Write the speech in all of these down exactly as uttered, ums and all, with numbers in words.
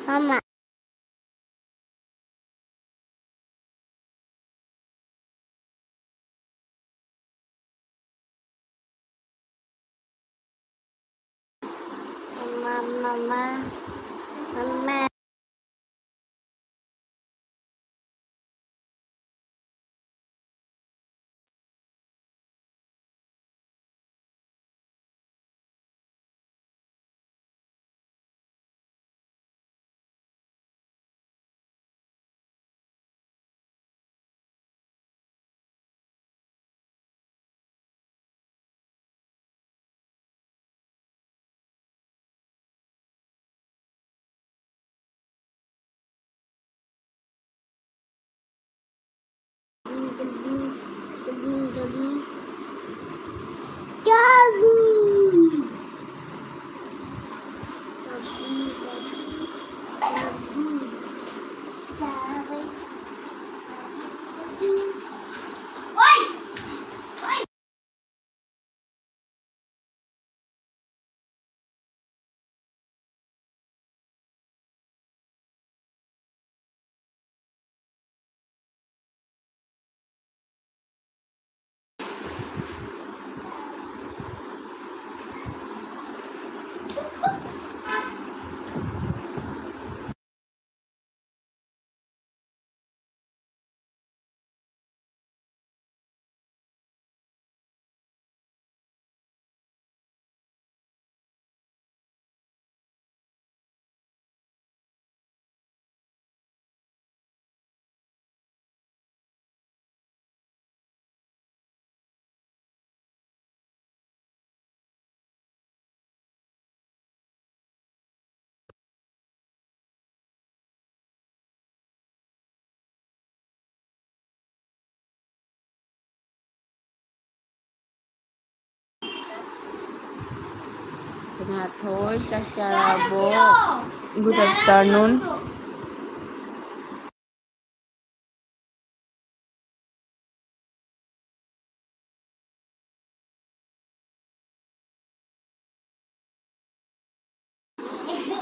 Mama. Mama, mama, mama. ꯁꯅꯥꯊꯣꯏ, ꯆꯥꯛ ꯆꯥꯔꯕꯣ? Good afternoon.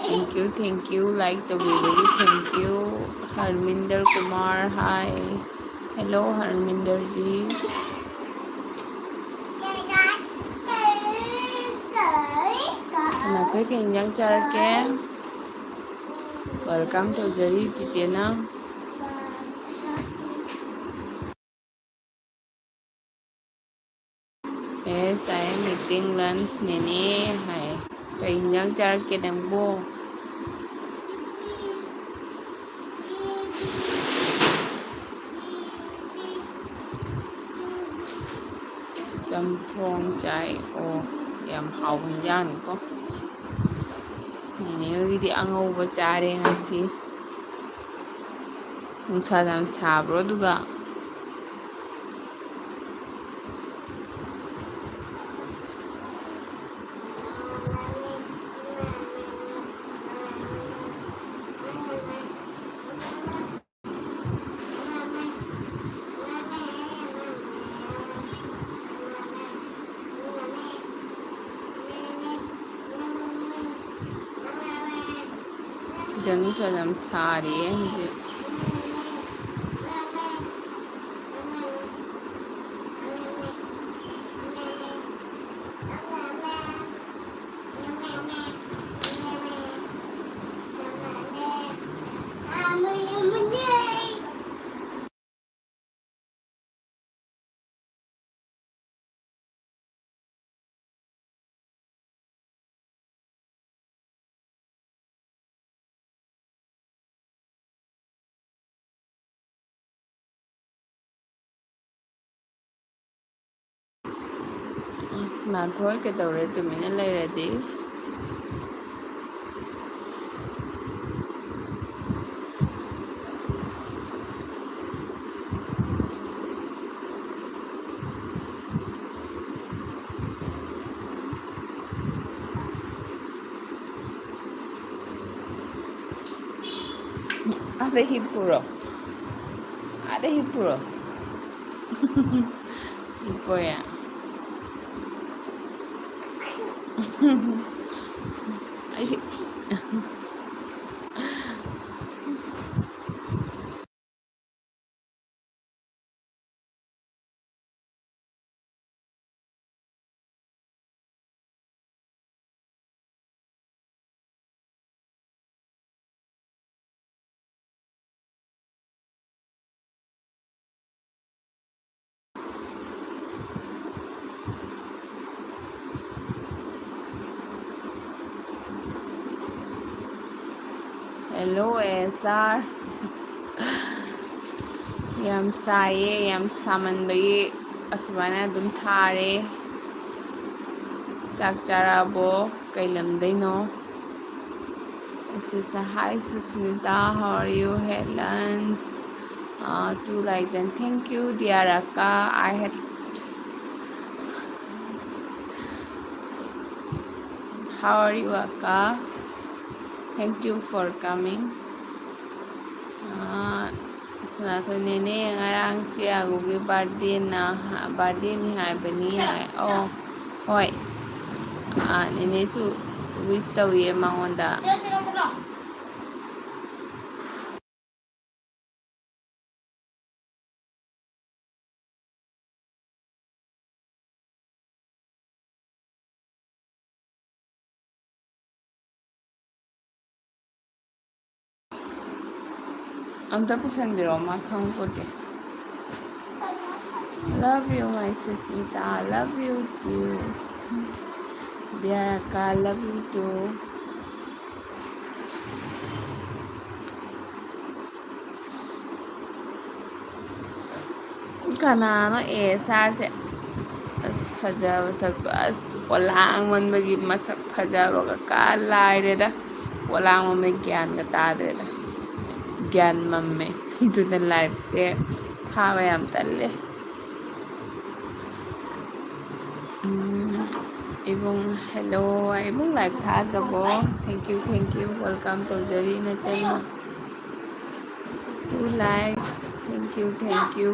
Thank Thank you, thank you, like ꯇꯧꯕꯤꯕꯒꯤ thank you꯫ Harmandir Kumar, hi꯫ Hello ꯍꯔꯃꯤꯟꯗꯔꯖꯤ꯫ ꯅꯈꯣꯏ ꯀꯩ ꯏꯟꯖꯥꯡ ꯆꯥꯔꯛꯀꯦ? Welcome ꯇꯧꯖꯔꯤ ꯆꯤꯆꯦꯅ꯫ Yes, I am eating lunch, ꯅꯦꯅꯦ ꯍꯥꯏ꯫ ꯀꯩ ꯏꯟꯖꯥꯡ ꯆꯥꯔꯛꯀꯦ ꯅꯪꯕꯣ? ꯆꯝꯊꯣꯡ ꯆꯥꯏ꯫ ꯑꯣ, ꯌꯥꯝ ꯍꯥꯎꯕ ꯏꯟꯖꯥꯡꯅꯤꯀꯣ꯫ ꯅꯦꯅꯦ ꯍꯣꯏꯒꯤꯗꯤ ꯑꯉꯧꯕ ꯆꯥꯔꯦ ꯉꯁꯤ꯫ ꯅꯨꯡꯁꯥ ꯌꯥꯝ ꯁꯥꯕ꯭ꯔꯣ ꯑꯗꯨꯒ? ꯁꯤꯗ ꯅꯨꯡꯁꯥ ꯌꯥꯝ ꯁꯥꯔꯤꯌꯦ ꯍꯧꯖꯤꯛ꯫ ꯑꯁ, ꯅꯥꯟꯊꯣꯏ ꯀꯩꯗꯧꯔꯦ ꯇꯨꯃꯤꯟꯅ ꯂꯩꯔꯗꯤ? ꯑꯥꯗ ꯍꯤꯞꯄꯨꯔꯣ? ꯑꯥꯗ ꯍꯤꯞꯄꯨꯔꯣ? ꯍꯤꯞꯄꯣꯌꯦ꯫ ꯑꯩꯁꯦ Hello, S R. ꯌꯥꯝ ꯁꯥꯏꯌꯦ, ꯌꯥꯝ ꯁꯥꯃꯟꯕꯒꯤ ꯑꯁꯨꯃꯥꯏꯅ ꯑꯗꯨꯝ ꯊꯥꯔꯦ꯫ ꯆꯥꯛ ꯆꯥꯔꯕꯣ? ꯀꯩ ꯂꯝꯗꯩꯅꯣ? This is a hi, Susmita. How are you? Had lunch? Uh, two like them. Thank you, dear Akka. I had. How are you, Akka? Thank you for coming. ꯑꯥ, ꯀꯅꯥ ꯅꯦꯅꯦ ꯉꯔꯥꯡ ꯆꯦ ꯑꯒꯨꯒꯤ ꯕꯥꯔꯗꯦꯅ, ꯕꯥꯔꯗꯦꯅꯤ ꯍꯥꯏꯕꯅꯤ ꯍꯥꯏ꯫ ꯑꯣ, ꯍꯣꯏ꯫ ꯑꯥ, ꯅꯦꯅꯦꯁꯨ wish ꯇꯧꯋꯦ ꯃꯉꯣꯟꯗ꯫ ꯑꯝꯇ ꯄꯨꯁꯟꯕꯤꯔꯛꯑꯣ, ꯃꯥ ꯈꯪꯄꯣꯠꯇꯦ꯫ Love you, my Susmita. Love you too. Dear Akka, love you too. ꯀꯅꯥꯅꯣ S R ꯁꯦ? ꯑꯁ, ꯐꯖꯕ ꯁꯛꯇꯣ, ꯑꯁ, ꯄꯣꯂꯥꯡꯃꯟꯕꯒꯤ ꯃꯁꯛ ꯐꯖꯕꯒ ꯀꯥ ꯂꯥꯏꯔꯦꯗ꯫ ꯄꯣꯂꯥꯡꯃꯟꯕꯒꯤ ꯒ꯭ꯌꯥꯟꯒ ꯇꯥꯗ꯭ꯔꯦꯗ꯫ ꯒ꯭ꯌꯥꯟ ꯃꯝꯃꯦ꯫ ꯑꯗꯨꯅ live ꯁꯦ ꯊꯥꯕ ꯌꯥꯝ ꯇꯜꯂꯦ꯫ ꯎꯝ, ꯏꯕꯨꯡ, hello, ꯏꯕꯨꯡ live ꯊꯥꯗ꯭ꯔꯕꯣ? Thank you, thank you, welcome ꯇꯧꯖꯔꯤ ꯅꯆꯟꯅ꯫ Two likes, thank you, thank you.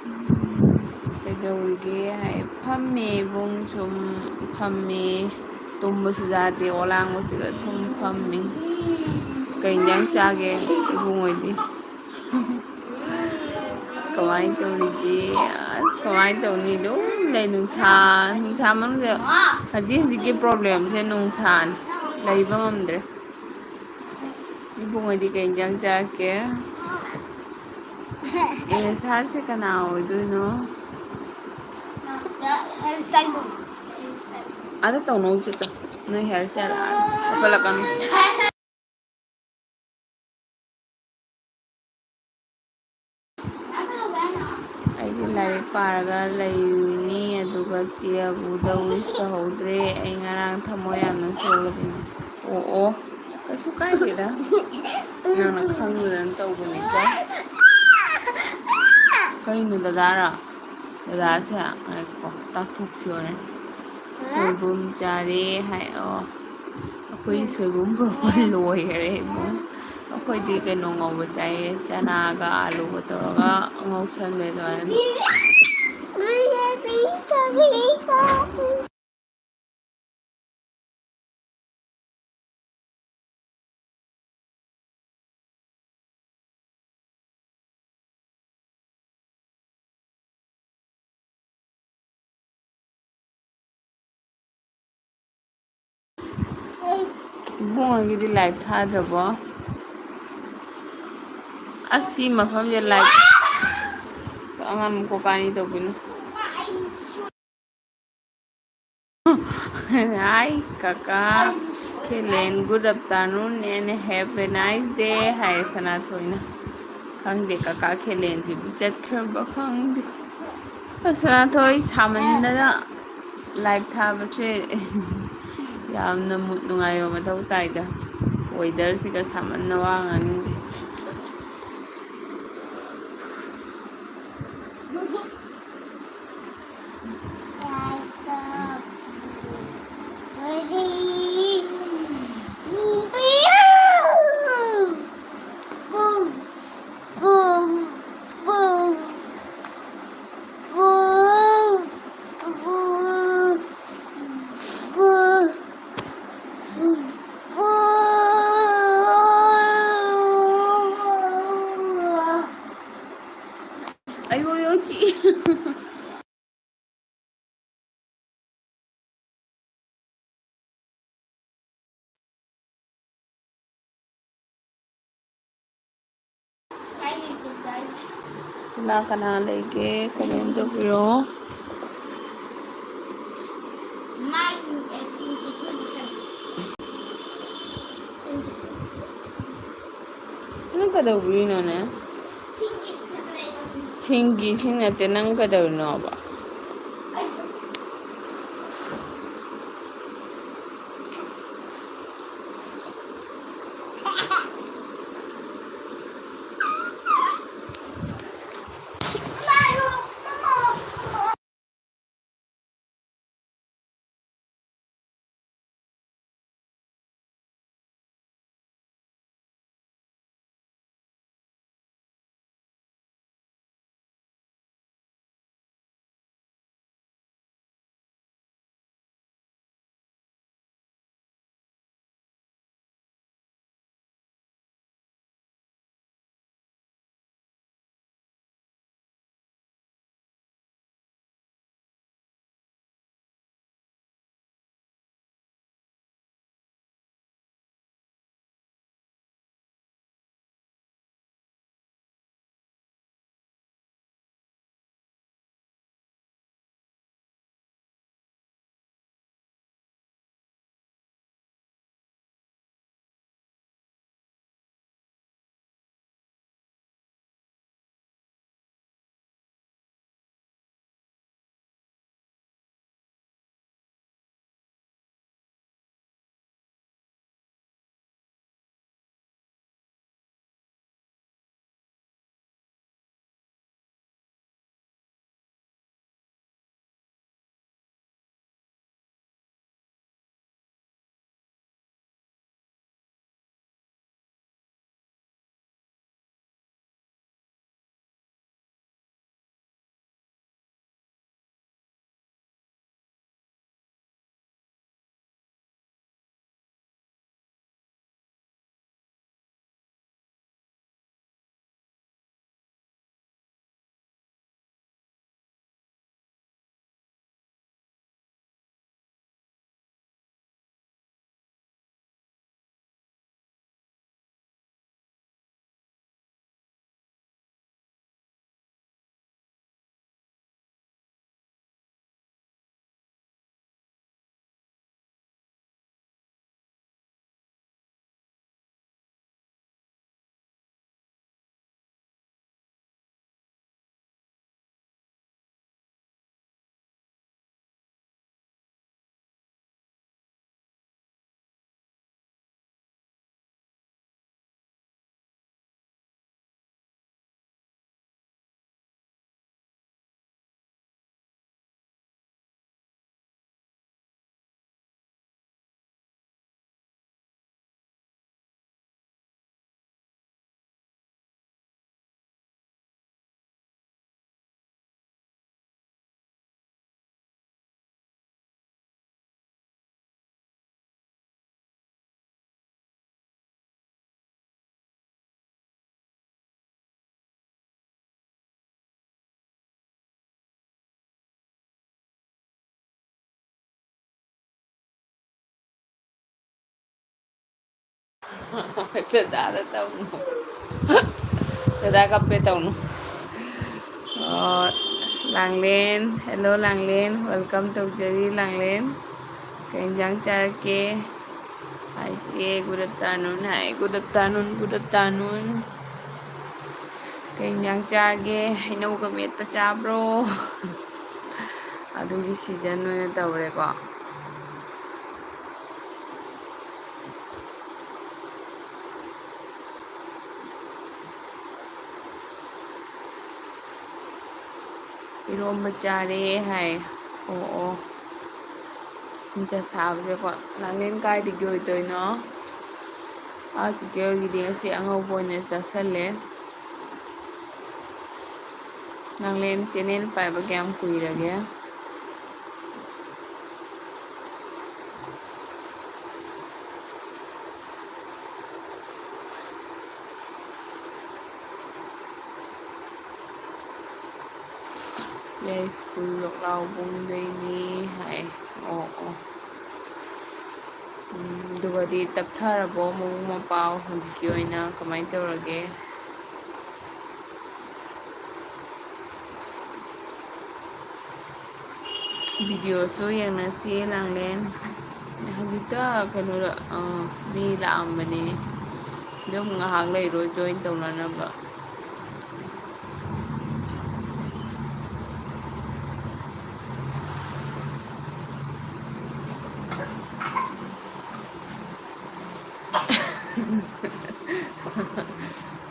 ꯎꯝ, ꯀꯩꯗꯧꯔꯤꯒꯦ ꯍꯥꯏ, ꯐꯝꯃꯦ ꯏꯕꯨꯡ, ꯁꯨꯝ ꯐꯝꯃꯦ꯫ ꯇꯨꯝꯕꯁꯨ ꯌꯥꯗꯦ, ꯑꯣꯂꯥꯡꯕꯁꯤꯒ ꯁꯨꯝ ꯐꯝꯃꯤ꯫ ꯀꯩ ꯏꯟꯖꯥꯡ ꯆꯥꯒꯦ ꯏꯕꯨꯡ ꯍꯣꯏꯗꯤ? ꯀꯃꯥꯏꯅ ꯇꯧꯔꯤꯒꯦ? ꯑꯁ, ꯀꯃꯥꯏꯅ ꯇꯧꯅꯤ? ꯑꯗꯨꯝ ꯂꯩ, ꯅꯨꯡꯁꯥ, ꯅꯨꯡꯁꯥ ꯃꯅꯨꯡꯗ ꯍꯧꯖꯤꯛ ꯍꯧꯖꯤꯛꯀꯤ problem ꯁꯦ ꯅꯨꯡꯁꯥꯅꯤ, ꯂꯩꯕ ꯉꯝꯗ꯭ꯔꯦ꯫ ꯏꯕꯨꯡꯉꯣꯗꯤ ꯀꯩ ꯏꯟꯖꯥꯡ ꯆꯥꯔꯛꯀꯦ? S R ꯁꯦ ꯀꯅꯥ ꯑꯣꯏꯗꯣꯏꯅꯣ? Hair style ꯗꯣ꯫ ꯑꯥꯗ ꯇꯧꯅꯧ ꯆꯠꯆꯣ꯫ ꯅꯣꯏ ꯍꯤꯌꯔ ꯁ꯭ꯇꯥꯏꯜ ꯑꯥꯗ ꯍꯥꯞꯀꯠꯂꯛꯀꯅꯨ꯫ ꯑꯩꯗꯤ ꯂꯥꯏꯔꯤꯛ ꯄꯥꯔꯒ ꯂꯩꯔꯨꯏꯅꯤ, ꯑꯗꯨꯒ ꯆꯦ ꯑꯒꯨꯗ ꯋꯤꯁ ꯇꯧꯍꯧꯗ꯭ꯔꯦ꯫ ꯑꯩ ꯉꯔꯥꯡ ꯊꯃꯣꯏ ꯌꯥꯝꯅ ꯁꯣꯛꯂꯕꯅꯤ꯫ ꯑꯣ, ꯑꯣ, ꯀꯩꯁꯨ ꯀꯥꯏꯗꯦꯗ꯫ ꯅꯪꯅ ꯈꯪꯗꯗꯅ ꯇꯧꯕꯅꯤꯀꯣ꯫ ꯀꯩꯅꯣ ꯗꯗꯥꯔꯣ? ꯗꯗꯥꯁꯦ ꯉꯥꯏꯈꯣ, ꯇꯥꯊꯣꯛꯁꯤ ꯍꯣꯔꯦꯟ꯫ ꯁꯣꯏꯕꯨꯝ ꯆꯥꯔꯦ ꯍꯥꯏ꯫ ꯑꯣ, ꯑꯩꯈꯣꯏ ꯁꯣꯏꯕꯨꯝ ꯄ꯭ꯔꯣꯄꯔ ꯂꯣꯏꯈꯔꯦ ꯏꯕꯨꯡ꯫ ꯑꯩꯈꯣꯏꯗꯤ ꯀꯩꯅꯣ ꯉꯧꯕ ꯆꯥꯏꯌꯦ, ꯆꯅꯥꯒ ꯑꯥꯂꯨꯒ ꯇꯧꯔꯒ ꯉꯧꯁꯜꯂꯦ ꯑꯗꯨꯃꯥꯏꯅ꯫ ꯏꯕꯨꯡꯉꯣꯒꯤꯗꯤ ꯂꯥꯏꯚ ꯊꯥꯗ꯭ꯔꯕꯣ? ꯑꯁ, ꯁꯤ ꯃꯐꯝꯁꯦ ꯂꯥꯏꯚ ꯑꯉꯥꯡ ꯀꯣꯄꯥꯅꯤ ꯇꯧꯕꯤꯅꯨ꯫ Hi, ꯀꯀꯥ ꯈꯦꯂꯦꯟ, good afternoon and have a nice day ꯍꯥꯏ ꯁꯅꯥꯊꯣꯏꯅ꯫ ꯈꯪꯗꯦ ꯀꯀꯥ ꯈꯦꯂꯦꯟꯁꯤꯕꯨ ꯆꯠꯈ꯭ꯔꯕ ꯈꯪꯗꯦ꯫ ꯑꯁ, ꯁꯅꯥꯊꯣꯏ ꯁꯥꯃꯟꯗꯅ ꯂꯥꯏꯚ ꯊꯥꯕꯁꯦ ꯌꯥꯝꯅ ꯃꯨꯠ ꯅꯨꯡꯉꯥꯏꯕ ꯃꯊꯧ ꯇꯥꯏꯗ꯫ ꯋꯦꯗꯔꯁꯤꯒ ꯁꯥꯃꯟꯅ ꯋꯥ ꯉꯥꯡꯅꯤꯡꯗꯦ꯫ ꯑꯌꯣ ꯌꯣ ꯆꯤꯛꯏ꯫ ꯀꯅꯥ ꯀꯅꯥ ꯂꯩꯒꯦ? ꯀꯃꯦꯟ ꯇꯧꯕꯤꯔꯣ꯫ ꯅꯪ ꯀꯩꯗꯧꯕꯤꯔꯤꯅꯣꯅꯦ? ꯁꯤꯡꯒꯤ ꯏꯁꯤꯡ ꯅꯠꯇꯦ, ꯅꯪ ꯀꯩꯗꯧꯔꯤꯅꯣꯕ? ꯗꯗꯥꯗ ꯇꯧꯅꯨ꯫ ꯗꯗꯥ ꯀꯞꯄꯦ ꯇꯧꯅꯨ꯫ ꯑꯣ, ꯂꯥꯡꯂꯦꯟ, hello ꯂꯥꯡꯂꯦꯟ, welcome ꯇꯧꯖꯔꯤ ꯂꯥꯡꯂꯦꯟ꯫ ꯀꯩ ꯏꯟꯖꯥꯡ ꯆꯥꯔꯛꯀꯦ? ꯍꯥꯏ ꯆꯦ, good afternoon ꯍꯥꯏ, good afternoon, good afternoon꯫ ꯀꯩ ꯏꯟꯖꯥꯡ ꯆꯥꯔꯒꯦ? ꯍꯩꯅꯧꯒ ꯃꯦꯠꯄ ꯆꯥꯕ꯭ꯔꯣ? ꯑꯗꯨꯒꯤ season ꯑꯣꯏꯅ ꯇꯧꯔꯦꯀꯣ꯫ ꯏꯔꯣꯝꯕ ꯆꯥꯔꯦ ꯍꯥꯏ꯫ ꯑꯣ, ꯑꯣ꯫ ꯅꯨꯡꯁꯥ ꯁꯥꯕꯁꯦꯀꯣ꯫ ꯂꯥꯡꯂꯦꯟ ꯀꯥꯏꯗꯒꯤ ꯑꯣꯏꯗꯣꯏꯅꯣ? ꯑꯥ, ꯆꯤꯆꯦ ꯍꯣꯏꯒꯤꯗꯤ ꯉꯁꯤ ꯑꯉꯧꯕ ꯑꯣꯏꯅ ꯆꯥꯁꯜꯂꯦ꯫ ꯂꯥꯡꯂꯦꯟ channel ꯄꯥꯏꯕ ꯀꯌꯥꯝ ꯀꯨꯏꯔꯒꯦ? ꯌꯥꯏꯁ꯭ꯀꯨꯜ ꯂꯣꯛꯂꯥꯎꯕꯨꯡꯗꯩꯅꯤ ꯍꯥꯏ꯫ ꯑꯣ, ꯑꯣ꯫ ꯎꯝ, ꯑꯗꯨꯒꯗꯤ ꯇꯞꯊꯔꯕꯣ ꯃꯕꯨꯡ ꯃꯧꯄ꯭ꯋꯥ? ꯍꯧꯖꯤꯛꯀꯤ ꯑꯣꯏꯅ ꯀꯃꯥꯏꯅ ꯇꯧꯔꯒꯦ? Video ꯁꯨ ꯌꯦꯡꯅꯁꯤ ꯂꯥꯡꯂꯦꯟ꯫ ꯍꯧꯖꯤꯛꯇ ꯀꯩꯅꯣꯗ, ꯑ, ꯃꯤ ꯂꯥꯛꯑꯝꯕꯅꯦ꯫ ꯑꯗꯨꯝ ꯉꯥꯏꯍꯥꯛ ꯂꯩꯔꯣ join ꯇꯧꯅꯅꯕ꯫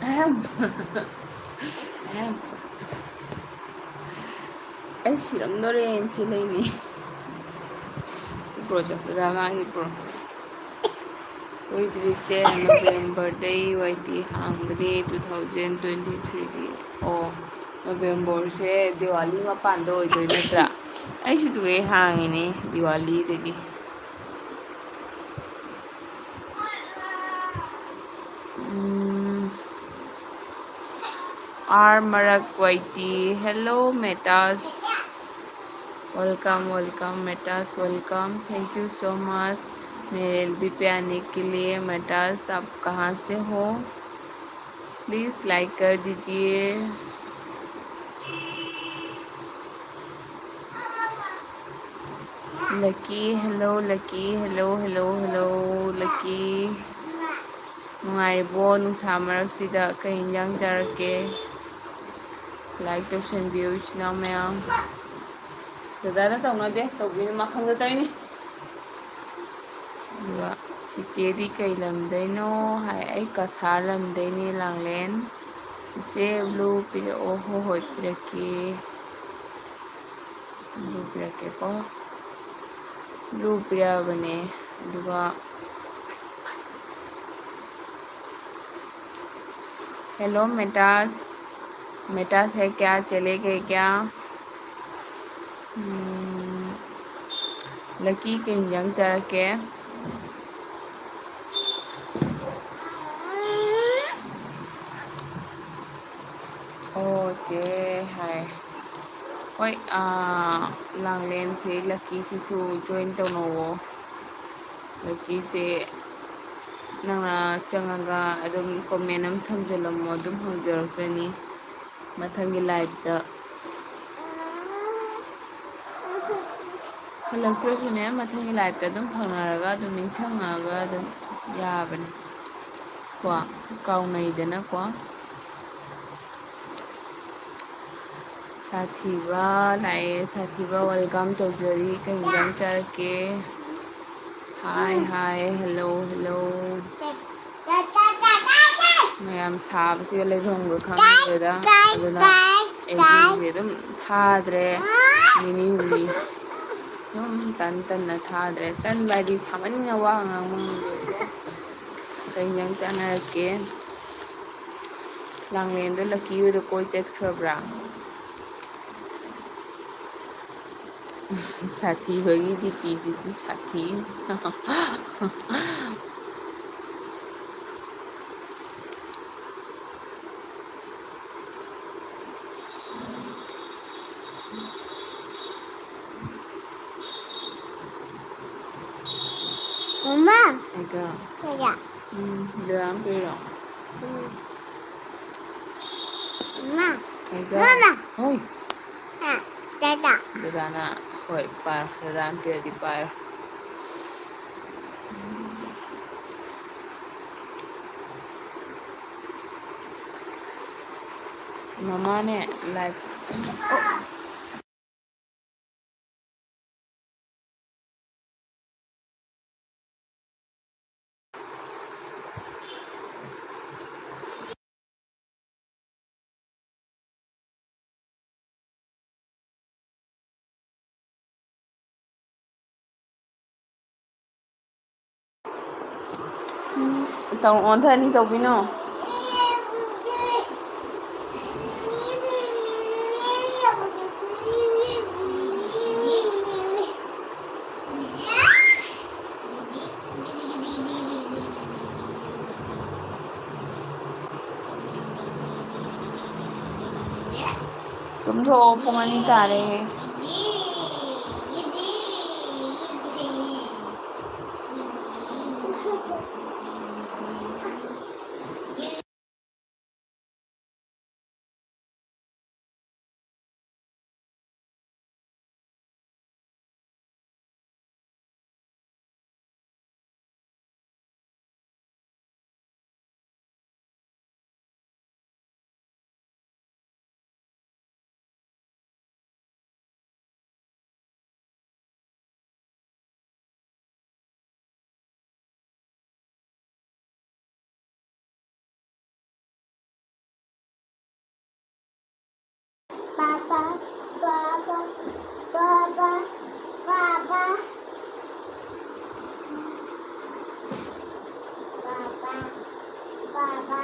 ꯑꯍꯝ꯫ ꯑꯍꯝ꯫ ꯑꯩ ꯁꯤꯔꯝꯗꯣꯔꯦ ꯆꯦ ꯂꯩꯅꯤ꯫ ꯍꯤꯞꯄ꯭ꯔꯣ ꯆꯦ? ꯗꯗꯥ ꯃꯥ ꯍꯤꯞꯄ꯭ꯔꯣ? ꯀꯨꯏꯗ꯭ꯔꯤꯁꯦ November ꯗꯩ ꯋꯥꯏ T ꯍꯥꯡꯕꯅꯦ, two thousand twenty three ꯒꯤ꯫ ꯑꯣ, November ꯁꯦ ꯗꯤꯋꯥꯂꯤ ꯃꯄꯥꯟꯗ ꯑꯣꯏꯗꯣꯏ ꯅꯠꯇ꯭ꯔꯥ? ꯑꯩꯁꯨ ꯑꯗꯨꯒꯩ ꯍꯥꯡꯉꯤꯅꯦ, ꯗꯤꯋꯥꯂꯤꯗꯒꯤ꯫ ꯎꯝ, R ꯃꯔꯛ ꯋꯥꯏꯇꯤ, hello ꯃꯦꯇꯥꯁ, welcome, welcome ꯃꯦꯇꯥꯁ, welcome, thank you so much꯫ मेरे एलबी पे आने के लिए। मेटास, आप कहाँ से हो? प्लीज लाइक कर दीजिए। Lucky, hello lucky, hello hello hello lucky. ꯅꯨꯡꯉꯥꯏꯔꯤꯕꯣ ꯅꯨꯡꯁꯥ ꯃꯔꯛꯁꯤꯗ? ꯀꯩ ꯏꯟꯖꯥꯡ ꯆꯥꯔꯛꯀꯦ? ꯂꯥꯏꯛ ꯇꯧꯁꯟꯕꯤꯌꯨ ꯏꯆꯤꯟ ꯏꯅꯥꯎ ꯃꯌꯥꯝ꯫ ꯗꯗꯥꯗ ꯇꯧꯅꯗꯦ, ꯇꯧꯕꯤꯅꯨ, ꯃꯈꯪꯗ ꯇꯧꯔꯤꯅꯤ꯫ ꯑꯗꯨꯒ ꯆꯤꯆꯦꯗꯤ ꯀꯩ ꯂꯝꯗꯩꯅꯣ ꯍꯥꯏ꯫ ꯑꯩ ꯀꯁꯥꯔ ꯂꯝꯗꯩꯅꯦ, ꯂꯥꯡꯂꯦꯟ꯫ ꯏꯆꯦ, ꯕ꯭ꯂꯨ ꯄꯤꯔꯛꯑꯣ꯫ ꯍꯣꯏ ꯍꯣꯏ, ꯄꯤꯔꯛꯀꯦ꯫ ꯕ꯭ꯂꯨ ꯄꯤꯔꯛꯀꯦꯀꯣ꯫ ꯕ꯭ꯂꯨ ꯄꯤꯔꯛꯑꯕꯅꯦ꯫ ꯑꯗꯨꯒ हेलो मेटास, मेटास है क्या? चले गए क्या? ꯎꯝ, ꯂꯛꯀꯤ, ꯀꯩ ꯏꯟꯖꯥꯡ ꯆꯥꯔꯛꯀꯦ? ꯑꯣ ꯆꯦ, ꯍꯥꯏ꯫ ꯍꯣꯏ, ꯑꯥ, ꯂꯥꯡꯂꯦꯟꯁꯦ ꯂꯛꯀꯤꯁꯤꯁꯨ ꯖꯣꯏꯟ ꯇꯧꯅꯧꯋꯣ꯫ ꯂꯛꯀꯤꯁꯦ ꯅꯪꯅ ꯆꯪꯉꯒ ꯑꯗꯨꯝ ꯀꯣꯃꯦꯟ ꯑꯃ ꯊꯝꯖꯤꯜꯂꯝꯃꯣ, ꯑꯗꯨꯝ ꯍꯪꯖꯔꯛꯆꯅꯤ ꯃꯊꯪꯒꯤ ꯂꯥꯏꯐꯇ꯫ ꯍꯜꯂꯛꯇ꯭ꯔꯁꯨꯅꯦ, ꯃꯊꯪꯒꯤ ꯂꯥꯏꯐꯇ ꯑꯗꯨꯝ ꯐꯪꯅꯔꯒ ꯑꯗꯨꯝ ꯅꯤꯡꯁꯤꯡꯉꯒ ꯑꯗꯨꯝ ꯌꯥꯕꯅꯤ ꯀꯣ, ꯀꯥꯎꯅꯩꯗꯅꯀꯣ꯫ ꯁꯥꯊꯤꯕ ꯂꯥꯛꯑꯦ, ꯁꯥꯊꯤꯕ welcome ꯇꯧꯖꯔꯤ꯫ ꯀꯩ ꯏꯟꯖꯥꯡ ꯆꯥꯔꯛꯀꯦ? ꯍꯥꯏ, ꯍꯥꯏ, hello, hello꯫ ꯃꯌꯥꯝ ꯁꯥꯕꯁꯤꯒ ꯂꯩꯐꯝꯒ ꯈꯪꯗ꯭ꯔꯦꯗ꯫ ꯑꯗꯨꯅ ꯑꯦꯜꯕꯤꯁꯦ ꯑꯗꯨꯝ ꯊꯥꯗ꯭ꯔꯦ, ꯅꯤꯅꯤ ꯍꯨꯝꯅꯤ꯫ ꯑꯗꯨꯝ ꯇꯟ ꯇꯟꯅ ꯊꯥꯗ꯭ꯔꯦ꯫ ꯇꯟꯕ ꯍꯥꯏꯗꯤ ꯁꯥꯃꯟꯅ ꯋꯥ ꯉꯥꯡꯕ ꯉꯝꯗꯦ꯫ ꯀꯩ ꯏꯟꯖꯥꯡ ꯆꯥꯅꯔꯛꯀꯦ? ꯂꯥꯡꯂꯦꯟꯗꯣ ꯂꯛꯀꯤ ꯍꯣꯏꯗ ꯀꯣꯏ ꯆꯠꯈ꯭ꯔꯕ꯭ꯔꯥ? ꯁꯥꯊꯤꯕꯒꯤ ꯗꯤꯄꯤꯗꯨꯁꯨ ꯁꯥꯊꯤ꯫ ꯀꯌꯥ? ꯎꯝ, ꯗꯗꯥꯅ ꯄꯤꯔꯣ? ꯎꯝ꯫ ꯃꯥ꯫ ꯀꯩꯒ? ꯃꯥꯃꯥ꯫ ꯍꯣꯏ꯫ ꯍꯥ, ꯗꯗꯥ꯫ ꯗꯗꯥꯅ, ꯍꯣꯏ, ꯄꯥꯏꯔꯣ꯫ ꯗꯗꯥꯅ ꯄꯤꯔꯗꯤ ꯄꯥꯏꯔꯣ꯫ ꯃꯃꯥꯅꯦ, live꯫ ꯎꯝ, ꯇꯧ-, ꯑꯣꯟꯊꯅꯤ ꯇꯧꯕꯤꯅꯣ꯫ ꯇꯨꯝꯊꯣꯛꯑꯣ, ꯄꯨꯡ ꯑꯅꯤ ꯇꯥꯔꯦ꯫ Papa, papa, papa, papa. Papa, papa.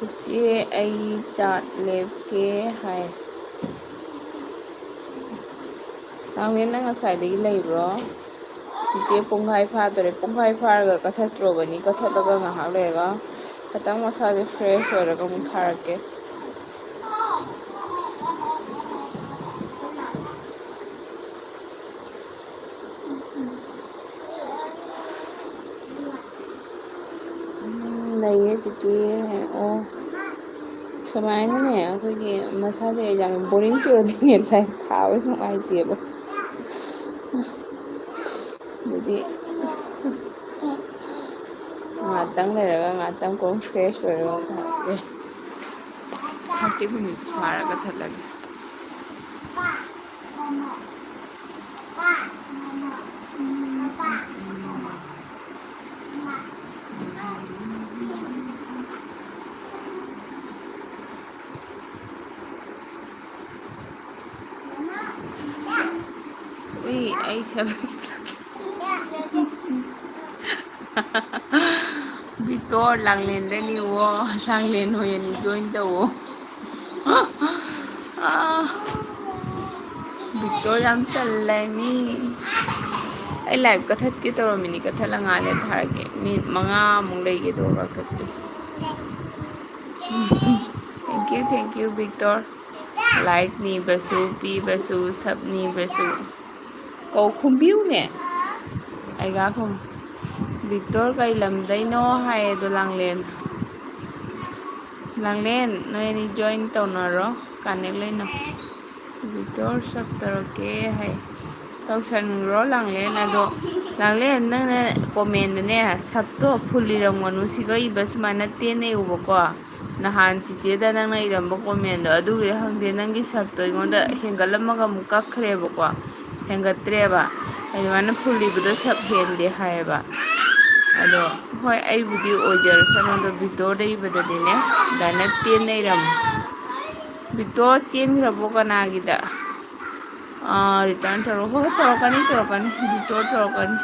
ꯏꯆꯦ, ꯑꯩ ꯆꯥꯠ ꯂꯦꯞꯀꯦ ꯍꯥꯏ꯫ ꯅꯪꯗꯤ ꯅꯪ ꯉꯁꯥꯏꯗꯒꯤ ꯂꯩꯕ꯭ꯔꯣ? ꯆꯤꯆꯦ, ꯄꯨꯡꯈꯥꯏ ꯐꯥꯗꯣꯔꯦ꯫ ꯄꯨꯡꯈꯥꯏ ꯐꯥꯔꯒ ꯀꯛꯊꯠꯇ꯭ꯔꯣꯕꯅꯤ꯫ ꯀꯛꯊꯠꯂꯒ ꯉꯥꯏꯍꯥꯛ ꯂꯩꯔꯒ ꯈꯤꯇꯪ ꯃꯁꯥꯁꯦ fresh ꯑꯣꯏꯔꯒ ꯑꯃꯨꯛ ꯊꯥꯔꯛꯀꯦ꯫ ꯎꯝ, ꯂꯩꯌꯦ ꯆꯤꯆꯦ꯫ ꯑꯣ, ꯁꯨꯃꯥꯏꯅꯅꯦ, ꯑꯩꯈꯣꯏꯒꯤ ꯃꯁꯥꯁꯦ ꯌꯥꯝ boring ꯆꯨꯔꯗꯤꯅꯦ, ꯂꯥꯏꯔꯤꯛ ꯊꯥꯕ ꯅꯨꯡꯉꯥꯏꯇꯦꯕ꯫ ꯑꯗꯨꯗꯤ ꯉꯥꯛꯇꯪ ꯂꯩꯔꯒ, ꯉꯥꯛꯇꯪ ꯀꯣꯛ fresh ꯑꯣꯏꯔꯒ ꯑꯃꯨꯛ ꯊꯥꯔꯛꯀꯦ꯫ Thirty minutes ꯐꯥꯔꯒ ꯊꯠꯂꯒꯦ꯫ ꯎꯏ, ꯑꯩ ꯁꯝ-, ꯕꯤꯇꯣꯔ, ꯂꯥꯡꯂꯦꯟꯗꯅꯤ ꯑꯣ, ꯂꯥꯡꯂꯦꯟ ꯍꯣꯏ ꯑꯅꯤ join ꯇꯧꯑꯣ꯫ ꯑꯥ, ꯕꯤꯇꯣꯔ ꯌꯥꯝ ꯇꯜꯂꯦ ꯃꯤ꯫ ꯑꯩ live ꯀꯛꯊꯠꯀꯦ ꯇꯧꯔꯝꯃꯤꯅꯤ, ꯀꯛꯊꯠꯂ ꯉꯥꯏꯍꯥꯛ ꯂꯩꯔ ꯊꯥꯔꯛꯀꯦ꯫ Minute ꯃꯉꯥꯃꯨꯛ ꯂꯩꯒꯦ, ꯑꯗꯨꯒ ꯀꯛꯊꯠꯀꯦ꯫ Thank you, thank you, ꯕꯤꯇꯣꯔ꯫ Like ꯅꯤꯕꯁꯨ, ꯄꯤꯕꯁꯨ, sub ꯅꯤꯕꯁꯨ꯫ ꯀꯧ ꯈꯨꯝꯕꯤꯌꯨꯅꯦ꯫ ꯑꯩꯒ ꯈꯨꯝ-, ꯕꯤꯛꯇꯣꯔ ꯀꯩ ꯂꯝꯗꯩꯅꯣ ꯍꯥꯏꯌꯦ ꯑꯗꯣ, ꯂꯥꯡꯂꯦꯟ꯫ ꯂꯥꯡꯂꯦꯟ, ꯅꯣꯏ ꯑꯅꯤ join ꯇꯧꯅꯔꯣ, connect ꯂꯩꯅꯧ꯫ ꯕꯤꯛꯇꯣꯔ sub ꯇꯧꯔꯛꯀꯦ ꯍꯥꯏ꯫ ꯇꯧꯁꯟꯈ꯭ꯔꯣ ꯂꯥꯡꯂꯦꯟ꯫ ꯑꯗꯣ ꯂꯥꯡꯂꯦꯟ, ꯅꯪꯅ comment ꯗꯅꯦ, sub ꯇꯣ full ꯏꯔꯝꯒꯅꯨ, ꯁꯤꯒ ꯏꯕ ꯁꯨꯃꯥꯏꯅ ꯇꯦꯟꯅ ꯏꯌꯨꯕꯀꯣ꯫ ꯅꯍꯥꯟ ꯆꯤꯆꯦꯗ ꯅꯪꯅ ꯏꯔꯝꯕ comment ꯗꯣ, ꯑꯗꯨꯒꯤꯔ ꯈꯪꯗꯦ, ꯅꯪꯒꯤ sub ꯇꯣ ꯑꯩꯉꯣꯟꯗ ꯍꯦꯟꯒꯠꯂꯝꯃꯒ ꯑꯃꯨꯛ ꯀꯛꯈ꯭ꯔꯦꯕꯀꯣ, ꯍꯦꯟꯒꯠꯇ꯭ꯔꯦꯕ꯫ ꯑꯗꯨꯃꯥꯏꯅ full ꯏꯕꯗꯣ sub ꯍꯦꯟꯗꯦ ꯍꯥꯏꯌꯦꯕ꯫ ꯑꯗꯣ ꯍꯣꯏ, ꯑꯩꯕꯨꯗꯤ ꯑꯣꯏꯖꯔꯁꯅꯨ, ꯑꯗꯣ ꯕꯤꯛꯇꯣꯔꯗ ꯏꯕꯗꯗꯤꯅꯦ, direct ten ꯅ ꯏꯔꯝꯃꯦ꯫ ꯕꯤꯛꯇꯣꯔ ꯆꯦꯟꯈ꯭ꯔꯕꯣ ꯀꯅꯥꯒꯤꯗ? ꯑꯥ, return ꯇꯧꯔꯣ꯫ ꯍꯣꯏ, ꯍꯣꯏ, ꯇꯧꯔꯛꯀꯅꯤ, ꯇꯧꯔꯛꯀꯅꯤ꯫ ꯕꯤꯛꯇꯣꯔ ꯇꯧꯔꯛꯀꯅꯤ꯫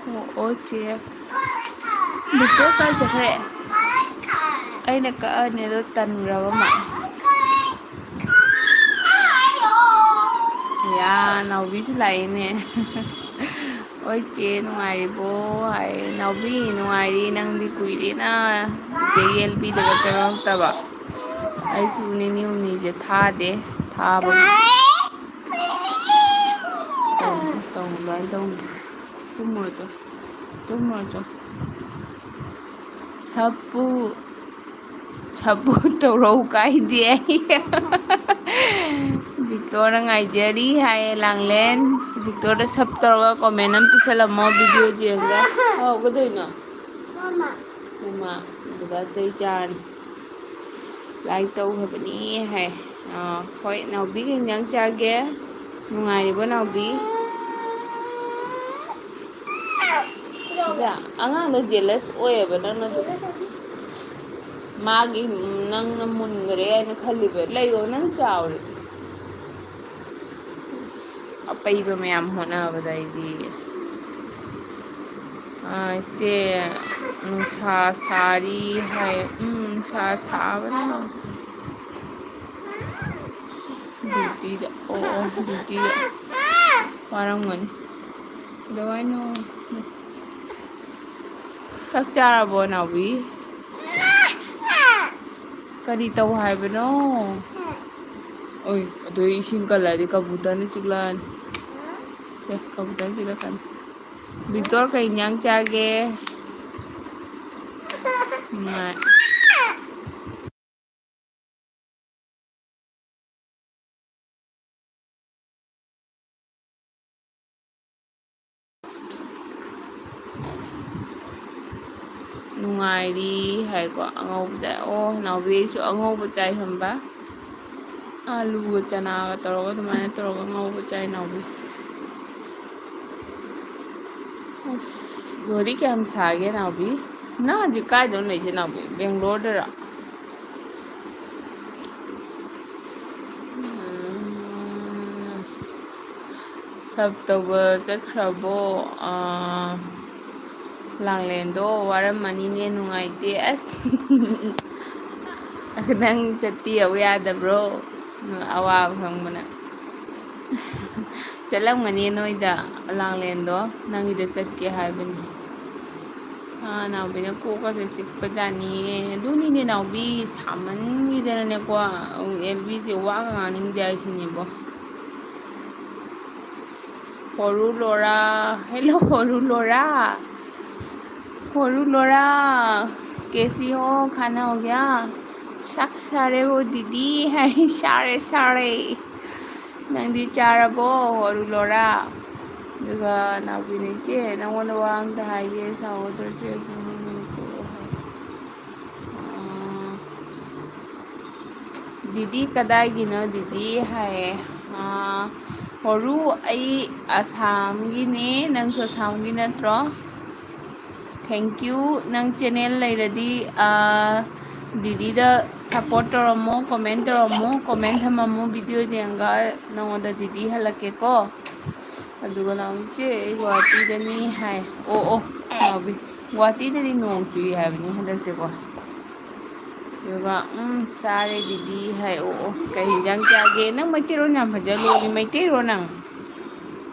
ꯑꯣ, ꯑꯣ, ꯆꯦ꯫ ꯕꯤꯛꯇꯣꯔ ꯀꯥꯏ ꯆꯠꯈ꯭ꯔꯦ? ꯑꯩꯅ ꯀꯛꯑꯅꯤ ꯑꯗꯣ ꯇꯟꯈ꯭ꯔꯕ ꯃꯥ꯫ ꯌꯥ, ꯅꯥꯎꯕꯤꯁꯨ ꯂꯥꯛꯏꯅꯦ꯫ "ꯍꯣꯏ ꯆꯦ, ꯅꯨꯡꯉꯥꯏꯔꯤꯕꯣ?" ꯍꯥꯏ꯫ "ꯅꯥꯎꯕꯤ, ꯅꯨꯡꯉꯥꯏꯔꯤ, ꯅꯪꯗꯤ ꯀꯨꯏꯔꯦꯅ ꯆꯦ ꯌꯦꯜꯕꯤꯗꯒ ꯆꯪꯉꯛꯇꯕ꯫ ꯑꯩꯁꯨ ꯅꯤꯅꯤ ꯍꯨꯝꯅꯤꯁꯦ ꯊꯥꯗꯦ, ꯊꯥꯕ"꯫ ꯇꯧ, ꯇꯧ, ꯑꯗꯨꯃꯥꯏꯅ ꯇꯧ꯫ ꯇꯨꯝꯃꯨꯔꯣ ꯆꯣ, ꯇꯨꯝꯃꯨꯔꯣ ꯆꯣ꯫ ꯁꯞꯄꯨ, ꯁꯞꯄꯨ ꯇꯧꯔꯧ ꯀꯥꯏꯗꯦ꯫ ꯕꯤꯛꯇꯣꯔꯅ ꯉꯥꯏꯖꯔꯤ ꯍꯥꯏꯌꯦ, ꯂꯥꯡꯂꯦꯟ꯫ ꯕꯤꯛꯇꯣꯔꯗ sub ꯇꯧꯔꯒ comment ꯑꯃ ꯄꯤꯁꯜꯂꯝꯃꯣ, video ꯌꯦꯡꯉꯒ꯫ ꯍꯥꯎ, ꯀꯩꯗꯧꯔꯤꯅꯣ? ꯃꯃꯥ꯫ ꯃꯃꯥ, ꯗꯗꯥ ꯆꯩ ꯆꯥꯔꯅꯤ꯫ ꯂꯥꯏꯔꯤꯛ ꯇꯧꯈ꯭ꯔꯕꯅꯤ ꯍꯥꯏ꯫ ꯑꯥ, ꯍꯣꯏ, ꯅꯥꯎꯕꯤ ꯀꯩ ꯏꯟꯖꯥꯡ ꯆꯥꯒꯦ? ꯅꯨꯡꯉꯥꯏꯔꯤꯕꯣ, ꯅꯥꯎꯕꯤ? ꯁꯤꯗ ꯑꯉꯥꯡꯗꯣ jealous ꯑꯣꯏꯌꯦꯕ ꯅꯪꯅ ꯑꯗꯨꯝ꯫ ꯃꯥꯒꯤ, ꯅꯪꯅ ꯃꯨꯟꯈꯔꯦ ꯍꯥꯏꯅ ꯈꯜꯂꯤꯕ꯫ ꯂꯩꯌꯣ, ꯅꯪ ꯆꯥꯎꯔꯦ꯫ ꯑꯄꯩꯕ ꯃꯌꯥꯝ ꯍꯣꯠꯅꯕꯗ ꯑꯩꯗꯤ꯫ ꯑꯥ, ꯏꯆꯦ, ꯅꯨꯡꯁꯥ ꯁꯥꯔꯤ ꯍꯥꯏ꯫ ꯎꯝ, ꯅꯨꯡꯁꯥ ꯁꯥꯕꯅ꯫ Duty ꯗ꯫ ꯑꯣ, ꯑꯣ, duty ꯗ꯫ ꯋꯥꯔꯝꯒꯅꯤ꯫ ꯀꯩꯗꯧ ꯍꯥꯏꯅꯣ? ꯆꯥꯛ ꯆꯥꯔꯕꯣ, ꯅꯥꯎꯕꯤ? ꯀꯔꯤ ꯇꯧ ꯍꯥꯏꯕꯅꯣ? ꯑꯣꯏ, ꯑꯗꯨ ꯏꯁꯤꯡ ꯀꯜꯂꯗꯤ ꯀꯕꯨꯇꯔꯅ ꯆꯤꯛꯂꯛꯑꯅꯤ꯫ ꯁꯦ, ꯀꯕꯨꯇꯔꯅ ꯆꯤꯛꯂꯛꯀꯅꯤ꯫ ꯕꯤꯛꯇꯣꯔ, ꯀꯩ ꯏꯟꯖꯥꯡ ꯆꯥꯒꯦ? ꯅꯨꯡꯉꯥꯏ꯫ ꯅꯨꯡꯉꯥꯏꯔꯤ ꯍꯥꯏꯀꯣ꯫ ꯑꯉꯧꯕꯗ, ꯑꯣ, ꯅꯥꯎꯕꯤ ꯑꯩꯁꯨ ꯑꯉꯧꯕ ꯆꯥꯏ ꯈꯪꯕ꯫ ꯑꯥꯂꯨꯒ ꯆꯅꯥꯒ ꯇꯧꯔꯒ ꯑꯗꯨꯃꯥꯏꯅ ꯇꯧꯔꯒ ꯉꯧꯕ ꯆꯥꯏ ꯅꯥꯎꯕꯤ꯫ ꯑꯁ, ꯂꯣꯏꯔꯦ, ꯀꯌꯥꯝ ꯁꯥꯒꯦ ꯅꯥꯎꯕꯤ? ꯅꯪ ꯍꯧꯖꯤꯛ ꯀꯥꯏꯗꯅꯣ ꯂꯩꯁꯦ ꯅꯥꯎꯕꯤ? ꯕꯦꯡꯒ꯭ꯂꯣꯔꯗꯔꯣ? ꯎꯝ, ꯁꯞ ꯇꯧꯕ ꯆꯠꯈ꯭ꯔꯕꯣ? ꯑꯥ, ꯂꯥꯡꯂꯦꯟꯗꯣ ꯋꯥꯔꯝꯃꯅꯤꯅꯦ, ꯅꯨꯡꯉꯥꯏꯇꯦ꯫ ꯑꯁ, ꯅꯪ ꯆꯠꯄꯤꯌꯧ ꯌꯥꯗꯕ꯭ꯔꯣ? ꯑꯋꯥꯕ ꯈꯪꯕꯅ꯫ ꯆꯠꯂꯝꯒꯅꯤ ꯅꯣꯏꯗ ꯂꯥꯡꯂꯦꯟꯗꯣ, ꯅꯪꯒꯤꯗ ꯆꯠꯀꯦ ꯍꯥꯏꯕꯅꯤ꯫ ꯑꯥ, ꯅꯥꯎꯕꯤꯅ ꯀꯣꯛꯀꯁꯦ ꯆꯤꯛꯄꯖꯥꯠꯅꯤꯌꯦ꯫ ꯑꯗꯨꯅꯤꯅꯦ ꯅꯥꯎꯕꯤ, ꯁꯥꯃꯟꯈꯤꯗꯅꯅꯦꯀꯣ, ꯑꯦꯜ ꯕꯤꯁꯦ ꯋꯥꯒ ꯉꯥꯡꯅꯤꯡꯗꯦ ꯍꯥꯏꯁꯤꯅꯦꯕꯣ꯫ ꯍꯣꯔꯨ ꯂꯣꯔꯥ, hello ꯍꯣꯔꯨ ꯂꯣꯔꯥ, ꯍꯣꯔꯨ ꯂꯣꯔꯥ, ꯀꯦꯁꯤ ꯍꯣ, ꯈꯥꯅꯥ ꯍꯣ ꯒꯌꯥ? ꯆꯥꯛ ꯆꯥꯔꯦꯕꯣ ꯗꯤꯗꯤ ꯍꯥꯏ꯫ ꯆꯥꯔꯦ, ꯆꯥꯔꯦ꯫ ꯅꯪꯗꯤ ꯆꯥꯔꯕꯣ, ꯍꯣꯔꯨ ꯂꯣꯔꯥ? ꯑꯗꯨꯒ ꯅꯥꯎꯕꯤꯅ, "ꯏꯆꯦ, ꯅꯪꯉꯣꯟꯗ ꯋꯥ ꯑꯝꯇ ꯍꯥꯏꯒꯦ, ꯁꯥꯎꯒꯗ꯭ꯔꯣ ꯏꯆꯦ?" ꯑꯥ, "ꯗꯤꯗꯤ ꯀꯗꯥꯏꯒꯤꯅꯣ ꯗꯤꯗꯤ?" ꯍꯥꯏꯌꯦ꯫ ꯑꯥ, ꯍꯣꯔꯨ, ꯑꯩ ꯑꯁꯥꯝꯒꯤꯅꯦ, ꯅꯪꯁꯨ ꯑꯁꯥꯝꯒꯤ ꯅꯠꯇ꯭ꯔꯣ? Thank you꯫ ꯅꯪ ꯆꯦꯅꯦꯜ ꯂꯩꯔꯗꯤ, ꯑꯥ, ꯗꯤꯗꯤꯗ ꯁꯞꯄꯣꯔꯠ ꯇꯧꯔꯝꯃꯣ, ꯀꯣꯃꯦꯟ ꯇꯧꯔꯝꯃꯣ, ꯀꯣꯃꯦꯟ ꯊꯝꯃꯝꯃꯣ, ꯚꯤꯗꯤꯑꯣ ꯌꯦꯡꯉꯒ ꯅꯉꯣꯟꯗ ꯗꯤꯗꯤ ꯍꯜꯂꯛꯀꯦꯀꯣ꯫ ꯑꯗꯨꯒ ꯅꯥꯎꯕꯤ, "ꯏꯆꯦ, ꯑꯩ ꯒꯨꯍꯥꯇꯤꯗꯅꯤ" ꯍꯥꯏ꯫ ꯑꯣ, ꯑꯣ, ꯅꯥꯎꯕꯤ, ꯒꯨꯍꯥꯇꯤꯗꯗꯤ ꯅꯣꯡ ꯆꯨꯏ ꯍꯥꯏꯕꯅꯤ ꯍꯟꯗꯛꯁꯦꯀꯣ꯫ ꯑꯗꯨꯒ, "ꯎꯝ, ꯆꯥꯔꯦ ꯗꯤꯗꯤ" ꯍꯥꯏ꯫ ꯑꯣ, ꯑꯣ, ꯀꯩ ꯍꯤꯟꯖꯥꯡ ꯆꯥꯒꯦ? ꯅꯪ ꯃꯩꯇꯩꯔꯣꯟ ꯌꯥꯝ ꯐꯖ ꯂꯣꯜꯂꯤ, ꯃꯩꯇꯩꯔꯣ ꯅꯪ?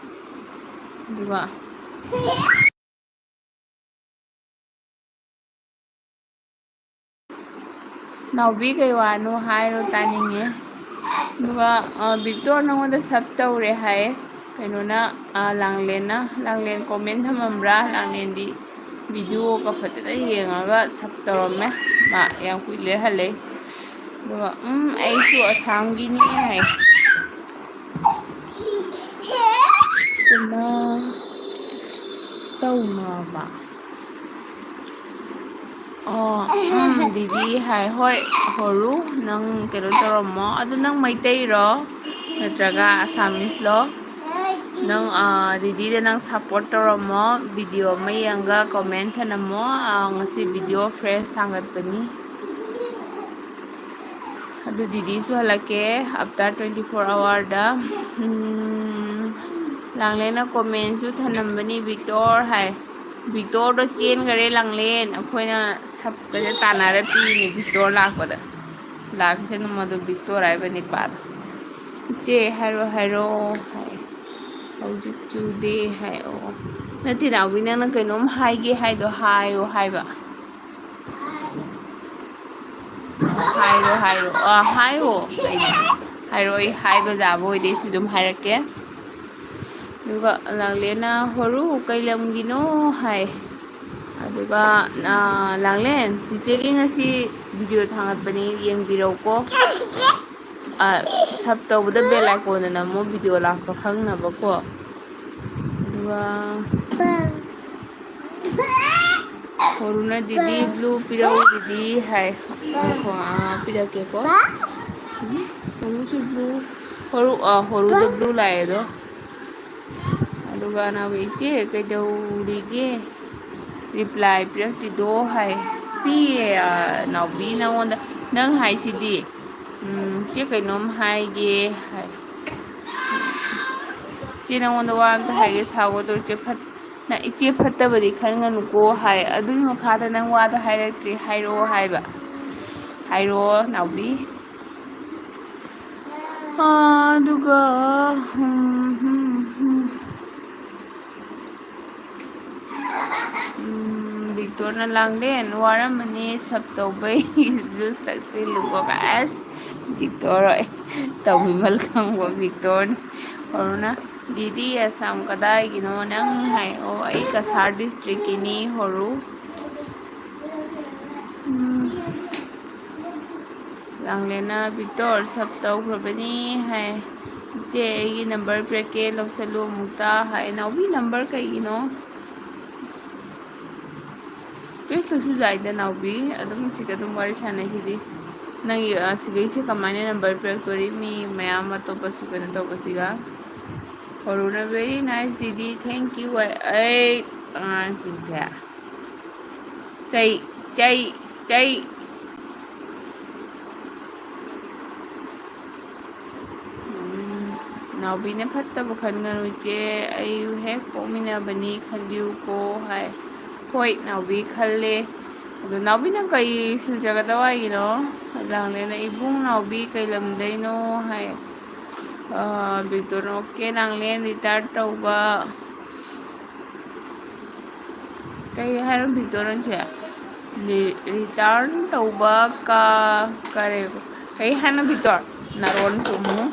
ꯑꯗꯨꯒ ꯅꯥꯎꯕꯤ ꯀꯩ ꯋꯥꯅꯣ ꯍꯥꯏꯔꯣ ꯇꯥꯅꯤꯡꯉꯦ꯫ ꯑꯗꯨꯒ, ꯑ, ꯚꯤꯛꯇꯣꯔ ꯅꯉꯣꯟꯗ ꯁꯞ ꯇꯧꯔꯦ ꯍꯥꯏ꯫ ꯀꯩꯅꯣꯅ, ꯑ, ꯂꯥꯡꯂꯦꯟꯅ, ꯂꯥꯡꯂꯦꯟ ꯀꯣꯃꯦꯟ ꯊꯝꯃꯝꯕ꯭ꯔꯥ? ꯂꯥꯡꯂꯦꯟꯗꯤ ꯚꯤꯗꯤꯑꯣꯒ ꯐꯖꯅ ꯌꯦꯡꯉꯒ ꯁꯞ ꯇꯧꯔꯝꯃꯦ꯫ ꯃꯥ ꯌꯥꯝ ꯀꯨꯏ ꯂꯩꯔ ꯍꯜꯂꯛꯏ꯫ ꯑꯗꯨꯒ, ꯎꯝ, "ꯑꯩꯁꯨ ꯑꯁꯥꯝꯒꯤꯅꯤ" ꯍꯥꯏ꯫ ꯀꯅꯥ ꯇꯧꯅꯕ? ꯑꯣ, ꯎꯝ, ꯗꯤꯗꯤ ꯍꯥꯏ, "ꯍꯣꯏ, ꯍꯣꯔꯨ, ꯅꯪ ꯀꯩꯅꯣ ꯇꯧꯔꯝꯃꯣ꯫ ꯑꯗꯨ ꯅꯪ ꯃꯩꯇꯩꯔꯣ? ꯅꯠꯇ꯭ꯔꯒ ꯑꯁꯥꯃꯤꯁꯂꯣ? ꯅꯪ, ꯑ, ꯗꯤꯗꯤꯗ ꯅꯪ ꯁꯞꯄꯣꯔꯠ ꯇꯧꯔꯝꯃꯣ꯫ ꯚꯤꯗꯤꯑꯣ ꯑꯃ ꯌꯦꯡꯉꯒ ꯀꯣꯃꯦꯟ ꯊꯅꯝꯃꯣ꯫ ꯑ, ꯉꯁꯤ ꯚꯤꯗꯤꯑꯣ ꯐ꯭ꯔꯦꯁ ꯊꯥꯡꯒꯠꯄꯅꯤ꯫" ꯑꯗꯨ ꯗꯤꯗꯤꯁꯨ ꯍꯜꯂꯛꯀꯦ after twenty four hourꯗ꯫ ꯎꯝ, ꯂꯥꯡꯂꯦꯟꯅ ꯀꯣꯃꯦꯟꯁꯨ ꯊꯅꯝꯕꯅꯤ, "ꯚꯤꯛꯇꯣꯔ" ꯍꯥꯏ꯫ ꯚꯤꯛꯇꯣꯔꯗꯣ ꯆꯦꯟꯈꯔꯦ ꯂꯥꯡꯂꯦꯟ꯫ ꯑꯩꯈꯣꯏꯅ ꯁꯞꯀꯁꯦ ꯇꯥꯟꯅꯔ ꯄꯤꯔꯤꯅꯦ ꯚꯤꯛꯇꯣꯔ ꯂꯥꯛꯄꯗ꯫ ꯂꯥꯛꯁꯅꯨ ꯃꯗꯨ ꯚꯤꯛꯇꯣꯔ ꯍꯥꯏꯕ ꯅꯤꯄꯥꯗꯣ꯫ "ꯏꯆꯦ, ꯍꯥꯏꯔꯣ, ꯍꯥꯏꯔꯣ" ꯍꯥꯏ꯫ "ꯍꯧꯖꯤꯛ ꯆꯨꯗꯦ" ꯍꯥꯏ꯫ ꯑꯣ, ꯅꯠꯇꯦ ꯅꯥꯎꯕꯤ, ꯅꯪꯅ ꯀꯩꯅꯣꯝ ꯍꯥꯏꯒꯦ ꯍꯥꯏꯗꯣ ꯍꯥꯏꯌꯣ ꯍꯥꯏꯕ꯫ ꯍꯥꯏꯔꯣ, ꯍꯥꯏꯔꯣ꯫ ꯑ, ꯍꯥꯏꯌꯣ꯫ ꯀꯩꯅꯣ? ꯍꯥꯏꯔꯣ, ꯑꯩ ꯍꯥꯏꯕ ꯌꯥꯕ ꯑꯣꯏꯗꯤ ꯑꯩꯁꯨ ꯑꯗꯨꯝ ꯍꯥꯏꯔꯛꯀꯦ꯫ ꯑꯗꯨꯒ ꯂꯥꯡꯂꯦꯟꯅ, "ꯍꯣꯔꯨ, ꯀꯩ ꯂꯝꯒꯤꯅꯣ?" ꯍꯥꯏ꯫ ꯑꯗꯨꯒ, ꯑ, "ꯂꯥꯡꯂꯦꯟ, ꯆꯤꯆꯦꯒꯤ ꯉꯁꯤ ꯚꯤꯗꯤꯑꯣ ꯊꯥꯒꯠꯄꯅꯤ, ꯌꯦꯡꯕꯤꯔꯧꯀꯣ꯫ ꯑ, ꯁꯞ ꯇꯧꯕꯗ ꯕꯦꯜ ꯑꯥꯏꯀꯣꯟꯗ ꯅꯝꯃꯣ, ꯚꯤꯗꯤꯑꯣ ꯂꯥꯛꯄ ꯈꯪꯅꯕꯀꯣ꯫" ꯑꯗꯨꯒ ꯍꯣꯔꯨꯅ, "ꯗꯤꯗꯤ, ꯕ꯭ꯂꯨ ꯄꯤꯔꯛꯎ ꯗꯤꯗꯤ" ꯍꯥꯏ꯫ ꯉꯥꯏꯈꯣ, ꯑꯥ, ꯄꯤꯔꯛꯀꯦꯀꯣ꯫ ꯎꯝ, ꯍꯣꯔꯨꯁꯨ ꯕ꯭ꯂꯨ, ꯍꯣꯔꯨ, ꯑꯥ, ꯍꯣꯔꯨꯗ ꯕ꯭ꯂꯨ ꯂꯥꯛꯑꯦ ꯑꯗꯣ꯫ ꯑꯗꯨꯒ ꯅꯥꯎꯕꯤ, "ꯏꯆꯦ, ꯀꯩꯗꯧꯔꯤꯒꯦ? ꯔꯤꯄ꯭ꯂꯥꯏ ꯄꯤꯔꯛꯇ꯭ꯔꯤꯗꯣ?" ꯍꯥꯏ꯫ ꯄꯤꯌꯦ, ꯑꯥ, ꯅꯥꯎꯕꯤ, ꯅꯉꯣꯟꯗ, ꯅꯪ ꯍꯥꯏꯁꯤꯗꯤ, ꯎꯝ, "ꯆꯦ, ꯀꯩꯅꯣꯝ ꯍꯥꯏꯒꯦ" ꯍꯥꯏ꯫ "ꯆꯦ, ꯅꯉꯣꯟꯗ ꯋꯥ ꯑꯝꯇ ꯍꯥꯏꯒꯦ, ꯁꯥꯎꯒꯗꯧꯔꯤ ꯆꯦ, ꯐꯠ-, ꯅꯪ ꯏꯆꯦ ꯐꯠꯇꯕꯗꯤ ꯈꯟꯒꯅꯨꯀꯣ" ꯍꯥꯏ꯫ "ꯑꯗꯨꯒꯤ ꯃꯈꯥꯗ ꯅꯪ ꯋꯥꯗꯣ ꯍꯥꯏꯔꯛꯇ꯭ꯔꯤ, ꯍꯥꯏꯔꯛꯑꯣ" ꯍꯥꯏꯕ꯫ "ꯍꯥꯏꯔꯛꯑꯣ ꯅꯥꯎꯕꯤ꯫" ꯑꯥ, ꯑꯗꯨꯒ, ꯎꯝ, ꯎꯝ, ꯎꯝ꯫ ꯎꯝ, ꯚꯤꯛꯇꯣꯔꯅ, "ꯂꯥꯡꯂꯦꯟ, ꯋꯥꯔꯝꯃꯅꯤ ꯁꯞ ꯇꯧꯕꯩ, ꯖꯨꯁ ꯊꯛꯆꯤꯜꯂꯨꯀꯣ" ꯀꯥꯏ꯫ ꯑꯁ, ꯚꯤꯛꯇꯣꯔ ꯍꯣꯏ ꯇꯧꯕꯤꯃꯜ ꯈꯪꯕ ꯚꯤꯛꯇꯣꯔꯅꯤ꯫ ꯍꯣꯔꯨꯅ, "ꯗꯤꯗꯤ, ꯑꯁꯥꯝ ꯀꯗꯥꯏꯒꯤꯅꯣ ꯅꯪ?" ꯍꯥꯏ꯫ "ꯑꯣ, ꯑꯩ ꯀꯁꯥꯔ ꯗꯤꯁꯇ꯭ꯔꯤꯛꯀꯤꯅꯤ ꯍꯣꯔꯨ꯫" ꯎꯝ꯫ ꯂꯥꯡꯂꯦꯟꯅ, "ꯚꯤꯛꯇꯣꯔ, ꯁꯞ ꯇꯧꯈ꯭ꯔꯕꯅꯤ" ꯍꯥꯏ꯫ "ꯏꯆꯦ, ꯑꯩꯒꯤ ꯅꯝꯕꯔ ꯄꯤꯔꯛꯀꯦ, ꯂꯧꯁꯜꯂꯨ ꯑꯃꯨꯛꯇ" ꯍꯥꯏ꯫ ꯅꯥꯎꯕꯤ, ꯅꯝꯕꯔ ꯀꯩꯒꯤꯅꯣ? ꯄꯤꯔꯛꯇꯁꯨ ꯌꯥꯏꯗ, ꯅꯥꯎꯕꯤ꯫ ꯑꯗꯨꯝ ꯁꯤꯒ ꯑꯗꯨꯝ ꯋꯥꯔꯤ ꯁꯥꯟꯅꯩꯁꯤꯗꯤ꯫ ꯅꯪꯒꯤ, ꯑ, ꯁꯤꯒꯩꯁꯦ ꯀꯃꯥꯏꯅ ꯅꯝꯕꯔ ꯄꯤꯔꯛꯇꯣꯔꯤ? ꯃꯤ ꯃꯌꯥꯝ ꯑꯇꯣꯞꯄꯁꯨ ꯀꯩꯅꯣ ꯇꯧꯕꯁꯤꯒ꯫ ꯍꯣꯔꯨꯅ very nice ꯗꯤꯗꯤ, thank you꯫ ꯑꯩ ꯑꯉꯥꯡꯁꯤꯡꯁꯦ꯫ ꯆꯩ, ꯆꯩ, ꯆꯩ꯫ ꯎꯝ, ꯅꯥꯎꯕꯤꯅ ꯐꯠꯇꯕ ꯈꯟꯒꯅꯨ ꯏꯆꯦ, ꯑꯩ ꯍꯦꯛ ꯄꯣꯛꯃꯤꯟꯅꯕꯅꯤ ꯈꯟꯕꯤꯌꯨꯀꯣ ꯍꯥꯏ꯫ ꯍꯣꯏ ꯅꯥꯎꯕꯤ ꯈꯜꯂꯦ꯫ ꯑꯗꯣ ꯅꯥꯎꯕꯤꯅ ꯀꯩ ꯁꯤꯜꯆꯔꯒꯗ ꯋꯥꯏꯒꯤꯅꯣ? ꯂꯥꯡꯂꯦꯟꯅ ꯏꯕꯨꯡ ꯅꯥꯎꯕꯤ ꯀꯩ ꯂꯝꯗꯩꯅꯣ ꯍꯥꯏ꯫ ꯑ, ꯕꯤꯛꯇꯣꯔꯅ okay ꯂꯥꯡꯂꯦꯟ retire ꯇꯧꯕ꯫ ꯀꯩ ꯍꯥꯏꯅꯣ ꯕꯤꯛꯇꯣꯔ ꯅꯪꯁꯦ? ꯔꯤ-, retire ꯇꯧꯕ ꯀ-, ꯀꯔꯤ, ꯀꯩ ꯍꯥꯏꯅꯣ ꯕꯤꯛꯇꯣꯔ? ꯅꯥꯔꯣꯟ ꯇꯨꯝꯃꯨ꯫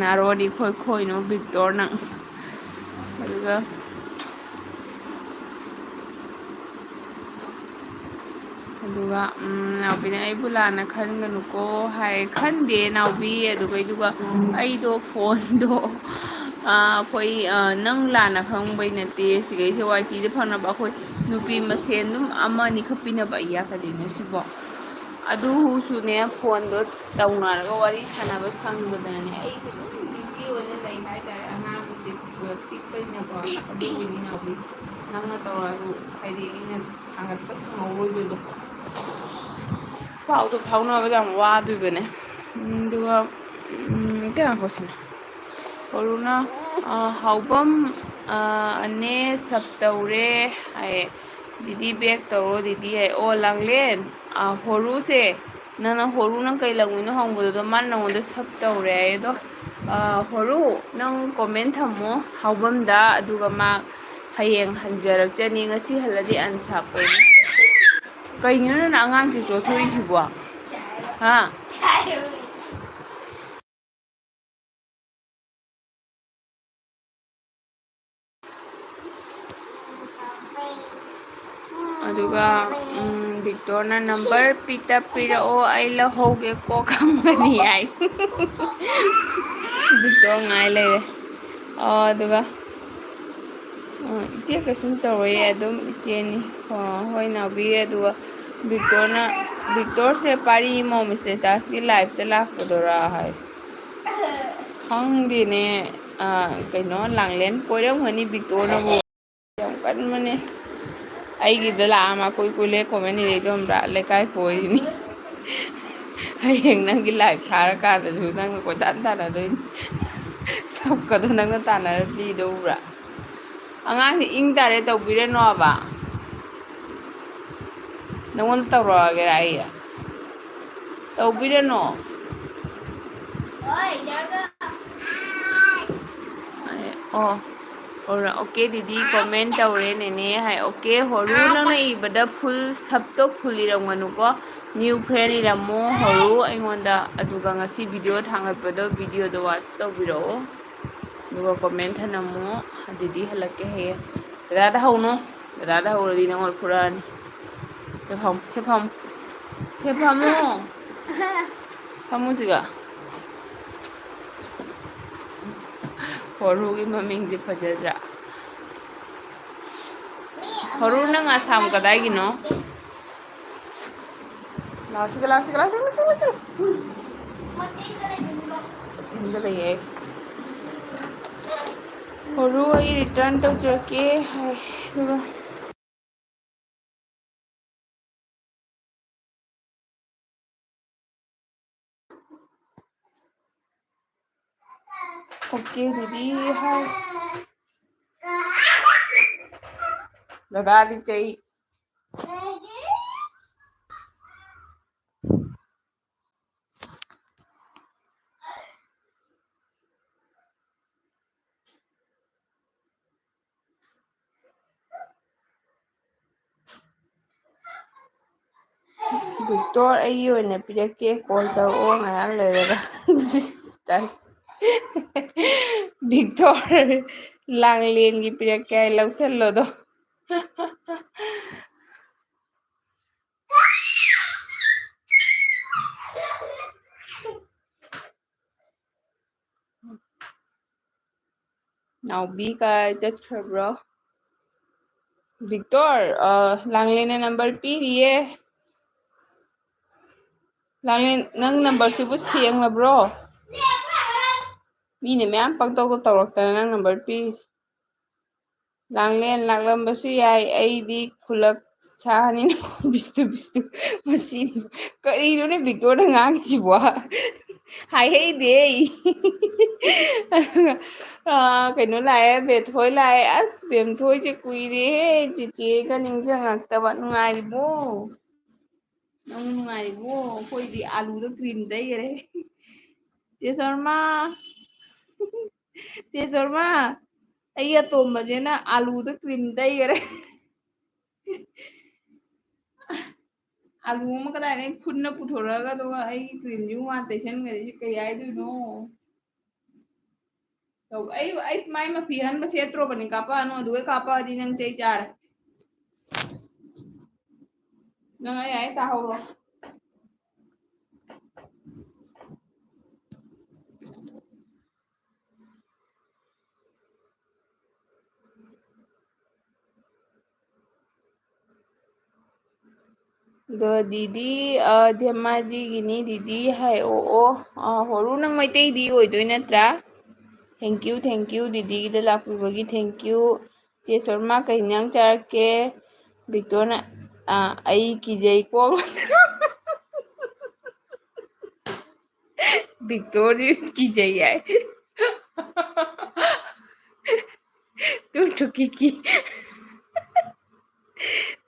ꯅꯥꯔꯣꯟ ꯏꯈꯣꯏ ꯈꯣꯏꯅꯨ ꯕꯤꯛꯇꯣꯔ ꯅꯪ꯫ ꯑꯗꯨꯒ ꯑꯗꯨꯒ, ꯎꯝ, ꯅꯥꯎꯕꯤꯅ ꯑꯩꯕꯨ ꯂꯥꯟꯅ ꯈꯟꯒꯅꯨꯀꯣ ꯍꯥꯏ꯫ ꯈꯟꯗꯦ ꯅꯥꯎꯕꯤ꯫ ꯑꯗꯨꯒ, ꯑꯗꯨꯒ ꯑꯩꯗꯣ ꯐꯣꯟꯗꯣ, ꯑ, ꯑꯩꯈꯣꯏ, ꯑ, ꯅꯪ ꯂꯥꯟꯅ ꯈꯪꯕꯩ ꯅꯠꯇꯦ꯫ ꯁꯤꯒꯩꯁꯦ ꯋꯥꯏ ꯇꯤꯗ ꯐꯪꯅꯕ ꯑꯩꯈꯣꯏ ꯅꯨꯄꯤ ꯃꯁꯦꯟ ꯑꯗꯨꯝ ꯑꯃ ꯑꯅꯤꯈꯛ ꯄꯤꯅꯕ ꯑꯩꯌꯥ ꯀꯔꯤꯅꯣ ꯁꯤꯕꯣ? ꯑꯗꯨꯁꯨꯅꯦ, ꯐꯣꯟꯗꯣ ꯇꯧꯅꯔꯒ ꯋꯥꯔꯤ ꯁꯥꯟꯅꯕ ꯁꯪꯗꯗꯅꯅꯦ, ꯑꯩꯁꯦ ꯑꯗꯨꯝ busy ꯑꯣꯏꯅ ꯂꯩ ꯍꯥꯏꯇꯥꯔꯦ꯫ ꯑꯉꯥꯡꯁꯦ ꯄꯤꯛꯄꯅꯤꯅꯀꯣ, ꯑꯗꯨꯒꯤꯅꯤ ꯅꯥꯎꯕꯤ꯫ ꯅꯪꯅ ꯇꯧꯔꯛꯑꯁꯨ ꯍꯥꯏꯗꯤ ꯑꯩꯅ ꯊꯥꯡꯒꯠꯄ ꯁꯪꯍꯧꯔꯣꯏꯗꯣꯏꯗꯣ꯫ ꯄꯥꯎꯗꯣ ꯐꯥꯎꯅꯕꯗ ꯌꯥꯝ ꯋꯥꯗꯣꯏꯕꯅꯦ꯫ ꯎꯝ, ꯑꯗꯨꯒ, ꯎꯝ, ꯀꯩꯅꯣ ꯉꯥꯏꯈꯣ ꯁꯤꯅ꯫ ꯍꯣꯔꯨꯅ, ꯑ, ꯍꯥꯎꯕꯝ, ꯑ, ꯑꯅꯦ sub ꯇꯧꯔꯦ ꯍꯥꯏꯌꯦ꯫ ꯗꯤꯗꯤ back ꯇꯧꯔꯣ ꯗꯤꯗꯤ ꯍꯥꯏ꯫ ꯑꯣ, ꯂꯥꯡꯂꯦꯟ, ꯑ, ꯍꯣꯔꯨꯁꯦ, ꯅꯪꯅ ꯍꯣꯔꯨ ꯅꯪ ꯀꯩ ꯂꯝꯒꯤꯅꯣ ꯍꯪꯕꯗꯨꯗ ꯃꯥꯅ ꯅꯪꯉꯣꯟꯗ sub ꯇꯧꯔꯦ ꯍꯥꯏꯌꯦ꯫ ꯑꯗꯣ, ꯑ, ꯍꯣꯔꯨ, ꯅꯪ comment ꯊꯝꯃꯣ ꯍꯥꯎꯕꯝꯗ, ꯑꯗꯨꯒ ꯃꯥ ꯍꯌꯦꯡ ꯍꯟꯖꯔꯛꯆꯅꯤ꯫ ꯉꯁꯤ ꯍꯜꯂꯗꯤ unsub ꯑꯣꯏꯅꯤ꯫ ꯀꯩꯒꯤꯅꯣ ꯅꯪꯅ ꯑꯉꯥꯡꯁꯦ ꯆꯣꯠꯊꯣꯛꯏꯁꯤꯕꯣ? ꯍꯥ? ꯑꯗꯨꯒ, ꯎꯝ, ꯕꯤꯛꯇꯣꯔꯅ number ꯄꯤꯇ ꯄꯤꯔꯛꯑꯣ, ꯑꯩ ꯂꯧꯍꯧꯒꯦ, ꯀꯣꯛ ꯈꯪꯒꯅꯤ ꯍꯥꯏ꯫ ꯕꯤꯛꯇꯣꯔ ꯉꯥꯏ ꯂꯩꯔꯦ꯫ ꯑꯣ, ꯑꯗꯨꯒ ꯑ, ꯏꯆꯦ ꯀꯩꯁꯨꯝ ꯇꯧꯔꯣꯏꯌꯦ, ꯑꯗꯨꯝ ꯏꯆꯦꯅꯤ꯫ ꯑꯣ, ꯍꯣꯏ, ꯅꯥꯎꯕꯤ꯫ ꯑꯗꯨꯒ ꯕꯤꯛꯇꯣꯔꯅ, ꯕꯤꯛꯇꯣꯔꯁꯦ ꯄꯥꯔꯤ ꯑꯃ ꯃꯤꯁ ꯅꯦꯇꯥꯁꯀꯤ ꯂꯥꯏꯐꯇ ꯂꯥꯛꯄꯗꯨꯔꯥ ꯍꯥꯏ꯫ ꯈꯪꯗꯦꯅꯦ꯫ ꯑ, ꯀꯩꯅꯣ, ꯂꯥꯡꯂꯦꯟ ꯀꯣꯏꯔꯝꯒꯅꯤ ꯕꯤꯛꯇꯣꯔꯅꯕꯨ꯫ ꯌꯥꯝ ꯀꯟꯕꯅꯦ꯫ ꯑꯩꯒꯤꯗ ꯂꯥꯛꯑ ꯃꯥ ꯀꯣꯏ ꯀꯣꯏ ꯂꯩ ꯀꯣꯃꯦꯟ ꯏꯔꯩꯗꯣ ꯈꯪꯕ꯭ꯔꯥ? ꯂꯩꯀꯥꯏ ꯀꯣꯏꯔꯤꯅꯤ꯫ ꯍꯌꯦꯡ ꯅꯪꯒꯤ ꯂꯥꯏꯐ ꯊꯥꯔꯀꯥꯟꯗꯁꯨ ꯅꯪꯅ ꯀꯣꯏꯇꯥꯟ ꯇꯥꯟꯅꯗꯣꯏꯅꯤ꯫ ꯁꯛꯀꯗꯣ ꯅꯪꯅ ꯇꯥꯟꯅꯔ ꯄꯤꯗꯧꯕ꯭ꯔꯥ? ꯑꯉꯥꯡꯁꯦ ꯏꯪ ꯇꯥꯔꯦ, ꯇꯧꯕꯤꯔꯅꯣꯕ꯫ ꯅꯪꯉꯣꯟꯗ ꯇꯧꯔꯛꯑꯒꯦꯔꯥ ꯑꯩ? ꯇꯧꯕꯤꯔꯅꯣ꯫ ꯑꯣ, ꯑꯣꯔ-, ꯑꯣꯀꯦ ꯗꯤꯗꯤ ꯀꯣꯃꯦꯟ ꯇꯧꯔꯦ ꯅꯦꯅꯦ ꯍꯥꯏ꯫ ꯑꯣꯀꯦ, ꯍꯣꯔꯨ ꯅꯪꯅ ꯏꯕꯗ ꯐꯨꯜ ꯁꯞꯇꯣ ꯐꯨꯜ ꯏꯔꯝꯒꯅꯨꯀꯣ꯫ ꯅ꯭ꯌꯨ ꯐ꯭ꯔꯦꯟ ꯏꯔꯝꯃꯣ ꯍꯣꯔꯨ ꯑꯩꯉꯣꯟꯗ, ꯑꯗꯨꯒ ꯉꯁꯤ ꯚꯤꯗꯤꯑꯣ ꯊꯥꯡꯒꯠꯄꯗꯣ ꯚꯤꯗꯤꯑꯣꯗꯣ ꯋꯥꯠꯆ ꯇꯧꯕꯤꯔꯛꯑꯣ꯫ ꯑꯗꯨꯒ ꯀꯣꯃꯦꯟ ꯊꯅꯝꯃꯣ꯫ ꯑꯗꯨꯗꯤ ꯍꯜꯂꯛꯀꯦ ꯍꯌꯦꯡ꯫ ꯗꯗꯥꯗ ꯍꯧꯅꯨ꯫ ꯗꯗꯥꯗ ꯍꯧꯔꯗꯤ ꯅꯪꯉꯣꯟꯗ ꯐꯨꯔꯛꯑꯅꯤ꯫ ꯁꯦ ꯐꯝ-, ꯁꯦ ꯐꯝ-, ꯁꯦ ꯐꯝꯃꯣ꯫ ꯐꯝꯃꯨ ꯁꯤꯒ꯫ ꯍꯣꯔꯨꯒꯤ ꯃꯃꯤꯡꯗꯤ ꯐꯖꯗ꯭ꯔꯥ? ꯍꯣꯔꯨ, ꯅꯪ ꯑꯁꯥꯝ ꯀꯗꯥꯏꯒꯤꯅꯣ? ꯂꯥꯛꯁꯤꯒ, ꯂꯥꯛꯁꯤꯒ, ꯂꯥꯛꯁꯤꯒ, ꯂꯥꯛꯁꯤꯒ, ꯂꯥꯛꯁꯤꯒ꯫ ꯌꯨꯝꯗ ꯂꯩꯌꯦ꯫ ꯍꯣꯔꯨ, ꯑꯩ ꯔꯤꯇꯔꯟ ꯇꯧꯖꯔꯛꯀꯦ ꯍꯥꯏ꯫ ꯑꯗꯨꯒ ꯑꯣꯀꯦ ꯗꯤꯗꯤ ꯍꯥꯏ꯫ ꯗꯗꯥꯗꯤ ꯆꯩ꯫ ꯕꯤꯛꯇꯣꯔ, ꯑꯩꯒꯤ ꯑꯣꯏꯅ ꯄꯤꯔꯛꯀꯦ, ꯀꯣꯜ ꯇꯧꯔꯛꯑꯣ ꯉꯥꯏꯍꯥꯛ ꯂꯩꯔꯒ꯫ ꯕꯤꯛꯇꯣꯔ, ꯂꯥꯡꯂꯦꯟꯒꯤ ꯄꯤꯔꯛꯀꯦ ꯍꯥꯏ, ꯂꯧꯁꯜꯂꯣꯗꯣ꯫ ꯅꯥꯎꯕꯤ ꯀꯥꯏ ꯆꯠꯈ꯭ꯔꯕ꯭ꯔꯣ? ꯕꯤꯛꯇꯣꯔ, ꯑ, ꯂꯥꯡꯂꯦꯟꯅ ꯅꯝꯕꯔ ꯄꯤꯔꯤꯌꯦ꯫ ꯂꯥꯡꯂꯦꯟ, ꯅꯪ ꯅꯝꯕꯔꯁꯤꯕꯨ ꯁꯦꯡꯂꯕ꯭ꯔꯣ? ꯃꯤꯅ ꯃꯌꯥꯝ ꯄꯪꯇꯧꯗ ꯇꯧꯔꯛꯇꯅ ꯅꯪ ꯅꯝꯕꯔ ꯄꯤꯔꯤꯁꯦ꯫ ꯂꯥꯡꯂꯦꯟ ꯂꯥꯛꯂꯝꯕꯁꯨ ꯌꯥꯏ, ꯑꯩꯗꯤ ꯈꯨꯂꯛ ꯁꯥꯅꯤꯅ꯫ ꯕꯤꯁꯇꯨ, ꯕꯤꯁꯇꯨ, ꯃꯁꯤꯅꯤ꯫ ꯀꯔꯤꯅꯣꯅꯦ ꯕꯤꯛꯇꯣꯔꯅ ꯉꯥꯡꯉꯤꯁꯤꯕꯣ? ꯍꯥꯏꯍꯩꯗꯦ ꯑꯩ꯫ ꯑꯗꯨꯒ, ꯑꯥ, ꯀꯩꯅꯣ ꯂꯥꯛꯑꯦ, ꯕꯦꯝꯊꯣꯏ ꯂꯥꯛꯑꯦ꯫ ꯑꯁ, ꯕꯦꯝꯊꯣꯏꯁꯦ ꯀꯨꯏꯔꯦꯍꯦ, ꯆꯤꯆꯦꯒ ꯅꯤꯡꯁꯤꯡꯉꯛꯇꯕ꯫ ꯅꯨꯡꯉꯥꯏꯔꯤꯕꯣ? ꯅꯪ ꯅꯨꯡꯉꯥꯏꯔꯤꯕꯣ? ꯑꯩꯈꯣꯏꯗꯤ ꯑꯥꯂꯨꯗ ꯀ꯭ꯔꯤꯝ ꯇꯩꯈꯔꯦ꯫ ꯆꯦ ꯁꯔꯃ꯫ ꯆꯦ ꯁꯔꯃ, ꯑꯩ ꯑꯇꯣꯝꯕꯁꯤꯅ ꯑꯥꯂꯨꯗ ꯀ꯭ꯔꯤꯝ ꯇꯩꯈꯔꯦ꯫ ꯑꯥꯂꯨ ꯑꯃ ꯀꯗꯥꯏꯗꯒꯤ ꯈꯨꯠꯅ ꯄꯨꯊꯣꯔꯛꯑꯒ ꯑꯗꯨꯒ ꯑꯩꯒꯤ ꯀ꯭ꯔꯤꯝꯁꯤꯕꯨ ꯃꯥꯅ ꯇꯩꯁꯟꯈ꯭ꯔꯦ꯫ ꯁꯤ ꯀꯩ ꯍꯥꯏꯗꯣꯏꯅꯣ? ꯇꯧ-, ꯑꯩ, ꯑꯩ ꯃꯥꯏ ꯃꯐꯤ ꯑꯍꯟꯕ ꯁꯦꯠꯇ꯭ꯔꯣꯕꯅꯤ, ꯀꯥꯞꯄꯛꯑꯅꯨ, ꯑꯗꯨꯒ ꯀꯥꯞꯄꯛꯑꯗꯤ ꯅꯪ ꯆꯩ ꯆꯥꯔꯦ꯫ ꯅꯪ ꯑꯩ ꯍꯥꯏ ꯇꯥꯍꯧꯔꯣ꯫ ꯑꯗꯣ ꯗꯤꯗꯤ, ꯑ, ꯙꯦꯃꯥꯖꯤꯒꯤꯅꯤ ꯗꯤꯗꯤ ꯍꯥꯏ꯫ ꯑꯣ, ꯑꯣ, ꯑ, ꯍꯣꯔꯨ, ꯅꯪ ꯃꯩꯇꯩꯗꯤ ꯑꯣꯏꯗꯣꯏ ꯅꯠꯇ꯭ꯔꯥ? Thank you, thank you, ꯗꯤꯗꯤꯒꯤꯗ ꯂꯥꯛꯄꯤꯕꯒꯤ thank you꯫ ꯆꯦ ꯁꯣꯔꯃꯥ, ꯀꯩ ꯏꯟꯖꯥꯡ ꯆꯥꯔꯛꯀꯦ? ꯕꯤꯛꯇꯣꯔꯅ, ꯑ, ꯑꯩ ꯀꯤꯖꯩꯀꯣ꯫ ꯕꯤꯛꯇꯣꯔꯗꯤ ꯀꯤꯖꯩ ꯍꯥꯏ꯫ ꯇꯨ ꯇꯨ ꯀꯤ ꯀꯤ꯫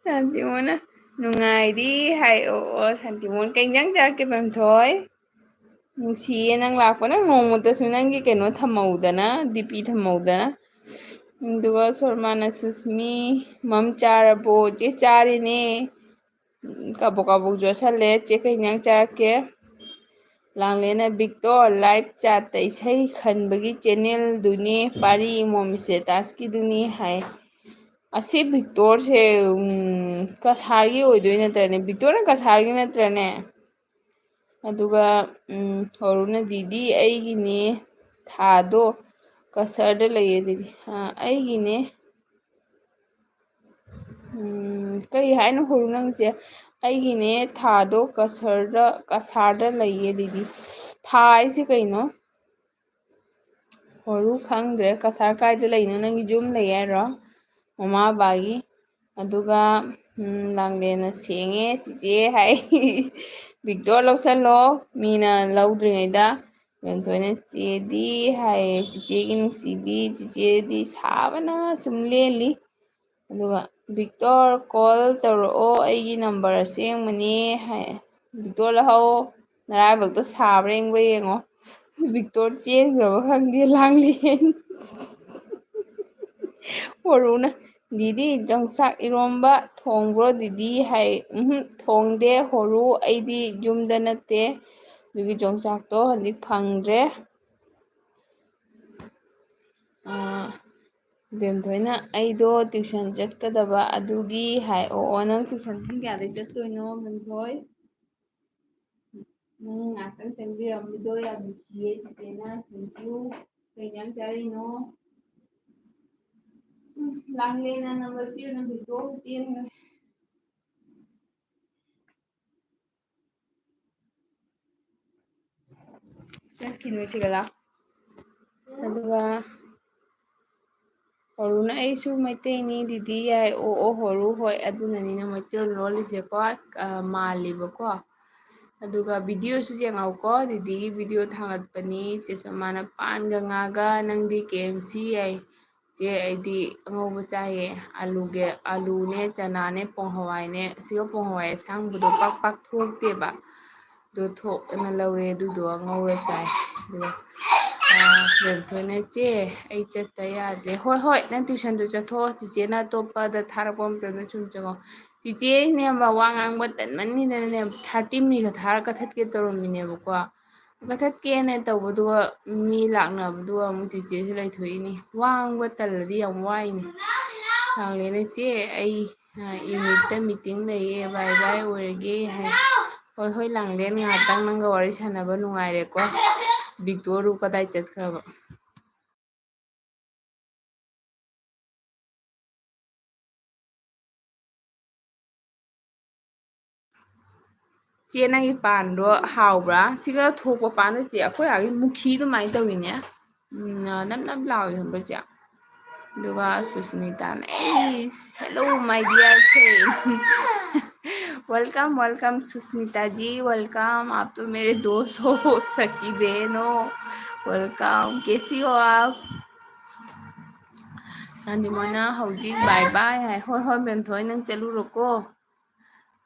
ꯁꯥꯟꯇꯤꯃꯣꯟꯅ ꯅꯨꯡꯉꯥꯏꯔꯤ ꯍꯥꯏ꯫ ꯑꯣ, ꯑꯣ, ꯁꯥꯟꯇꯤꯃꯣꯟ, ꯀꯩ ꯏꯟꯖꯥꯡ ꯆꯥꯔꯛꯀꯦ, ꯄꯦꯝꯊꯣꯏ? ꯅꯨꯡꯁꯤꯌꯦ ꯅꯪ ꯂꯥꯛꯄ꯫ ꯅꯪ ꯅꯣꯡꯃꯇꯁꯨ ꯅꯪꯒꯤ ꯀꯩꯅꯣ ꯊꯝꯍꯧꯗꯅ, ꯗꯤ ꯄꯤ ꯊꯝꯍꯧꯗꯅ꯫ ꯑꯗꯨꯒ ꯁꯣꯔꯃꯥꯅ ꯁꯨꯁꯃꯤ, "ꯃꯝ ꯆꯥꯔꯕꯣ?" ꯆꯦ, ꯆꯥꯔꯦꯅꯦ꯫ ꯀꯥꯕꯣꯛ ꯀꯥꯕꯣꯛ ꯆꯣꯠꯁꯜꯂꯦ꯫ ꯆꯦ, ꯀꯩ ꯏꯟꯖꯥꯡ ꯆꯥꯔꯛꯀꯦ? ꯂꯥꯡꯂꯦꯟꯅ, "ꯕꯤꯛꯇꯣ, ꯂꯥꯏꯞ ꯆꯥꯠꯇ ꯏꯁꯩ ꯈꯟꯕꯒꯤ ꯆꯦꯅꯦꯜꯗꯨꯅꯦ, ꯄꯥꯔꯤ ꯏꯃꯣꯝ ꯏꯁꯇꯦꯇꯥꯁꯀꯤꯗꯨꯅꯤ" ꯍꯥꯏ꯫ ꯑꯁꯤ ꯕꯤꯛꯇꯣꯔꯁꯦ, ꯎꯝ, ꯀꯁꯥꯔꯒꯤ ꯑꯣꯏꯗꯣꯏ ꯅꯠꯇ꯭ꯔꯅꯦ? ꯕꯤꯛꯇꯣꯔꯅ ꯀꯁꯥꯔꯒꯤ ꯅꯠꯇ꯭ꯔꯅꯦ? ꯑꯗꯨꯒ, ꯎꯝ, ꯍꯣꯔꯨꯅ, "ꯗꯤꯗꯤ, ꯑꯩꯒꯤꯅꯦ ꯊꯥꯗꯣ, ꯀꯁꯥꯔꯗ ꯂꯩꯌꯦ ꯗꯤꯗꯤ"꯫ ꯑꯥ, ꯑꯩꯒꯤꯅꯦ꯫ ꯎꯝ, ꯀꯩ ꯍꯥꯏꯅꯣ ꯍꯧꯔꯨ ꯅꯪꯁꯦ? ꯑꯩꯒꯤꯅꯦ ꯊꯥꯗꯣ ꯀꯁꯔꯗ, ꯀꯁꯥꯔꯗ ꯂꯩꯌꯦ ꯗꯤꯗꯤ꯫ ꯊꯥ ꯍꯥꯏꯁꯦ ꯀꯩꯅꯣ? ꯍꯣꯔꯨ ꯈꯪꯗ꯭ꯔꯦ꯫ ꯀꯁꯥꯔ ꯀꯥꯏꯗ ꯂꯩꯅꯣ? ꯅꯪꯒꯤ ꯌꯨꯝ ꯂꯩ ꯍꯥꯏꯔꯣ? ꯃꯃꯥ ꯕꯕꯥꯒꯤ? ꯑꯗꯨꯒ, ꯎꯝ, ꯂꯥꯡꯂꯦꯟꯅ ꯁꯦꯡꯉꯦ ꯆꯤꯆꯦ ꯍꯥꯏ꯫ ꯕꯤꯛꯇꯣꯔ ꯂꯧꯁꯜꯂꯣ, ꯃꯤꯅ ꯂꯧꯗ꯭ꯔꯤꯉꯩꯗ꯫ ꯃꯦꯝꯊꯣꯏꯅ ꯆꯦꯗꯤ ꯍꯥꯏꯌꯦ, ꯆꯤꯆꯦꯒꯤ ꯅꯨꯡꯁꯤꯕꯤ, ꯆꯤꯆꯦꯗꯤ ꯁꯥꯕꯅ ꯁꯨꯝ ꯂꯦꯜꯂꯤ꯫ ꯑꯗꯨꯒ ꯕꯤꯛꯇꯣꯔ ꯀꯣꯜ ꯇꯧꯔꯛꯑꯣ, ꯑꯩꯒꯤ ꯅꯝꯕꯔ ꯑꯁꯦꯡꯕꯅꯦ ꯍꯥꯏ꯫ ꯕꯤꯛꯇꯣꯔ ꯂꯧꯍꯧ, ꯅꯔꯥꯏꯕꯛꯇꯣ ꯁꯥꯕ꯭ꯔꯥ ꯌꯦꯡꯕ꯭ꯔꯥ ꯌꯦꯡꯉꯣ꯫ ꯕꯤꯛꯇꯣꯔ ꯆꯦꯟꯈ꯭ꯔꯕ ꯈꯪꯗꯦ ꯂꯥꯡꯂꯦꯟ꯫ ꯍꯣꯔꯨꯅ, "ꯗꯤꯗꯤ, ꯌꯣꯡꯆꯥꯛ ꯏꯔꯣꯝꯕ ꯊꯣꯡꯕ꯭ꯔꯣ ꯗꯤꯗꯤ?" ꯍꯥꯏ꯫ "ꯎꯝꯍꯨꯝ, ꯊꯣꯡꯗꯦ ꯍꯣꯔꯨ, ꯑꯩꯗꯤ ꯌꯨꯝꯗ ꯅꯠꯇꯦ, ꯑꯗꯨꯒꯤ ꯌꯣꯡꯆꯥꯛꯇꯣ ꯍꯧꯖꯤꯛ ꯐꯪꯗ꯭ꯔꯦ꯫" ꯑꯥ, ꯕꯦꯝꯊꯣꯏꯅ, "ꯑꯩꯗꯣ ꯇ꯭ꯌꯨꯁꯟ ꯆꯠꯀꯗꯕ ꯑꯗꯨꯒꯤ" ꯍꯥꯏ꯫ "ꯑꯣ, ꯑꯣ, ꯅꯪ ꯇ꯭ꯌꯨꯁꯟ ꯄꯨꯡ ꯀꯌꯥꯗꯩ ꯆꯠꯇꯣꯏꯅꯣ, ꯕꯦꯝꯊꯣꯏ?" ꯅꯪ ꯉꯥꯛꯇꯪ ꯆꯪꯕꯤꯔꯝꯕꯗꯣ ꯌꯥꯝ ꯅꯨꯡꯁꯤꯌꯦ, ꯆꯤꯆꯦꯅ꯫ Thank you꯫ ꯀꯩ ꯏꯟꯖꯥꯡ ꯆꯥꯔꯤꯅꯣ? ꯎꯝ, ꯂꯥꯡꯂꯦꯟꯅ number ꯄꯤꯔꯨꯅꯨ, ꯕꯤꯇꯣ ꯆꯦꯟꯈ꯭ꯔꯦ꯫ ꯆꯠꯈꯤꯅꯨ ꯁꯤꯒ ꯂꯥꯎ꯫ ꯑꯗꯨꯒ ꯍꯣꯔꯨꯅ, "ꯑꯩꯁꯨ ꯃꯩꯇꯩꯅꯤ ꯗꯤꯗꯤ" ꯌꯥꯏ꯫ "ꯑꯣ, ꯑꯣ, ꯍꯣꯔꯨ, ꯍꯣꯏ, ꯑꯗꯨꯅꯅꯤꯅ ꯃꯩꯇꯩꯂꯣꯟ ꯂꯣꯜꯂꯤꯁꯦꯀꯣ, ꯑ, ꯃꯥꯜꯂꯤꯕꯀꯣ꯫" ꯑꯗꯨꯒ videoꯁꯨ ꯌꯦꯡꯍꯧꯀꯣ, ꯗꯤꯗꯤꯒꯤ video ꯊꯥꯒꯠꯄꯅꯤ꯫ ꯆꯦꯁꯨ ꯃꯥꯅ ꯄꯥꯟꯒ ꯉꯥꯒ, ꯅꯪꯗꯤ ꯀꯦ ꯑꯦꯝ ꯁꯤ ꯌꯥꯏ꯫ ꯆꯦ, ꯑꯩꯗꯤ ꯑꯉꯧꯕ ꯆꯥꯏꯌꯦ꯫ ꯑꯂꯨꯒ, ꯑꯂꯨꯅꯦ, ꯆꯅꯥꯅꯦ, ꯄꯣꯡ ꯍꯋꯥꯏꯅꯦ꯫ ꯁꯤꯒ ꯄꯣꯡ ꯍꯋꯥꯏ ꯑꯁꯥꯡꯕꯗꯣ ꯄꯥꯛ ꯄꯥꯛ ꯊꯣꯛꯇꯦꯕ꯫ ꯑꯗꯨ ꯊꯣꯛꯑꯅ ꯂꯧꯔꯦ, ꯑꯗꯨꯗꯣ ꯉꯧꯔ ꯆꯥꯏ꯫ ꯑꯗꯨꯒ, ꯑꯥ, ꯕꯦꯝꯊꯣꯏꯅ, "ꯆꯦ, ꯑꯩ ꯆꯠꯇ ꯌꯥꯗꯦ꯫" "ꯍꯣꯏ, ꯍꯣꯏ, ꯅꯪ tuitionꯗꯨ ꯆꯠꯊꯣꯛꯑꯣ, ꯆꯤꯆꯦꯅ ꯑꯇꯣꯞꯄꯗ ꯊꯥꯔꯛꯄ ꯃꯇꯝꯗ ꯁꯨꯝ ꯆꯪꯉꯣ꯫" ꯆꯤꯆꯦꯅꯦ ꯋꯥ ꯉꯥꯡꯕ ꯇꯟꯃꯟꯈꯤꯗꯅꯅꯦ, thirty minute ꯊꯥꯔ ꯀꯛꯊꯠꯀꯦ ꯇꯧꯔꯝꯃꯤꯅꯦꯕꯀꯣ꯫ ꯀꯛꯊꯠꯀꯦꯅ ꯇꯧꯕꯗꯨꯒ ꯃꯤ ꯂꯥꯛꯅꯕꯗꯨꯒ ꯑꯃꯨꯛ ꯆꯤꯆꯦꯁꯨ ꯂꯩꯊꯣꯛꯏꯅꯤ꯫ ꯋꯥ ꯉꯥꯡꯕ ꯇꯜꯂꯗꯤ ꯌꯥꯝ ꯋꯥꯏꯅꯦ꯫ ꯂꯥꯡꯂꯦꯟꯅ, "ꯆꯦ, ꯑꯩ, ꯑ, unitꯇ meeting ꯂꯩꯌꯦ, bye bye ꯑꯣꯏꯔꯒꯦ" ꯍꯥꯏ꯫ "ꯍꯣꯏ, ꯍꯣꯏ, ꯂꯥꯡꯂꯦꯟ, ꯉꯥꯏꯍꯥꯛꯇꯪ ꯅꯪꯒ ꯋꯥꯔꯤ ꯁꯥꯟꯅꯕ ꯅꯨꯡꯉꯥꯏꯔꯦꯀꯣ꯫" ꯕꯤꯛꯇꯣꯔꯗꯨ ꯀꯗꯥꯏ ꯆꯠꯈ꯭ꯔꯕ? ꯆꯦ, ꯅꯪꯒꯤ ꯄꯥꯟꯗꯣ ꯍꯥꯎꯕ꯭ꯔꯥ? ꯁꯤꯒ ꯊꯣꯛꯄ ꯄꯥꯟꯗꯣ, ꯆꯦ, ꯑꯩꯈꯣꯏ ꯑꯥꯒꯤ ꯃꯨꯈꯤ ꯑꯗꯨꯃꯥꯏꯅ ꯇꯧꯋꯤꯅꯦ꯫ ꯎꯝ, ꯅꯞ ꯅꯞ ꯂꯥꯎꯋꯤ ꯈꯪꯕ꯭ꯔꯥ, ꯆꯦ? ꯑꯗꯨꯒ ꯁꯨꯁꯃꯤꯇꯥꯅ, "ꯑꯩꯁ, hello, my dear friend." Welcome, welcome, Sushmita ji, welcome. आप तो मेरे दोस्त हो, सखी बहन हो। Welcome, कैसी हो आप? ꯅꯟꯗꯤꯃꯣꯅ ꯍꯧꯖꯤꯛ bye bye ꯍꯥꯏ꯫ ꯍꯣꯏ, ꯍꯣꯏ, ꯃꯦꯝꯊꯣꯏ, ꯅꯪ ꯆꯠꯂꯨꯔꯣꯀꯣ꯫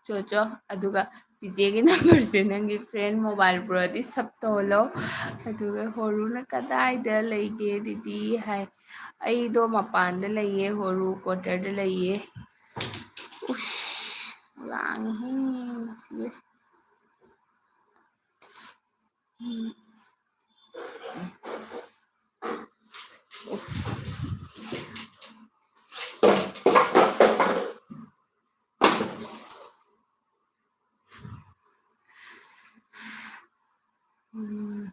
ꯆꯣ, ꯆꯣ꯫ ꯑꯗꯨꯒ ꯆꯤꯆꯦꯒꯤ numberꯁꯦ ꯅꯪꯒꯤ friend mobile ꯄꯨꯔꯗꯤ save ꯇꯧꯍꯜꯂꯣ꯫ ꯑꯗꯨꯒ ꯍꯣꯔꯨꯅ ꯀꯗꯥꯏꯗ ꯂꯩꯒꯦ ꯗꯤꯗꯤ ꯍꯥꯏ꯫ ꯑꯩꯗꯣ ꯃꯄꯥꯟꯗ ꯂꯩꯌꯦ, ꯍꯣꯔꯨ quarterꯗ ꯂꯩꯌꯦ꯫ ꯎꯁ, ꯂꯥꯡꯉꯤꯍꯦ ꯁꯤꯁꯦ꯫ ꯎꯝ꯫ ꯎꯝ꯫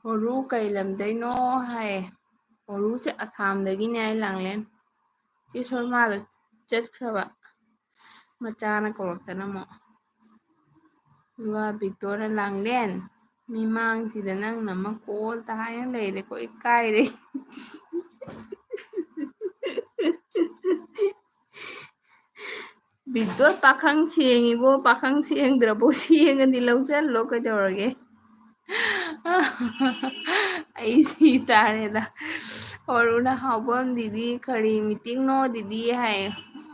ꯍꯣꯔꯨ ꯀꯩ ꯂꯝꯗꯩꯅꯣ ꯍꯥꯏ꯫ ꯍꯣꯔꯨꯁꯦ ꯑꯁꯥꯝꯗꯒꯤꯅꯦ ꯍꯥꯏ, ꯂꯥꯡꯂꯦꯟ꯫ ꯆꯦ ꯁꯣꯔꯃꯥꯗꯣ ꯆꯠꯈ꯭ꯔꯕ꯫ ꯃꯆꯥꯅ ꯀꯧꯔꯛꯇꯅ ꯑꯃꯨꯛ꯫ ꯑꯗꯨꯒ ꯕꯤꯛꯇꯣꯔꯅ, "ꯂꯥꯡꯂꯦꯟ, ꯃꯤꯃꯥꯡꯁꯤꯗ ꯅꯪꯅ ꯑꯃ call ꯇꯥ ꯍꯥꯏꯅ ꯂꯩꯔꯦꯀꯣ, ꯏꯀꯥꯏꯔꯦ꯫" ꯕꯤꯛꯇꯣꯔ, ꯄꯥꯈꯪ ꯁꯦꯡꯉꯤꯕꯣ, ꯄꯥꯈꯪ ꯁꯦꯡꯗ꯭ꯔꯕꯣ? ꯁꯦꯡꯉꯗꯤ ꯂꯧꯁꯜꯂꯣ, ꯀꯩꯗꯧꯔꯒꯦ? ꯑꯩ ꯁꯤ ꯇꯥꯔꯦꯗ꯫ ꯍꯣꯔꯨꯅ ꯍꯥꯎꯕꯝ ꯗꯤꯗꯤ, "ꯀꯔꯤ meetingꯅꯣ ꯗꯤꯗꯤ?" ꯍꯥꯏ꯫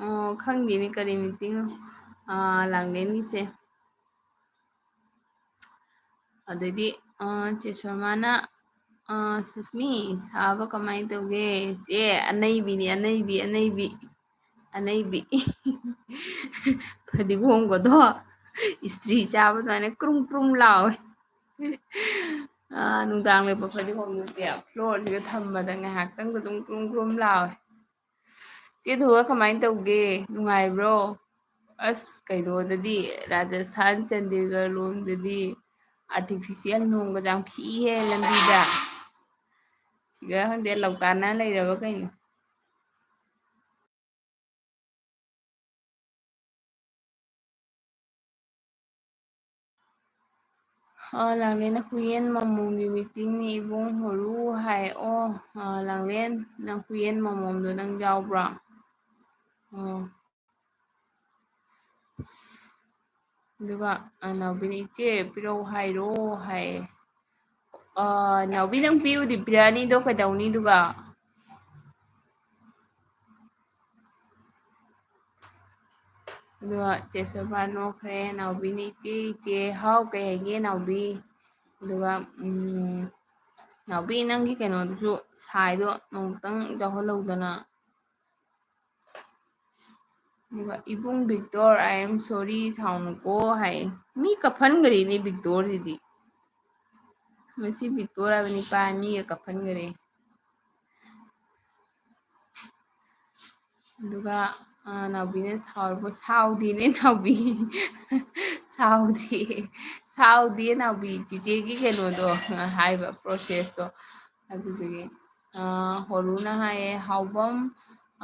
ꯑꯣ, ꯈꯪꯗꯦꯅꯦ ꯀꯔꯤ meetingꯅꯣ, ꯑꯥ, ꯂꯥꯡꯂꯦꯟꯒꯤꯁꯦ꯫ ꯑꯗꯩꯗꯤ, ꯑꯥ, ꯆꯦ ꯁꯣꯃꯥꯅ, ꯑꯥ, "ꯁꯨꯁꯃꯤ, ꯁꯥꯕ ꯀꯃꯥꯏꯅ ꯇꯧꯒꯦ?" ꯆꯦ, ꯑꯅꯩꯕꯤꯅꯤ, ꯑꯅꯩꯕꯤ, ꯑꯅꯩꯕꯤ, ꯑꯅꯩꯕꯤ꯫ ꯐꯗꯤꯒꯣꯝꯒꯗꯣ ꯏꯁꯇ꯭ꯔꯤ ꯆꯥꯕ ꯑꯗꯨꯃꯥꯏꯅ ꯀ꯭ꯔꯨꯝ ꯀ꯭ꯔꯨꯝ ꯂꯥꯎꯋꯦ꯫ ꯑꯥ, ꯅꯨꯡꯗꯥꯡ ꯂꯩꯕ ꯐꯗꯤꯒꯣꯝꯗꯨꯗꯤ floorꯁꯤꯒ ꯊꯝꯕꯗ ꯉꯥꯏꯍꯥꯛꯇꯪꯗ ꯑꯗꯨꯝ ꯀ꯭ꯔꯨꯝ ꯀ꯭ꯔꯨꯝ ꯂꯥꯎꯋꯦ꯫ ꯆꯦ ꯙꯨꯋꯥ ꯀꯃꯥꯏꯅ ꯇꯧꯒꯦ? ꯅꯨꯡꯉꯥꯏꯕ꯭ꯔꯣ? ꯑꯁ, ꯀꯩꯅꯣꯗꯗꯤ, ꯔꯥꯖꯁꯊꯥꯟ, ꯆꯟꯗꯤꯒꯔ ꯂꯣꯝꯗꯗꯤ artificial ꯅꯣꯡꯒ ꯌꯥꯝ ꯈꯤꯛꯏꯍꯦ ꯂꯝꯕꯤꯗ꯫ ꯁꯤꯒ ꯈꯪꯗꯦ, ꯂꯧꯇꯥꯟꯅ ꯂꯩꯔꯕ ꯀꯩꯅꯣ? ꯑ, ꯂꯥꯡꯂꯦꯟꯅ ꯍꯨꯏꯌꯦꯟ ꯃꯃꯣꯝꯒꯤ meeting ꯅꯤ ꯏꯕꯨꯡ ꯍꯣꯔꯨ ꯍꯥꯏ꯫ ꯑꯣ, ꯑ, ꯂꯥꯡꯂꯦꯟ, ꯅꯪ ꯍꯨꯏꯌꯦꯟ ꯃꯃꯣꯝꯗꯣ ꯅꯪ ꯌꯥꯎꯕ꯭ꯔꯣ? ꯑꯣ꯫ ꯑꯗꯨꯒ, ꯑ, ꯅꯥꯎꯕꯤꯅ, "ꯏꯆꯦ, ꯄꯤꯔꯛꯎ ꯍꯥꯏꯔꯣ?" ꯍꯥꯏꯌꯦ꯫ ꯑ, ꯅꯥꯎꯕꯤ, ꯅꯪ ꯄꯤꯕꯨꯗꯤ ꯄꯤꯔꯛꯑꯅꯤꯗꯣ, ꯀꯩꯗꯧꯅꯤ ꯑꯗꯨꯒ? ꯑꯗꯨꯒ ꯆꯦ ꯁꯣꯚꯥ ꯅꯣꯛꯈ꯭ꯔꯦ꯫ ꯅꯥꯎꯕꯤꯅ, "ꯏꯆꯦ, ꯏꯆꯦ, ꯍꯥꯎ, ꯀꯩ ꯍꯥꯏꯒꯦ, ꯅꯥꯎꯕꯤ?" ꯑꯗꯨꯒ, ꯎꯝ, "ꯅꯥꯎꯕꯤ, ꯅꯪꯒꯤ ꯀꯩꯅꯣꯗꯨꯁꯨ, ꯁꯥꯏꯗꯣ ꯅꯣꯡꯃꯇꯪ ꯌꯥꯎꯍꯜꯂꯧꯗꯅ?" ꯑꯗꯨꯒ, "ꯏꯕꯨꯡ ꯕꯤꯛꯇꯣꯔ, I am sorry, ꯁꯥꯎꯅꯨꯀꯣ" ꯍꯥꯏ꯫ ꯃꯤ ꯀꯞꯍꯟꯈ꯭ꯔꯦꯅꯦ ꯕꯤꯛꯇꯣꯔꯁꯤꯗꯤ꯫ ꯃꯁꯤ ꯕꯤꯛꯇꯣꯔ ꯍꯥꯏꯕ ꯅꯤꯄꯥ ꯃꯤꯒ ꯀꯞꯍꯟꯈ꯭ꯔꯦ꯫ ꯑꯗꯨꯒ, ꯑ, ꯅꯥꯎꯕꯤꯅ ꯁꯥꯎꯔꯕꯣ? ꯁꯥꯎꯗꯦꯅꯦ ꯅꯥꯎꯕꯤ꯫ ꯁꯥꯎꯗꯦ꯫ ꯁꯥꯎꯗꯦ ꯅꯥꯎꯕꯤ꯫ ꯆꯤꯆꯦꯒꯤ ꯀꯩꯅꯣꯗꯣ, ꯍꯥꯏꯕ process ꯇꯣ꯫ ꯑꯗꯨꯗꯨꯒꯤ, ꯑ, ꯍꯣꯔꯨꯅ ꯍꯥꯏꯌꯦ, "ꯍꯥꯎꯕꯝ,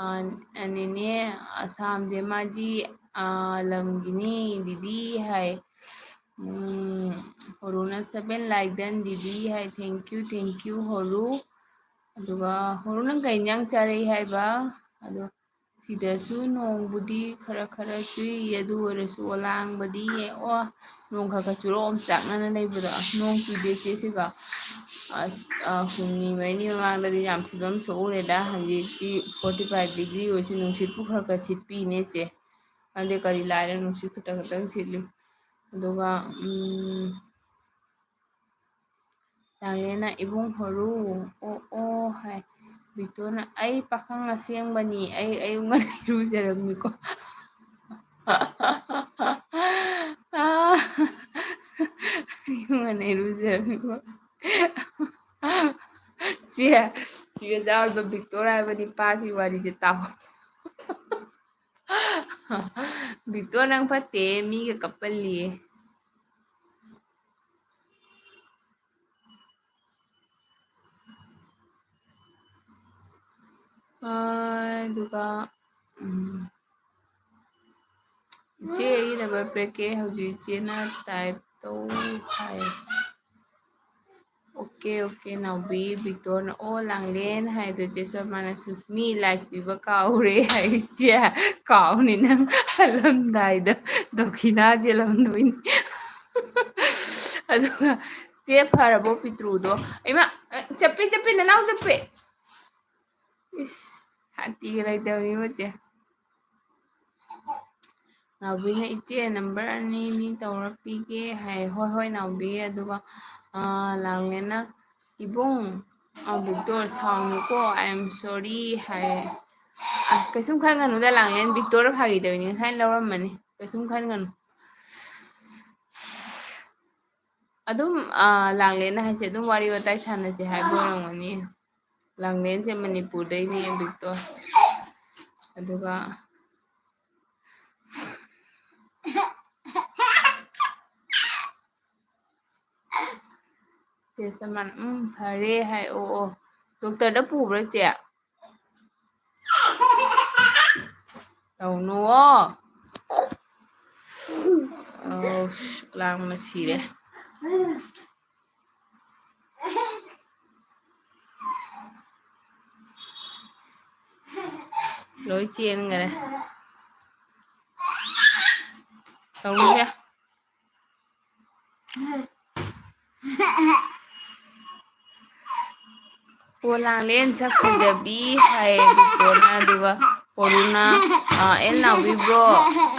ꯑ, ꯅꯦꯅꯦ, ꯑꯁꯥꯝ ꯙꯦꯃꯥꯖꯤ, ꯑ, ꯂꯝꯒꯤꯅꯤ ꯗꯤꯗꯤ" ꯍꯥꯏ꯫ ꯎꯝ, ꯍꯣꯔꯨꯅ seven like done ꯗꯤꯗꯤ high. Thank you, thank you, ꯍꯣꯔꯨ꯫ ꯑꯗꯨꯒ ꯍꯣꯔꯨ, ꯅꯪ ꯀꯩ ꯏꯟꯖꯥꯡ ꯆꯥꯔꯛꯏ ꯍꯥꯏꯕ? ꯑꯗꯣ ꯁꯤꯗꯁꯨ ꯅꯣꯡꯕꯨꯗꯤ ꯈꯔ ꯈꯔ ꯆꯨꯏ, ꯑꯗꯨ ꯑꯣꯏꯔꯁꯨ ꯑꯣꯂꯥꯡꯕꯗꯤ, ꯑꯣ, ꯅꯣꯡ ꯈꯔ ꯈꯔ ꯆꯨꯔ ꯑꯣꯝꯆꯥꯛꯅꯅ ꯂꯩꯕꯗꯣ꯫ ꯑꯁ, ꯅꯣꯡ ꯆꯨꯗꯦ ꯆꯦ ꯁꯤꯒ꯫ ꯑꯁ, ꯑ, ꯍꯨꯝꯅꯤ ꯃꯔꯤꯅꯤ ꯃꯃꯥꯡꯗꯗꯤ ꯌꯥꯝ ꯐꯤꯕꯝ ꯁꯣꯛꯎꯔꯦꯗ꯫ ꯍꯧꯖꯤꯛꯇꯤ forty five degree ꯑꯣꯏꯔꯁꯨ ꯅꯨꯡꯁꯤꯠꯄꯨ ꯈꯔ ꯈꯔ ꯁꯤꯠꯄꯤꯅꯦ ꯆꯦ꯫ ꯈꯪꯗꯦ ꯀꯔꯤ ꯂꯥꯏꯅꯣ, ꯅꯨꯡꯁꯤꯠ ꯈꯤꯇꯪ ꯈꯤꯇꯪ ꯁꯤꯠꯂꯤ꯫ ꯑꯗꯨꯒ, ꯎꯝ, ꯂꯥꯡꯂꯦꯟꯅ, "ꯏꯕꯨꯡ ꯍꯣꯔꯨ, ꯑꯣ, ꯑꯣ," ꯍꯥꯏ꯫ ꯕꯤꯛꯇꯣꯔꯅ, "ꯑꯩ ꯄꯥꯈꯪ ꯑꯁꯦꯡꯕꯅꯤ, ꯑꯩ ꯑꯌꯨꯛ ꯉꯟꯅ ꯏꯔꯨꯖꯔꯝꯃꯤꯀꯣ꯫" ꯑꯥ, "ꯑꯌꯨꯛ ꯉꯟꯅ ꯏꯔꯨꯖꯔꯝꯃꯤꯀꯣ꯫" ꯆꯦ, ꯁꯤꯒ ꯌꯥꯎꯔꯤꯕ ꯕꯤꯛꯇꯣꯔ ꯍꯥꯏꯕ ꯅꯤꯄꯥꯁꯤ ꯋꯥꯔꯤꯁꯦ ꯇꯥꯎ꯫ ꯕꯤꯛꯇꯣꯔ, ꯅꯪ ꯐꯠꯇꯦ, ꯃꯤꯒ ꯀꯞꯄꯜꯂꯤꯌꯦ꯫ ꯑꯥ, ꯑꯗꯨꯒ, ꯎꯝ, "ꯏꯆꯦ, ꯑꯩꯒꯤ number ꯄꯤꯔꯛꯀꯦ, ꯍꯧꯖꯤꯛ ꯏꯆꯦꯅ type ꯇꯧ ꯍꯥꯏ꯫ Okay, okay, ꯅꯥꯎꯕꯤ꯫ ꯕꯤꯛꯇꯣꯔꯅ, "ꯑꯣ, ꯂꯥꯡꯂꯦꯟ" ꯍꯥꯏꯗꯣ ꯆꯦ ꯁꯣꯃꯥꯅ, "ꯁꯨꯁꯃꯤ, ꯂꯥꯏꯛ ꯄꯤꯕ ꯀꯥꯎꯔꯦ" ꯍꯥꯏ꯫ ꯏꯆꯦ, ꯀꯥꯎꯅꯤ ꯅꯪ ꯍꯜꯂꯝꯗꯥꯏꯗ ꯗꯣꯈꯤꯅꯥ ꯆꯦꯜꯂꯝꯗꯣꯏꯅꯤ꯫ ꯑꯗꯨꯒ ꯆꯦ ꯐꯔꯕꯣ ꯄꯤꯇ꯭ꯔꯨꯗꯣ? ꯏꯃꯥ, ꯆꯞꯄꯤ, ꯆꯞꯄꯤ, ꯅꯅꯥꯎ ꯆꯞꯄꯤ꯫ ꯏꯁ, ꯁꯥꯟꯇꯤꯒ ꯂꯩꯇꯕꯅꯤꯕꯣ ꯆꯦ꯫ ꯅꯥꯎꯕꯤꯅ, "ꯏꯆꯦ, ꯅꯝꯕꯔ ꯑꯅꯤ ꯑꯅꯤ ꯇꯧꯔ ꯄꯤꯒꯦ" ꯍꯥꯏ꯫ "ꯍꯣꯏ, ꯍꯣꯏ, ꯅꯥꯎꯕꯤ"꯫ ꯑꯗꯨꯒ, ꯑ, ꯂꯥꯡꯂꯦꯟꯅ, "ꯏꯕꯨꯡ, ꯑ, ꯕꯤꯛꯇꯣꯔ, ꯁꯥꯎꯅꯨꯀꯣ, I am sorry" ꯍꯥꯏ꯫ ꯑ, ꯀꯩꯁꯨꯝ ꯈꯟꯒꯅꯨꯗ ꯂꯥꯡꯂꯦꯟ, ꯕꯤꯛꯇꯣꯔ ꯐꯥꯒꯤ ꯇꯧꯔꯤꯅꯤ, ꯉꯁꯥꯏꯅ ꯂꯧꯔꯝꯃꯅꯤ, ꯀꯩꯁꯨꯝ ꯈꯟꯒꯅꯨ꯫ ꯑꯗꯨꯝ, ꯑ, ꯂꯥꯡꯂꯦꯟꯅ ꯍꯥꯏꯁꯦ ꯑꯗꯨꯝ ꯋꯥꯔꯤ ꯋꯥꯇꯥꯏ ꯁꯥꯟꯅꯁꯦ ꯍꯥꯏꯕ ꯑꯣꯏꯔꯝꯒꯅꯤ꯫ ꯂꯥꯡꯂꯦꯟꯁꯦ ꯃꯅꯤꯄꯨꯔꯗꯩꯅꯦ ꯕꯤꯛꯇꯣꯔ꯫ ꯑꯗꯨꯒ ꯆꯦ ꯁꯃꯥꯟ, "ꯎꯝ, ꯐꯔꯦ" ꯍꯥꯏ꯫ "ꯑꯣ, ꯑꯣ, ꯗꯣꯛꯇꯔꯗ ꯄꯨꯕ꯭ꯔꯥ ꯆꯦ?" ꯇꯧꯅꯨꯋꯣ꯫ ꯑꯧ, ꯂꯥꯡꯕꯅ ꯁꯤꯔꯦ꯫ ꯂꯣꯏ ꯆꯦꯟꯈꯔꯦ꯫ ꯇꯧꯅꯨꯁꯦ꯫ ꯑꯣ, ꯂꯥꯡꯂꯦꯟ ꯁꯛ ꯐꯖꯕꯤ ꯍꯥꯏꯌꯦ ꯕꯤꯇꯣꯅ, ꯑꯗꯨꯒ ꯄꯣꯔꯨꯅ, ꯑ, "ꯑꯦ ꯅꯥꯎꯕꯤ ꯕ꯭ꯔꯣ,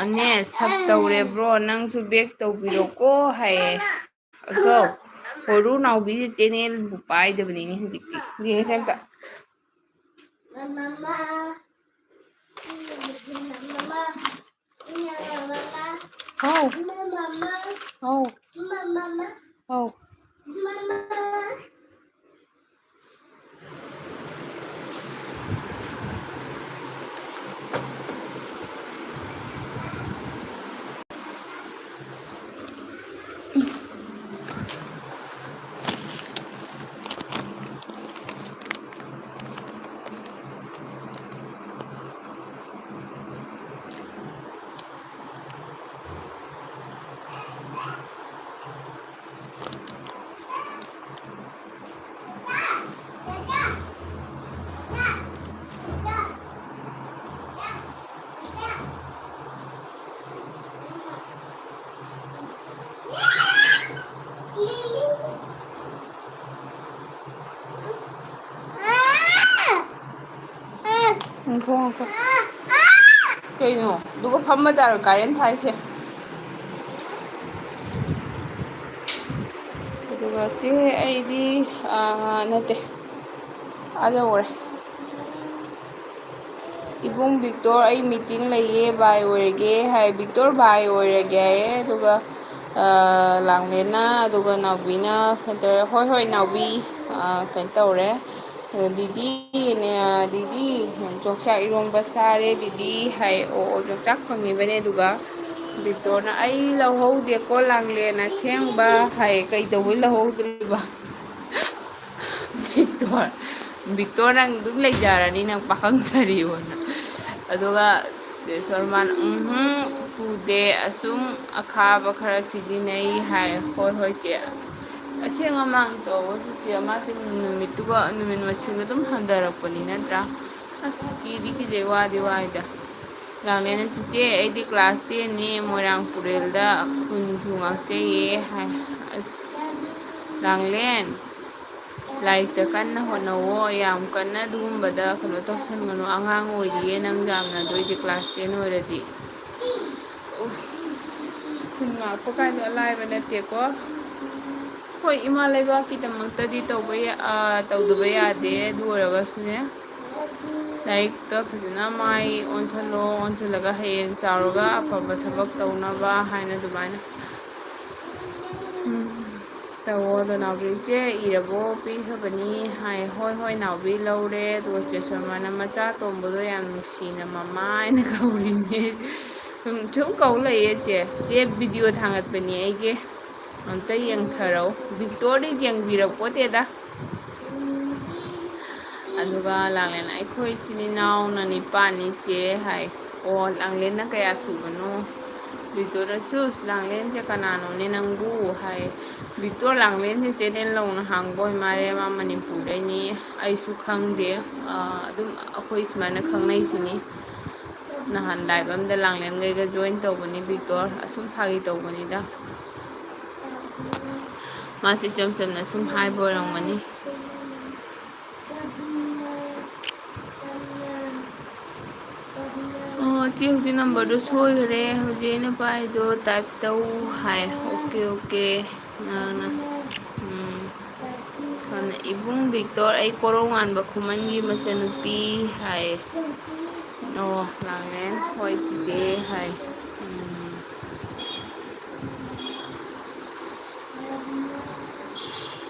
ꯑꯅꯦ ꯁꯛ ꯇꯧꯔꯦ ꯕ꯭ꯔꯣ, ꯅꯪꯁꯨ ꯕꯦꯛ ꯇꯧꯕꯤꯔꯣꯀꯣ" ꯍꯥꯏꯌꯦ꯫ ꯑꯗꯣ ꯄꯣꯔꯨ ꯅꯥꯎꯕꯤꯁꯦ ꯆꯦꯅꯦꯜꯕꯨ ꯄꯥꯏꯗꯕꯅꯤꯅꯦ ꯍꯧꯖꯤꯛꯇꯤ꯫ ꯌꯦꯡꯉꯁꯦ ꯑꯝꯇ꯫ ꯍꯥꯎ꯫ ꯍꯥꯎ꯫ ꯍꯥꯎ꯫ ꯉꯥꯏꯈꯣ, ꯉꯥꯏꯈꯣ꯫ ꯀꯩꯅꯣ? ꯑꯗꯨꯒ ꯐꯝꯕ ꯇꯥꯔꯣ ꯀꯥꯔꯦꯟ ꯊꯥꯏꯁꯦ꯫ ꯑꯗꯨꯒ ꯆꯦ ꯑꯩꯗꯤ, ꯑꯥ, ꯅꯠꯇꯦ꯫ ꯑꯥ ꯌꯧꯔꯦ꯫ "ꯏꯕꯨꯡ ꯕꯤꯛꯇꯣꯔ, ꯑꯩ ꯃꯤꯇꯤꯡ ꯂꯩꯌꯦ, ꯕꯥꯏ ꯑꯣꯏꯔꯒꯦ" ꯍꯥꯏ꯫ "ꯕꯤꯛꯇꯣꯔ ꯕꯥꯏ ꯑꯣꯏꯔꯒꯦ" ꯍꯥꯏꯌꯦ꯫ ꯑꯗꯨꯒ, ꯑꯥ, ꯂꯥꯡꯂꯦꯟꯅ, ꯑꯗꯨꯒ ꯅꯥꯎꯕꯤꯅ ꯀꯩꯅꯣ ꯇꯧꯔꯦ꯫ "ꯍꯣꯏ, ꯍꯣꯏ, ꯅꯥꯎꯕꯤ", ꯑꯥ, ꯀꯩꯅꯣ ꯇꯧꯔꯦ꯫ "ꯗꯤꯗꯤ, ꯅꯦ-, ꯗꯤꯗꯤ, ꯌꯣꯡꯆꯥꯛ ꯏꯔꯣꯝꯕ ꯆꯥꯔꯦ ꯗꯤꯗꯤ" ꯍꯥꯏ꯫ ꯑꯣ, ꯑꯣ, ꯌꯣꯡꯆꯥꯛ ꯐꯪꯉꯤꯕꯅꯦ꯫ ꯑꯗꯨꯒ ꯕꯤꯛꯇꯣꯔꯅ, "ꯑꯩ ꯂꯧꯍꯧꯗꯦꯀꯣ ꯂꯥꯡꯂꯦꯟ ꯑꯁꯦꯡꯕ" ꯍꯥꯏ꯫ "ꯀꯩꯗꯧꯕꯩ ꯂꯧꯍꯧꯗ꯭ꯔꯤꯕ?" ꯕꯤꯛꯇꯣꯔ, ꯕꯤꯛꯇꯣꯔ, ꯅꯪ ꯑꯗꯨꯝ ꯂꯩꯖꯔꯅꯤ, ꯅꯪ ꯄꯥꯈꯪ ꯁꯥꯔꯤꯑꯣꯅ꯫ ꯑꯗꯨꯒ ꯆꯦ ꯁꯣꯔꯃꯥꯟ, "ꯎꯝꯍꯨꯝ, ꯄꯨꯗꯦ, ꯑꯁꯨꯝ ꯑꯈꯥꯕ ꯈꯔ ꯁꯤꯖꯤꯟꯅꯩ" ꯍꯥꯏ꯫ "ꯍꯣꯏ, ꯍꯣꯏ, ꯆꯦ"꯫ ꯑꯁꯦꯡ ꯑꯃꯥꯡ ꯇꯧꯕ ꯆꯦ, ꯃꯥꯗꯤ ꯅꯨꯃꯤꯠꯇꯨꯒ, ꯅꯨꯃꯤꯠ ꯃꯁꯤꯡꯗꯣ ꯑꯗꯨꯝ ꯍꯟꯊꯔꯛꯄꯅꯤ ꯅꯠꯇ꯭ꯔꯥ? ꯑꯁ, ꯀꯤꯗꯤ ꯀꯤꯖꯩ, ꯋꯥꯗꯤ ꯋꯥꯏꯗ꯫ ꯂꯥꯡꯂꯦꯟꯅ, "ꯆꯤꯆꯦ, ꯑꯩꯗꯤ ꯀ꯭ꯂꯥꯁ ꯇꯦꯟꯅꯤ, ꯃꯣꯏꯔꯥꯡ ꯄꯨꯔꯦꯜꯗ ꯈꯨꯟꯁꯨ ꯉꯥꯛꯆꯩꯌꯦ" ꯍꯥꯏ꯫ ꯑꯁ, ꯂꯥꯡꯂꯦꯟ, ꯂꯥꯏꯔꯤꯛꯇ ꯀꯟꯅ ꯍꯣꯠꯅꯧꯋꯣ, ꯌꯥꯝ ꯀꯟꯅ ꯑꯗꯨꯒꯨꯝꯕꯗ ꯀꯩꯅꯣ ꯇꯧꯁꯟꯒꯅꯨ, ꯑꯉꯥꯡ ꯑꯣꯏꯔꯤꯌꯦ ꯅꯪ ꯌꯥꯝꯅ, ꯑꯗꯨ ꯑꯣꯏꯗꯤ ꯀ꯭ꯂꯥꯁ ꯇꯦꯟ ꯑꯣꯏꯔꯗꯤ꯫ ꯎꯐ, ꯈꯨꯟ ꯉꯥꯛꯄ ꯀꯥꯏꯗꯣ ꯑꯂꯥꯏꯕ ꯅꯠꯇꯦꯀꯣ꯫ ꯍꯣꯏ, ꯏꯃꯥ ꯂꯩꯕꯥꯛꯀꯤꯗꯃꯛꯇꯗꯤ ꯇꯧꯕ ꯌꯥ-, ꯑ, ꯇꯧꯗꯕ ꯌꯥꯗꯦ, ꯑꯗꯨ ꯑꯣꯏꯔꯒꯁꯨꯅꯦ, ꯂꯥꯏꯔꯤꯛꯇ ꯐꯖꯅ ꯃꯥꯏ ꯑꯣꯟꯁꯜꯂꯣ, ꯑꯣꯟꯁꯜꯂꯒ ꯍꯌꯦꯡ ꯆꯥꯎꯔꯒ ꯑꯐꯕ ꯊꯕꯛ ꯇꯧꯅꯕ ꯍꯥꯏꯅ ꯑꯗꯨꯃꯥꯏꯅ, ꯎꯝ, ꯇꯧꯋꯣ꯫ ꯑꯗꯣ ꯅꯥꯎꯕꯤ, "ꯏꯆꯦ ꯏꯔꯕꯣ? ꯄꯤꯈ꯭ꯔꯕꯅꯤ" ꯍꯥꯏ꯫ "ꯍꯣꯏ, ꯍꯣꯏ, ꯅꯥꯎꯕꯤ, ꯂꯧꯔꯦ"꯫ ꯑꯗꯨꯒ ꯆꯦ ꯁꯣꯃꯥꯅ, "ꯃꯆꯥ ꯇꯣꯝꯕꯗꯣ ꯌꯥꯝ ꯅꯨꯡꯁꯤꯅ ꯃꯃꯥ" ꯍꯥꯏꯅ ꯀꯧꯔꯤꯅꯦ꯫ ꯁꯨꯝ, ꯁꯨꯝ ꯀꯧ ꯂꯩꯌꯦ ꯆꯦ꯫ ꯆꯦ ꯚꯤꯗꯤꯑꯣ ꯊꯥꯡꯒꯠꯄꯅꯦ ꯑꯩꯒꯤ꯫ ꯑꯝꯇ ꯌꯦꯡꯊꯔꯧ꯫ ꯕꯤꯛꯇꯣꯔꯗꯤ ꯌꯦꯡꯕꯤꯔꯛꯄꯣꯠꯇꯦꯗ꯫ ꯑꯗꯨꯒ ꯂꯥꯡꯂꯦꯟ, "ꯑꯩꯈꯣꯏ ꯏꯆꯤꯟ ꯏꯅꯥꯎꯅ ꯅꯤꯄꯥꯟꯅꯤ ꯆꯦ" ꯍꯥꯏ꯫ ꯑꯣ, ꯂꯥꯡꯂꯦꯟꯅ ꯀꯌꯥ ꯁꯨꯕꯅꯣ? ꯕꯤꯛꯇꯣꯔꯅꯁꯨ, "ꯂꯥꯡꯂꯦꯟꯁꯦ ꯀꯅꯥꯅꯣꯅꯦ ꯅꯪꯕꯨ?" ꯍꯥꯏ꯫ ꯕꯤꯛꯇꯣꯔ, ꯂꯥꯡꯂꯦꯟꯁꯦ ꯆꯦꯅꯦꯜ ꯅꯧꯅ ꯍꯥꯡꯕ ꯑꯣꯏ ꯃꯥꯜꯂꯦ, ꯃꯥ ꯃꯅꯤꯄꯨꯔꯗꯩꯅꯤ꯫ ꯑꯩꯁꯨ ꯈꯪꯗꯦ꯫ ꯑꯥ, ꯑꯗꯨꯝ ꯑꯩꯈꯣꯏ ꯁꯨꯃꯥꯏꯅ ꯈꯪꯅꯩꯁꯤꯅꯤ꯫ ꯅꯍꯥꯟ ꯂꯥꯏꯞ ꯑꯃꯗ ꯂꯥꯡꯂꯦꯟꯒꯩꯒ ꯖꯣꯏꯟ ꯇꯧꯕꯅꯤ ꯕꯤꯛꯇꯣꯔ꯫ ꯑꯁꯨꯝ ꯐꯥꯒꯤ ꯇꯧꯕꯅꯤꯗ꯫ ꯃꯥꯁꯨ ꯏꯆꯝ ꯆꯝꯅ ꯁꯨꯝ ꯍꯥꯏꯕ ꯑꯣꯏꯔꯝꯒꯅꯤ꯫ ꯍꯧꯖꯤꯛ ꯅꯝꯕꯔꯗꯣ ꯁꯣꯏꯈ꯭ꯔꯦ꯫ ꯍꯧꯖꯤꯛ ꯑꯩꯅ ꯄꯥꯏꯗꯣ ꯇꯥꯏꯞ ꯇꯧ ꯍꯥꯏ꯫ Okay, okay. ꯅꯪꯅ, ꯎꯝ, ꯍꯥꯟꯅ ꯏꯕꯨꯡ ꯕꯤꯛꯇꯣꯔ, ꯑꯩ ꯀꯣꯔꯧ ꯉꯥꯟꯕ ꯈꯨꯃꯟꯒꯤ ꯃꯆꯟꯅꯨꯄꯤ ꯍꯥꯏ꯫ ꯑꯣ, ꯂꯥꯡꯂꯦꯟ꯫ ꯍꯣꯏ, ꯆꯤꯆꯦ ꯍꯥꯏ꯫ ꯎꯝ꯫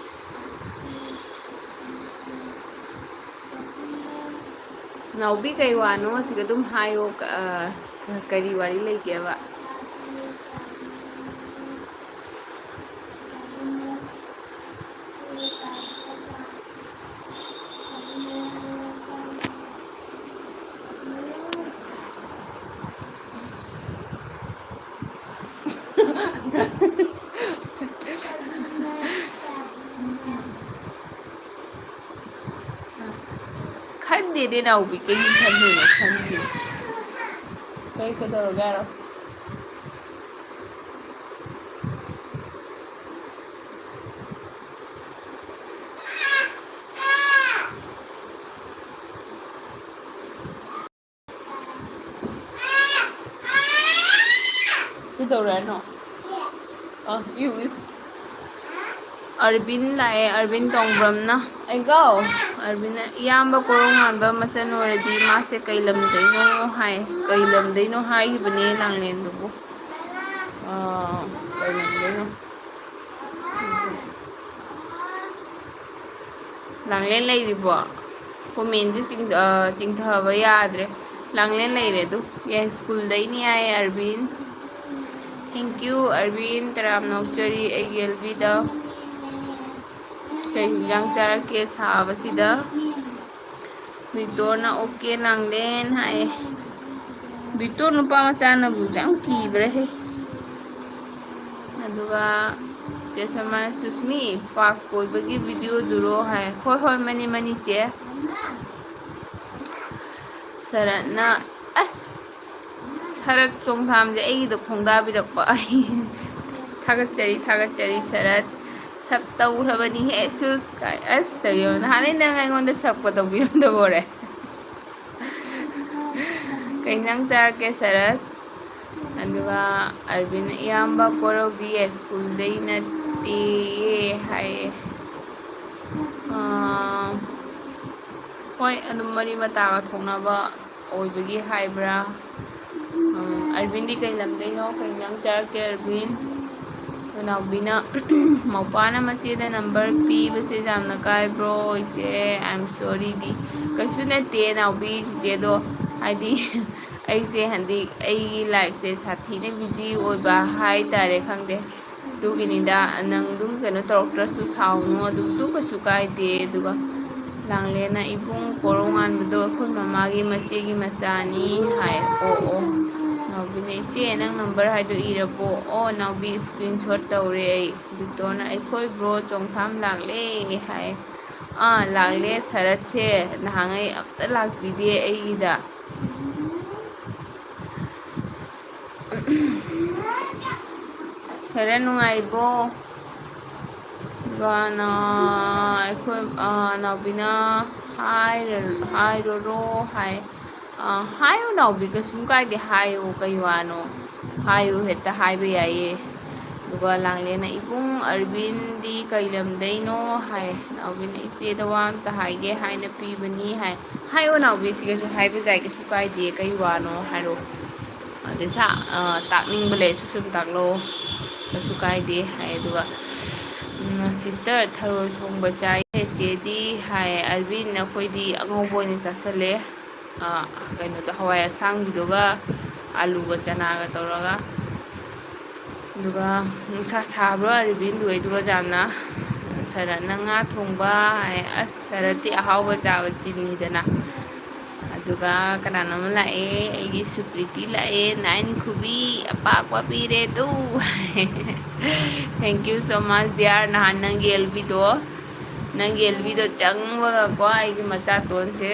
ꯅꯥꯎꯕꯤ, ꯀꯩ ꯋꯥꯅꯣ? ꯁꯤꯒ ꯑꯗꯨꯝ ꯍꯥꯏꯌꯣ꯫ ꯀ-, ꯑ, ꯀꯔꯤ ꯋꯥꯔꯤ ꯂꯩꯒꯦꯕ? ꯈꯟꯗꯦꯅꯦ ꯅꯥꯎꯕꯤ, ꯀꯩꯒꯤ ꯈꯟꯗꯣꯏꯅꯣ? ꯈꯟꯗꯦ꯫ ꯀꯩ ꯀꯩꯗꯧꯔꯒꯦ ꯍꯥꯏꯔꯣ? ꯀꯩꯗꯧꯔꯦ ꯍꯥꯏꯅꯣ? ꯑ, ꯏꯌꯨ, ꯏꯌꯨ꯫ ꯑꯔꯕꯤꯟ ꯂꯥꯛꯑꯦ, ꯑꯔꯕꯤꯟ ꯇꯣꯡꯕ꯭ꯔꯝꯅ꯫ ꯑꯩꯒꯣ, ꯑꯔꯕꯤꯟꯅ, "ꯏꯌꯥꯝꯕ ꯀꯣꯔꯧꯉꯥꯟꯕ ꯃꯆꯟ ꯑꯣꯏꯔꯗꯤ ꯃꯥꯁꯦ ꯀꯩ ꯂꯝꯗꯩꯅꯣ ꯍꯥꯏ?" ꯀꯩ ꯂꯝꯗꯩꯅꯣ ꯍꯥꯏꯈꯤꯕꯅꯦ ꯂꯥꯡꯂꯦꯟꯗꯨꯕꯨ꯫ ꯑ, ꯀꯩ ꯂꯝꯗꯩꯅꯣ? ꯂꯥꯡꯂꯦꯟ ꯂꯩꯔꯤꯕꯣ? ꯀꯣꯃꯦꯟꯁꯦ ꯆꯤꯡ-, ꯑ, ꯆꯤꯡꯊꯕ ꯌꯥꯗ꯭ꯔꯦ꯫ ꯂꯥꯡꯂꯦꯟ ꯂꯩꯔꯦ ꯑꯗꯨ꯫ ꯌꯥꯏ, ꯁ꯭ꯀꯨꯜꯗꯩꯅꯤ ꯍꯥꯏꯌꯦ ꯑꯔꯕꯤꯟ꯫ Thank you, ꯑꯔꯕꯤꯟ꯫ ꯇꯔꯥꯝꯅ ꯑꯣꯛꯆꯔꯤ ꯑꯩꯒꯤ ꯑꯦꯜꯕꯤꯗ꯫ ꯀꯩ ꯍꯤꯟꯖꯥꯡ ꯆꯥꯔꯛꯀꯦ ꯁꯥꯕꯁꯤꯗ? ꯕꯤꯛꯇꯣꯔꯅ "ꯑꯣꯀꯦ ꯂꯥꯡꯂꯦꯟ" ꯍꯥꯏꯌꯦ꯫ ꯕꯤꯛꯇꯣꯔ ꯅꯨꯄꯥ ꯃꯆꯥꯅꯕꯨ ꯌꯥꯝ ꯀꯤꯕ꯭ꯔꯥꯍꯦ꯫ ꯑꯗꯨꯒ ꯆꯦ ꯁꯜꯃꯥꯅ, "ꯁꯨꯁꯃꯤ, ꯄꯥꯔꯛ ꯀꯣꯏꯕꯒꯤ ꯚꯤꯗꯤꯑꯣꯗꯨꯔꯣ?" ꯍꯥꯏ꯫ ꯍꯣꯏ, ꯍꯣꯏ, ꯃꯅꯤ, ꯃꯅꯤ, ꯆꯦ꯫ ꯁꯔꯠꯅ, ꯑꯁ, ꯁꯔꯠ ꯆꯣꯡꯊꯥꯝꯁꯦ ꯑꯩꯒꯤꯗ ꯈꯣꯡꯗꯥꯕꯤꯔꯛꯄ꯫ ꯑꯩ ꯊꯥꯒꯠꯆꯔꯤ, ꯊꯥꯒꯠꯆꯔꯤ, ꯁꯔꯠ꯫ "ꯁꯞ ꯇꯧꯈ꯭ꯔꯕꯅꯤꯍꯦ, ꯁꯨꯁ" ꯀꯥꯏ꯫ ꯑꯁ, ꯇꯧ ꯌꯦꯡꯉꯣ꯫ ꯅꯍꯥꯟꯗꯩ ꯅꯪ ꯑꯩꯉꯣꯟꯗ ꯁꯞꯀ ꯇꯧꯕꯤꯔꯝꯗꯕ ꯑꯣꯏꯔꯦ꯫ ꯀꯩ ꯏꯟꯖꯥꯡ ꯆꯥꯔꯛꯀꯦ ꯁꯔꯠ? ꯑꯗꯨꯒ ꯑꯔꯕꯤꯟ, "ꯏꯌꯥꯝꯕ ꯀꯣꯔꯧꯗꯤ ꯁ꯭ꯀꯨꯜꯗꯩ ꯅꯠꯇꯦꯌꯦ" ꯍꯥꯏꯌꯦ꯫ ꯑꯥ, ꯍꯣꯏ, ꯑꯗꯨꯝ ꯃꯔꯤ ꯃꯇꯥꯒ ꯊꯣꯛꯅꯕ ꯑꯣꯏꯕꯒꯤ ꯍꯥꯏꯕ꯭ꯔꯥ? ꯎꯝ, ꯑꯔꯕꯤꯟꯗꯤ ꯀꯩ ꯂꯝꯗꯩꯅꯣ? ꯀꯩ ꯏꯟꯖꯥꯡ ꯆꯥꯔꯛꯀꯦ ꯑꯔꯕꯤꯟ? ꯅꯥꯎꯕꯤꯅ, "ꯃꯧꯄꯥꯅ ꯃꯆꯦꯗ ꯅꯝꯕꯔ ꯄꯤꯕꯁꯦ ꯌꯥꯝꯅ ꯀꯥꯏꯕ꯭ꯔꯣ ꯏꯆꯦ? ꯑꯥꯏ ꯑꯦꯝ ꯁꯣꯔꯤꯗꯤ"꯫ ꯀꯩꯁꯨ ꯅꯠꯇꯦ ꯅꯥꯎꯕꯤ, ꯆꯤꯆꯦꯗꯣ ꯍꯥꯏꯗꯤ ꯑꯩꯁꯦ ꯍꯟꯗꯛ ꯑꯩꯒꯤ ꯂꯥꯏꯐꯁꯦ ꯁꯥꯊꯤꯅ ꯕꯤꯖꯤ ꯑꯣꯏꯕ ꯍꯥꯏ ꯇꯥꯔꯦ, ꯈꯪꯗꯦ꯫ ꯑꯗꯨꯒꯤꯅꯤꯗ, ꯅꯪ ꯑꯗꯨꯝ ꯀꯩꯅꯣ ꯇꯧꯔꯛꯇ꯭ꯔꯁꯨ ꯁꯥꯎꯅꯨ, ꯑꯗꯨ ꯑꯗꯨ ꯀꯩꯁꯨ ꯀꯥꯏꯗꯦ꯫ ꯑꯗꯨꯒ ꯂꯥꯡꯂꯦꯟꯅ, "ꯏꯕꯨꯡ ꯀꯣꯔꯧꯉꯥꯟꯕꯗꯣ ꯑꯩꯈꯣꯏ ꯃꯃꯥꯒꯤ ꯃꯆꯦꯒꯤ ꯃꯆꯥꯅꯤ" ꯍꯥꯏ꯫ ꯑꯣ, ꯑꯣ꯫ ꯅꯥꯎꯕꯤꯅ, "ꯏꯆꯦ, ꯅꯪ ꯅꯝꯕꯔ ꯍꯥꯏꯗꯣ ꯏꯔꯕꯣ?" "ꯑꯣ ꯅꯥꯎꯕꯤ, ꯁ꯭ꯀ꯭ꯔꯤꯟ ꯁꯣꯠ ꯇꯧꯔꯦ ꯑꯩ"꯫ ꯕꯤꯛꯇꯣꯔꯅ, "ꯑꯩꯈꯣꯏ ꯕ꯭ꯔꯣ ꯆꯣꯡꯊꯥꯝ ꯂꯥꯛꯂꯦ" ꯍꯥꯏ꯫ "ꯑꯥ, ꯂꯥꯛꯂꯦ ꯁꯔꯠꯁꯦ, ꯅꯍꯥꯟꯉꯩ ꯑꯝꯇ ꯂꯥꯛꯄꯤꯗꯦ ꯑꯩꯒꯤꯗ"꯫ ꯁꯔꯠ ꯅꯨꯡꯉꯥꯏꯔꯤꯕꯣ? ꯑꯗꯨꯒ ꯅ-, ꯑꯩꯈꯣꯏ, ꯑ, ꯅꯥꯎꯕꯤꯅ ꯍꯥꯏꯔ-, ꯍꯥꯏꯔꯣꯔꯣ ꯍꯥꯏ꯫ ꯑ, ꯍꯥꯏꯌꯨ ꯅꯥꯎꯕꯤ, ꯀꯩꯁꯨꯝ ꯀꯥꯏꯗꯦ, ꯍꯥꯏꯌꯨ, ꯀꯩ ꯋꯥꯅꯣ? ꯍꯥꯏꯌꯨ, ꯍꯦꯛꯇ ꯍꯥꯏꯕ ꯌꯥꯏꯌꯦ꯫ ꯑꯗꯨꯒ ꯂꯥꯡꯂꯦꯟꯅ, "ꯏꯕꯨꯡ ꯑꯔꯕꯤꯟꯗꯤ ꯀꯩ ꯂꯝꯗꯩꯅꯣ?" ꯍꯥꯏ꯫ ꯅꯥꯎꯕꯤꯅ, "ꯏꯆꯦꯗ ꯋꯥ ꯑꯝꯇ ꯍꯥꯏꯒꯦ ꯍꯥꯏꯅ ꯄꯤꯕꯅꯤ" ꯍꯥꯏ꯫ ꯍꯥꯏꯌꯣ ꯅꯥꯎꯕꯤ, ꯁꯤꯒꯁꯨ ꯍꯥꯏꯕ ꯌꯥꯏ, ꯀꯩꯁꯨ ꯀꯥꯏꯗꯦ, ꯀꯩ ꯋꯥꯅꯣ ꯍꯥꯏꯔꯣ꯫ ꯑꯗꯩ ꯁꯥ-, ꯑ, ꯇꯥꯛꯅꯤꯡꯕ ꯂꯩꯔꯁꯨ ꯁꯨꯝ ꯇꯥꯛꯂꯛꯑꯣ, ꯀꯩꯁꯨ ꯀꯥꯏꯗꯦ ꯍꯥꯏ꯫ ꯑꯗꯨꯒ, ꯎꯝ, "ꯁꯤꯁꯇꯔ, ꯊꯔꯣꯏ ꯊꯣꯡꯕ ꯆꯥꯏ, ꯆꯦꯗꯤ?" ꯍꯥꯏ꯫ "ꯑꯔꯕꯤꯟ, ꯑꯩꯈꯣꯏꯗꯤ ꯑꯉꯧꯕ ꯑꯣꯏꯅ ꯆꯥꯁꯤꯜꯂꯦ, ꯑ, ꯀꯩꯅꯣꯗꯣ, ꯍꯋꯥꯏ ꯑꯁꯥꯡꯕꯤꯗꯨꯒ ꯑꯂꯨꯒ ꯆꯅꯥꯒ ꯇꯧꯔꯒ"꯫ ꯑꯗꯨꯒ, "ꯅꯨꯡꯁꯥ ꯁꯥꯕ꯭ꯔꯣ ꯑꯔꯕꯤꯟ?" ꯑꯗꯨꯒ ꯌꯥꯝꯅ, ꯁꯔꯠꯅ, "ꯉꯥ ꯊꯣꯡꯕ" ꯍꯥꯏ꯫ ꯑꯁ, ꯁꯔꯠꯇꯤ ꯑꯍꯥꯎꯕ ꯆꯥꯕ ꯆꯤꯅꯤꯗꯅ꯫ ꯑꯗꯨꯒ ꯀꯅꯥꯅꯣꯝ ꯂꯥꯛꯑꯦ, ꯑꯩꯒꯤ ꯁꯨꯄ꯭ꯔꯤꯇꯤ ꯂꯥꯛꯑꯦ, ꯅꯥꯏꯟ ꯈꯨꯕꯤ ꯑꯄꯥꯛꯄ ꯄꯤꯔꯦ two. Thank you so much dear꯫ ꯅꯍꯥꯟ ꯅꯪꯒꯤ ꯑꯦꯜꯕꯤꯗꯣ, ꯅꯪꯒꯤ ꯑꯦꯜꯕꯤꯗꯣ ꯆꯪꯕꯒꯀꯣ ꯑꯩꯒꯤ ꯃꯆꯥꯇꯣꯟꯁꯦ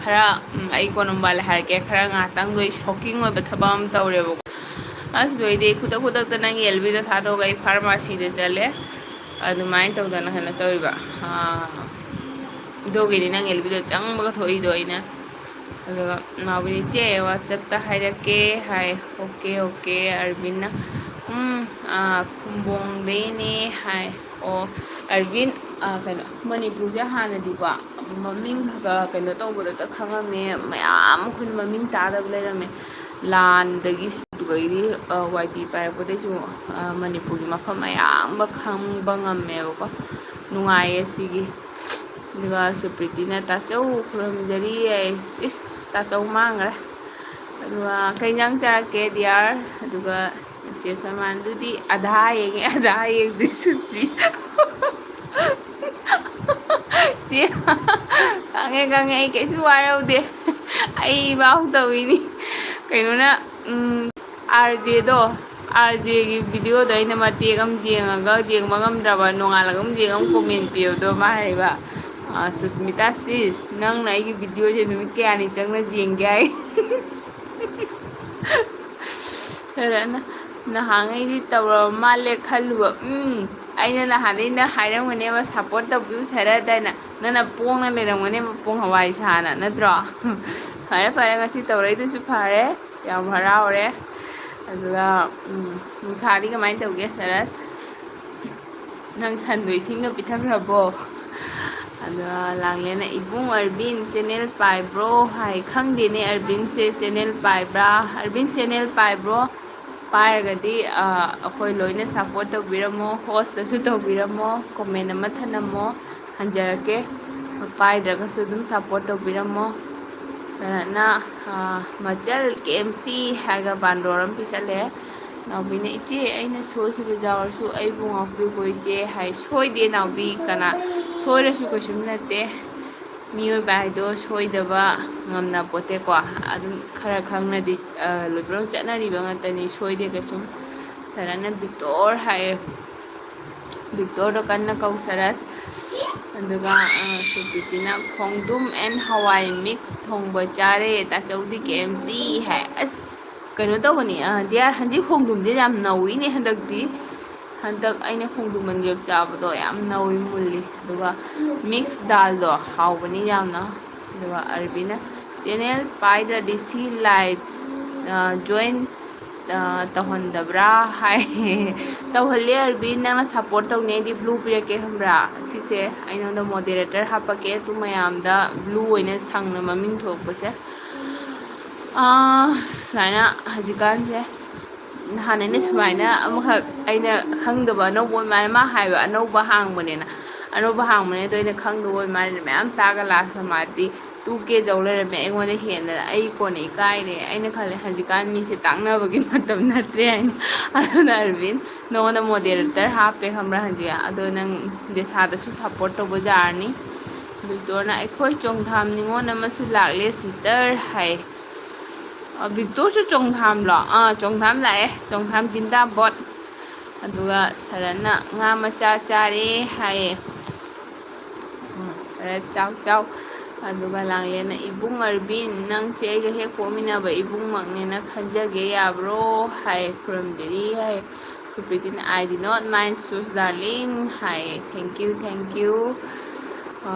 ꯈꯔ, ꯎꯝ, ꯑꯩ ꯀꯣꯟꯅ ꯃꯣꯕꯥꯏꯜ ꯍꯥꯏꯔꯛꯀꯦ, ꯈꯔ ꯉꯥꯏꯍꯥꯛꯇꯪꯗꯣ ꯑꯩ ꯁꯣꯛꯀꯤꯡ ꯑꯣꯏꯕ ꯊꯕꯛ ꯑꯃ ꯇꯧꯔꯦꯕꯀꯣ꯫ ꯑꯁ, ꯂꯣꯏꯔꯦ, ꯈꯨꯗꯛ ꯈꯨꯗꯛꯇ ꯅꯪꯒꯤ ꯑꯦꯜꯕꯤꯗꯣ ꯊꯥꯗꯣꯛꯑꯒ ꯑꯩ ꯐꯥꯔꯃꯥꯁꯤꯗ ꯆꯠꯂꯦ꯫ ꯑꯗꯨꯃꯥꯏꯅ ꯇꯧꯗꯅ ꯀꯩꯅꯣ ꯇꯧꯔꯤꯕ꯫ ꯑꯥ, ꯑꯗꯨꯒꯤꯅꯤ ꯅꯪ ꯑꯦꯜꯕꯤꯗꯣ ꯆꯪꯕꯒ ꯊꯣꯛꯏꯗꯣ ꯑꯩꯅ꯫ ꯑꯗꯨꯒ ꯅꯥꯎꯕꯤꯅ, "ꯏꯆꯦ, WhatsApp-ꯇ ꯍꯥꯏꯔꯛꯀꯦ" ꯍꯥꯏ꯫ "Okay, okay". ꯑꯔꯕꯤꯟꯅ, "ꯎꯝ, ꯑꯥ, ꯈꯨꯝꯕꯣꯡꯗꯩꯅꯦ" ꯍꯥꯏ꯫ ꯑꯣ, ꯑꯔꯕꯤꯟ, ꯑꯥ, ꯀꯩꯅꯣ, ꯃꯅꯤꯄꯨꯔꯁꯦ ꯍꯥꯟꯅꯗꯤꯀꯣ, ꯃꯃꯤꯡ ꯈꯔ ꯀꯩꯅꯣ ꯇꯧꯕꯗꯇ ꯈꯪꯉꯝꯃꯦ, ꯃꯌꯥꯝ ꯑꯩꯈꯣꯏꯅ ꯃꯃꯤꯡ ꯇꯥꯗꯕ ꯂꯩꯔꯝꯃꯦ꯫ ꯂꯥꯟꯗꯒꯤ ꯁꯨꯗꯨꯒꯩꯗꯤ, ꯑꯥ, ꯋꯥꯏ ꯇꯤ ꯄꯥꯏꯔꯛꯄꯗꯩꯁꯨ, ꯑꯥ, ꯃꯅꯤꯄꯨꯔꯒꯤ ꯃꯐꯝ ꯑꯌꯥꯝꯕ ꯈꯪꯕ ꯉꯝꯃꯦꯕꯀꯣ꯫ ꯅꯨꯡꯉꯥꯏꯌꯦ ꯁꯤꯒꯤ꯫ ꯑꯗꯨꯒ ꯁꯨꯄ꯭ꯔꯤꯇꯤꯅ, "ꯇꯥꯆꯧ ꯈꯨꯔꯨꯝꯖꯔꯤ" ꯍꯥꯏ꯫ ꯏꯁ, ꯇꯥꯆꯧ ꯃꯥꯡꯈ꯭ꯔꯦ꯫ ꯑꯗꯨꯒ, "ꯀꯩ ꯏꯟꯖꯥꯡ ꯆꯥꯔꯛꯀꯦ, ꯗꯤꯌꯥꯔ?" ꯑꯗꯨꯒ ꯆꯦ ꯁꯜꯃꯥꯟꯗꯨꯗꯤ ꯑꯙꯥ ꯌꯦꯡꯉꯦ, ꯑꯙꯥ ꯌꯦꯡꯗꯦ ꯁꯨꯄ꯭ꯔꯤ꯫ ꯆꯦ, ꯈꯪꯉꯦ, ꯈꯪꯉꯦ, ꯑꯩ ꯀꯩꯁꯨ ꯋꯥꯔꯧꯗꯦ, ꯑꯩ ꯚꯥꯎ ꯇꯧꯏꯅꯤ꯫ ꯀꯩꯅꯣꯅ, ꯎꯝ, ꯑꯥꯔ ꯖꯦꯗꯣ, ꯑꯥꯔ ꯖꯦꯒꯤ video-ꯗꯣ ꯑꯩꯅ ꯃꯇꯦꯛ ꯑꯃ ꯌꯦꯡꯉꯒ, ꯌꯦꯡꯕ ꯉꯝꯗ꯭ꯔꯕ, ꯅꯣꯡꯉꯥꯜꯂꯒ ꯑꯃꯨꯛ ꯌꯦꯡꯉ ꯑꯃꯨꯛ comment ꯄꯤꯕꯗꯣ, ꯃꯥ ꯍꯥꯏꯕ, "ꯑ, ꯁꯨꯁꯃꯤꯇꯥ sis, ꯅꯪꯅ ꯑꯩꯒꯤ video-ꯁꯦ ꯅꯨꯃꯤꯠ ꯀꯌꯥꯅꯤ ꯆꯪꯅ ꯌꯦꯡꯒꯦ?" ꯍꯥꯏ꯫ ꯁꯔꯠꯅ, "ꯅꯍꯥꯟꯉꯩꯗꯤ ꯇꯧꯔꯕ ꯃꯥꯜꯂꯦ ꯈꯜꯂꯨꯕ꯫ ꯎꯝ, ꯑꯩꯅ ꯅꯍꯥꯟꯗꯩ ꯅꯪ ꯍꯥꯏꯔꯝꯒꯅꯦꯕ, support ꯇꯧꯕꯤꯌꯨ ꯁꯔꯠ ꯍꯥꯏꯅ, ꯅꯪꯅ ꯄꯣꯡꯅ ꯂꯩꯔꯝꯒꯅꯦꯕ ꯄꯣꯡ ꯍꯋꯥꯏ ꯁꯥꯅ, ꯅꯠꯇ꯭ꯔꯣ?" ꯐꯔꯦ, ꯐꯔꯦ, ꯉꯁꯤ ꯇꯧꯔꯛꯏꯗꯨꯁꯨ ꯐꯔꯦ, ꯌꯥꯝ ꯍꯔꯥꯎꯔꯦ꯫ ꯑꯗꯨꯒ, ꯎꯝ, ꯅꯨꯡꯁꯥꯗꯤ ꯀꯃꯥꯏꯅ ꯇꯧꯒꯦ ꯁꯔꯠ? ꯅꯪ ꯁꯟꯗꯣ ꯏꯁꯤꯡꯒ ꯄꯤꯊꯛꯈ꯭ꯔꯕꯣ? ꯑꯗꯣ ꯂꯥꯡꯂꯦꯟꯅ, "ꯏꯕꯨꯡ ꯑꯔꯕꯤꯟ channel ꯄꯥꯏꯕ꯭ꯔꯣ?" ꯍꯥꯏ꯫ ꯈꯪꯗꯦꯅꯦ ꯑꯔꯕꯤꯟꯁꯦ channel ꯄꯥꯏꯕ꯭ꯔꯥ? ꯑꯔꯕꯤꯟ channel ꯄꯥꯏꯕ꯭ꯔꯣ? ꯄꯥꯏꯔꯒꯗꯤ, ꯑ, ꯑꯩꯈꯣꯏ ꯂꯣꯏꯅ support ꯇꯧꯕꯤꯔꯝꯃꯣ, host-ꯇꯁꯨ ꯇꯧꯕꯤꯔꯝꯃꯣ, comment ꯑꯃ ꯊꯝꯂꯝꯃꯣ, ꯍꯟꯖꯔꯛꯀꯦ꯫ ꯄꯥꯏꯗ꯭ꯔꯒꯁꯨ ꯑꯗꯨꯝ support ꯇꯧꯕꯤꯔꯝꯃꯣ꯫ ꯁꯅꯠꯅ, ꯑ, "ꯃꯆꯜ ꯀꯦ ꯑꯦꯝ ꯁꯤ" ꯍꯥꯏꯔꯒ ꯕꯥꯟꯗꯣꯔ ꯑꯃ ꯄꯤꯁꯜꯂꯛꯑꯦ꯫ ꯅꯥꯎꯕꯤꯅ, "ꯏꯆꯦ, ꯑꯩꯅ ꯁꯣꯏꯈꯤꯕ ꯌꯥꯎꯔꯁꯨ ꯑꯩꯕꯨ ꯉꯥꯛꯄꯤꯌꯨꯀꯣ ꯏꯆꯦ" ꯍꯥꯏ꯫ ꯁꯣꯏꯗꯦ ꯅꯥꯎꯕꯤ, ꯀꯅꯥ ꯁꯣꯏꯔꯁꯨ ꯀꯩꯁꯨꯝ ꯅꯠꯇꯦ꯫ ꯃꯤꯑꯣꯏꯕ ꯍꯥꯏꯗꯣ ꯁꯣꯏꯗꯕ ꯉꯝꯅ ꯄꯣꯠꯇꯦꯀꯣ꯫ ꯑꯗꯨꯝ ꯈꯔ ꯈꯪꯅꯗꯤ, ꯑ, ꯂꯣꯏ ꯄꯨꯝꯅꯃꯛ ꯆꯠꯅꯔꯤꯕ ꯉꯥꯛꯇꯅꯤ, ꯁꯣꯏꯗꯦ ꯀꯩꯁꯨꯝ꯫ ꯁꯅꯠꯅ "ꯕꯤꯛꯇꯣꯔ" ꯍꯥꯏꯌꯦ꯫ ꯕꯤꯛꯇꯣꯔꯗꯣ ꯀꯟꯅ ꯀꯧ ꯁꯔꯠ꯫ ꯑꯗꯨꯒ, ꯑ, ꯁꯨꯄ꯭ꯔꯤꯇꯤꯅ, "ꯈꯣꯡꯗ꯭ꯔꯨꯝ and ꯍꯋꯥꯏ mix ꯊꯣꯡꯕ ꯆꯥꯔꯦ, ꯇꯥꯆꯧꯗꯤ ꯀꯦ ꯑꯦꯝ ꯁꯤ" ꯍꯥꯏ꯫ ꯑꯁ, ꯀꯩꯅꯣ ꯇꯧꯕꯅꯤ, ꯑ, ꯗꯤꯌꯥꯔ, ꯍꯟꯗꯛ ꯈꯣꯡꯗ꯭ꯔꯨꯝꯁꯦ ꯌꯥꯝ ꯅꯧꯋꯤꯅꯦ ꯍꯟꯗꯛꯇꯤ꯫ ꯍꯟꯗꯛ ꯑꯩꯅ ꯈꯣꯡꯗ꯭ꯔꯨꯝ ꯑꯅꯤꯔꯛ ꯆꯥꯕꯗꯣ ꯌꯥꯝ ꯅꯧꯋꯤ, ꯃꯨꯜꯂꯤ꯫ ꯑꯗꯨꯒ mix ꯗꯥꯜꯗꯣ ꯍꯥꯎꯕꯅꯤ ꯌꯥꯝꯅ꯫ ꯑꯗꯨꯒ ꯑꯔꯕꯤꯅ, ꯆꯦꯅꯦꯜ ꯄꯥꯏꯗ꯭ꯔꯗꯤ ꯁꯤ ꯂꯥꯏꯚ ꯖꯣꯏꯟ ꯇꯧꯍꯟꯗꯕ꯭ꯔꯥ ꯍꯥꯏ꯫ ꯇꯧꯍꯜꯂꯦ ꯑꯔꯕꯤꯟ, ꯅꯪꯅ ꯁꯞꯄꯣꯔꯠ ꯇꯧꯅꯤ ꯑꯩꯗꯤ ꯕ꯭ꯂꯨ ꯄꯤꯔꯛꯀꯦ ꯈꯪꯕ꯭ꯔꯥ? ꯁꯤꯁꯦ ꯑꯩꯉꯣꯟꯗ ꯃꯣꯗꯦꯔꯦꯇꯔ ꯍꯥꯞꯄꯛꯀꯦ, ꯑꯗꯨ ꯃꯌꯥꯝꯗ ꯕ꯭ꯂꯨ ꯑꯣꯏꯅ ꯁꯪꯅ ꯃꯃꯤꯡ ꯊꯣꯛꯄꯁꯦ꯫ ꯑꯥ, ꯁꯨꯃꯥꯏꯅ ꯍꯧꯖꯤꯛꯀꯥꯟꯁꯦ ꯅꯍꯥꯟ ꯑꯩꯅ ꯁꯨꯃꯥꯏꯅ ꯑꯃꯈꯛ ꯑꯩꯅ ꯈꯪꯗꯕ ꯑꯅꯧꯕ ꯑꯣꯏ ꯃꯥꯜꯂꯦ, ꯃꯥ ꯍꯥꯏꯕ ꯑꯅꯧꯕ ꯍꯥꯡꯕꯅꯦꯅ꯫ ꯑꯅꯧꯕ ꯍꯥꯡꯕꯅꯦ, ꯑꯗꯣ ꯑꯩꯅ ꯈꯪꯗꯕ ꯑꯣꯏ ꯃꯥꯜꯂꯦ ꯃꯌꯥꯝ ꯇꯥꯛꯑꯒ ꯂꯥꯁꯇ ꯃꯥꯗꯤ ꯇꯨ ꯀꯦ ꯌꯧ ꯂꯩꯔꯝꯃꯦ ꯑꯩꯉꯣꯟꯗ ꯍꯦꯟꯗꯅ꯫ ꯑꯩ ꯀꯣꯟꯅ ꯏꯀꯥꯏꯔꯦ꯫ ꯑꯩꯅ ꯈꯜꯂꯦ ꯍꯧꯖꯤꯛꯀꯥꯟ ꯃꯤꯁꯦ ꯇꯥꯛꯅꯕꯒꯤ ꯃꯇꯝ ꯅꯠꯇ꯭ꯔꯦ ꯍꯥꯏꯅ꯫ ꯑꯗꯨꯅ ꯑꯔꯕꯤꯟ, ꯅꯉꯣꯟꯗ ꯃꯣꯗꯦꯔꯦꯇꯔ ꯍꯥꯞꯄꯦ ꯈꯪꯕ꯭ꯔꯥ ꯍꯧꯖꯤꯛ? ꯑꯗꯣ ꯅꯪ ꯗꯦꯁꯥꯗꯁꯨ ꯁꯞꯄꯣꯔꯠ ꯇꯧꯕ ꯌꯥꯔꯅꯤ꯫ ꯕꯤꯛꯇꯣꯔꯅ "ꯑꯩꯈꯣꯏ ꯆꯣꯡꯊꯥꯝ ꯅꯤꯉꯣꯜ ꯑꯃꯁꯨ ꯂꯥꯛꯂꯦ ꯁꯤꯁꯇꯔ" ꯍꯥꯏ꯫ ꯑ, ꯕꯤꯛꯇꯣꯔꯁꯨ ꯆꯣꯡꯊꯥꯝꯂꯣ? ꯑꯥ, ꯆꯣꯡꯊꯥꯝ ꯂꯥꯛꯑꯦ, ꯆꯣꯡꯊꯥꯝ ꯖꯤꯟꯗꯥꯕꯣꯠ꯫ ꯑꯗꯨꯒ ꯁꯔꯟꯅ "ꯉꯥ ꯃꯆꯥ ꯆꯥꯔꯦ" ꯍꯥꯏꯌꯦ꯫ ꯎꯝ, ꯁꯔꯠ ꯆꯥꯎ ꯆꯥꯎ꯫ ꯑꯗꯨꯒ ꯂꯥꯡꯂꯦꯟꯅ "ꯏꯕꯨꯡ ꯑꯔꯕꯤꯟ, ꯅꯪꯁꯦ ꯑꯩꯒ ꯍꯦꯛ ꯄꯣꯛꯃꯤꯟꯅꯕ ꯏꯕꯨꯡꯃꯛꯅꯦꯅ ꯈꯟꯖꯒꯦ, ꯌꯥꯕ꯭ꯔꯣ?" ꯍꯥꯏ, ꯈꯨꯔꯨꯝꯕꯤꯔꯤ ꯍꯥꯏ꯫ ꯁꯨꯄ꯭ꯔꯤꯇꯤꯅ "I did not mind sus darling" ꯍꯥꯏ꯫ Thank you, thank you꯫ ꯑ,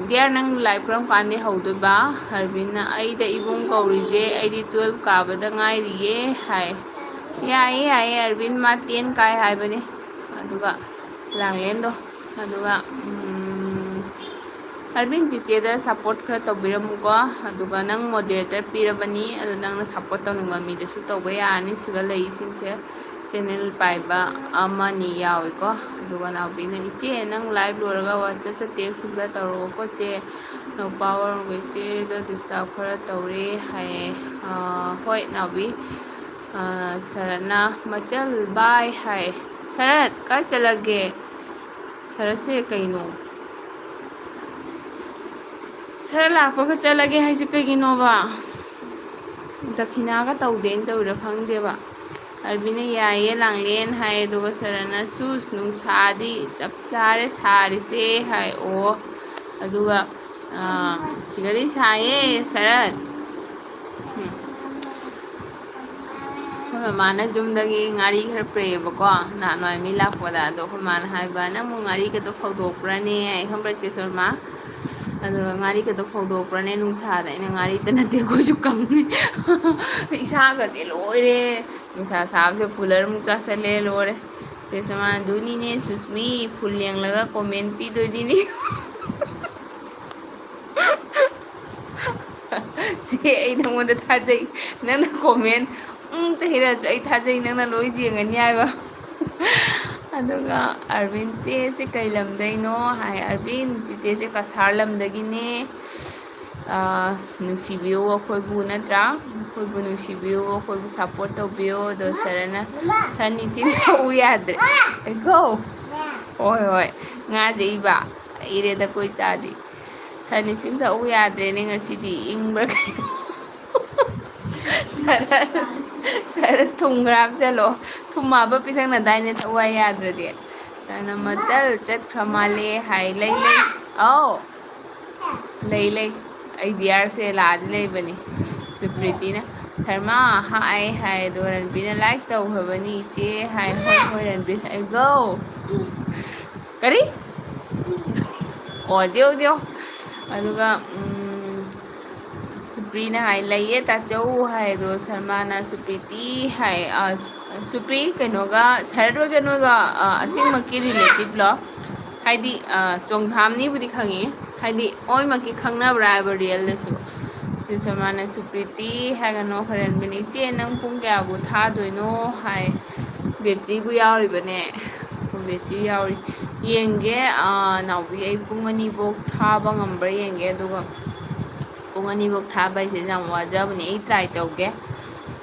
ꯗꯤꯌꯥꯔ, ꯅꯪ ꯂꯥꯏꯚ ꯀꯔꯝ ꯀꯥꯟꯗꯩ ꯍꯧꯗꯣꯏꯕ? ꯑꯔꯕꯤꯟꯅ "ꯑꯩꯗ ꯏꯕꯨꯡ ꯀꯧꯔꯤꯁꯦ ꯑꯩꯗꯤ ꯇꯨꯋꯦꯜꯐ ꯀꯥꯕꯗ ꯉꯥꯏꯔꯤꯌꯦ" ꯍꯥꯏ꯫ ꯌꯥꯏꯌꯦ, ꯌꯥꯏꯌꯦ, ꯑꯔꯕꯤꯟ ꯃꯥ ꯇꯦꯟ ꯀꯥꯏ ꯍꯥꯏꯕꯅꯦ꯫ ꯑꯗꯨꯒ ꯂꯥꯡꯂꯦꯟꯗꯣ, ꯑꯗꯨꯒ, ꯎꯝ, ꯑꯔꯕꯤꯟ ꯆꯤꯆꯦꯗ ꯁꯞꯄꯣꯔꯠ ꯈꯔ ꯇꯧꯕꯤꯔꯝꯃꯨꯀꯣ꯫ ꯑꯗꯨꯒ ꯅꯪ ꯃꯣꯗꯦꯔꯦꯇꯔ ꯄꯤꯔꯕꯅꯤ, ꯑꯗꯨ ꯅꯪꯅ ꯁꯞꯄꯣꯔꯠ ꯇꯧꯅꯤꯡꯕ ꯃꯤꯗꯁꯨ ꯇꯧꯕ ꯌꯥꯔꯅꯤ꯫ ꯁꯤꯗ ꯂꯩꯔꯤꯁꯤꯡꯁꯦ ꯆꯦꯅꯦꯜ ꯄꯥꯏꯕ ꯑꯃꯅꯤ ꯌꯥꯎꯏꯀꯣ꯫ ꯑꯗꯨꯒ ꯅꯥꯎꯕꯤꯅ "ꯏꯆꯦ, ꯅꯪ ꯂꯥꯏꯚ ꯂꯣꯏꯔꯒ ꯋꯥꯆꯦꯞꯇ ꯇꯦꯛꯁ ꯑꯝꯇ ꯇꯧꯔꯛꯑꯣꯀꯣ ꯆꯦ, ꯅꯨꯄꯥ ꯑꯣꯏꯔꯝꯒ ꯏꯆꯦꯗ ꯗꯤꯁꯇꯔꯕ ꯈꯔ ꯇꯧꯔꯦ" ꯍꯥꯏꯌꯦ꯫ ꯑꯥ, ꯍꯣꯏ ꯅꯥꯎꯕꯤ꯫ ꯑꯥ, ꯁꯔꯠꯅ "ꯃꯆꯜ ꯕꯥꯏ" ꯍꯥꯏ꯫ ꯁꯔꯠ, ꯀꯥꯏ ꯆꯠꯂꯒꯦ? ꯁꯔꯠꯁꯦ ꯀꯩꯅꯣ? ꯁꯔꯠ ꯂꯥꯛꯄꯒ ꯆꯠꯂꯒꯦ ꯍꯥꯏꯁꯦ ꯀꯩꯒꯤꯅꯣꯕ? ꯗꯈꯤꯅꯥꯒ ꯇꯧꯗꯦꯅ ꯇꯧꯔꯤꯔꯥ ꯈꯪꯗꯦꯕ꯫ ꯑꯔꯕꯤꯟꯅ "ꯌꯥꯏꯌꯦ ꯂꯥꯡꯂꯦꯟ" ꯍꯥꯏ, ꯑꯗꯨꯒ ꯁꯔꯠꯅ "ꯁꯨꯁ, ꯅꯨꯡꯁꯥꯗꯤ ꯆꯞ ꯆꯥꯔꯦ ꯁꯥꯔꯤꯁꯦ" ꯍꯥꯏ꯫ ꯑꯣ, ꯑꯗꯨꯒ, ꯑꯥ, ꯁꯤꯗꯗꯤ ꯁꯥꯏꯌꯦ ꯁꯔꯠ꯫ ꯎꯝ꯫ ꯑꯩꯈꯣꯏ ꯃꯃꯥꯅ ꯌꯨꯝꯗꯒꯤ ꯉꯥꯔꯤ ꯈꯔ ꯄꯨꯔꯛꯑꯦꯕꯀꯣ, ꯅꯍꯥꯟꯋꯥꯏ ꯃꯤ ꯂꯥꯛꯄꯗ꯫ ꯑꯗꯣ ꯑꯩꯈꯣꯏ ꯃꯥꯅ ꯍꯥꯏꯕ, "ꯅꯪꯕꯨ ꯉꯥꯔꯤꯒꯗꯣ ꯐꯧꯗꯣꯛꯄ꯭ꯔꯅꯦ?" ꯑꯩ ꯈꯪꯕ꯭ꯔꯥ, ꯆꯦ ꯁꯣꯔꯃꯥ? ꯑꯗꯨꯒ ꯉꯥꯔꯤꯒꯗꯣ ꯐꯧꯗꯣꯛꯄ꯭ꯔꯅꯦ ꯅꯨꯡꯁꯥꯗ? ꯑꯩꯅ ꯉꯥꯔꯤꯇ ꯅꯠꯇꯦ, ꯑꯩꯈꯣꯏꯁꯨ ꯀꯪꯉꯤ꯫ ꯏꯁꯥꯒꯗꯤ ꯂꯣꯏꯔꯦ꯫ ꯅꯨꯡꯁꯥ ꯁꯥꯕꯁꯦ ꯀꯨꯂꯔ ꯑꯃꯨꯛ ꯆꯥꯁꯜꯂꯦ, ꯂꯣꯏꯔꯦ꯫ ꯆꯦ ꯁꯃꯥꯟꯗꯨꯅꯤꯅꯦ ꯁꯨꯁꯃꯤ ꯐꯨꯜ ꯌꯦꯡꯂꯒ ꯀꯣꯃꯦꯟ ꯄꯤꯗꯣꯏꯅꯤꯅꯦ꯫ ꯁꯦ, ꯑꯩ ꯅꯪꯉꯣꯟꯗ ꯊꯥꯖꯩ꯫ ꯅꯪꯅ ꯀꯣꯃꯦꯟ ꯎꯝ ꯇ ꯍꯩꯔꯛꯑꯁꯨ ꯑꯩ ꯊꯥꯖꯩ, ꯅꯪꯅ ꯂꯣꯏ ꯌꯦꯡꯉꯅꯤ ꯍꯥꯏꯕ꯫ ꯑꯗꯨꯒ ꯑꯔꯕꯤꯟ, "ꯆꯦꯁꯦ ꯀꯩ ꯂꯝꯗꯩꯅꯣ?" ꯍꯥꯏ꯫ ꯑꯔꯕꯤꯟ, ꯆꯤꯆꯦꯁꯦ ꯀꯁꯥꯔ ꯂꯝꯗꯒꯤꯅꯦ꯫ ꯑꯥ, ꯅꯨꯡꯁꯤꯕꯤꯌꯨ ꯑꯩꯈꯣꯏꯕꯨ, ꯅꯠꯇ꯭ꯔꯥ? ꯑꯩꯈꯣꯏꯕꯨ ꯅꯨꯡꯁꯤꯕꯤꯌꯨ, ꯑꯩꯈꯣꯏꯕꯨ ꯁꯞꯄꯣꯔꯠ ꯇꯧꯕꯤꯌꯨ꯫ ꯑꯗꯣ ꯁꯔꯅ ꯁꯟ ꯏꯁꯤꯡ ꯊꯛꯎ ꯌꯥꯗ꯭ꯔꯦ꯫ ꯀꯣ? ꯍꯣꯏ, ꯍꯣꯏ꯫ ꯉꯥꯗꯩꯕ꯫ ꯏꯔꯦꯗ ꯀꯣꯏ ꯆꯥꯗꯤ꯫ ꯁꯟ ꯏꯁꯤꯡ ꯊꯛꯎ ꯌꯥꯗ꯭ꯔꯦꯅꯦ ꯉꯁꯤꯗꯤ, ꯏꯪꯕ꯭ꯔꯥ ꯀꯩꯅꯣ? ꯁꯔ, ꯁꯔ ꯊꯨꯝ ꯈꯔ ꯍꯥꯞꯆꯜꯂꯣ꯫ ꯊꯨꯝ ꯍꯥꯞꯄ ꯄꯤꯊꯛꯅꯗꯥꯏꯅꯦ ꯊꯋꯥꯏ ꯌꯥꯗ꯭ꯔꯗꯤ꯫ ꯁꯔꯅ ꯃꯆꯜ ꯆꯠꯈ꯭ꯔ ꯃꯥꯜꯂꯦ ꯍꯥꯏ꯫ ꯂꯩ, ꯂꯩ꯫ ꯑꯧ꯫ ꯂꯩ, ꯂꯩ꯫ ꯑꯩ ꯗꯤꯌꯥꯔꯁꯦ ꯂꯥꯛꯑꯗꯤ ꯂꯩꯕꯅꯤ꯫ ꯄ꯭ꯔꯤꯇꯤꯅ, "ꯁꯔꯃꯥ ꯍꯥꯏ" ꯍꯥꯏ, ꯑꯗꯣ ꯔꯟꯕꯤꯔꯅ, "ꯂꯥꯏꯛ ꯇꯧꯈ꯭ꯔꯕꯅꯤ ꯏꯆꯦ" ꯍꯥꯏ꯫ "ꯍꯣꯏ, ꯍꯣꯏ, ꯔꯟꯕꯤꯔ, I go." ꯀꯔꯤ? ꯑꯣ, ꯖꯤꯌꯣ, ꯖꯤꯌꯣ꯫ ꯑꯗꯨꯒ, ꯎꯝ, ꯁꯨꯄ꯭ꯔꯤꯅ ꯍꯥꯏ, "ꯂꯩꯌꯦ ꯇꯥꯆꯧ" ꯍꯥꯏ꯫ ꯑꯗꯣ ꯁꯔꯃꯥꯅ ꯁꯨꯄ꯭ꯔꯤꯇꯤ ꯍꯥꯏ꯫ ꯑ, ꯁꯨꯄ꯭ꯔꯤ ꯀꯩꯅꯣꯒ, ꯁꯔꯠ ꯍꯣꯏꯒ ꯅꯣꯏꯒ, ꯑ, ꯑꯁꯦꯡꯕꯀꯤ ꯔꯤꯂꯦꯇꯤꯞꯂꯣ? ꯍꯥꯏꯗꯤ, ꯑ, ꯆꯣꯡꯊꯥꯝꯅꯤꯕꯨꯗꯤ ꯈꯪꯉꯤ꯫ ꯍꯥꯏꯗꯤ, ꯑꯣꯏꯃꯛꯀꯤ ꯈꯪꯅꯕ꯭ꯔꯥ ꯍꯥꯏꯕ ꯔꯤꯌꯦꯜꯗꯁꯨ꯫ ꯑꯗꯨ ꯁꯔꯃꯥꯅ ꯁꯨꯄ꯭ꯔꯤꯇꯤ ꯍꯥꯏꯒꯅꯣ ꯈꯔ ꯍꯟꯕꯅꯤ꯫ "ꯏꯆꯦ, ꯅꯪ ꯄꯨꯡ ꯀꯌꯥꯕꯨ ꯊꯥꯗꯣꯏꯅꯣ?" ꯍꯥꯏ꯫ ꯕꯦꯇ꯭ꯔꯤꯕꯨ ꯌꯥꯎꯔꯤꯕꯅꯦ꯫ ꯕꯦꯇ꯭ꯔꯤ ꯌꯥꯎꯔꯤ꯫ ꯌꯦꯡꯒꯦ, ꯑ, ꯅꯥꯎꯕꯤ, ꯑꯩ ꯄꯨꯡ ꯑꯅꯤꯕꯨꯛ ꯊꯥꯕ ꯉꯝꯕ꯭ꯔꯥ ꯌꯦꯡꯒꯦ꯫ ꯑꯗꯨꯒ ꯄꯨꯡ ꯑꯅꯤꯕꯨꯛ ꯊꯥꯕ ꯍꯥꯏꯁꯦ ꯌꯥꯝ ꯋꯥꯖꯕꯅꯦ꯫ ꯑꯩ ꯇ꯭ꯔꯥꯏ ꯇꯧꯒꯦ꯫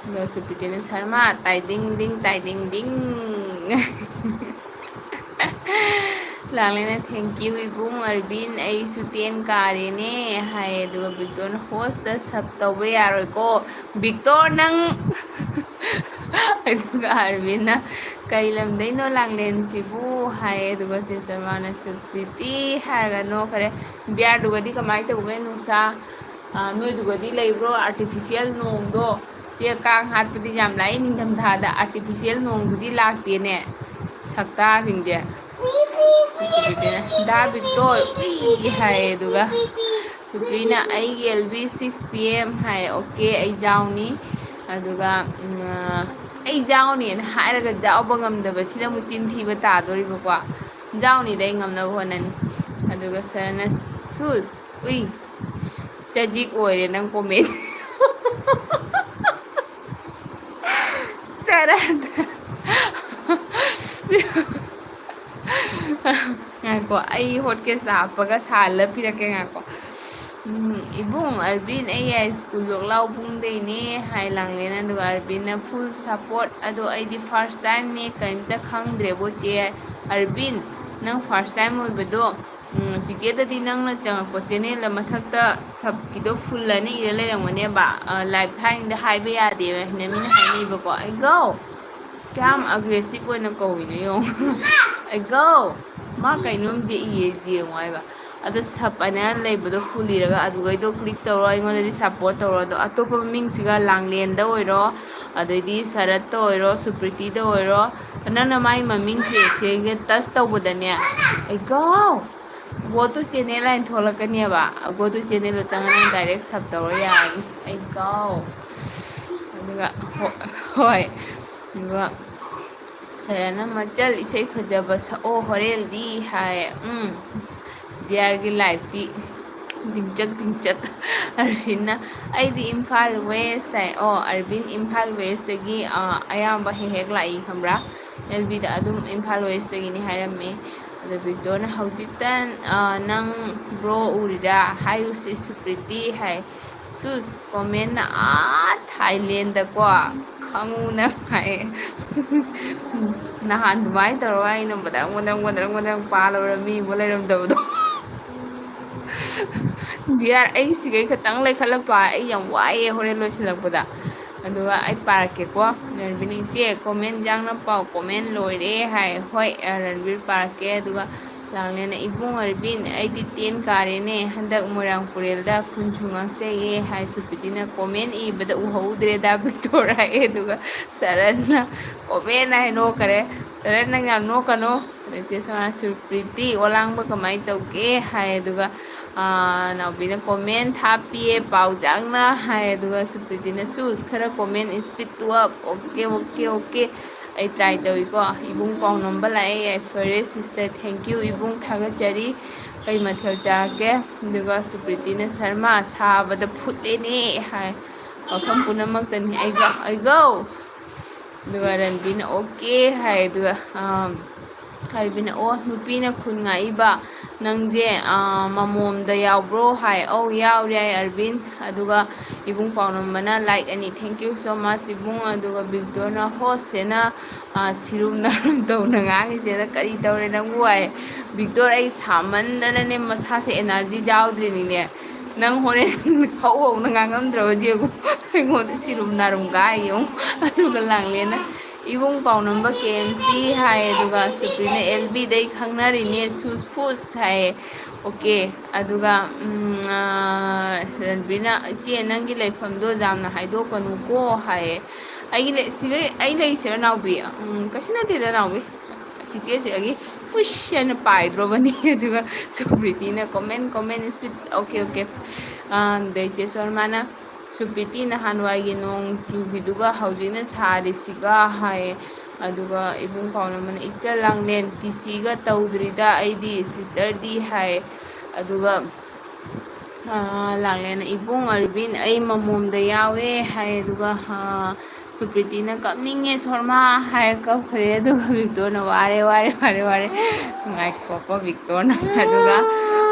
ꯑꯗꯣ ꯁꯨꯄ꯭ꯔꯤꯇꯤꯅ, "ꯁꯔꯃꯥ, ꯇꯥꯏꯗꯤꯡ ꯗꯤꯡ, ꯇꯥꯏꯗꯤꯡ ꯗꯤꯡ!" ꯂꯥꯡꯂꯦꯅ, "Thank you ꯏꯕꯨꯡ ꯑꯔꯕꯤꯟ, ꯑꯩꯁꯨ ꯇꯦꯟ ꯀꯥꯔꯦꯅꯦ" ꯍꯥꯏ꯫ ꯑꯗꯨꯒ ꯕꯤꯛꯇꯣꯔꯅ, "ꯍꯣꯁꯇ ꯁꯞ ꯇꯧꯕ ꯌꯥꯔꯣꯏꯀꯣ ꯕꯤꯛꯇꯣꯔ ꯅꯪ!" ꯑꯗꯨꯒ ꯑꯔꯕꯤꯟꯅ, "ꯀꯩ ꯂꯝꯗꯩꯅꯣ ꯂꯥꯡꯂꯦꯟꯁꯤꯕꯨ?" ꯍꯥꯏ꯫ ꯑꯗꯨꯒ ꯆꯦ ꯁꯔꯃꯥꯅ, "ꯁꯨꯄ꯭ꯔꯤꯇꯤ" ꯍꯥꯏꯔꯒ ꯅꯣꯛꯈ꯭ꯔꯦ꯫ ꯕꯤꯌꯥꯔꯗꯨꯒꯗꯤ ꯀꯃꯥꯏꯅ ꯇꯧꯕꯒꯦ ꯅꯨꯡꯁꯥ? ꯑ, ꯅꯣꯏꯗꯨꯒꯗꯤ ꯂꯩꯕ꯭ꯔꯣ ꯑꯥꯔꯇꯤꯐꯤꯁꯤꯌꯦꯜ ꯅꯣꯡꯗꯣ? ꯆꯦ, ꯀꯥꯡ ꯍꯥꯠꯄꯗꯤ ꯌꯥꯝ ꯂꯥꯛꯏ, ꯅꯤꯡꯊꯝꯊꯥꯗ ꯑꯥꯔꯇꯤꯐꯤꯁꯤꯌꯦꯜ ꯅꯣꯡꯗꯨꯗꯤ ꯂꯥꯛꯇꯦꯅꯦ, ꯁꯛꯇꯥꯁꯤꯡꯁꯦ꯫ ꯁꯨꯄ꯭ꯔꯤꯇꯤꯅ, "ꯗꯥ ꯕꯤꯛꯇꯣꯔ, ꯎꯏ" ꯍꯥꯏ, ꯑꯗꯨꯒ ꯁꯨꯄ꯭ꯔꯤꯅ, "ꯑꯩꯒꯤ L B six P M" ꯍꯥꯏ꯫ "ꯑꯣꯀꯦ, ꯑꯩ ꯌꯥꯎꯅꯤ"꯫ ꯑꯗꯨꯒ ꯎꯝ, "ꯑꯩ ꯌꯥꯎꯅꯤꯅ ꯍꯥꯏꯔꯒ ꯌꯥꯎꯕ ꯉꯝꯗꯕꯁꯤꯅ ꯑꯃꯨꯛ ꯆꯤꯟ ꯊꯤꯕ ꯇꯥꯗꯣꯔꯤꯕꯀꯣ꯫ ꯌꯥꯎꯅꯤꯗ, ꯑꯩ ꯉꯝꯅꯕ ꯍꯣꯠꯅꯅꯤ"꯫ ꯑꯗꯨꯒ ꯁꯔꯅ, "ꯁꯨꯁ, ꯎꯏ, ꯆꯖꯤꯛ ꯑꯣꯏꯔꯦ ꯅꯪ ꯀꯣꯃꯦꯟ"꯫ ꯁꯔꯅ, ꯉꯥꯏꯈꯣ, ꯑꯩ ꯍꯣꯠ ꯀꯦꯁꯇ ꯍꯥꯞꯄꯒ ꯁꯥꯍꯜꯂ ꯄꯤꯔꯛꯀꯦ, ꯉꯥꯏꯈꯣ꯫ ꯎꯝ, "ꯏꯕꯨꯡ ꯑꯔꯕꯤꯟ, ꯑꯩ ꯍꯥꯏ ꯁ꯭ꯀꯨꯜ ꯂꯣꯛꯂꯥꯎ ꯄꯨꯡꯗꯩꯅꯦ" ꯍꯥꯏ ꯂꯥꯡꯂꯦꯟ꯫ ꯑꯗꯨꯒ ꯑꯔꯕꯤꯟꯅ, "Full support, ꯑꯗꯣ ꯑꯩꯗꯤ first timeꯅꯦ, ꯀꯔꯤꯝꯇ ꯈꯪꯗ꯭ꯔꯦꯕꯣ ꯆꯦ"꯫ ꯑꯔꯕꯤꯟ, ꯅꯪ first time ꯑꯣꯏꯕꯗꯣ, ꯎꯝ, ꯆꯤꯆꯦꯗꯗꯤ ꯅꯪꯅ ꯆꯪꯉꯛꯄ ꯆꯦꯅꯦꯜꯗ ꯃꯊꯛꯇ ꯁꯞꯀꯤꯗꯣ ꯐꯨꯜ ꯑꯅ ꯏꯔ ꯂꯩꯔꯝꯒꯅꯦꯕ꯫ ꯑ, ꯂꯥꯏꯚ ꯊꯥꯏꯅꯤꯡꯗ ꯍꯥꯏꯕ ꯌꯥꯗꯦꯕ ꯍꯥꯏꯅ ꯃꯤꯅ ꯍꯥꯏꯅꯩꯕꯀꯣ꯫ ꯑꯩꯒꯣ! ꯀꯌꯥꯝ ꯑꯒ꯭ꯔꯦꯁꯤꯞ ꯑꯣꯏꯅ ꯀꯧꯏꯅꯣ ꯌꯦꯡꯉꯣ꯫ "ꯑꯩꯒꯣ! ꯃꯥ ꯀꯩꯅꯣꯝꯁꯦ ꯏꯌꯦ ꯌꯦꯡꯉꯣ" ꯍꯥꯏꯕ꯫ ꯑꯗꯣ ꯁꯞ ꯑꯅ ꯂꯩꯕꯗꯣ ꯐꯨꯜ ꯏꯔꯒ ꯑꯗꯨꯒꯩꯗꯣ ꯀ꯭ꯂꯤꯛ ꯇꯧꯔꯣ, ꯑꯩꯉꯣꯟꯗꯗꯤ ꯁꯞꯄꯣꯔꯠ ꯇꯧꯔꯣ꯫ ꯑꯗꯣ ꯑꯇꯣꯞꯄ ꯃꯃꯤꯡꯁꯤꯒ ꯂꯥꯡꯂꯦꯟꯗ ꯑꯣꯏꯔꯣ, ꯑꯗꯩꯗꯤ ꯁꯔꯠꯇ ꯑꯣꯏꯔꯣ, ꯁꯨꯄ꯭ꯔꯤꯇꯤꯗ ꯑꯣꯏꯔꯣ, ꯅꯪꯅ ꯃꯥꯏ ꯃꯃꯤꯡꯁꯦ ꯁꯤꯒ ꯇꯁ ꯇꯧꯕꯗꯅꯦ, "ꯑꯩꯒꯣ! Go to channel" ꯍꯥꯏꯅ ꯊꯣꯛꯂꯛꯀꯅꯦꯕ꯫ "Go to channelꯗꯣ ꯆꯪꯉꯒ ꯅꯪ ꯗꯥꯏꯔꯦꯛ ꯁꯞ ꯇꯧꯔ ꯌꯥꯔꯅꯤ"꯫ "ꯑꯩꯒꯣ!" ꯑꯗꯨꯒ ꯍꯣ-, ꯍꯣꯏ꯫ ꯑꯗꯨꯒ ꯁꯔꯅ, "ꯃꯆꯜ, ꯏꯁꯩ ꯐꯖꯕ ꯁꯛꯑꯣ ꯍꯣꯔꯦꯟꯗꯤ" ꯍꯥꯏ꯫ ꯎꯝ, ꯗꯤꯌꯥꯔꯒꯤ ꯂꯥꯏꯐꯇꯤ ꯗꯤꯡꯆꯛ ꯗꯤꯡꯆꯛ꯫ ꯑꯔꯕꯤꯟꯅ, "ꯑꯩꯗꯤ ꯏꯝꯐꯥꯜ ꯋꯦꯁ" ꯍꯥꯏ꯫ ꯑꯣ, ꯑꯔꯕꯤꯟ ꯏꯝꯐꯥꯜ ꯋꯦꯁꯇꯒꯤ, ꯑ, ꯑꯌꯥꯝꯕ ꯍꯦꯛ ꯍꯦꯛ ꯂꯥꯛꯏ ꯈꯪꯕ꯭ꯔꯥ? ꯑꯦꯜ ꯕꯤꯗ ꯑꯗꯨꯝ ꯏꯝꯐꯥꯜ ꯋꯦꯁꯇꯒꯤꯅꯤ ꯍꯥꯏꯔꯝꯃꯦ꯫ ꯑꯗꯣ ꯕꯤꯛꯇꯣꯔꯅ, "ꯍꯧꯖꯤꯛꯇ, ꯑ, ꯅꯪ ꯕ꯭ꯔꯣ ꯎꯔꯤꯔꯥ? ꯍꯥꯏꯌꯨ ꯁꯤ ꯁꯨꯄ꯭ꯔꯤꯇꯤ" ꯍꯥꯏ꯫ ꯁꯨꯁ, ꯀꯣꯃꯦꯟꯅ ꯑꯥ ꯊꯥꯏꯂꯦꯟꯗꯀꯣ ꯈꯪꯉꯨꯅ ꯍꯥꯏꯌꯦ꯫ ꯅꯍꯥꯟ ꯑꯗꯨꯃꯥꯏꯅ ꯇꯧꯔꯒ ꯑꯩꯅ ꯕꯗꯪ ꯕꯗꯪ ꯕꯗꯪ ꯕꯗꯪ ꯄꯥꯜꯂꯨꯔ ꯃꯤ ꯑꯃ ꯂꯩꯔꯝꯗꯕꯗꯣ꯫ ꯗꯤꯌꯥꯔ, ꯑꯩ ꯁꯤꯈꯩ ꯈꯛꯇꯪ ꯂꯩꯈꯠꯂꯛꯄ, ꯑꯩ ꯌꯥꯝ ꯋꯥꯏꯑꯦ ꯍꯣꯔꯦꯟ ꯂꯣꯏꯁꯤꯜꯂꯛꯄꯗ꯫ ꯑꯗꯨꯒ ꯑꯩ ꯄꯥꯔꯛꯀꯦꯀꯣ꯫ ꯔꯟꯕꯤꯔꯅ, "ꯏꯆꯦ, ꯀꯣꯃꯦꯟ ꯌꯥꯡꯅ ꯄꯥꯎ, ꯀꯣꯃꯦꯟ ꯂꯣꯏꯔꯦ" ꯍꯥꯏ꯫ ꯍꯣꯏ, ꯑ, ꯔꯟꯕꯤꯔ ꯄꯥꯔꯛꯀꯦ꯫ ꯑꯗꯨꯒ ꯂꯥꯡꯂꯦꯟꯅ, "ꯏꯕꯨꯡ ꯑꯔꯕꯤꯟ, ꯑꯩꯗꯤ ten ꯀꯥꯔꯦꯅꯦ ꯍꯟꯗꯛ ꯃꯣꯏꯔꯥꯡꯄꯨꯔꯦꯜꯗ, ꯈꯨꯟꯁꯨ ꯉꯥꯛꯆꯩꯌꯦ" ꯍꯥꯏ꯫ ꯁꯨꯄ꯭ꯔꯤꯇꯤꯅ, "ꯀꯣꯃꯦꯟ ꯏꯕꯗ ꯎꯍꯧꯗ꯭ꯔꯦꯗ ꯕꯤꯛꯇꯣꯔ" ꯍꯥꯏ꯫ ꯑꯗꯨꯒ ꯁꯔꯟꯅ, "ꯀꯣꯃꯦꯟ" ꯍꯥꯏ ꯅꯣꯛꯈꯔꯦ꯫ "ꯁꯔꯟ, ꯅꯪ ꯌꯥꯝ ꯅꯣꯛꯀꯅꯨ꯫ ꯏꯆꯦ ꯁꯣꯅꯥ, ꯁꯨꯄ꯭ꯔꯤꯇꯤ ꯑꯣꯂꯥꯡꯕ ꯀꯃꯥꯏꯅ ꯇꯧꯒꯦ ꯍꯥꯏ, ꯑꯗꯨꯒ ꯅꯥꯎꯕꯤꯅ ꯀꯣꯃꯦꯟ ꯊꯥꯞꯄꯤꯌꯦ ꯄꯥꯎ ꯆꯥꯡꯅ ꯍꯥꯏ, ꯑꯗꯨꯒ ꯁꯨꯄ꯭ꯔꯤꯇꯤꯅ ꯁꯨꯁ ꯈꯔ come on speed to up. Okay okay okay. ꯑꯩ ꯇ꯭ꯔꯥꯏ ꯇꯧꯏꯀꯣ꯫ ꯏꯕꯨꯡ ꯄꯥꯎꯅꯝꯕ ꯂꯥꯛꯑꯦ꯫ ꯌꯥꯏꯐꯔꯦ ꯁꯤꯁꯇꯔ, ꯊꯦꯡꯀ꯭ꯌꯨ ꯏꯕꯨꯡ, ꯊꯥꯒꯠꯆꯔꯤ꯫ ꯀꯩ ꯃꯊꯦꯜ ꯆꯥꯔꯛꯀꯦ? ꯑꯗꯨꯒ ꯁꯨꯄ꯭ꯔꯤꯇꯤꯅ ꯁꯔꯃ ꯁꯥꯕꯗ ꯐꯨꯠꯂꯦꯅꯦ ꯍꯥꯏ꯫ ꯃꯐꯝ ꯄꯨꯝꯅꯃꯛꯇꯅꯤ ꯑꯩꯒ ꯑꯩꯒꯧ꯫ ꯑꯗꯨꯒ ꯔꯟꯕꯤꯅ ꯑꯣꯀꯦ ꯍꯥꯏ꯫ ꯑꯗꯨꯒ ꯑꯔꯕꯤꯟ, ꯑꯣ ꯅꯨꯄꯤꯅ ꯈꯨꯟ ꯉꯥꯛꯏꯕ ꯅꯪꯁꯦ ꯃꯃꯣꯝꯗ ꯌꯥꯎꯕ꯭ꯔꯣ ꯍꯥꯏ꯫ ꯑꯧ ꯌꯥꯎꯔꯤ ꯍꯥꯏ ꯑꯔꯕꯤꯟ꯫ ꯑꯗꯨꯒ ꯏꯕꯨꯡ ꯄꯥꯎꯅꯝꯕꯅ ꯂꯥꯏꯛ ꯑꯅꯤ꯫ Thank you so much ꯏꯕꯨꯡ꯫ ꯑꯗꯨꯒ ꯕꯤꯛꯇꯣꯔꯅ ꯍꯣꯁꯁꯦꯅ ꯁꯤꯔꯨꯝ ꯅꯥꯔꯨꯝ ꯇꯧꯅ ꯉꯥꯡꯉꯤꯁꯦꯅ ꯀꯔꯤ ꯇꯧꯔꯦ ꯅꯪꯕꯨ ꯍꯥꯏ꯫ ꯕꯤꯛꯇꯣꯔ ꯑꯩ ꯁꯥꯃꯟꯗꯅꯅꯦ ꯃꯁꯥꯁꯦ ꯑꯦꯅꯔꯖꯤ ꯌꯥꯎꯗ꯭ꯔꯤꯅꯤꯅꯦ꯫ ꯅꯪ ꯍꯣꯔꯦꯟ ꯍꯧ ꯍꯧꯅ ꯉꯥꯡꯉꯝꯗ꯭ꯔꯕꯗꯤ ꯌꯦꯡꯉꯨ꯫ ꯑꯩꯉꯣꯟꯗ ꯁꯤꯔꯨꯝ ꯅꯥꯔꯨꯝ ꯀꯥꯏ ꯌꯦꯡꯉꯨ꯫ ꯑꯗꯨꯒ ꯂꯥꯡꯂꯦꯟꯅ ꯏꯕꯨꯡ ꯄꯥꯎꯅꯝꯕ ꯀꯦ ꯑꯦꯝ ꯁꯤ ꯍꯥꯏ꯫ ꯑꯗꯨꯒ ꯁꯨꯄ꯭ꯔꯤꯅ ꯑꯦꯜ ꯕꯤꯗꯩ ꯈꯪꯅꯔꯤꯅꯦ ꯁꯨꯁ ꯐꯨꯁ ꯍꯥꯏꯌꯦ꯫ ꯑꯣꯀꯦ꯫ ꯑꯗꯨꯒ ꯔꯟꯕꯤꯔꯅ ꯏꯆꯦ ꯅꯪꯒꯤ ꯂꯩꯐꯝꯗꯣ ꯌꯥꯝꯅ ꯍꯥꯏꯗꯣꯛꯀꯅꯨꯀꯣ ꯍꯥꯏꯌꯦ꯫ ꯑꯩꯒꯤ ꯂꯩ ꯁꯤꯒ ꯑꯩ ꯂꯩꯁꯤꯔ ꯅꯥꯎꯕꯤ? ꯀꯩꯁꯨ ꯅꯠꯇꯦꯗ ꯅꯥꯎꯕꯤ꯫ ꯆꯤꯆꯦꯁꯤꯒꯤ ꯐꯨꯁ ꯍꯥꯏꯅ ꯄꯥꯏꯗ꯭ꯔꯣꯕꯅꯤ꯫ ꯑꯗꯨꯒ ꯁꯨꯄ꯭ꯔꯤꯇꯤꯅ come on come on speed. Okay okay. ꯑꯗꯩ ꯆꯦ ꯁꯣꯔꯃꯥꯅ ꯁꯨꯄ꯭ꯔꯤꯇꯤ ꯅꯍꯥꯟꯋꯥꯏꯒꯤ ꯅꯣꯡ ꯆꯨꯕꯤꯗꯨꯒ ꯍꯧꯖꯤꯛꯅ ꯁꯥꯔꯤꯁꯤꯒ ꯍꯥꯏꯌꯦ꯫ ꯑꯗꯨꯒ ꯏꯕꯨꯡ ꯄꯥꯎꯅꯝꯕꯅ ꯏꯆꯜ ꯂꯥꯡꯂꯦꯟ ꯇꯤ ꯁꯤꯒ ꯇꯧꯗ꯭ꯔꯤꯗ ꯑꯩꯗꯤ ꯁꯤꯁꯇꯔꯗꯤ ꯍꯥꯏ꯫ ꯑꯗꯨꯒ ꯂꯥꯡꯂꯦꯟꯅ ꯏꯕꯨꯡ ꯑꯔꯕꯤꯟ ꯑꯩ ꯃꯃꯣꯝꯗ ꯌꯥꯎꯋꯦ ꯍꯥꯏ꯫ ꯑꯗꯨꯒ ꯁꯨꯄ꯭ꯔꯤꯇꯤꯅ ꯀꯞꯅꯤꯡꯉꯦ ꯁꯣꯔꯃꯥ ꯍꯥꯏꯔ ꯀꯞꯈ꯭ꯔꯦ꯫ ꯑꯗꯨꯒ ꯕꯤꯛꯇꯣꯔꯅ ꯋꯥꯔꯦ ꯋꯥꯔꯦ ꯋꯥꯔꯦ ꯋꯥꯔꯦ꯫ ꯉꯥꯏꯈꯣꯀꯣ ꯕꯤꯛꯇꯣꯔꯅ꯫ ꯑꯗꯨꯒ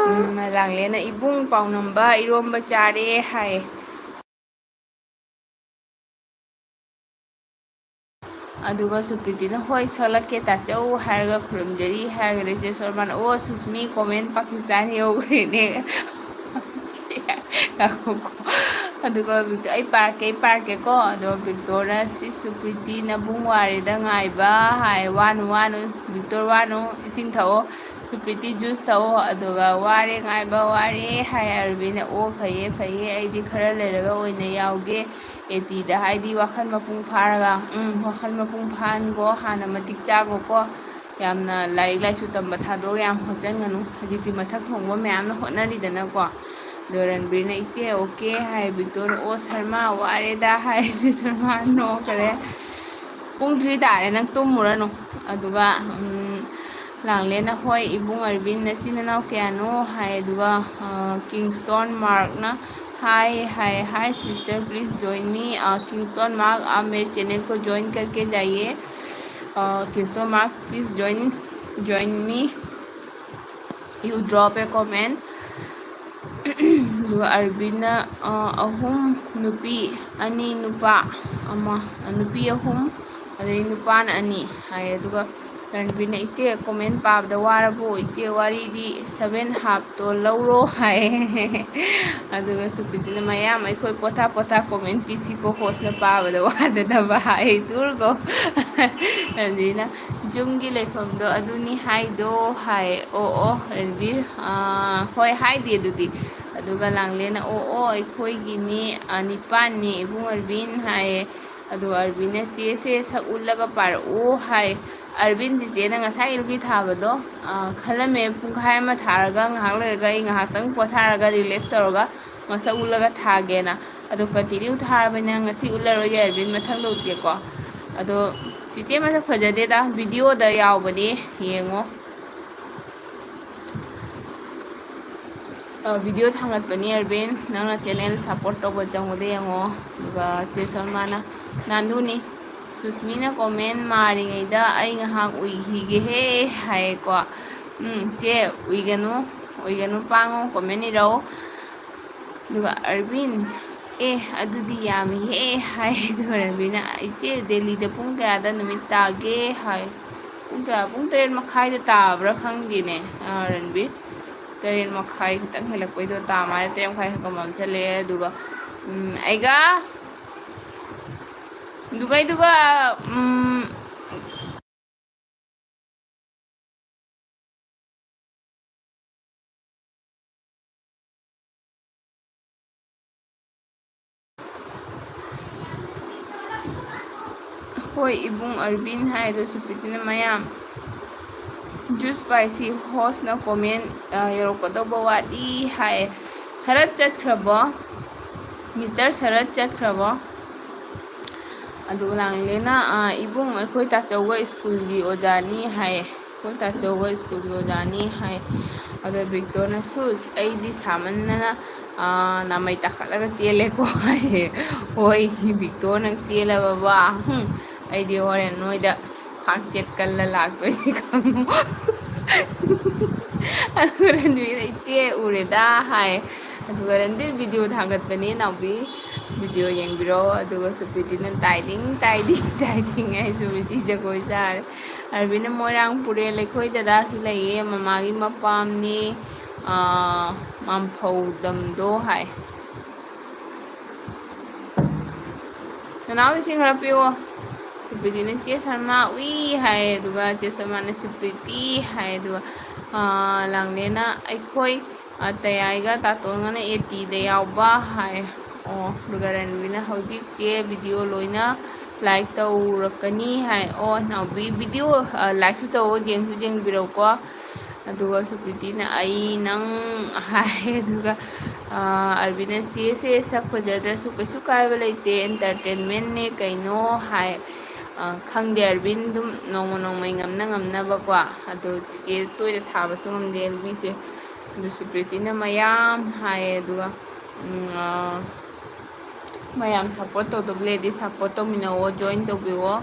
ꯂꯥꯡꯂꯦꯟꯅ ꯏꯕꯨꯡ ꯄꯥꯎꯅꯝꯕ ꯏꯔꯣꯝꯕ ꯆꯥꯔꯦ ꯍꯥꯏ꯫ ꯑꯗꯨꯒ ꯁꯨꯄ꯭ꯔꯤꯇꯤꯅ ꯍꯣꯏ ꯁꯛꯂꯛꯀꯦ ꯇꯥꯆꯧ ꯍꯥꯏꯔꯒ ꯈꯨꯔꯨꯝꯖꯔꯤ ꯍꯥꯏꯔꯒ ꯏꯆꯦ ꯁꯣꯔꯃꯥꯅ ꯑꯣ ꯁꯨꯁꯃꯤ ꯀꯣꯃꯦꯟ ꯄꯥꯀꯤꯁꯇꯥꯟ ꯌꯧꯈ꯭ꯔꯦꯅꯦ꯫ ꯉꯥꯏꯈꯣꯀꯣ꯫ ꯑꯗꯨꯒ ꯑꯩ ꯄꯥꯔꯛꯀꯦ ꯑꯩ ꯄꯥꯔꯛꯀꯦꯀꯣ꯫ ꯑꯗꯣ ꯕꯤꯛꯇꯣꯔꯅ ꯁꯤ ꯁꯨꯄ꯭ꯔꯤꯇꯤ ꯅꯕꯨꯡ ꯋꯥꯔꯦꯗ ꯉꯥꯏꯕ ꯍꯥꯏ꯫ ꯋꯥꯅꯨ ꯋꯥꯅꯨ ꯕꯤꯛꯇꯣꯔ ꯋꯥꯅꯨ ꯏꯁꯤꯡ ꯊꯛꯑꯣ꯫ ꯁꯨꯄ꯭ꯔꯤꯇꯤ ꯖꯨꯁ ꯊꯛꯑꯣ꯫ ꯑꯗꯨꯒ ꯋꯥꯔꯦ ꯉꯥꯏꯕ ꯋꯥꯔꯦ ꯍꯥꯏ꯫ ꯑꯔꯕꯤꯟꯅ ꯑꯣ ꯐꯩꯌꯦ ꯐꯩꯌꯦ ꯑꯩꯗꯤ ꯈꯔ ꯂꯩꯔꯒ ꯑꯣꯏꯅ ꯌꯥꯎꯒꯦ꯫ ꯑꯦ ꯇꯤꯗ ꯍꯥꯏꯗꯤ ꯋꯥꯈꯜ ꯃꯄꯨꯡ ꯐꯥꯔꯒ꯫ ꯎꯝ ꯋꯥꯈꯜ ꯃꯄꯨꯡ ꯐꯥꯍꯟꯈꯣ ꯍꯥꯟꯅ ꯃꯇꯤꯛ ꯆꯥꯈꯣꯀꯣ꯫ ꯌꯥꯝꯅ ꯂꯥꯏꯔꯤꯛ ꯂꯥꯏꯁꯨ ꯇꯝꯕ ꯊꯥꯗꯣꯛꯑꯒ ꯌꯥꯝ ꯍꯣꯠꯆꯟꯒꯅꯨ꯫ ꯍꯧꯖꯤꯛꯇꯤ ꯃꯊꯛ ꯊꯣꯡꯕ ꯃꯌꯥꯝꯅ ꯍꯣꯠꯅꯔꯤꯗꯅꯀꯣ꯫ ꯑꯗꯣ ꯔꯟꯕꯤꯔꯅ "ꯏꯆꯦ, okay" ꯍꯥꯏ꯫ ꯕꯤꯛꯇꯣꯔꯅ "ꯑꯣ ꯁꯔꯃꯥ, ꯋꯥꯔꯦꯗ" ꯍꯥꯏ꯫ ꯁꯤ ꯁꯔꯃꯥ ꯅꯣꯛꯈꯔꯦ꯫ "ꯄꯨꯡ three ꯇꯥꯔꯦ, ꯅꯪ ꯇꯨꯝꯃꯨꯔꯅꯨ"꯫ ꯑꯗꯨꯒ, ꯎꯝ, ꯂꯥꯡꯂꯦꯟꯅ "ꯍꯣꯏ ꯏꯕꯨꯡ ꯑꯔꯕꯤꯟ, ꯅꯆꯤꯟ ꯅꯅꯥꯎ ꯀꯌꯥꯅꯣ?" ꯍꯥꯏ꯫ ꯑꯗꯨꯒ, ꯑ, ꯀꯤꯡꯁꯇꯣꯟ ꯃꯥꯔꯛꯅ "Hi" high. "Hi sister, please join me." ꯑ, ꯀꯤꯡꯁꯇꯣꯟ ꯃꯥꯔꯛ, "आप मेरे चैनल को ज्वाइन करके जाइए." ꯑ, ꯀꯤꯡꯁꯇꯣꯟ mark, "Please join, join me." You drop a comment. ꯑꯗꯨꯒ ꯑꯔꯕꯤꯟꯅ, ꯑ, "ꯑꯍꯨꯝ ꯅꯨꯄꯤ, ꯑꯅꯤ ꯅꯨꯄꯥ, ꯑꯃ, ꯅꯨꯄꯤ ꯑꯍꯨꯝ, ꯑꯗꯩ ꯅꯨꯄꯥꯅ ꯑꯅꯤ" ꯍꯥꯏ꯫ ꯑꯗꯨꯒ ꯔꯟꯕꯤꯔꯅ "ꯏꯆꯦ, comment ꯄꯥꯕꯗ ꯋꯥꯔꯕꯣ? ꯏꯆꯦ, ꯋꯥꯔꯤꯗꯤ seven half ꯇꯣ ꯂꯧꯔꯣ" ꯍꯥꯏ꯫ ꯑꯗꯨꯒ ꯁꯨꯄ꯭ꯔꯤꯇꯤꯅ "ꯃꯌꯥꯝ ꯑꯩꯈꯣꯏ ꯄꯣꯊꯥ ꯄꯣꯊꯥ comment ꯄꯤꯁꯤꯀꯣ, hostꯅ ꯄꯥꯕꯗ ꯋꯥꯗꯅꯕ" ꯍꯥꯏ꯫ ꯇꯨꯔꯒꯣ꯫ ꯑꯗꯨꯅ "ꯌꯨꯝꯒꯤ ꯂꯩꯐꯝꯗꯣ ꯑꯗꯨꯅꯤ ꯍꯥꯏꯗꯣ" ꯍꯥꯏ꯫ "ꯑꯣ, ꯑꯣ, ꯔꯟꯕꯤꯔ, ꯑꯥ, ꯍꯣꯏ, ꯍꯥꯏꯗꯦ ꯑꯗꯨꯗꯤ"꯫ ꯑꯗꯨꯒ ꯂꯥꯡꯂꯦꯟꯅ "ꯑꯣ, ꯑꯣ, ꯑꯩꯈꯣꯏꯒꯤꯅꯤ, ꯑꯥ, ꯅꯤꯄꯥꯟꯅꯤ ꯏꯕꯨꯡ ꯑꯔꯕꯤꯟ" ꯍꯥꯏꯌꯦ꯫ ꯑꯗꯨꯒ ꯑꯔꯕꯤꯟꯅ "ꯆꯦꯁꯦ ꯁꯛ ꯎꯠꯂꯒ ꯄꯥꯔꯛꯎ" ꯍꯥꯏ꯫ ꯑꯔꯕꯤꯟ ꯆꯤꯆꯦꯅ ꯉꯁꯥꯏ ꯏꯜꯕꯤ ꯊꯥꯕꯗꯣ, ꯑꯥ, ꯈꯜꯂꯝꯃꯦ, ꯄꯨꯡꯈꯥꯏ ꯑꯃ ꯊꯥꯔꯒ ꯉꯥꯏꯍꯥꯛ ꯂꯩꯔꯒ ꯑꯩ ꯉꯥꯏꯍꯥꯛꯇꯪ ꯄꯣꯊꯥꯔꯒ relax ꯇꯧꯔꯒ ꯃꯁꯛ ꯎꯠꯂꯒ ꯊꯥꯒꯦꯅ꯫ ꯑꯗꯣ continue ꯊꯥꯔꯕꯅꯤꯅ ꯉꯁꯤ ꯎꯠꯂꯔꯣꯏꯒꯦ ꯑꯔꯕꯤꯟ, ꯃꯊꯪꯗ ꯎꯠꯀꯦꯀꯣ꯫ ꯑꯗꯣ ꯆꯤꯆꯦ ꯃꯁꯛ ꯐꯖꯗꯦꯗ, videoꯗ ꯌꯥꯎꯕꯅꯤ, ꯌꯦꯡꯉꯣ꯫ ꯑ, video ꯊꯥꯡꯒꯠꯄꯅꯤ ꯑꯔꯕꯤꯟ, ꯅꯪꯅ channel support ꯇꯧꯕ ꯆꯪꯕꯗ ꯌꯦꯡꯉꯣ꯫ ꯑꯗꯨꯒ ꯆꯦ ꯁꯣꯜꯃꯥꯅ "ꯅꯥꯟꯗꯨꯅꯤ"꯫ ꯁꯨꯁꯃꯤꯅ comment ꯃꯥꯔꯤꯉꯩꯗ "ꯑꯩ ꯉꯥꯏꯍꯥꯛ ꯎꯏꯈꯤꯒꯦꯍꯦ" ꯍꯥꯏꯌꯦꯀꯣ꯫ ꯎꯝ, ꯆꯦ, ꯎꯏꯒꯅꯨ, ꯎꯏꯒꯅꯨ, ꯄꯥꯡꯉꯣ, comment ꯏꯔꯛꯑꯣ꯫ ꯑꯗꯨꯒ ꯑꯔꯕꯤꯟ, "ꯑꯦ, ꯑꯗꯨꯗꯤ ꯌꯥꯝꯃꯤꯍꯦ" ꯍꯥꯏ꯫ ꯑꯗꯨꯒ ꯔꯟꯕꯤꯔꯅ, "ꯏꯆꯦ, ꯗꯦꯜꯂꯤꯗ ꯄꯨꯡ ꯀꯌꯥꯗ ꯅꯨꯃꯤꯠ ꯇꯥꯒꯦ?" ꯍꯥꯏ꯫ "ꯄꯨꯡ ꯀꯌꯥ? ꯄꯨꯡ ꯇꯔꯦꯠ ꯃꯈꯥꯏꯗ ꯇꯥꯕ꯭ꯔꯥ ꯈꯪꯗꯦꯅꯦ, ꯑ, ꯔꯟꯕꯤꯔ꯫ ꯇꯔꯦꯠ ꯃꯈꯥꯏ ꯈꯤꯇꯪ ꯍꯦꯜꯂꯛꯄꯩꯗꯣ ꯇꯥ ꯃꯥꯜꯂꯦ, ꯇꯔꯦꯠ ꯃꯈꯥꯏ ꯈꯔ ꯃꯝꯁꯤꯜꯂꯛꯑꯦ"꯫ ꯑꯗꯨꯒ, ꯎꯝ, ꯑꯩꯒ, ꯑꯗꯨꯒ, ꯑꯗꯨꯒ, ꯎꯝ, "ꯍꯣꯏ ꯏꯕꯨꯡ ꯑꯔꯕꯤꯟ" ꯍꯥꯏꯗꯣ ꯁꯨꯄ꯭ꯔꯤꯇꯤꯅ "ꯃꯌꯥꯝ, Juice Spicy Host ꯅ comment, ꯑ, ꯌꯧꯔꯛꯀꯗꯧꯕ ꯋꯥꯠꯂꯤ ꯍꯥꯏ꯫ ꯁꯔꯠ ꯆꯠꯈ꯭ꯔꯕꯣ? Mister ꯁꯔꯠ ꯆꯠꯈ꯭ꯔꯕꯣ? ꯑꯗꯨꯒ ꯂꯥꯡꯂꯦꯅ, ꯑ, "ꯏꯕꯨꯡ, ꯑꯩꯈꯣꯏ ꯇꯥꯆꯧꯒ ꯁ꯭ꯀꯨꯜꯒꯤ ꯑꯣꯖꯥꯅꯤ" ꯍꯥꯏ꯫ "ꯑꯩꯈꯣꯏ ꯇꯥꯆꯧꯒ ꯁ꯭ꯀꯨꯜꯒꯤ ꯑꯣꯖꯥꯅꯤ" ꯍꯥꯏ꯫ ꯑꯗꯣ ꯕꯤꯛꯇꯣꯅ, "ꯁꯨꯁ, ꯑꯩꯗꯤ ꯁꯥꯃꯟꯗꯅ, ꯑ, ꯅꯥꯃꯩ ꯇꯥꯈꯠꯂꯒ ꯆꯦꯜꯂꯦꯀꯣ" ꯍꯥꯏꯌꯦ꯫ "ꯍꯣꯏ, ꯕꯤꯛꯇꯣ, ꯅꯪ ꯆꯦꯜꯂꯕꯕ? ꯍꯨꯝ, ꯑꯩꯗꯤ ꯍꯣꯔꯦꯟ ꯅꯣꯏꯗ ꯈꯥꯛꯆꯦꯠ ꯀꯜꯂ ꯂꯥꯛꯇꯣꯏꯅꯤ ꯈꯪꯉꯨ"꯫ ꯑꯗꯨꯒ ꯔꯟꯕꯤꯔꯅ, "ꯏꯆꯦ ꯎꯔꯦꯗ" ꯍꯥꯏ꯫ ꯑꯗꯨꯒ ꯔꯟꯕꯤꯔ video ꯊꯥꯒꯠꯄꯅꯦ ꯅꯥꯎꯕꯤ, video ꯌꯦꯡꯕꯤꯔꯣ꯫ ꯑꯗꯨꯒ ꯁꯨꯄ꯭ꯔꯤꯇꯤꯅ "ꯇꯥꯏꯗꯤꯡ, ꯇꯥꯏꯗꯤꯡ, ꯇꯥꯏꯗꯤꯡ" ꯍꯥꯏ꯫ ꯁꯨꯄ꯭ꯔꯤꯇꯤ ꯖꯒꯣꯏ ꯁꯥꯔꯦ꯫ ꯑꯔꯕꯤꯟꯅ, "ꯃꯣꯏꯔꯥꯡ ꯄꯨꯔꯦꯜ ꯑꯩꯈꯣꯏ ꯗꯗꯥꯁꯨ ꯂꯩꯌꯦ, ꯃꯃꯥꯒꯤ ꯃꯄꯥꯝꯅꯤ, ꯑꯥ, ꯃꯥꯝꯐꯧꯗꯝꯗꯣ" ꯍꯥꯏ꯫ "ꯅꯅꯥꯎ ꯏꯁꯤꯡ ꯈꯔ ꯄꯤꯌꯣ"꯫ ꯁꯨꯄ꯭ꯔꯤꯇꯤꯅ, "ꯆꯦ ꯁꯔꯃ ꯎꯏ" ꯍꯥꯏ꯫ ꯑꯗꯨꯒ ꯆꯦ ꯁꯔꯃꯅ, "ꯁꯨꯄ꯭ꯔꯤꯇꯤ" ꯍꯥꯏ꯫ ꯑꯗꯨꯒ, ꯑꯥ, ꯂꯥꯡꯂꯦꯅ, "ꯑꯩꯈꯣꯏ, ꯑꯥ, ꯇꯌꯥꯏꯒ ꯇꯥꯇꯣꯟꯒꯅ eighty ꯗ ꯌꯥꯎꯕ" ꯍꯥꯏ꯫ ꯑꯣ, ꯑꯗꯨꯒ ꯔꯟꯕꯤꯅ, "ꯍꯧꯖꯤꯛ ꯆꯦ video ꯂꯣꯏꯅ like ꯇꯧꯔꯛꯀꯅꯤ" ꯍꯥꯏ꯫ ꯑꯣ, ꯅꯥꯎꯕꯤ video, ꯑꯥ, like ꯁꯨ ꯇꯧꯑꯣ, ꯌꯦꯡꯁꯨ ꯌꯦꯡꯕꯤꯔꯛꯎꯀꯣ꯫ ꯑꯗꯨꯒ ꯁꯨꯄ꯭ꯔꯤꯇꯤꯅ "ꯑꯩ ꯅꯪ" ꯍꯥꯏ꯫ ꯑꯗꯨꯒ, ꯑꯥ, ꯑꯔꯕꯤꯟꯅ, "ꯆꯦꯁꯦ ꯁꯛ ꯐꯖꯗ꯭ꯔꯁꯨ ꯀꯩꯁꯨ ꯀꯥꯏꯕ ꯂꯩꯇꯦ, entertainment ꯅꯦ ꯀꯩꯅꯣ" ꯍꯥꯏ꯫ ꯑꯥ, ꯈꯪꯗꯦ, ꯑꯔꯕꯤꯟ ꯑꯗꯨꯝ ꯅꯣꯡꯃ ꯅꯣꯡꯃꯩ ꯉꯝꯅ ꯉꯝꯅꯕꯀꯣ꯫ ꯑꯗꯣ ꯆꯤꯆꯦ ꯇꯣꯏꯅ ꯊꯥꯕꯁꯨ ꯉꯝꯗꯦ ꯑꯦꯜꯕꯤꯁꯦ꯫ ꯑꯗꯨ ꯁꯨꯄ꯭ꯔꯤꯇꯤꯅ "ꯃꯌꯥꯝ" ꯍꯥꯏ꯫ ꯑꯗꯨꯒ, ꯎꯝ, ꯑꯥ, ꯃꯌꯥꯝ support ꯇꯧꯗꯕ ꯂꯩꯔꯗꯤ support ꯇꯧꯃꯤꯟꯅꯧꯑꯣ, join ꯇꯧꯕꯤꯌꯣ꯫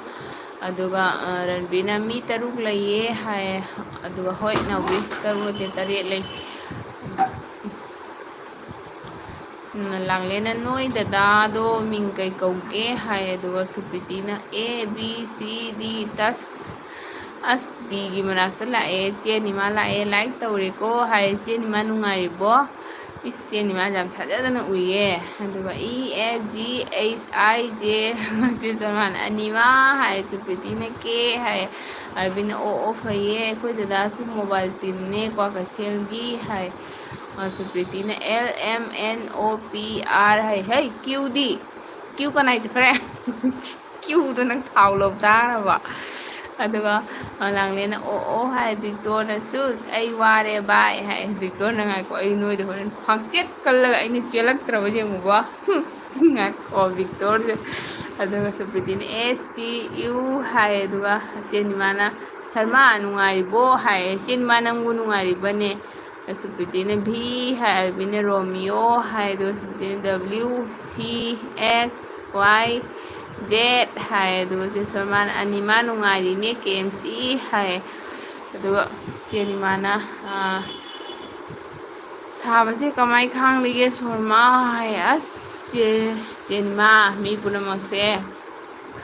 ꯑꯗꯨꯒ, ꯑ, ꯔꯟꯕꯤꯔꯅ "ꯃꯤ ꯇꯔꯨꯛ ꯂꯩꯌꯦ" ꯍꯥꯏ꯫ ꯑꯗꯨꯒ, "ꯍꯣꯏ ꯅꯥꯎꯕꯤ, ꯇꯔꯨꯛ ꯅꯠꯇꯦ, ꯇꯔꯦꯠ ꯂꯩ"꯫ ꯎꯝ, ꯂꯥꯡꯂꯦꯟꯅ "ꯅꯣꯏ ꯗꯗꯥꯗꯣ ꯃꯤꯡ ꯀꯩ ꯀꯧꯒꯦ?" ꯍꯥꯏ꯫ ꯑꯗꯨꯒ ꯁꯨꯄ꯭ꯔꯤꯇꯤꯅ "A B C D touch ꯑꯁ ꯗꯤꯒꯤ ꯃꯅꯥꯛꯇ ꯂꯥꯛꯑꯦ, ꯆꯦ ꯅꯤꯃꯥ ꯂꯥꯛꯑꯦ, like ꯇꯧꯔꯦꯀꯣ" ꯍꯥꯏ꯫ "ꯆꯦ ꯅꯤꯃꯥ ꯅꯨꯡꯉꯥꯏꯔꯤꯕꯣ?" ꯏꯁ, ꯆꯦ ꯅꯤꯃꯥ ꯌꯥꯝ ꯊꯥꯖꯗꯅ ꯎꯏꯌꯦ꯫ ꯑꯗꯨꯒ E F G H I J, ꯆꯦ ꯁꯜꯃꯥꯟ "ꯑꯅꯤꯃꯥ" ꯍꯥꯏ, ꯁꯨꯄ꯭ꯔꯤꯇꯤꯅ "K" ꯍꯥꯏ, ꯑꯔꯕꯤꯟꯅ "ꯑꯣ, ꯑꯣ, ꯐꯩꯌꯦ, ꯑꯩꯈꯣꯏ ꯗꯗꯥꯁꯨ mobile team ꯅꯦ ꯀ꯭ꯋꯥꯀꯩꯊꯦꯜꯒꯤ" ꯍꯥꯏ, ꯑ, ꯁꯨꯄ꯭ꯔꯤꯇꯤꯅ "L M N O P R" ꯍꯥꯏ꯫ "ꯍꯩ, Q ꯗꯤ? Q ꯀꯅꯥꯏ ꯆꯠꯈ꯭ꯔꯦ?" "Q ꯗꯣ ꯅꯪ ꯊꯥꯎ ꯂꯧ ꯇꯥꯔꯕ?" ꯑꯗꯨꯒ ꯂꯥꯡꯂꯦꯟꯅ "ꯑꯣ ꯑꯣ" ꯍꯥꯏ, ꯕꯤꯛꯇꯣꯔꯅ "ꯁꯨꯁ ꯑꯩ ꯋꯥꯔꯦ ꯕꯥꯏ" ꯍꯥꯏ꯫ ꯕꯤꯛꯇꯣꯔꯅ "ꯉꯥꯏꯈꯣ, ꯑꯩ ꯅꯣꯏꯗ ꯍꯣꯔꯦꯟ ꯈ꯭ꯋꯥꯡꯆꯦꯠ ꯀꯜꯂꯒ ꯑꯩꯅ ꯆꯦꯜꯂꯛꯇ꯭ꯔꯕ ꯌꯦꯡꯉꯨꯕ꯫ ꯉꯥꯏꯈꯣ ꯕꯤꯛꯇꯣꯔꯁꯦ꯫ ꯑꯗꯨꯒ ꯁꯨꯄ꯭ꯔꯤꯇꯤꯅ "ꯑꯦꯁ ꯇꯤ ꯌꯨ" ꯍꯥꯏ꯫ ꯑꯗꯨꯒ ꯆꯦ ꯅꯤꯃꯥꯅ "ꯁꯔꯃꯥ ꯅꯨꯡꯉꯥꯏꯔꯤꯕꯣ?" ꯍꯥꯏ꯫ "ꯆꯦ ꯅꯤꯃꯥ ꯅꯪꯕꯨ ꯅꯨꯡꯉꯥꯏꯔꯤꯕꯅꯦ?" ꯁꯨꯄ꯭ꯔꯤꯇꯤꯅ "ꯚꯤ" ꯍꯥꯏ, ꯑꯔꯕꯤꯟꯅ "ꯔꯣꯃꯤꯌꯣ" ꯍꯥꯏ, ꯑꯗꯨꯒ ꯁꯨꯄ꯭ꯔꯤꯇꯤꯅ "ꯗꯕ꯭ꯂꯤꯎ ꯁꯤ ꯑꯦꯛꯁ ꯋꯥꯏ ꯖꯦꯠ" ꯍꯥꯏ, ꯑꯗꯨꯒ ꯆꯦ ꯁꯣꯔꯃꯥꯅ "ꯑꯅꯤꯃꯥ ꯅꯨꯡꯉꯥꯏꯔꯤꯅꯦ ꯀꯦ ꯑꯦꯝ ꯁꯤ" ꯍꯥꯏ꯫ ꯑꯗꯨꯒ ꯆꯦ ꯅꯤꯃꯥꯅ, ꯑꯥ, "ꯁꯥꯕꯁꯦ ꯀꯃꯥꯏ ꯈꯥꯡꯂꯤꯒꯦ ꯁꯣꯔꯃꯥ?" ꯍꯥꯏ꯫ ꯑꯁ, ꯆꯦ, ꯆꯦ ꯅꯤꯃꯥ, ꯃꯤ ꯄꯨꯝꯅꯃꯛꯁꯦ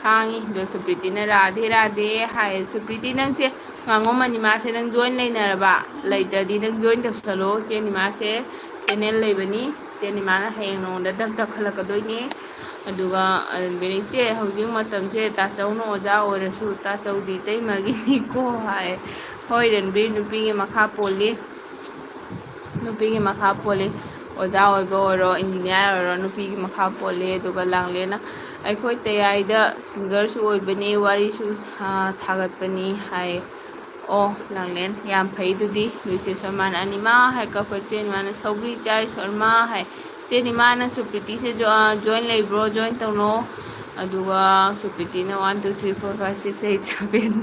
ꯈꯥꯡꯉꯤ꯫ ꯑꯗꯣ ꯁꯨꯄ꯭ꯔꯤꯇꯤꯅ "ꯔꯥꯙꯦ ꯔꯥꯙꯦ" ꯍꯥꯏ꯫ "ꯁꯨꯄ꯭ꯔꯤꯇꯤ, ꯅꯪꯁꯦ ꯉꯥꯉꯣꯝ ꯑꯅꯤꯃꯥꯁꯦ ꯅꯪ ꯖꯣꯏꯟ ꯂꯩꯅꯔꯕ? ꯂꯩꯇ꯭ꯔꯗꯤ ꯅꯪ ꯖꯣꯏꯟ ꯇꯧꯁꯜꯂꯣ꯫ ꯆꯦ ꯅꯤꯃꯥꯁꯦ ꯆꯦꯅꯦꯜ ꯂꯩꯕꯅꯤ꯫ ꯆꯦ ꯅꯤꯃꯥꯅ ꯍꯌꯦꯡ ꯅꯉꯣꯟꯗ ꯗꯞ ꯇꯧꯈꯠꯂꯛꯀꯗꯣꯏꯅꯦ꯫" ꯑꯗꯨꯒ ꯑꯔꯟꯕꯤꯅ "ꯏꯆꯦ, ꯍꯧꯖꯤꯛ ꯃꯇꯝꯁꯦ ꯇꯥꯆꯧꯅ ꯑꯣꯖꯥ ꯑꯣꯏꯔꯁꯨ ꯇꯥꯆꯧꯗꯤ ꯏꯇꯩꯃꯒꯤꯅꯤꯀꯣ" ꯍꯥꯏ꯫ ꯍꯣꯏ ꯔꯟꯕꯤꯔ, ꯅꯨꯄꯤꯒꯤ ꯃꯈꯥ ꯄꯣꯜꯂꯤ꯫ ꯅꯨꯄꯤꯒꯤ ꯃꯈꯥ ꯄꯣꯜꯂꯤ꯫ ꯑꯣꯖꯥ ꯑꯣꯏꯕ ꯑꯣꯏꯔꯣ, ꯏꯟꯖꯤꯅꯤꯌꯥꯔ ꯑꯣꯏꯔꯣ, ꯅꯨꯄꯤꯒꯤ ꯃꯈꯥ ꯄꯣꯜꯂꯤ꯫ ꯑꯗꯨꯒ ꯂꯥꯡꯂꯦꯟꯅ "ꯑꯩꯈꯣꯏ ꯇꯌꯥꯏꯗ ꯁꯤꯡꯒꯔꯁꯨ ꯑꯣꯏꯕꯅꯤ, ꯋꯥꯔꯤꯁꯨ, ꯑꯥ, ꯊꯥꯒꯠꯄꯅꯤ" ꯍꯥꯏ꯫ ꯑꯣ, ꯂꯥꯡꯂꯦꯟ, ꯌꯥꯝ ꯐꯩ ꯑꯗꯨꯗꯤ꯫ ꯑꯗꯨ ꯆꯦ ꯁꯣꯔꯃꯥꯅ "ꯑꯅꯤꯃꯥ" ꯍꯥꯏ ꯀꯛꯄ꯫ ꯆꯦ ꯅꯤꯃꯥꯅ "ꯁꯧꯒ꯭ꯔꯤ ꯆꯥꯏ ꯁꯣꯔꯃꯥ" ꯍꯥꯏ꯫ ꯆꯦ ꯅꯤꯃꯥꯅ "ꯁꯨꯄ꯭ꯔꯤꯇꯤꯁꯦ ꯖꯣ-, ꯑꯥ, ꯖꯣꯏꯟ ꯂꯩꯕ꯭ꯔꯣ? ꯖꯣꯏꯟ ꯇꯧꯅꯣ꯫" ꯑꯗꯨꯒ ꯁꯨꯄ꯭ꯔꯤꯇꯤꯅ "one, two, three, four, five, six, eight, seven"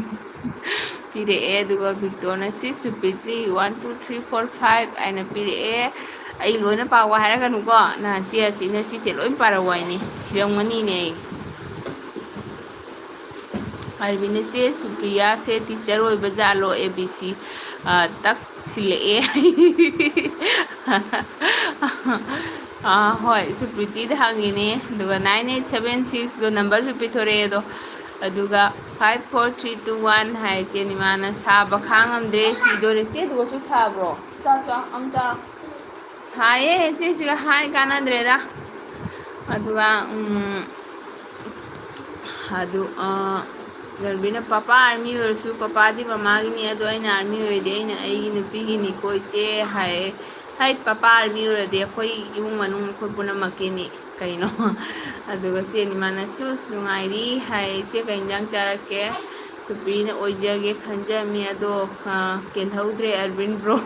ꯄꯤꯔꯛꯑꯦ꯫ ꯑꯗꯨꯒ ꯕꯤꯛꯇꯣꯔꯅ "ꯁꯤ Suprity, one, two, three, four, five" ꯍꯥꯏꯅ ꯄꯤꯔꯛꯑꯦ꯫ ꯑꯩ ꯂꯣꯏꯅ ꯄꯥꯎ ꯍꯥꯏꯔꯛꯀꯅꯨꯀꯣ꯫ ꯅꯍꯥꯟ ꯆꯦ ꯑꯁꯤꯅ ꯁꯤꯁꯦ ꯂꯣꯏ ꯄꯥꯔꯛꯑꯣ ꯍꯥꯏꯅꯤ꯫ ꯁꯤꯔꯝꯒꯅꯤꯅꯦ ꯑꯩ꯫ ꯑꯔꯕꯤꯟꯅ "ꯆꯦ ꯁꯨꯄ꯭ꯔꯤꯌꯥꯁꯦ ꯇꯤꯆꯔ ꯑꯣꯏꯕ ꯖꯥꯠꯂꯣ? ꯑꯦ ꯕꯤ ꯁꯤ, ꯑ, ꯇꯛꯁꯤꯜꯂꯛꯑꯦ꯫" ꯑ, ꯍꯣꯏ, ꯁꯨꯄ꯭ꯔꯤꯇꯤꯗ ꯍꯪꯉꯤꯅꯦ꯫ ꯑꯗꯨꯒ nine eight seven six ꯗꯣ ꯅꯝꯕꯔꯁꯨ ꯄꯤꯊꯣꯔꯛꯑꯦ ꯑꯗꯣ꯫ ꯑꯗꯨꯒ five four three two one ꯍꯥꯏ꯫ ꯆꯦ ꯅꯤꯃꯥꯅ "ꯁꯥꯕ ꯈꯥꯡꯉꯝꯗ꯭ꯔꯦ, ꯁꯤꯗꯣꯔꯦ꯫" ꯆꯦ, ꯑꯗꯨꯒꯁꯨ ꯁꯥꯕ꯭ꯔꯣ? ꯆꯥ, ꯆꯥ, ꯑꯝ ꯆꯥ꯫ ꯁꯥꯏꯌꯦ, ꯆꯦꯁꯤꯒ ꯍꯥꯏ ꯀꯥꯟꯅꯗ꯭ꯔꯦꯗ꯫ ꯑꯗꯨꯒ, ꯎꯝ, ꯑꯗꯨ, ꯑ, ꯔꯟꯕꯤꯔꯅ "ꯄꯄꯥ ꯑꯥꯔꯃꯤ ꯑꯣꯏꯔꯁꯨ ꯄꯄꯥꯗꯤ ꯃꯃꯥꯒꯤꯅꯤ, ꯑꯗꯣ ꯑꯩꯅ ꯑꯥꯔꯃꯤ ꯑꯣꯏꯔꯗꯤ ꯑꯩꯅ ꯑꯩꯒꯤ ꯅꯨꯄꯤꯒꯤꯅꯤꯀꯣ ꯏꯆꯦ" ꯍꯥꯏꯌꯦ꯫ ꯍꯥꯏ, ꯄꯄꯥ ꯑꯥꯔꯃꯤ ꯑꯣꯏꯔꯗꯤ ꯑꯩꯈꯣꯏ ꯏꯃꯨꯡ ꯃꯅꯨꯡ ꯑꯩꯈꯣꯏ ꯄꯨꯝꯅꯃꯛꯀꯤꯅꯤ ꯀꯩꯅꯣ꯫ ꯑꯗꯨꯒ ꯆꯦ ꯅꯤꯃꯥꯅ "ꯁꯨꯁ ꯅꯨꯡꯉꯥꯏꯔꯤ" ꯍꯥꯏ꯫ "ꯏꯆꯦ ꯀꯩ ꯏꯟꯖꯥꯡ ꯆꯥꯔꯛꯀꯦ?" ꯁꯨꯄ꯭ꯔꯤꯅ ꯑꯣꯏꯖꯒꯦ ꯈꯟꯖꯔꯝꯃꯤ, ꯑꯗꯣ, ꯑ, ꯀꯦꯜꯍꯧꯗ꯭ꯔꯦ ꯑꯔꯕꯤꯟ ꯕ꯭ꯔꯣ꯫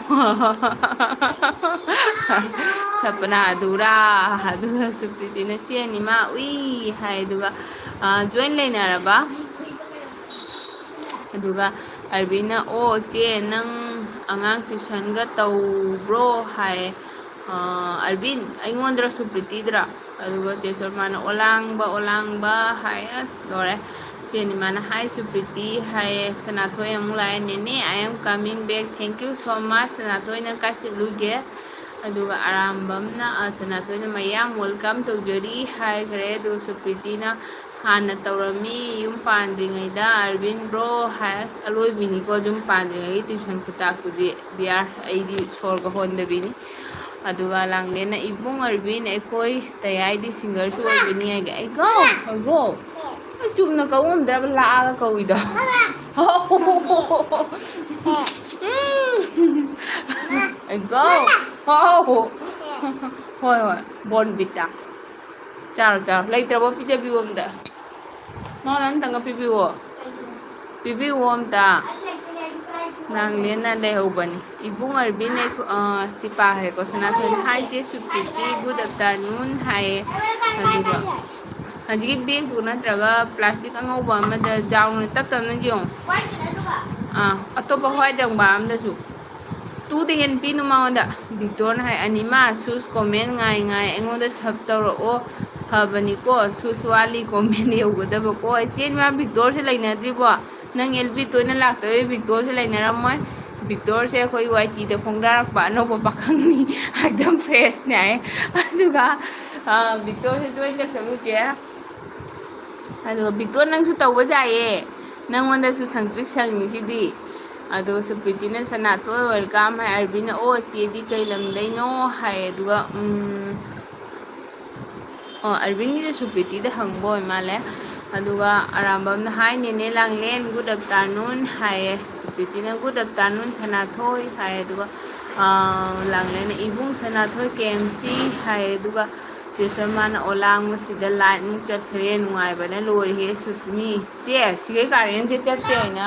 ꯁꯄꯅꯥ ꯑꯗꯨꯔꯥ? ꯑꯗꯨꯒ ꯁꯨꯄ꯭ꯔꯤꯇꯤꯅ ꯆꯦꯅꯤ ꯃꯥ ꯎꯏ ꯍꯥꯏ, ꯑꯗꯨꯒ, ꯑ, ꯖꯣꯏꯟ ꯂꯩꯅꯔꯕ? ꯑꯗꯨꯒ ꯑꯔꯕꯤꯟꯅ, "ꯑꯣ, ꯆꯦ, ꯅꯪ ꯑꯉꯥꯡ ꯇ꯭ꯌꯨꯁꯟꯒ ꯇꯧꯕ꯭ꯔꯣ?" ꯍꯥꯏ꯫ ꯑ, ꯑꯔꯕꯤꯟ, ꯑꯩꯉꯣꯟꯗꯔ ꯁꯨꯄ꯭ꯔꯤꯇꯤꯗꯔ? ꯑꯗꯨꯒ ꯆꯦ ꯁꯣꯔꯃꯥꯅ, "ꯑꯣꯂꯥꯡꯕ, ꯑꯣꯂꯥꯡꯕ" ꯍꯥꯏ꯫ ꯑꯁ, ꯂꯣꯏꯔꯦ꯫ ꯆꯦꯅꯤ ꯃꯥꯅ, "Hi, ꯁꯨꯄ꯭ꯔꯤꯇꯤ" ꯍꯥꯏꯌꯦ꯫ ꯁꯅꯥꯊꯣꯏ ꯑꯃꯨꯛ ꯂꯥꯛꯑꯦ, "ꯅꯦꯅꯦ, I am coming back, thank you so much." ꯁꯅꯥꯊꯣꯏꯅ ꯀꯥꯏ ꯆꯠꯂꯨꯒꯦ? ꯑꯗꯨꯒ ꯑꯔꯥꯝꯕꯝꯅ, ꯑ, ꯁꯅꯥꯊꯣꯏꯅ, "ꯃꯌꯥꯝ welcome ꯇꯧꯖꯔꯤ" ꯍꯥꯏꯈ꯭ꯔꯦ꯫ ꯑꯗꯨꯒ ꯁꯨꯄ꯭ꯔꯤꯇꯤꯅ, "ꯍꯥꯟꯅ ꯇꯧꯔꯝꯃꯤ ꯌꯨꯝ ꯄꯥꯟꯗ꯭ꯔꯤꯉꯩꯗ ꯑꯔꯕꯤꯟ ꯕ꯭ꯔꯣ" ꯍꯥꯏ꯫ ꯑꯁ, ꯑꯂꯣꯏꯕꯤꯅꯤꯀꯣ ꯌꯨꯝ ꯄꯥꯟꯗ꯭ꯔꯤꯉꯩꯒꯤ ꯇ꯭ꯌꯨꯁꯟ ꯈꯨꯇꯥꯛꯇꯨꯗꯤ꯫ ꯗꯤꯌꯥꯔ, ꯑꯩꯗꯤ ꯁꯣꯔꯒ ꯍꯣꯟꯗꯕꯤꯅꯤ꯫ ꯑꯗꯨꯒ ꯂꯥꯡꯂꯦꯟꯅ, "ꯏꯕꯨꯡ ꯑꯔꯕꯤꯟ, ꯑꯩꯈꯣꯏ ꯇꯌꯥꯏꯗꯤ ꯁꯤꯡꯒꯔꯁꯨ ꯑꯣꯏꯕꯅꯤ" ꯍꯥꯏꯒꯦ꯫ ꯑꯩ ꯒꯣ! ꯑꯩ ꯒꯣ! ꯑꯩ ꯆꯨꯝꯅ ꯀꯧ ꯉꯝꯗ꯭ꯔꯕ ꯂꯥꯛꯑꯒ ꯀꯧꯏꯗꯣ? ꯎꯝ꯫ ꯑꯩ ꯒꯣ! ꯍꯥꯎ! ꯍꯣꯏ, ꯍꯣꯏ꯫ ꯕꯣꯔꯟꯕꯤꯇꯥ꯫ ꯆꯥꯔꯣ, ꯆꯥꯔꯣ꯫ ꯂꯩꯇ꯭ꯔꯕꯣ? ꯄꯤꯖꯕꯤꯌꯣ ꯑꯝꯇ꯫ ꯃꯉꯣꯟꯗ ꯑꯝꯇꯪꯒ ꯄꯤꯕꯤꯌꯣ꯫ ꯄꯤꯕꯤꯌꯣ ꯑꯝꯇ꯫ ꯅꯪ ꯂꯦꯟꯅ ꯂꯩꯍꯧꯕꯅꯤ꯫ "ꯏꯕꯨꯡ ꯑꯔꯕꯤꯟ, ꯑꯩꯈꯣ-, ꯑ, ꯁꯤ ꯄꯥꯈ꯭ꯔꯦꯀꯣ꯫ ꯁꯅꯥꯊꯣꯏꯅ, "Hi, ꯆꯦ ꯁꯨꯄ꯭ꯔꯤꯇꯤ, good afternoon" ꯍꯥꯏꯌꯦ꯫ ꯑꯗꯨꯒ ꯍꯧꯖꯤꯛꯀꯤ ꯕꯦꯒꯇꯨ ꯅꯠꯇ꯭ꯔꯒ ꯄ꯭ꯂꯥꯁꯇꯤꯛ ꯑꯉꯧꯕ ꯑꯃꯗ ꯌꯥꯎꯅ ꯇꯞ ꯇꯞꯅ ꯌꯦꯡꯉꯣ꯫ ꯑꯥ, ꯑꯇꯣꯞꯄ ꯍ꯭ꯋꯥꯏꯠ ꯔꯪꯕ ꯑꯝꯗꯁꯨ꯫ ꯇꯨꯗ ꯍꯦꯟ ꯄꯤꯅꯨ ꯃꯉꯣꯟꯗ꯫ ꯚꯤꯛꯇꯣꯔꯅ ꯍꯥꯏ, "ꯑꯅꯤꯃꯥ, ꯁꯨꯁ ꯀꯣꯃꯦꯟ ꯉꯥꯏ ꯉꯥꯏ ꯑꯩꯉꯣꯟꯗ ꯁꯕ ꯇꯧꯔꯛꯑꯣ, ꯐꯕꯅꯤꯀꯣ, ꯁꯨꯁ ꯋꯥꯠꯂꯤ ꯀꯣꯃꯦꯟ ꯌꯧꯒꯗꯕꯀꯣ"꯫ ꯏꯆꯦ, ꯃꯥ ꯚꯤꯛꯇꯣꯔꯁꯦ ꯂꯩꯅꯗ꯭ꯔꯤꯕꯣ? ꯅꯪ ꯑꯦꯜ ꯕꯤ ꯇꯣꯏꯅ ꯂꯥꯛꯇꯕꯩ ꯚꯤꯛꯇꯣꯔꯁꯦ ꯂꯩꯅꯔꯝꯃꯣꯏ꯫ ꯚꯤꯛꯇꯣꯔꯁꯦ ꯑꯩꯈꯣꯏ ꯋꯥꯏ ꯇꯤꯗ ꯈꯣꯡꯗꯥꯔꯛꯄ ꯑꯅꯧꯕ ꯄꯥꯈꯪꯅꯤ꯫ ꯑꯦꯛꯗꯝ ꯐ꯭ꯔꯦꯁꯅꯦ ꯍꯥꯏꯌꯦ꯫ ꯑꯗꯨꯒ, ꯑ, ꯚꯤꯛꯇꯣꯔꯁꯦ ꯖꯣꯏꯟ ꯇꯧꯁꯜꯂꯨ, ꯆꯦ꯫ ꯑꯗꯨꯒ ꯚꯤꯛꯇꯣꯔ, ꯅꯪꯁꯨ ꯇꯧꯕ ꯌꯥꯏꯌꯦ, ꯅꯪꯉꯣꯟꯗꯁꯨ ꯁꯪꯇ꯭ꯔꯤꯛ ꯁꯪꯉꯤꯁꯤꯗꯤ꯫ ꯑꯗꯨꯒ ꯁꯨꯄ꯭ꯔꯤꯇꯤꯅ, "ꯁꯅꯥꯊꯣꯏ, welcome" ꯍꯥꯏ꯫ ꯑꯔꯕꯤꯟꯅ, "ꯑꯣ, ꯆꯦꯗꯤ ꯀꯩ ꯂꯝꯗꯩꯅꯣ?" ꯍꯥꯏ꯫ ꯑꯗꯨꯒ, ꯎꯝ, ꯑꯣ, ꯑꯔꯕꯤꯟꯒꯤꯁꯦ ꯁꯨꯄ꯭ꯔꯤꯇꯤꯗ ꯍꯪꯕ ꯑꯣꯏ ꯃꯥꯜꯂꯦ꯫ ꯑꯗꯨꯒ ꯑꯔꯥꯝꯕꯝꯅ, "Hi, ꯅꯦꯅꯦ ꯂꯥꯡꯂꯦꯟ, good afternoon" ꯍꯥꯏꯌꯦ꯫ ꯁꯨꯄ꯭ꯔꯤꯇꯤꯅ, "Good afternoon, ꯁꯅꯥꯊꯣꯏ" ꯍꯥꯏ꯫ ꯑꯗꯨꯒ, ꯑꯥ, ꯂꯥꯡꯂꯦꯟꯅ, "ꯏꯕꯨꯡ ꯁꯅꯥꯊꯣꯏ, ꯀꯦ ꯑꯦꯝ ꯁꯤ" ꯍꯥꯏ꯫ ꯑꯗꯨꯒ ꯁꯤꯗꯁꯨ ꯃꯥꯅ ꯑꯣꯂꯥꯡꯕꯁꯤꯗ ꯂꯥꯏꯠꯃꯨꯛ ꯆꯠꯈ꯭ꯔꯦ, ꯅꯨꯡꯉꯥꯏꯕꯅ ꯂꯣꯏꯔꯦꯍꯦ ꯁꯨꯁꯃꯤ꯫ ꯆꯦ, ꯁꯤꯒꯩ ꯀꯥꯔꯦꯟꯁꯦ ꯆꯠꯇꯦ ꯍꯥꯏꯅ꯫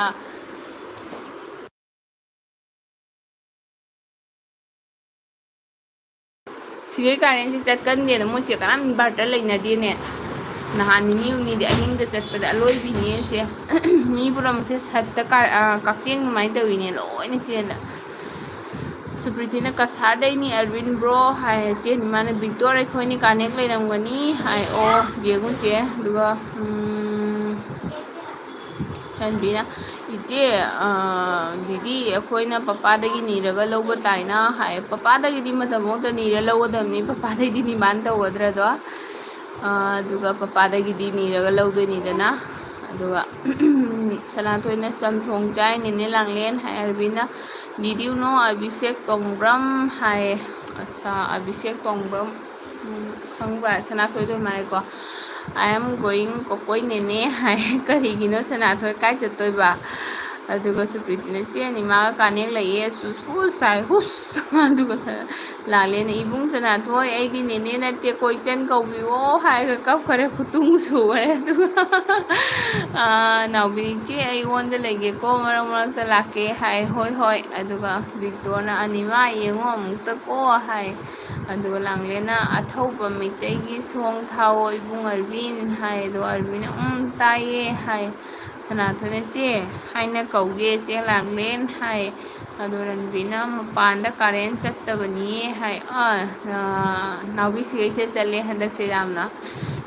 ꯁꯤꯒꯩ ꯀꯥꯔꯦꯟꯁꯦ ꯆꯠꯀꯟꯗꯦꯅ ꯃꯣꯏꯁꯦ ꯀꯅꯥꯝ inverter ꯂꯩꯅꯗꯦꯅꯦ꯫ ꯅꯍꯥꯟ ꯅꯤꯅꯤ ꯍꯨꯝꯅꯤꯗꯤ ꯑꯍꯤꯡꯗ ꯆꯠꯄꯗ ꯑꯂꯣꯏꯕꯤꯅꯦ ꯁꯦ꯫ ꯃꯤ ꯄꯨꯝꯅꯃꯛꯁꯦ ꯁꯠꯇ ꯀꯥ-, ꯑ, ꯀꯛꯆꯦꯡ ꯑꯗꯨꯃꯥꯏꯅ ꯇꯧꯋꯤꯅꯦ, ꯂꯣꯏꯅ ꯆꯦꯜꯂꯦ꯫ ꯁꯨꯄ꯭ꯔꯤꯇꯤꯅ ꯀꯁꯥꯔꯗꯩꯅꯤ ꯑꯔꯕꯤꯟ bro ꯍꯥꯏ꯫ ꯆꯦ, ꯃꯥꯅ ꯕꯤꯛꯇꯣꯔ ꯑꯩꯈꯣꯏꯅꯤ connect ꯂꯩꯔꯝꯒꯅꯤ ꯍꯥꯏ꯫ ꯑꯣ, ꯌꯦꯡꯉꯨ ꯆꯦ꯫ ꯑꯗꯨꯒ, ꯎꯝ, ꯔꯟꯕꯤꯅ, "ꯏꯆꯦ, ꯑ, ꯗꯤꯗꯤ ꯑꯩꯈꯣꯏꯅ ꯄꯄꯥꯗꯒꯤ ꯅꯤꯔꯒ ꯂꯧꯕ ꯇꯥꯏꯅ" ꯍꯥꯏ꯫ ꯄꯄꯥꯗꯒꯤꯗꯤ ꯃꯇꯝ ꯑꯃꯗ ꯅꯤꯔ ꯂꯧꯒꯗꯕꯅꯤ, ꯄꯄꯥꯗꯒꯤꯗꯤ demand ꯇꯧꯒꯗ꯭ꯔꯗꯣ? ꯑ, ꯑꯗꯨꯒ ꯄꯄꯥꯗꯒꯤꯗꯤ ꯅꯤꯔꯒ ꯂꯧꯗꯣꯏꯅꯤꯗꯅ꯫ ꯑꯗꯨꯒ ꯁꯅꯥꯊꯣꯏꯅ "ꯆꯝꯊꯣꯡ ꯆꯥꯏ ꯅꯦꯅꯦ ꯂꯥꯡꯂꯦꯟ" ꯍꯥꯏ꯫ ꯑꯔꯕꯤꯟꯅ "Did you know ꯑꯕꯤꯁꯦꯛ ꯇꯣꯡꯕ꯭ꯔꯝ?" ꯍꯥꯏ꯫ ꯑꯠꯆꯥ, ꯑꯕꯤꯁꯦꯛ ꯇꯣꯡꯕ꯭ꯔꯝ, ꯎꯝ, ꯈꯪꯕ꯭ꯔꯥ? ꯁꯅꯥꯊꯣꯏꯗꯣ ꯃꯥꯏꯀꯣ, "I am going ꯀꯣꯀꯣꯏ ꯅꯦꯅꯦ" ꯍꯥꯏ꯫ ꯀꯔꯤꯒꯤꯅꯣ ꯁꯅꯥꯊꯣꯏ ꯀꯥꯏ ꯆꯠꯇꯣꯏꯕ? ꯑꯗꯨꯒ ꯁꯨꯄ꯭ꯔꯤꯇꯤꯅ "ꯆꯦ, ꯅꯤꯃꯥꯒ ꯀꯥꯅꯦꯛ ꯂꯩꯌꯦ, ꯁꯨꯁ ꯍꯨꯁ" ꯍꯥꯏ꯫ ꯍꯨꯁ꯫ ꯑꯗꯨꯒ ꯁꯅꯥ-, ꯂꯥꯡꯂꯦꯟꯅ "ꯏꯕꯨꯡ ꯁꯅꯥꯊꯣꯏ, ꯑꯩꯗꯤ ꯅꯦꯅꯦ ꯅꯠꯇꯦ, ꯀꯣꯏꯆꯟ ꯀꯧꯕꯤꯌꯣ" ꯍꯥꯏꯔꯒ ꯀꯞꯈꯔꯦ, ꯈꯨꯇꯨꯡ ꯁꯨꯈꯔꯦ꯫ ꯑꯗꯨꯒ, ꯑꯥ, ꯅꯥꯎꯕꯤꯅ "ꯏꯆꯦ, ꯑꯩꯉꯣꯟꯗ ꯂꯩꯒꯦꯀꯣ, ꯃꯔꯛ ꯃꯔꯛꯇ ꯂꯥꯛꯀꯦ" ꯍꯥꯏ꯫ "ꯍꯣꯏ, ꯍꯣꯏ"꯫ ꯑꯗꯨꯒ ꯕꯤꯛꯇꯣꯔꯅ "ꯑꯅꯤꯃꯥ ꯌꯦꯡꯉꯣ ꯑꯃꯨꯛꯇꯀꯣ" ꯍꯥꯏ꯫ ꯑꯗꯨꯒ ꯂꯥꯡꯂꯦꯟꯅ "ꯑꯊꯧꯕ ꯃꯩꯇꯩꯒꯤ song ꯊꯥꯎꯑꯣ ꯏꯕꯨꯡ ꯑꯔꯕꯤꯟ" ꯍꯥꯏ꯫ ꯑꯗꯨꯒ ꯑꯔꯕꯤꯟꯅ "ꯎꯝ, ꯇꯥꯏꯌꯦ" ꯍꯥꯏ꯫ ꯁꯅꯥꯊꯣꯏꯅ "ꯆꯦ ꯍꯥꯏꯅ ꯀꯧꯒꯦ, ꯆꯦ ꯂꯥꯡꯂꯦꯟ" ꯍꯥꯏ꯫ ꯑꯗꯣ ꯔꯟꯕꯤꯅ "ꯃꯄꯥꯟꯗ ꯀꯥꯔꯦꯟ ꯆꯠꯇꯕꯅꯤꯌꯦ" ꯍꯥꯏ꯫ ꯑ, ꯑ, ꯅꯥꯎꯕꯤ ꯁꯤꯒꯩꯁꯦ ꯆꯠꯂꯦ ꯍꯟꯗꯛꯁꯦ ꯌꯥꯝꯅ꯫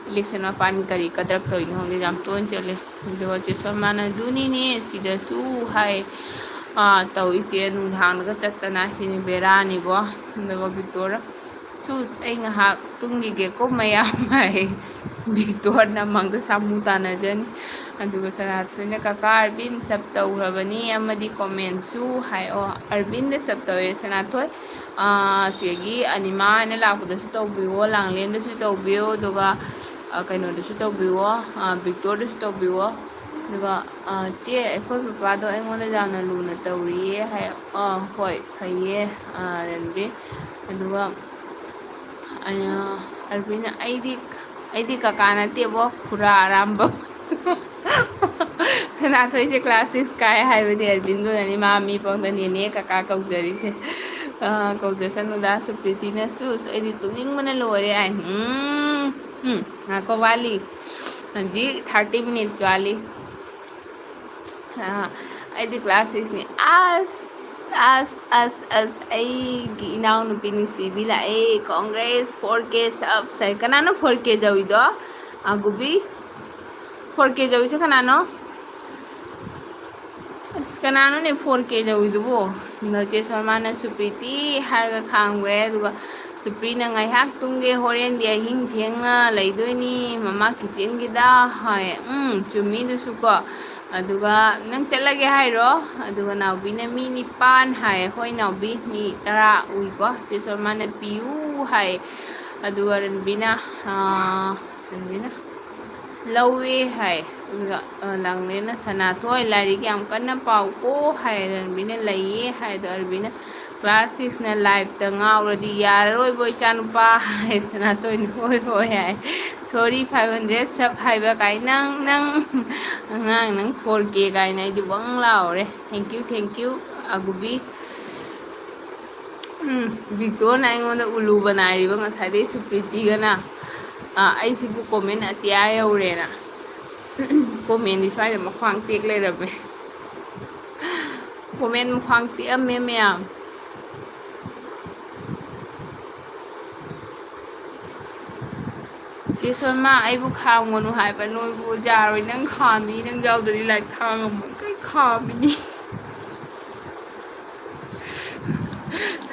Election ꯃꯄꯥꯟ ꯀꯔꯤ ꯀꯗ꯭ꯔꯛ ꯇꯧꯔꯤꯅꯣ ꯈꯪꯗꯦ, ꯌꯥꯝ ꯇꯣꯏꯅ ꯆꯠꯂꯦ꯫ ꯑꯗꯨꯒ ꯆꯦ ꯁꯣꯃꯥꯅ "ꯑꯗꯨꯅꯤꯅꯦ ꯁꯤꯗꯁꯨ" ꯍꯥꯏ꯫ ꯑ, ꯇꯧꯏꯁꯦ ꯅꯨꯡꯗꯥꯡꯗꯒ ꯆꯠꯇꯅ ꯁꯤꯅꯤ ꯕꯦꯔꯥꯅꯤꯕꯣ꯫ ꯑꯗꯨꯒ ꯕꯤꯛꯇꯣꯔ "ꯁꯨꯁ, ꯑꯩ ꯉꯥꯏꯍꯥꯛ ꯇꯨꯝꯈꯤꯒꯦꯀꯣ ꯃꯌꯥꯝ" ꯍꯥꯏ꯫ ꯕꯤꯛꯇꯣꯔꯅ ꯃꯪꯗ ꯁꯥꯃꯨ ꯇꯥꯟꯅꯖꯅꯤ꯫ ꯑꯗꯨꯒ ꯁꯅꯥꯊꯣꯏꯅ "ꯀꯀꯥ ꯑꯔꯕꯤꯟ sub ꯇꯧꯈ꯭ꯔꯕꯅꯤ ꯑꯃꯗꯤ commentꯁꯨ" ꯍꯥꯏ꯫ ꯑꯣ, ꯑꯔꯕꯤꯟꯗ sub ꯇꯧꯋꯦ ꯁꯅꯥꯊꯣꯏ꯫ ꯑꯥ, ꯁꯤꯗꯒꯤ ꯑꯅꯤꯃꯥ ꯍꯥꯏꯅ ꯂꯥꯛꯄꯗꯁꯨ ꯇꯧꯕꯤꯌꯣ, ꯂꯥꯡꯂꯦꯟꯗꯁꯨ ꯇꯧꯕꯤꯌꯣ, ꯑꯗꯨꯒ, ꯑꯥ, ꯀꯩꯅꯣꯗꯁꯨ ꯇꯧꯕꯤꯌꯣ, ꯑꯥ, ꯕꯤꯛꯇꯣꯔꯗꯁꯨ ꯇꯧꯕꯤꯌꯣ꯫ ꯑꯗꯨꯒ, ꯑꯥ, "ꯆꯦ, ꯑꯩꯈꯣꯏ ꯄꯄꯥꯗꯣ ꯑꯩꯉꯣꯟꯗ ꯌꯥꯝꯅ ꯂꯨꯅ ꯇꯧꯔꯤꯌꯦ" ꯍꯥꯏ꯫ ꯑꯥ, ꯍꯣꯏ, ꯐꯩꯌꯦ, ꯑꯥ, ꯔꯟꯕꯤꯔ꯫ ꯑꯗꯨꯒ, ꯑꯥ, ꯑꯔꯕꯤꯟꯅ, "ꯑꯩꯗꯤ, ꯑꯩꯗꯤ ꯀꯀꯥ ꯅꯠꯇꯦꯕꯣ, ꯈꯨꯔꯥ ꯑꯔꯥꯝꯕꯝ"꯫ ꯁꯅꯥꯊꯣꯏꯁꯦ class six ꯀꯥꯏ ꯍꯥꯏꯕꯅꯦ ꯑꯔꯕꯤꯟꯗꯨꯅꯅꯤ꯫ ꯃꯥ ꯃꯤ ꯄꯣꯡꯗ ꯅꯦꯅꯦ ꯀꯀꯥ ꯀꯧꯖꯔꯤꯁꯦ꯫ ꯑ, ꯀꯧꯖꯁꯅꯨꯗ꯫ ꯁꯨꯄ꯭ꯔꯤꯇꯤꯅꯁꯨ, "ꯑꯩꯗꯤ ꯇꯨꯝꯅꯤꯡꯕꯅ ꯂꯣꯏꯔꯦ" ꯍꯥꯏ꯫ ꯎꯝ, ꯎꯝ, ꯉꯥꯏꯈꯣ, ꯋꯥꯠꯂꯤ꯫ ꯍꯧꯖꯤꯛ thirty minutes ꯋꯥꯠꯂꯤ꯫ ꯑ, ꯑꯩꯗꯤ class sixꯅꯤ꯫ ꯑꯁ, ꯑꯁ, ꯑꯁ, ꯑꯁ, ꯑꯩꯒꯤ ꯏꯅꯥꯎꯅꯨꯄꯤ ꯅꯨꯡꯁꯤꯕꯤ ꯂꯥꯛꯑꯦ꯫ Congrats, four K subs ꯍꯥꯏ꯫ ꯀꯅꯥꯅꯣ four K ꯌꯧꯏꯗꯣ? ꯑꯒꯨꯕꯤ? Four K ꯌꯧꯏꯁꯦ ꯀꯅꯥꯅꯣ? ꯑꯁ, ꯀꯅꯥꯅꯣꯅꯦ four K ꯌꯧꯏꯗꯨꯕꯣ? ꯅꯆꯦ ꯁꯣꯔꯃꯥꯅ ꯁꯨꯄ꯭ꯔꯤꯇꯤ ꯍꯥꯏꯔꯒ ꯈꯥꯝꯈ꯭ꯔꯦ, ꯑꯗꯨꯒ ꯁꯨꯄ꯭ꯔꯤꯅ, "ꯉꯥꯏꯍꯥꯛ ꯇꯨꯝꯒꯦ, ꯍꯣꯔꯦꯟꯗꯤ ꯑꯍꯤꯡ ꯊꯦꯡꯅ ꯂꯩꯗꯣꯏꯅꯤ ꯃꯃꯥ ꯀꯤꯆꯦꯟꯒꯤꯗ" ꯍꯥꯏ꯫ ꯎꯝ, ꯆꯨꯝꯃꯤ ꯑꯗꯨꯁꯨ ꯀꯣ꯫ ꯑꯗꯨꯒ, "ꯅꯪ ꯆꯠꯂꯒꯦ ꯍꯥꯏꯔꯣ?" ꯑꯗꯨꯒ ꯅꯥꯎꯕꯤꯅ, "ꯃꯤ ꯅꯤꯄꯥꯟ" ꯍꯥꯏ꯫ "ꯍꯣꯏ ꯅꯥꯎꯕꯤ, ꯃꯤ ꯇꯔꯥ ꯎꯏꯀꯣ"꯫ ꯆꯦ ꯁꯣꯔꯃꯥꯅ, "ꯄꯤꯌꯨ" ꯍꯥꯏ꯫ ꯑꯗꯨꯒ ꯔꯟꯕꯤꯅ, ꯑꯥ, ꯔꯟꯕꯤꯅ, "ꯂꯧꯋꯦ" ꯍꯥꯏ꯫ ꯑꯗꯨꯒ, ꯑ, ꯂꯥꯡꯂꯦꯟꯅ, "ꯁꯅꯥꯊꯣꯏ, ꯂꯥꯏꯔꯤꯛ ꯌꯥꯝ ꯀꯟꯅ ꯄꯥꯎꯀꯣ" ꯍꯥꯏ꯫ ꯔꯟꯕꯤꯅ, "ꯂꯩꯌꯦ" ꯍꯥꯏ꯫ ꯑꯗꯣ ꯔꯟꯕꯤꯅ, "Class sixꯅ liveꯇ ꯉꯥꯎꯔꯗꯤ ꯌꯥꯔꯔꯣꯏꯕꯣ ꯏꯆꯥꯅꯨꯄꯥ" ꯍꯥꯏ꯫ ꯁꯅꯥꯊꯣꯏꯅ, "ꯍꯣꯏ, ꯍꯣꯏ" ꯍꯥꯏ꯫ "Sorry, five hundred sub ꯍꯥꯏꯕ ꯀꯥꯏ ꯅꯪ, ꯅꯪ ꯑꯉꯥꯡ ꯅꯪ four K ꯀꯥꯏꯅ ꯑꯩꯗꯤ ꯋꯪ ꯂꯥꯎꯔꯦ꯫ Thank you, thank you, ꯑꯒꯨꯕꯤ꯫ ꯎꯝ, ꯕꯤꯛꯇꯣꯅ ꯑꯩꯉꯣꯟꯗ ꯎꯂꯨꯕ ꯅꯥꯏꯔꯤꯕ ꯉꯁꯥꯏꯗꯩ ꯁꯨꯄ꯭ꯔꯤꯇꯤꯒꯅ, ꯑ, ꯑꯩꯁꯤꯕꯨ comment ꯑꯇꯤꯌꯥ ꯌꯧꯔꯦꯅ꯫ Commentꯗꯤ ꯁ꯭ꯋꯥꯏꯗ ꯃꯈ꯭ꯋꯥꯡ ꯇꯦꯛ ꯂꯩꯔꯝꯃꯦ꯫ Comment ꯃꯈ꯭ꯋꯥꯡ ꯇꯦꯛꯑꯝꯃꯦ ꯃꯌꯥꯝ꯫ ꯆꯦ ꯁꯣꯃꯥ, ꯑꯩꯕꯨ ꯈꯥꯝꯒꯅꯨ ꯍꯥꯏꯕ ꯅꯣꯏꯕꯨ ꯌꯥꯔꯣꯏ꯫ ꯅꯪ ꯈꯥꯝꯃꯤ, ꯅꯪ ꯌꯥꯎꯗ꯭ꯔꯗꯤ live ꯊꯥ ꯉꯝꯃꯣꯏ꯫ ꯀꯩ ꯈꯥꯝꯃꯤꯅꯤ?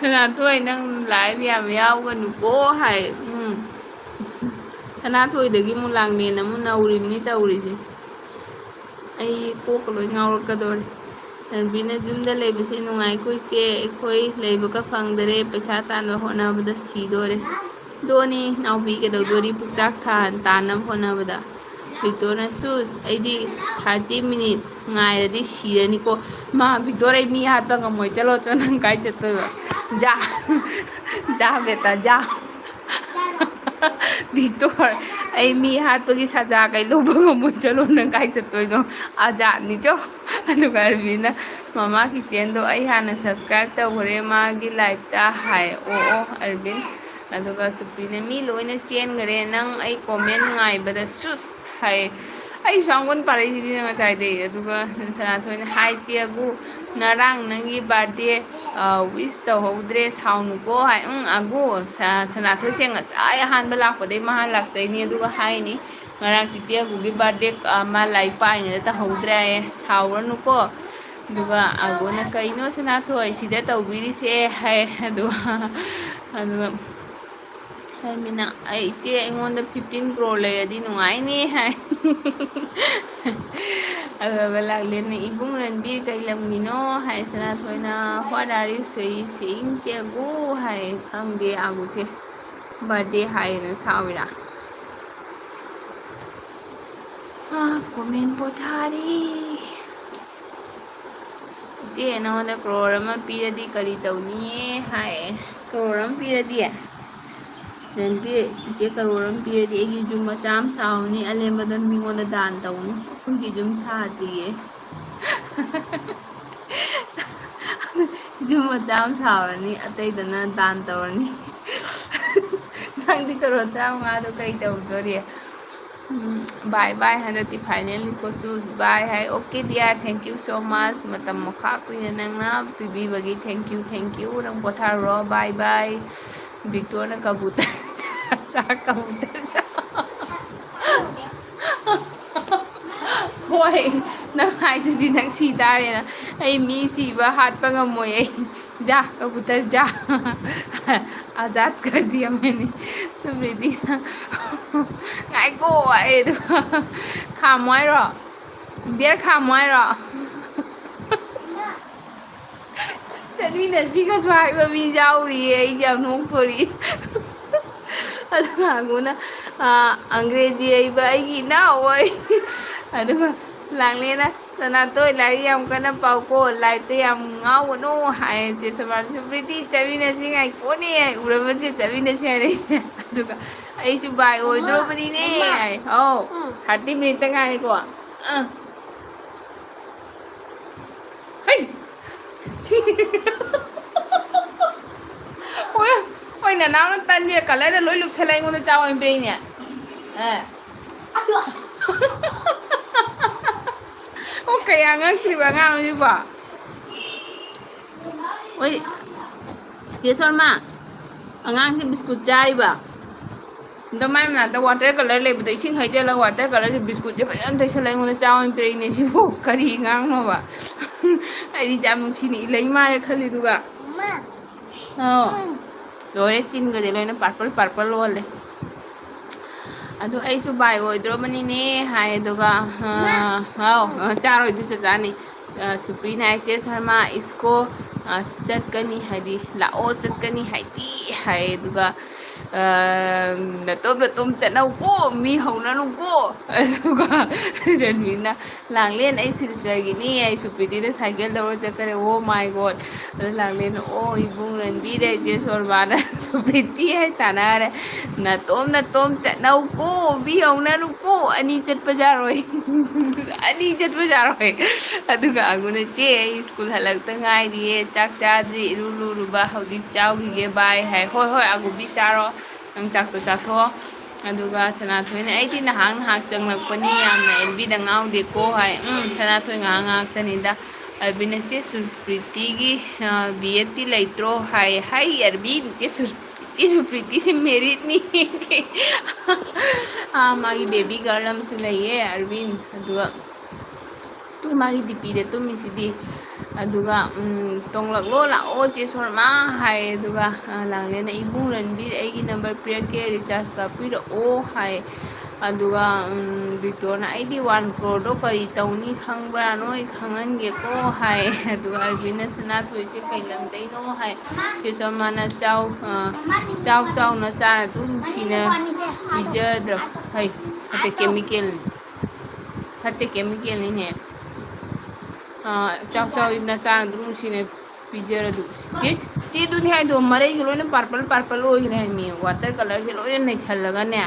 ꯁꯅꯥꯊꯣꯏ, ꯅꯪ live ꯌꯥꯝ ꯌꯥꯎꯒꯅꯨꯀꯣ ꯍꯥꯏ꯫ ꯎꯝ꯫ ꯁꯅꯥꯊꯣꯏꯗꯒꯤ ꯑꯃꯨꯛ ꯂꯥꯡꯂꯦꯟ ꯑꯃꯨꯛ ꯅꯧꯔꯤꯕꯅꯤ ꯇꯧꯔꯤꯁꯦ꯫ ꯑꯩ ꯀꯣꯛꯀ ꯂꯣꯏ ꯉꯥꯎꯔꯛꯀꯗꯧꯔꯦ꯫ ꯔꯟꯕꯤꯅ, "ꯌꯨꯝꯗ ꯂꯩꯕꯁꯦ ꯅꯨꯡꯉꯥꯏꯀꯣ ꯏꯆꯦ, ꯑꯩꯈꯣꯏ ꯂꯩꯕꯒ ꯐꯪꯗꯔꯦ, ꯄꯩꯁꯥ ꯇꯥꯟꯕ ꯍꯣꯠꯅꯕꯗ ꯁꯤꯗꯣꯔꯦ"꯫ ꯗꯣꯅꯤ ꯅꯥꯎꯕꯤ ꯀꯩꯗꯧꯗꯣꯔꯤ ꯄꯨꯛꯆꯥꯛ ꯊꯥ-, ꯇꯥꯟꯅꯕ ꯍꯣꯠꯅꯕꯗ꯫ ꯕꯤꯛꯇꯣꯔꯅ, "ꯁꯨꯁ, ꯑꯩꯗꯤ thirty minute ꯉꯥꯏꯔꯗꯤ ꯁꯤꯔꯅꯤꯀꯣ"꯫ ꯃꯥ, "ꯕꯤꯛꯇꯣꯔ, ꯑꯩ ꯃꯤ ꯍꯥꯠꯄ ꯉꯝꯃꯣꯏ, ꯆꯠꯂꯣ ꯆꯣ, ꯅꯪ ꯀꯥꯏ ꯆꯠꯇꯣꯏꯕ? ꯖꯥ, ꯖꯥ ꯕꯦꯇꯥ, ꯖꯥ"꯫ ꯕꯤꯛꯇꯣꯔ, ꯑꯩ ꯃꯤ ꯍꯥꯠꯄꯒꯤ ꯁꯖꯥ ꯀꯩ ꯂꯧꯕ ꯉꯝꯃꯣꯏ, ꯆꯠꯂꯣ, ꯅꯪ ꯀꯥꯏ ꯆꯠꯇꯣꯏꯅꯣ? ꯑꯖꯥꯠꯅꯤꯀꯣ꯫ ꯑꯗꯨꯒ ꯑꯔꯕꯤꯟꯅ, "ꯃꯃꯥ ꯀꯤꯆꯦꯟꯗꯣ ꯑꯩ ꯍꯥꯟꯅ ꯁꯕꯁꯀ꯭ꯔꯥꯏꯕ ꯇꯧꯈ꯭ꯔꯦ ꯃꯥꯒꯤ ꯂꯥꯏꯐꯇ" ꯍꯥꯏ꯫ "ꯑꯣ, ꯑꯣ, ꯑꯔꯕꯤꯟ"꯫ ꯑꯗꯨꯒ ꯁꯨꯄ꯭ꯔꯤꯅ, "ꯃꯤ ꯂꯣꯏꯅ ꯆꯦꯟꯈ꯭ꯔꯦ, ꯅꯪ ꯑꯩ ꯀꯣꯃꯦꯟ ꯉꯥꯏꯕꯗ ꯁꯨꯁ" ꯍꯥꯏ꯫ ꯑꯩ ꯁꯨꯌꯥꯝ ꯀꯨꯟ ꯄꯥꯔꯛꯏꯁꯤꯗꯤ ꯉꯁꯥꯏꯗꯩ꯫ ꯑꯗꯨꯒ ꯁꯅꯥꯊꯣꯏꯅ, "ꯍꯥꯏ ꯆꯦ ꯑꯒꯨ, ꯉꯔꯥꯡ ꯅꯪꯒꯤ ꯕꯥꯔꯗꯦ ꯋꯤꯁ ꯇꯧꯍꯧꯗ꯭ꯔꯦ, ꯁꯥꯎꯅꯨꯀꯣ" ꯍꯥꯏ꯫ ꯎꯝ, ꯑꯒꯨ, ꯁ-, ꯁꯅꯥꯊꯣꯏꯁꯦ ꯉꯁꯥꯏ ꯑꯍꯥꯟꯕ ꯂꯥꯛꯄꯗꯩ ꯃꯥ ꯂꯥꯛꯇꯣꯏꯅꯤ꯫ ꯑꯗꯨꯒ ꯍꯥꯏꯅꯤ, "ꯉꯔꯥꯡ ꯆꯤꯆꯦ ꯑꯒꯨꯒꯤ ꯕꯥꯔꯗꯦ, ꯑ, ꯃꯥ ꯂꯥꯏꯔꯤꯛ ꯄꯥꯏꯉꯩꯗ ꯇꯧꯍꯧꯗ꯭ꯔꯦ ꯍꯥꯏꯌꯦ, ꯁꯥꯎꯔꯅꯨꯀꯣ"꯫ ꯑꯗꯨꯒ ꯑꯒꯨꯅ, "ꯀꯩꯅꯣ ꯁꯅꯥꯊꯣꯏ ꯁꯤꯗ ꯇꯧꯕꯤꯔꯤꯁꯦ?" ꯍꯥꯏ꯫ ꯑꯗꯨꯒ, ꯑꯗꯨꯒ ꯍꯥꯏꯃꯤꯅ, "ꯑꯩ ꯏꯆꯦ, ꯑꯩꯉꯣꯟꯗ fifteen crore ꯂꯩꯔꯗꯤ ꯅꯨꯡꯉꯥꯏꯅꯤ" ꯍꯥꯏ꯫ ꯑꯗꯨꯒ ꯂꯥꯛꯂꯦꯟꯅ, "ꯏꯕꯨꯡ ꯔꯟꯕꯤꯔ ꯀꯩ ꯂꯝꯒꯤꯅꯣ?" ꯍꯥꯏ꯫ ꯁꯅꯥꯊꯣꯏꯅ, "What are you saying, ꯆꯦ ꯑꯒꯨ?" ꯍꯥꯏ꯫ ꯈꯪꯗꯦ, ꯑꯒꯨꯁꯦ ꯕꯥꯔꯗꯦ ꯍꯥꯏꯌꯦꯅ ꯁꯥꯎꯏꯔꯥ? ꯑꯥ, ꯀꯣꯃꯦꯟ ꯄꯣꯊꯥꯔꯤ꯫ "ꯏꯆꯦ, ꯅꯉꯣꯟꯗ ꯀ꯭ꯔꯣꯔ ꯑꯃ ꯄꯤꯔꯗꯤ ꯀꯔꯤ ꯇꯧꯅꯤꯌꯦ?" ꯍꯥꯏ꯫ "ꯀ꯭ꯔꯣꯔ ꯑꯃ ꯄꯤꯔꯗꯤ?" ꯔꯟꯕꯤꯔ, "ꯆꯤꯆꯦ, ꯀ꯭ꯔꯣꯔ ꯑꯃ ꯄꯤꯔꯗꯤ ꯑꯩꯒꯤ ꯌꯨꯝ ꯃꯆꯥ ꯑꯃ ꯁꯥꯍꯧꯅꯤ, ꯑꯂꯦꯝꯕꯗꯣ ꯃꯤꯉꯣꯟꯗ ꯗꯥꯟ ꯇꯧꯅꯤ꯫ ꯑꯩꯈꯣꯏꯒꯤ ꯌꯨꯝ ꯁꯥꯗ꯭ꯔꯤꯌꯦ꯫" ꯌꯨꯝ ꯃꯆꯥ ꯑꯃ ꯁꯥꯍꯧꯔꯅꯤ, ꯑꯇꯩꯗꯅ ꯗꯥꯟ ꯇꯧꯔꯅꯤ꯫ ꯅꯪꯗꯤ ꯀ꯭ꯔꯣꯔ ꯇꯔꯥꯃꯉꯥꯗꯣ ꯀꯩ ꯇꯧꯗꯣꯔꯤ? ꯎꯝ, bye bye, ꯍꯟꯗꯛꯇꯤ finally ꯀꯣꯁꯨꯁ bye high. Okay dear, thank you so much, ꯃꯇꯝ ꯃꯈꯥ ꯀꯨꯏꯅ ꯅꯪꯅ ꯄꯤꯕꯤꯕꯒꯤ thank you, thank you꯫ ꯅꯪ ꯄꯣꯊꯥꯔꯨꯔꯣ, bye bye꯫ ꯕꯤꯛꯇꯣꯔꯅ ꯀꯕꯨꯇꯔ ꯆꯥ, ꯀꯕꯨꯇꯔ ꯆꯥ꯫ ꯍꯣꯏ, ꯅꯪ ꯍꯥꯏꯗꯨꯗꯤ ꯅꯪ ꯁꯤ ꯇꯥꯔꯦꯅ꯫ ꯑꯩ ꯃꯤ ꯁꯤꯕ ꯍꯥꯠꯄ ꯉꯝꯃꯣꯏ ꯑꯩ꯫ ꯖꯥ, ꯀꯕꯨꯇꯔ ꯖꯥ꯫ ꯑꯖꯥꯗ ꯀꯔ ꯗꯤꯌꯥ ꯃꯥꯏꯅꯦ꯫ ꯁꯨꯝ ꯔꯦꯗꯤꯅ꯫ ꯉꯥꯏꯈꯣ, ꯑꯩ ꯑꯗꯨ ꯈꯥꯝꯃꯣ ꯍꯥꯏꯔꯣ? ꯗꯤꯌꯔ, ꯈꯥꯝꯃꯣ ꯍꯥꯏꯔꯣ? ꯆꯠꯃꯤꯟꯅꯁꯤꯒꯁꯨ ꯍꯥꯏꯕ ꯃꯤ ꯌꯥꯎꯔꯤꯌꯦ, ꯑꯩ ꯌꯥꯝ ꯅꯣꯛꯇꯣꯔꯤ꯫ ꯑꯗꯨꯒ ꯑꯪꯒꯨꯅ, ꯑ, "ꯑꯪꯒ꯭ꯔꯦꯖꯤ ꯍꯩꯕ ꯑꯩꯒꯤ ꯏꯅꯥꯎ ꯑꯣꯏ꯫" ꯑꯗꯨꯒ ꯂꯥꯡꯂꯦꯅ, ꯁꯅꯥꯇꯣꯏ, ꯂꯥꯏꯔꯤꯛ ꯌꯥꯝ ꯀꯟꯅ ꯄꯥꯎꯀꯣ, ꯂꯥꯏꯐꯇ ꯌꯥꯝ ꯉꯥꯎꯒꯅꯨ ꯍꯥꯏ꯫ ꯆꯦ ꯁꯣꯃꯥꯅꯁꯨ, "ꯄ꯭ꯔꯤꯇꯤ, ꯆꯠꯃꯤꯟꯅꯁꯤ ꯉꯥꯏꯈꯣꯅꯦ, ꯎꯔꯕꯁꯦ ꯆꯠꯃꯤꯟꯅꯁꯤ" ꯍꯥꯏꯔꯛꯏꯁꯦ꯫ ꯑꯗꯨꯒ ꯑꯩꯁꯨ ꯕꯥꯏ ꯑꯣꯏꯗ꯭ꯔꯣꯕꯅꯤꯅꯦ ꯍꯥꯏ꯫ ꯑꯧ, ꯎꯝ꯫ Thirty minute ꯇ ꯉꯥꯏꯔꯦꯀꯣ꯫ ꯑꯥ꯫ ꯍꯩ! ꯁꯤ-, ꯍꯣꯏ, ꯍꯣꯏ, ꯅꯅꯥꯎꯅ ꯇꯟꯁꯦ colour ꯗ ꯂꯣꯏ ꯂꯨꯞꯁꯜꯂ ꯑꯩꯉꯣꯟꯗ ꯆꯥꯎ ꯍꯥꯏꯅ ꯄꯤꯔꯛꯏꯅꯦ꯫ ꯑꯦ꯫ ꯑꯣ, ꯀꯌꯥ ꯉꯛꯇ꯭ꯔꯤꯕ ꯑꯉꯥꯡꯅꯣ ꯁꯤꯕꯣ? ꯍꯣꯏ, ꯆꯦ ꯁꯣꯔꯃꯥ, ꯑꯉꯥꯡꯁꯦ ꯕꯤꯁꯀꯨꯠ ꯆꯥꯔꯤꯕ? ꯑꯗꯣ ꯃꯥꯏ ꯃꯅꯥꯛꯇ water colour ꯂꯩꯕꯗꯣ, ꯏꯁꯤꯡ ꯍꯩꯖꯤꯜꯂꯒ water colour ꯁꯦ ꯕꯤꯁꯀꯨꯠꯁꯦ ꯐꯖꯅ ꯇꯩꯁꯜꯂ ꯑꯩꯉꯣꯟꯗ ꯆꯥꯎ ꯍꯥꯏꯅ ꯄꯤꯔꯛꯏꯅꯦ ꯁꯤꯕꯨ꯫ ꯀꯔꯤ ꯑꯉꯥꯡꯅꯣꯕ? ꯑꯩꯗꯤ ꯌꯥꯝ ꯅꯨꯡꯁꯤꯅ ꯏꯜꯂꯛꯏ ꯃꯥꯜꯂꯦ ꯈꯜꯂꯤꯗꯨꯒ꯫ ꯑꯧ꯫ ꯂꯣꯏꯔꯦ, ꯆꯤꯟꯒꯁꯦ ꯂꯣꯏꯅ purple purple ꯑꯣꯜꯂꯦ꯫ ꯑꯗꯨ ꯑꯩꯁꯨ ꯕꯥꯏ ꯑꯣꯏꯗ꯭ꯔꯣꯕꯅꯤꯅꯦ ꯍꯥꯏ, ꯑꯗꯨꯒ, ꯑ, ꯍꯥꯎ, ꯑ, ꯆꯥꯔꯣꯏꯗꯨ ꯆꯆꯥꯅꯤ꯫ ꯑ, ꯁꯨꯄ꯭ꯔꯤꯅ ꯍꯥꯏ, "ꯆꯦ ꯁꯔꯃꯥ, ꯏꯁꯀꯣ, ꯑ, ꯆꯠꯀꯅꯤ ꯍꯥꯏꯗꯤ ꯂꯥꯛꯑꯣ ꯆꯠꯀꯅꯤ ꯍꯥꯏꯗꯤ" ꯍꯥꯏ, ꯑꯗꯨꯒ, ꯑ, "ꯅꯇꯣꯝ ꯅꯇꯣꯝ ꯆꯠꯅꯧꯀꯣ, ꯃꯤ ꯍꯧꯅꯅꯨꯀꯣ", ꯑꯗꯨꯒ ꯔꯟꯕꯤꯔꯅ, "ꯂꯥꯡꯂꯦꯟ, ꯑꯩ ꯁꯤꯜꯆꯔꯒꯤꯅꯤ, ꯑꯩ ꯁꯨꯄ꯭ꯔꯤꯇꯤꯗ ꯁꯥꯏꯀꯜ ꯂꯧꯔ ꯆꯠꯈ꯭ꯔꯦ, oh my God!" ꯑꯗꯨ ꯂꯥꯡꯂꯦꯟꯅ, "ꯑꯣ, ꯏꯕꯨꯡ ꯔꯟꯕꯤꯔ, ꯏꯆꯦ ꯁꯣꯔꯃꯥꯅ ꯁꯨꯄ꯭ꯔꯤꯇꯤ ꯍꯥꯏ ꯇꯥꯟꯅꯔꯦ, ꯅꯇꯣꯝ ꯅꯇꯣꯝ ꯆꯠꯅꯧꯀꯣ, ꯃꯤ ꯍꯧꯅꯅꯨꯀꯣ, ꯑꯅꯤ ꯆꯠꯄ ꯌꯥꯔꯣꯏ, ꯑꯅꯤ ꯆꯠꯄ ꯌꯥꯔꯣꯏ"꯫ ꯑꯗꯨꯒ ꯑꯒꯨꯅ, "ꯆꯦ, ꯑꯩ ꯁ꯭ꯀꯨꯜ ꯍꯜꯂꯛꯇ ꯉꯥꯏꯔꯤꯌꯦ, ꯆꯥꯛ ꯆꯥꯗ꯭ꯔꯤ, ꯏꯔꯨ ꯂꯨꯔꯨꯕ, ꯍꯧꯖꯤꯛ ꯆꯥꯎꯈꯤꯒꯦ, bye" ꯍꯥꯏ꯫ "ꯍꯣꯏ, ꯍꯣꯏ, ꯑꯒꯨꯕꯤ, ꯆꯥꯔꯣ, ꯅꯪ ꯆꯥꯛꯇꯣ ꯆꯥꯊꯣꯛꯑꯣ"꯫ ꯑꯗꯨꯒ ꯁꯅꯥꯊꯣꯏꯅ, "ꯑꯩꯗꯤ ꯅꯍꯥꯛ ꯅꯍꯥꯛ ꯆꯪꯂꯛꯄꯅꯤ, ꯌꯥꯝꯅ ꯑꯦꯜꯕꯤꯗ ꯉꯥꯎꯗꯦꯀꯣ" ꯍꯥꯏ꯫ ꯎꯝ, ꯁꯅꯥꯊꯣꯏ ꯉꯥꯏꯍꯥꯛ ꯉꯥꯏꯍꯥꯛꯇꯅꯤꯗ꯫ ꯑꯔꯕꯤꯟꯅ, "ꯆꯦ ꯁꯨꯄ꯭ꯔꯤꯇꯤꯒꯤ, ꯑ, ꯕꯤ ꯑꯦꯗꯇꯤ ꯂꯩꯇ꯭ꯔꯣ?" ꯍꯥꯏ꯫ ꯍꯥꯏ, ꯑꯔꯕꯤ, ꯆꯦ ꯁꯨ-, ꯆꯦ ꯁꯨꯄ꯭ꯔꯤꯇꯤꯁꯦ ꯃꯦꯔꯤꯠꯅꯤ꯫ ꯑꯥ, ꯃꯥꯒꯤ baby girl ꯑꯃꯁꯨ ꯂꯩꯌꯦ, ꯑꯔꯕꯤꯟ꯫ ꯑꯗꯨꯒ ꯇꯨ ꯃꯥꯒꯤ ꯗꯤ ꯄꯤꯗ ꯇꯨꯝꯃꯤꯁꯤꯗꯤ꯫ ꯑꯗꯨꯒ, ꯎꯝ, "ꯇꯣꯡꯂꯛꯂꯣ, ꯂꯥꯛꯑꯣ, ꯆꯦ ꯁꯣꯔꯃꯥ" ꯍꯥꯏ꯫ ꯑꯗꯨꯒ, ꯑ, ꯂꯥꯡꯂꯦꯟꯅ, "ꯏꯕꯨꯡ ꯔꯟꯕꯤꯔ, ꯑꯩꯒꯤ number ꯄꯤꯔꯛꯀꯦ, recharge ꯀꯥꯞꯄꯤꯔꯛꯑꯣ" ꯍꯥꯏ꯫ ꯑꯗꯨꯒ, ꯎꯝ, ꯕꯤꯛꯇꯣꯔꯅ, "ꯑꯩꯗꯤ one crore ꯗꯣ ꯀꯔꯤ ꯇꯧꯅꯤ ꯈꯪꯕ꯭ꯔꯥ? ꯅꯣꯏ ꯈꯪꯍꯟꯒꯦꯀꯣ" ꯍꯥꯏ꯫ ꯑꯗꯨꯒ ꯑꯔꯕꯤꯟꯅ, "ꯁꯅꯥꯊꯣꯏꯁꯦ ꯀꯩ ꯂꯝꯗꯩꯅꯣ?" ꯍꯥꯏ꯫ ꯆꯦ ꯁꯣꯔꯃꯥꯅ, "ꯆꯥꯎ, ꯑ, ꯆꯥꯎ ꯆꯥꯎ ꯅꯆꯥ ꯅꯇꯨ ꯅꯨꯡꯁꯤꯅ ꯄꯤꯖꯗ꯭ꯔꯣ?" ꯍꯩ, ꯐꯠꯇꯦ, chemical ꯅꯤ꯫ ꯐꯠꯇꯦ, chemical ꯅꯤꯅꯦ꯫ ꯑꯥ, ꯆꯥꯎ ꯆꯥꯎ, ꯅꯆꯥꯅ ꯑꯗꯨꯝ ꯅꯨꯡꯁꯤꯅ ꯄꯤꯖꯔꯗꯨ꯫ ꯆꯦ, ꯆꯦꯗꯨꯅꯤ ꯍꯥꯏꯗꯣ, ꯃꯔꯩꯒ ꯂꯣꯏꯅ purple purple ꯑꯣꯏꯈ꯭ꯔꯦ ꯍꯥꯏꯃꯤ꯫ Water colourꯁꯦ ꯂꯣꯏꯅ ꯅꯩꯁꯜꯂꯒꯅꯦ,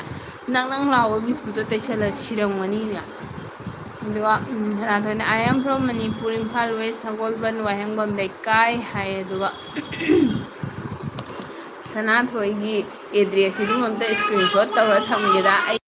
ꯅꯪ ꯅꯪ ꯂꯥꯎꯕ biscuitꯇꯣ ꯇꯩꯁꯜꯂ ꯁꯤꯔꯝꯒꯅꯤꯅꯦ꯫ ꯑꯗꯨꯒ, ꯎꯝ, ꯁꯅꯥꯊꯣꯏꯅ, "I am from Manipur, Imphal West, ꯁꯒꯣꯜꯕꯟ ꯋꯥꯍꯦꯡꯕꯝ ꯂꯩꯀꯥꯏ" ꯍꯥꯏ꯫ ꯑꯗꯨꯒ ꯁꯅꯥꯊꯣꯏꯒꯤ addressꯁꯤꯗꯨ ꯑꯝꯇ screenshot ꯇꯧꯔ ꯊꯝꯒꯦꯗ ꯑꯩ꯫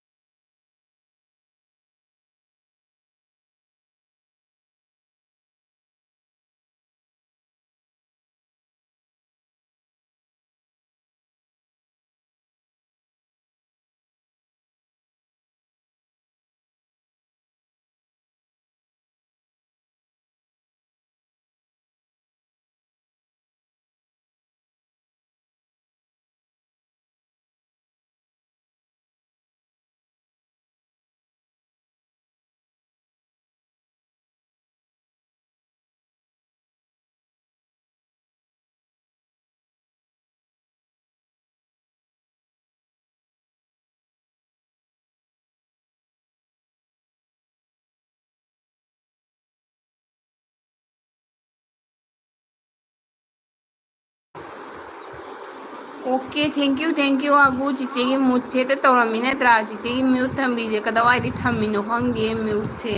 Okay, thank you, thank you, ꯑꯒꯨ꯫ ꯆꯤꯆꯦꯒꯤ muteꯁꯦ ꯍꯦꯛꯇ ꯇꯧꯔꯝꯃꯤ ꯅꯠꯇ꯭ꯔꯥ? ꯆꯤꯆꯦꯒꯤ mute ꯊꯝꯕꯤꯁꯦ ꯀꯗꯥꯏꯋꯥꯏꯗ ꯊꯝꯃꯤꯅꯣ ꯈꯪꯗꯦ muteꯁꯦ꯫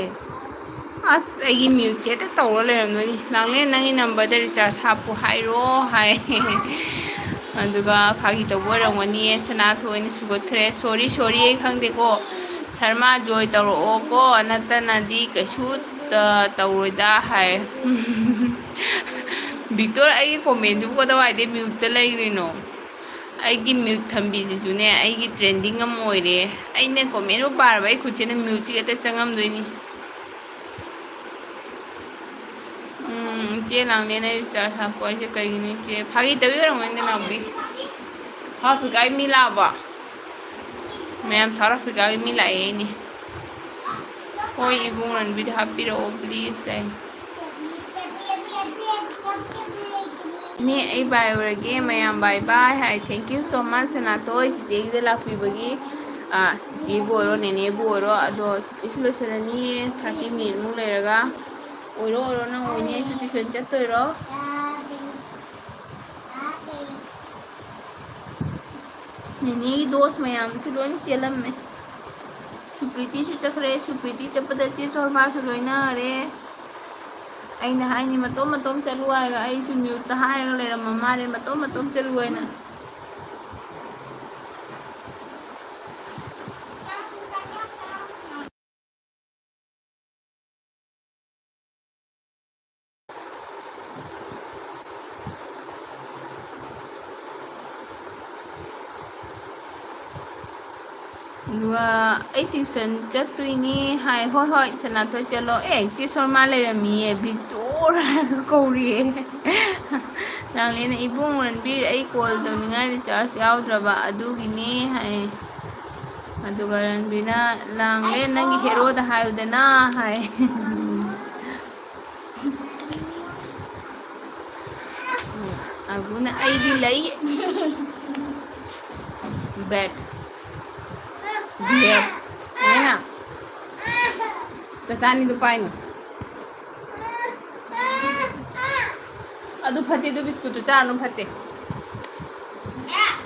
ꯑꯁ, ꯑꯩꯒꯤ muteꯁꯦ ꯍꯦꯛꯇ ꯇꯧꯔ ꯂꯩꯔꯝꯗꯣꯏꯅꯤ꯫ "ꯅꯪꯅꯦ, ꯅꯪꯒꯤ numberꯗ recharge ꯍꯥꯞꯄꯨ ꯍꯥꯏꯔꯣ" ꯍꯥꯏ꯫ ꯑꯗꯨꯒ ꯐꯥꯒꯤ ꯇꯧꯕ ꯑꯣꯏꯔꯝꯒꯅꯤꯌꯦ, ꯁꯅꯥꯊꯣꯏꯅ ꯁꯨꯒꯠꯈ꯭ꯔꯦ꯫ "Sorry, sorry, ꯑꯩ ꯈꯪꯗꯦꯀꯣ꯫ ꯁꯔꯃꯥ ꯖꯣꯏ ꯇꯧꯔꯛꯑꯣꯀꯣ, ꯅꯠꯇꯅꯗꯤ ꯀꯩꯁꯨ, ꯑ, ꯇꯧꯔꯣꯏꯗ" ꯍꯥꯏ꯫ ꯕꯤꯛꯇꯣꯔ, ꯑꯩꯒꯤ commentꯁꯤꯕꯨ ꯀꯗꯥꯏꯋꯥꯏꯗꯩ muteꯇ ꯂꯩꯈ꯭ꯔꯤꯅꯣ? ꯑꯩꯒꯤ mute ꯊꯝꯕꯤꯁꯤꯁꯨꯅꯦ, ꯑꯩꯒꯤ trending ꯑꯃ ꯑꯣꯏꯔꯦ꯫ ꯑꯩꯅ commentꯕꯨ ꯄꯥꯔꯕ, ꯑꯩ ꯈꯨꯠꯁꯤꯅ muteꯁꯤ ꯍꯦꯛꯇ ꯆꯪꯉꯝꯗꯣꯏꯅꯤ꯫ ꯎꯝ, ꯏꯆꯦ ꯂꯥꯡꯂꯦꯟ, ꯑꯩ recharge ꯍꯥꯞꯄꯣ꯫ ꯑꯩꯁꯦ ꯀꯩꯒꯤꯅꯣ ꯏꯆꯦ? ꯐꯥꯒꯤ ꯇꯧꯕꯤ ꯑꯣꯏꯔꯝꯒꯅꯤ ꯅꯅꯥꯎꯕꯤ꯫ South Africaꯒꯤ ꯃꯤ ꯂꯥꯛꯑꯕꯣ? ꯃꯌꯥꯝ South Africaꯒꯤ ꯃꯤ ꯂꯥꯛꯑꯦ ꯑꯩꯅꯦ꯫ ꯍꯣꯏ, ꯏꯕꯨꯡ ꯔꯟꯕꯤꯔ ꯍꯥꯞꯄꯤꯔꯛꯑꯣ, please ꯑꯩ꯫ ꯏꯅꯦ, ꯑꯩ bye ꯑꯣꯏꯔꯒꯦ, ꯃꯌꯥꯝ bye bye high. Thank you so much, ꯁꯅꯥꯇꯣꯏ, ꯆꯤꯆꯦꯒꯤꯗ ꯂꯥꯛꯄꯤꯕꯒꯤ꯫ ꯑꯥ, ꯆꯤꯆꯦꯕꯨ ꯑꯣꯏꯔꯣ, ꯅꯦꯅꯦꯕꯨ ꯑꯣꯏꯔꯣ, ꯑꯗꯣ ꯆꯤꯆꯦꯁꯨ ꯂꯣꯏꯁꯤꯜꯂꯅꯤꯌꯦ, thirty minuteꯃꯨꯛ ꯂꯩꯔꯒ꯫ ꯑꯣꯏꯔꯣ ꯑꯣꯏꯔꯣ, ꯅꯪ ꯑꯣꯏꯅꯤ꯫ ꯑꯩꯁꯨ ꯇ꯭ꯌꯨꯁꯟ ꯆꯠꯇꯣꯏꯔꯣ? ꯅꯦꯅꯦꯒꯤ ꯗꯣꯁ ꯃꯌꯥꯝꯁꯨ ꯂꯣꯏꯅ ꯆꯦꯜꯂꯝꯃꯦ꯫ ꯁꯨꯄ꯭ꯔꯤꯇꯤꯁꯨ ꯆꯠꯈ꯭ꯔꯦ꯫ ꯁꯨꯄ꯭ꯔꯤꯇꯤ ꯆꯠꯄꯗ ꯆꯦ ꯁꯣꯔꯃꯥꯁꯨ ꯂꯣꯏꯅꯔꯦ꯫ ꯑꯩꯅ ꯍꯥꯏꯅꯤ, "ꯃꯇꯣꯝ ꯃꯇꯣꯝ ꯆꯠꯂꯨ" ꯍꯥꯏꯔꯒ ꯑꯩꯁꯨ ꯃ꯭ꯌꯨꯠꯇ ꯍꯥꯏꯔꯒ ꯂꯩꯔꯝꯃ ꯃꯥꯜꯂꯦ, "ꯃꯇꯣꯝ ꯃꯇꯣꯝ ꯆꯠꯂꯨ" ꯍꯥꯏꯅ꯫ ꯑꯗꯨꯒ ꯑꯩ ꯇ꯭ꯌꯨꯁꯟ ꯆꯠꯇꯣꯏꯅꯤ ꯍꯥꯏ꯫ "ꯍꯣꯏ, ꯍꯣꯏ, ꯁꯅꯥꯊꯣꯏ ꯆꯠꯂꯣ꯫ ꯑꯦ, ꯆꯦ ꯁꯣꯔꯃꯥ ꯂꯩꯔꯝꯃꯤꯌꯦ, ꯕꯤꯛꯇꯣꯔ" ꯍꯥꯏꯔꯒ ꯀꯧꯔꯤꯌꯦ꯫ ꯂꯥꯡꯂꯦꯟꯅ, "ꯏꯕꯨꯡ ꯔꯟꯕꯤꯔ, ꯑꯩ ꯀꯣꯜ ꯇꯧꯅꯤꯡꯉꯥꯏ ꯔꯤꯆꯥꯔꯖ ꯌꯥꯎꯗ꯭ꯔꯕ ꯑꯗꯨꯒꯤꯅꯤ" ꯍꯥꯏ꯫ ꯑꯗꯨꯒ ꯔꯟꯕꯤꯔꯅ, "ꯂꯥꯡꯂꯦꯟ, ꯅꯪꯒꯤ ꯍꯦꯔꯣꯗ ꯍꯥꯏꯌꯨꯗꯅ" ꯍꯥꯏ꯫ ꯑꯒꯨꯅ, "ꯑꯩꯗꯤ ꯂꯩ"꯫ ꯕꯦꯠ꯫ ꯕꯦꯠ꯫ ꯍꯥꯏꯅ꯫ ꯆꯆꯥꯅꯤꯗꯨ ꯄꯥꯏꯅꯨ꯫ ꯑꯗꯨ ꯐꯠꯇꯦ, ꯑꯗꯨ ꯕꯤꯁꯀꯨꯠꯇꯨ ꯆꯥꯔꯅꯨ, ꯐꯠꯇꯦ꯫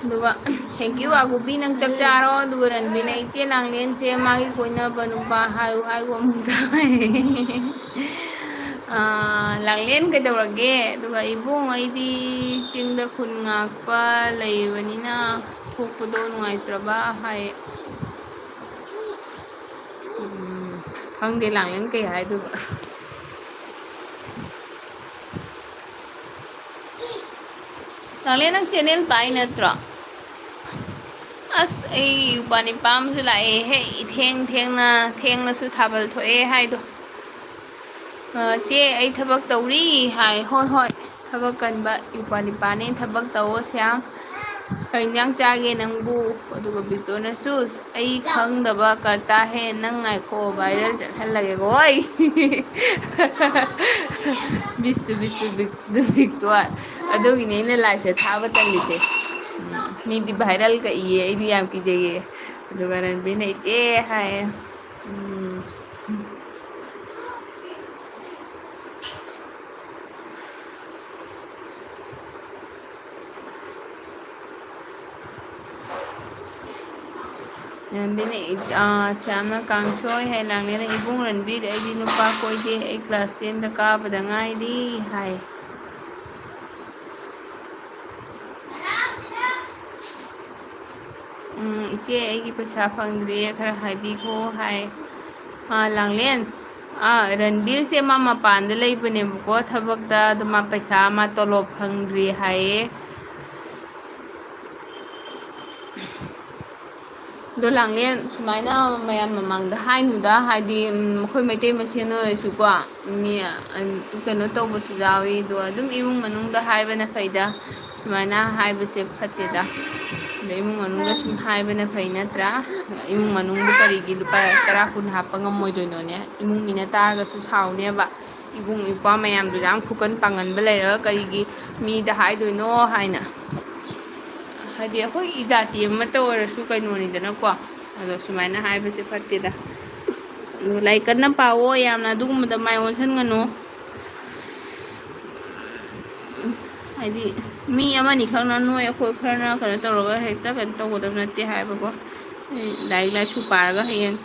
ꯑꯗꯨꯒ, "Thank you, ꯑꯒꯨꯕꯤ, ꯅꯪ ꯆꯥꯛ ꯆꯥꯔꯣ"꯫ ꯑꯗꯨꯒ ꯔꯟꯕꯤꯅ, "ꯏꯆꯦ ꯂꯥꯡꯂꯦꯟꯁꯦ ꯃꯥꯒꯤ ꯀꯣꯏꯅꯕ ꯅꯨꯄꯥ ꯍꯥꯏꯌꯨ ꯍꯥꯏꯌꯨ ꯑꯃꯨꯛꯇ" ꯍꯥꯏ꯫ ꯑꯥ, "ꯂꯥꯡꯂꯦꯟ ꯀꯩꯗꯧꯔꯒꯦ?" ꯑꯗꯨꯒ, "ꯏꯕꯨꯡ, ꯑꯩꯗꯤ ꯆꯤꯡꯗ ꯈꯨꯟ ꯉꯥꯛꯄ ꯂꯩꯕꯅꯤꯅ ꯊꯣꯛꯄꯗꯣ ꯅꯨꯡꯉꯥꯏꯇ꯭ꯔꯕ" ꯍꯥꯏ꯫ ꯎꯝ, ꯈꯪꯗꯦ ꯂꯥꯡꯂꯦꯟ ꯀꯩ ꯍꯥꯏꯗꯣꯏꯕ꯫ ꯂꯥꯡꯂꯦꯟ, ꯅꯪ ꯆꯦꯅꯦꯜ ꯄꯥꯏ ꯅꯠꯇ꯭ꯔꯣ? ꯑꯁ, ꯑꯩ ꯎꯄꯥ ꯅꯤꯄꯥ ꯑꯃꯁꯨ ꯂꯥꯛꯑꯦ꯫ ꯍꯦ, ꯊꯦꯡ ꯊꯦꯡꯅ, ꯊꯦꯡꯅꯁꯨ ꯊꯥꯕꯜ ꯊꯣꯛꯑꯦ ꯍꯥꯏꯗꯣ꯫ ꯑ, "ꯆꯦ, ꯑꯩ ꯊꯕꯛ ꯇꯧꯔꯤ" ꯍꯥꯏ꯫ "ꯍꯣꯏ, ꯍꯣꯏ, ꯊꯕꯛ ꯀꯟꯕ ꯏꯄ꯭ꯋꯥ ꯅꯤꯄꯥꯅꯦ, ꯊꯕꯛ ꯇꯧꯑꯣ ꯁ꯭ꯌꯥꯝ꯫ ꯀꯩ ꯏꯟꯖꯥꯡ ꯆꯥꯒꯦ ꯅꯪꯕꯨ?" ꯑꯗꯨꯒ ꯕꯤꯛꯇꯣꯅꯁꯨ, "ꯑꯩ ꯈꯪꯗꯕ ꯀꯔꯇꯥ ꯍꯦ, ꯅꯪ ꯉꯥꯏꯈꯣ, ꯚꯥꯏꯔꯦꯜ ꯆꯠꯍꯜꯂꯒꯦꯀꯣ ꯑꯩ"꯫ ꯕꯤꯁꯇꯨ, ꯕꯤꯁꯇꯨ, ꯕꯤꯛ-, ꯕꯤꯛꯇꯣ꯫ ꯑꯗꯨꯒꯤꯅꯦ ꯑꯩꯅ ꯂꯥꯏꯐꯁꯦ ꯊꯥꯕ ꯇꯜꯂꯤꯁꯦ꯫ ꯃꯤꯗꯤ ꯚꯥꯏꯔꯦꯜꯒ ꯏꯌꯦ, ꯑꯩꯗꯤ ꯌꯥꯝ ꯀꯤꯖꯩꯌꯦ꯫ ꯑꯗꯨꯒ ꯔꯟꯕꯤꯔꯅ "ꯏꯆꯦ" ꯍꯥꯏꯌꯦ꯫ ꯎꯝ꯫ ꯔꯟꯕꯤꯔꯅ ꯏ-, ꯑꯥ, ꯁ꯭ꯌꯥꯝꯅ ꯀꯥꯡꯁꯣꯏ ꯍꯥꯏ, ꯂꯥꯡꯂꯦꯟꯅ ꯏꯕꯨꯡ ꯔꯟꯕꯤꯔ, ꯑꯩꯗꯤ ꯅꯨꯄꯥ ꯀꯣꯏꯗꯦ, ꯑꯩ class ten ꯗ ꯀꯥꯕꯗ ꯉꯥꯏꯔꯤ ꯍꯥꯏ꯫ ꯎꯝ, "ꯏꯆꯦ, ꯑꯩꯒꯤ ꯄꯩꯁꯥ ꯐꯪꯗ꯭ꯔꯤꯌꯦ, ꯈꯔ ꯍꯥꯏꯕꯤꯈꯣ" ꯍꯥꯏ꯫ ꯑꯥ, ꯂꯥꯡꯂꯦꯟ, ꯑꯥ, ꯔꯟꯕꯤꯔꯁꯦ ꯃꯥ ꯃꯄꯥꯟꯗ ꯂꯩꯕꯅꯦꯕꯀꯣ, ꯊꯕꯛꯇ, ꯑꯗꯨ ꯃꯥ ꯄꯩꯁꯥ, ꯃꯥ ꯇꯣꯂꯣꯞ ꯐꯪꯗ꯭ꯔꯤ ꯍꯥꯏꯌꯦ꯫ ꯑꯗꯣ ꯂꯥꯡꯂꯦꯟ, ꯁꯨꯃꯥꯏꯅ ꯃꯌꯥꯝ ꯃꯃꯥꯡꯗ ꯍꯥꯏꯅꯨꯗ, ꯍꯥꯏꯗꯤ, ꯎꯝ, ꯑꯩꯈꯣꯏ ꯃꯩꯇꯩ ꯃꯁꯦꯟ ꯑꯣꯏꯔꯁꯨꯀꯣ, ꯃꯤ, ꯑ, ꯀꯩꯅꯣ ꯇꯧꯕꯁꯨ ꯌꯥꯎꯋꯤ꯫ ꯑꯗꯣ ꯑꯗꯨꯝ ꯏꯃꯨꯡ ꯃꯅꯨꯡꯗ ꯍꯥꯏꯕꯅ ꯐꯩꯗ, ꯁꯨꯃꯥꯏꯅ ꯍꯥꯏꯕꯁꯦ ꯐꯠꯇꯦꯗ꯫ ꯑꯗꯣ ꯏꯃꯨꯡ ꯃꯅꯨꯡꯗ ꯁꯨꯝ ꯍꯥꯏꯕꯅ ꯐꯩ ꯅꯠꯇ꯭ꯔꯥ? ꯏꯃꯨꯡ ꯃꯅꯨꯡꯗ ꯀꯔꯤꯒꯤ ꯂꯨꯄꯥ ꯇꯔꯥ ꯀꯨꯟ ꯍꯥꯞꯄ ꯉꯝꯃꯣꯏꯗꯣꯏꯅꯣꯅꯦ? ꯏꯃꯨꯡ ꯃꯤꯅ ꯇꯥꯔꯒꯁꯨ ꯁꯥꯎꯅꯦꯕ꯫ ꯏꯕꯨꯡ ꯏꯄ꯭ꯋꯥ ꯃꯌꯥꯝꯗꯨ ꯌꯥꯝ ꯈꯨꯀꯟ ꯄꯥꯡꯒꯟꯕ ꯂꯩꯔꯒ ꯀꯔꯤꯒꯤ ꯃꯤꯗ ꯍꯥꯏꯗꯣꯏꯅꯣ ꯍꯥꯏꯅ꯫ ꯍꯥꯏꯗꯤ ꯑꯩꯈꯣꯏ ꯏꯖꯥꯇꯤ ꯑꯃꯠꯇ ꯑꯣꯏꯔꯁꯨ ꯀꯩꯅꯣꯅꯤꯗꯅꯀꯣ꯫ ꯑꯗꯣ ꯁꯨꯃꯥꯏꯅ ꯍꯥꯏꯕꯁꯦ ꯐꯠꯇꯦꯗ꯫ ꯑꯗꯣ ꯂꯥꯏꯔꯤꯛ ꯀꯟꯅ ꯄꯥꯋꯣ, ꯌꯥꯝꯅ ꯑꯗꯨꯒꯨꯝꯕꯗ ꯃꯥꯏ ꯑꯣꯟꯁꯤꯟꯒꯅꯨ꯫ ꯍꯥꯏꯗꯤ ꯃꯤ ꯑꯃꯅꯤ ꯈꯛꯅ, ꯅꯣꯏ ꯑꯩꯈꯣꯏ ꯈꯔꯅ ꯀꯩꯅꯣ ꯇꯧꯔꯒ ꯍꯦꯛꯇ ꯀꯩꯅꯣ ꯇꯧꯒꯗꯕ ꯅꯠꯇꯦ ꯍꯥꯏꯕꯀꯣ꯫ ꯂꯥꯏꯔꯤꯛ ꯂꯥꯏꯁꯨ ꯄꯥꯔꯒ ꯍꯌꯦꯡ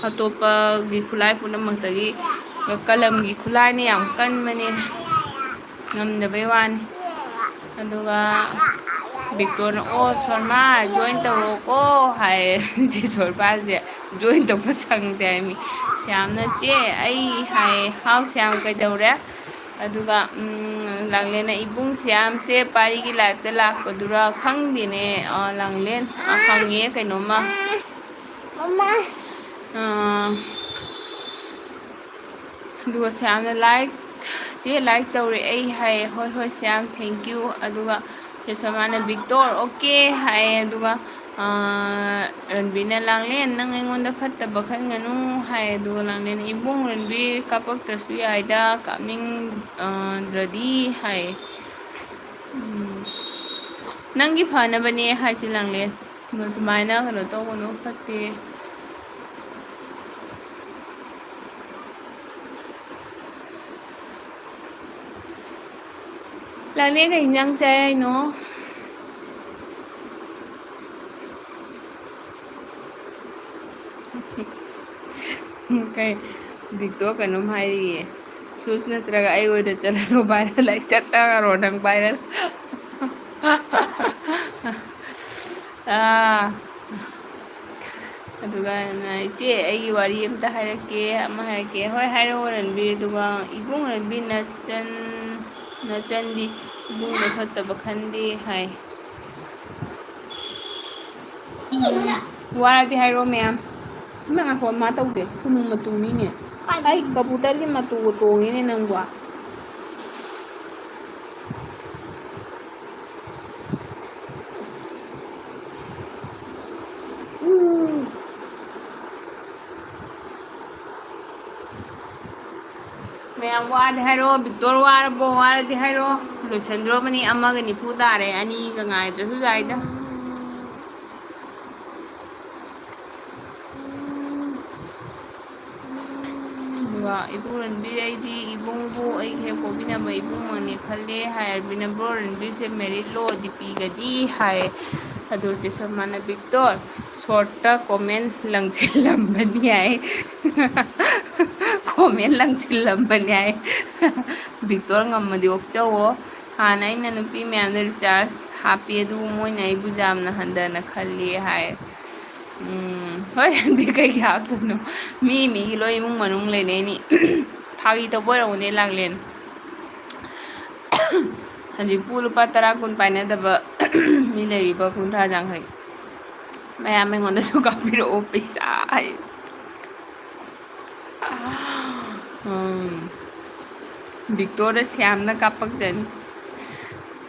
ꯑꯇꯣꯞꯄꯒꯤ ꯈꯨꯠꯂꯥꯏ ꯄꯨꯝꯅꯃꯛꯇꯒꯤ, ꯀꯂꯝꯒꯤ ꯈꯨꯠꯂꯥꯏꯅ ꯌꯥꯝ ꯀꯟꯕꯅꯦ, ꯉꯝꯗꯕꯩ ꯋꯥꯅꯤ꯫ ꯑꯗꯨꯒ ꯕꯤꯛꯇꯣꯔꯅ, "ꯑꯣ, ꯁꯣꯔꯃꯥ, join ꯇꯧꯔꯣꯀꯣ" ꯍꯥꯏꯌꯦ꯫ ꯆꯦ ꯁꯣꯔꯃꯥꯁꯦ join ꯇꯧꯕ ꯁꯪꯗꯦ ꯍꯥꯏ ꯃꯤ꯫ ꯁ꯭ꯌꯥꯝꯅ, "ꯆꯦ, ꯑꯩ" ꯍꯥꯏꯌꯦ꯫ "ꯍꯥꯎ ꯁ꯭ꯌꯥꯝ, ꯀꯩꯗꯧꯔꯦ?" ꯑꯗꯨꯒ, ꯎꯝ, ꯂꯥꯡꯂꯦꯟꯅ, "ꯏꯕꯨꯡ ꯁ꯭ꯌꯥꯝꯁꯦ ꯄꯥꯔꯤꯒꯤ ꯂꯥꯏꯔꯤꯛꯇ ꯂꯥꯛꯄꯗꯨꯔꯥ ꯈꯪꯗꯦꯅꯦ, ꯑ, ꯂꯥꯡꯂꯦꯟ, ꯑ, ꯍꯪꯉꯦ ꯀꯩꯅꯣꯝꯃ"꯫ ꯑ, ꯑꯗꯨꯒ ꯁ꯭ꯌꯥꯝꯅ, "Like, ꯆꯦ, like ꯇꯧꯔꯦ ꯑꯩ" ꯍꯥꯏꯌꯦ꯫ "ꯍꯣꯏ, ꯍꯣꯏ, ꯁ꯭ꯌꯥꯝ, thank you"꯫ ꯑꯗꯨꯒ ꯆꯦ ꯁꯣꯃꯥꯅ, "Victor, okay" ꯍꯥꯏꯌꯦ꯫ ꯑꯗꯨꯒ, ꯑꯥ, ꯔꯟꯕꯤꯔꯅ, "ꯂꯥꯡꯂꯦꯟ, ꯅꯪ ꯑꯩꯉꯣꯟꯗ ꯐꯠꯇꯕ ꯈꯟꯒꯅꯨ" ꯍꯥꯏꯌꯦ꯫ ꯑꯗꯨꯒ ꯂꯥꯡꯂꯦꯟꯅ, "ꯏꯕꯨꯡ ꯔꯟꯕꯤꯔ, ꯀꯥꯞꯄꯛꯇ꯭ꯔꯁꯨ ꯌꯥꯏꯗ, ꯀꯥꯞꯅꯤꯡ-, ꯑꯥ, ꯗ꯭ꯔꯗꯤ" ꯍꯥꯏꯌꯦ꯫ ꯎꯝ꯫ ꯅꯪꯒꯤ ꯐꯅꯕꯅꯦ ꯍꯥꯏꯁꯦ, ꯂꯥꯡꯂꯦꯟ꯫ ꯑꯗꯨꯃꯥꯏꯅ ꯀꯩꯅꯣ ꯇꯧꯒꯅꯨ, ꯐꯠꯇꯦ꯫ ꯂꯥꯡꯂꯦꯟ, ꯀꯩ ꯏꯟꯖꯥꯡ ꯆꯥꯏ ꯍꯥꯏꯅꯣ? ꯀꯩ, ꯕꯤꯛꯇꯣ ꯀꯩꯅꯣꯝ ꯍꯥꯏꯔꯤꯌꯦ, "ꯁꯨꯁ ꯅꯠꯇ꯭ꯔꯒ ꯑꯩ ꯑꯣꯏꯅ ꯆꯠꯂꯔꯣ viral, ꯑꯩ ꯆꯠꯆꯈ꯭ꯔꯣ ꯅꯪ viral"꯫ ꯑꯥ, ꯑꯗꯨꯒ "ꯏꯆꯦ, ꯑꯩꯒꯤ ꯋꯥꯔꯤ ꯑꯝꯇ ꯍꯥꯏꯔꯛꯀꯦ, ꯑꯃ ꯍꯥꯏꯔꯛꯀꯦ"꯫ "ꯍꯣꯏ, ꯍꯥꯏꯔꯛꯑꯣ ꯔꯟꯕꯤꯔ"꯫ ꯑꯗꯨꯒ "ꯏꯕꯨꯡ ꯔꯟꯕꯤꯔ, ꯅꯆꯟ, ꯅꯆꯟꯗꯤ ꯏꯕꯨꯡꯗ ꯐꯠꯇꯕ ꯈꯟꯗꯦ ꯍꯥꯏ"꯫ ꯎꯝ, ꯋꯥꯔꯗꯤ ꯍꯥꯏꯔꯛꯑꯣ ꯃꯌꯥꯝ꯫ ꯏꯃꯥ, ꯉꯥꯏꯈꯣ, ꯃꯥ ꯇꯧꯗꯦ꯫ ꯈꯨꯅꯨ ꯃꯇꯨ ꯃꯤꯅꯦ꯫ ꯑꯩ ꯀꯕꯨꯇꯔꯒꯤ ꯃꯇꯨꯒ ꯇꯣꯡꯉꯤꯅꯦ ꯅꯪꯕꯣ꯫ ꯃꯌꯥꯝ ꯋꯥꯔꯗꯤ ꯍꯥꯏꯔꯛꯑꯣ, ꯕꯤꯛꯇꯣꯔ ꯋꯥꯔꯕꯣ? ꯋꯥꯔꯗꯤ ꯍꯥꯏꯔꯛꯑꯣ꯫ ꯂꯣꯏꯁꯟꯗ꯭ꯔꯣꯕꯅꯤ, ꯑꯃꯒ ꯅꯤꯐꯨ ꯇꯥꯔꯦ, ꯑꯅꯤꯒ ꯉꯥꯏꯗ꯭ꯔꯁꯨ ꯌꯥꯏꯗ꯫ ꯑꯗꯨꯒ ꯏꯕꯨꯡ ꯔꯟꯕꯤꯔ, "ꯑꯩꯗꯤ ꯏꯕꯨꯡꯕꯨ ꯑꯩꯒꯤ ꯍꯦꯛ ꯄꯣꯛꯃꯤꯟꯅꯕ ꯏꯕꯨꯡꯃꯛꯅꯤ ꯈꯜꯂꯦ" ꯍꯥꯏ꯫ ꯑꯔꯕꯤꯟꯅ, "ꯕ꯭ꯔꯣ ꯔꯟꯕꯤꯔꯁꯦ ꯃꯦꯔꯤꯠꯂꯣ ꯗꯤꯄꯤꯒꯗꯤ?" ꯍꯥꯏ꯫ ꯑꯗꯨ ꯆꯦ ꯁꯣꯃꯥꯅ, "ꯕꯤꯛꯇꯣꯔ, ꯁꯣꯔꯠꯇ ꯀꯣꯃꯦꯟ ꯂꯪꯁꯤꯜꯂꯝꯕꯅꯤ" ꯍꯥꯏ꯫ ꯀꯣꯃꯦꯟ ꯂꯪꯁꯤꯜꯂꯝꯕꯅꯤ ꯍꯥꯏ꯫ ꯕꯤꯛꯇꯣꯔ ꯉꯝꯃꯗꯤ ꯑꯣꯛꯆꯧꯋꯣ꯫ "ꯍꯥꯟꯅ ꯑꯩꯅ ꯅꯨꯄꯤ ꯃꯌꯥꯝꯗ ꯔꯤꯆꯥꯔꯖ ꯍꯥꯞꯄꯤ, ꯑꯗꯨꯕꯨ ꯃꯣꯏꯅ ꯑꯩꯕꯨ ꯌꯥꯝꯅ ꯍꯟꯊꯅ ꯈꯜꯂꯤ" ꯍꯥꯏ꯫ ꯎꯝ, ꯍꯣꯏ, ꯔꯟꯕꯤꯔ ꯀꯩꯒꯤ ꯍꯥꯞꯇꯣꯏꯅꯣ? ꯃꯤ ꯃꯤꯒꯤ ꯂꯣꯏ ꯏꯃꯨꯡ ꯃꯅꯨꯡ ꯂꯩꯅꯩꯅꯤ꯫ ꯐꯥꯒꯤ ꯇꯧꯕ ꯑꯣꯏꯔꯝꯒꯅꯤ, ꯂꯥꯡꯂꯦꯟ꯫ ꯍꯧꯖꯤꯛꯄꯨ ꯂꯨꯄꯥ ꯇꯔꯥ ꯀꯨꯟ ꯄꯥꯏꯅꯗꯕ ꯃꯤ ꯂꯩꯔꯤꯕ ꯀꯨꯟꯊ꯭ꯔꯥ ꯌꯥꯡꯈꯩ? ꯃꯌꯥꯝ ꯑꯩꯉꯣꯟꯗꯁꯨ ꯀꯥꯞꯄꯤꯔꯛꯑꯣ ꯄꯩꯁꯥ ꯍꯥꯏ꯫ ꯎꯝ꯫ ꯕꯤꯛꯇꯣꯔꯗ ꯁ꯭ꯌꯥꯝꯅ ꯀꯥꯞꯄꯛꯆꯅꯤ꯫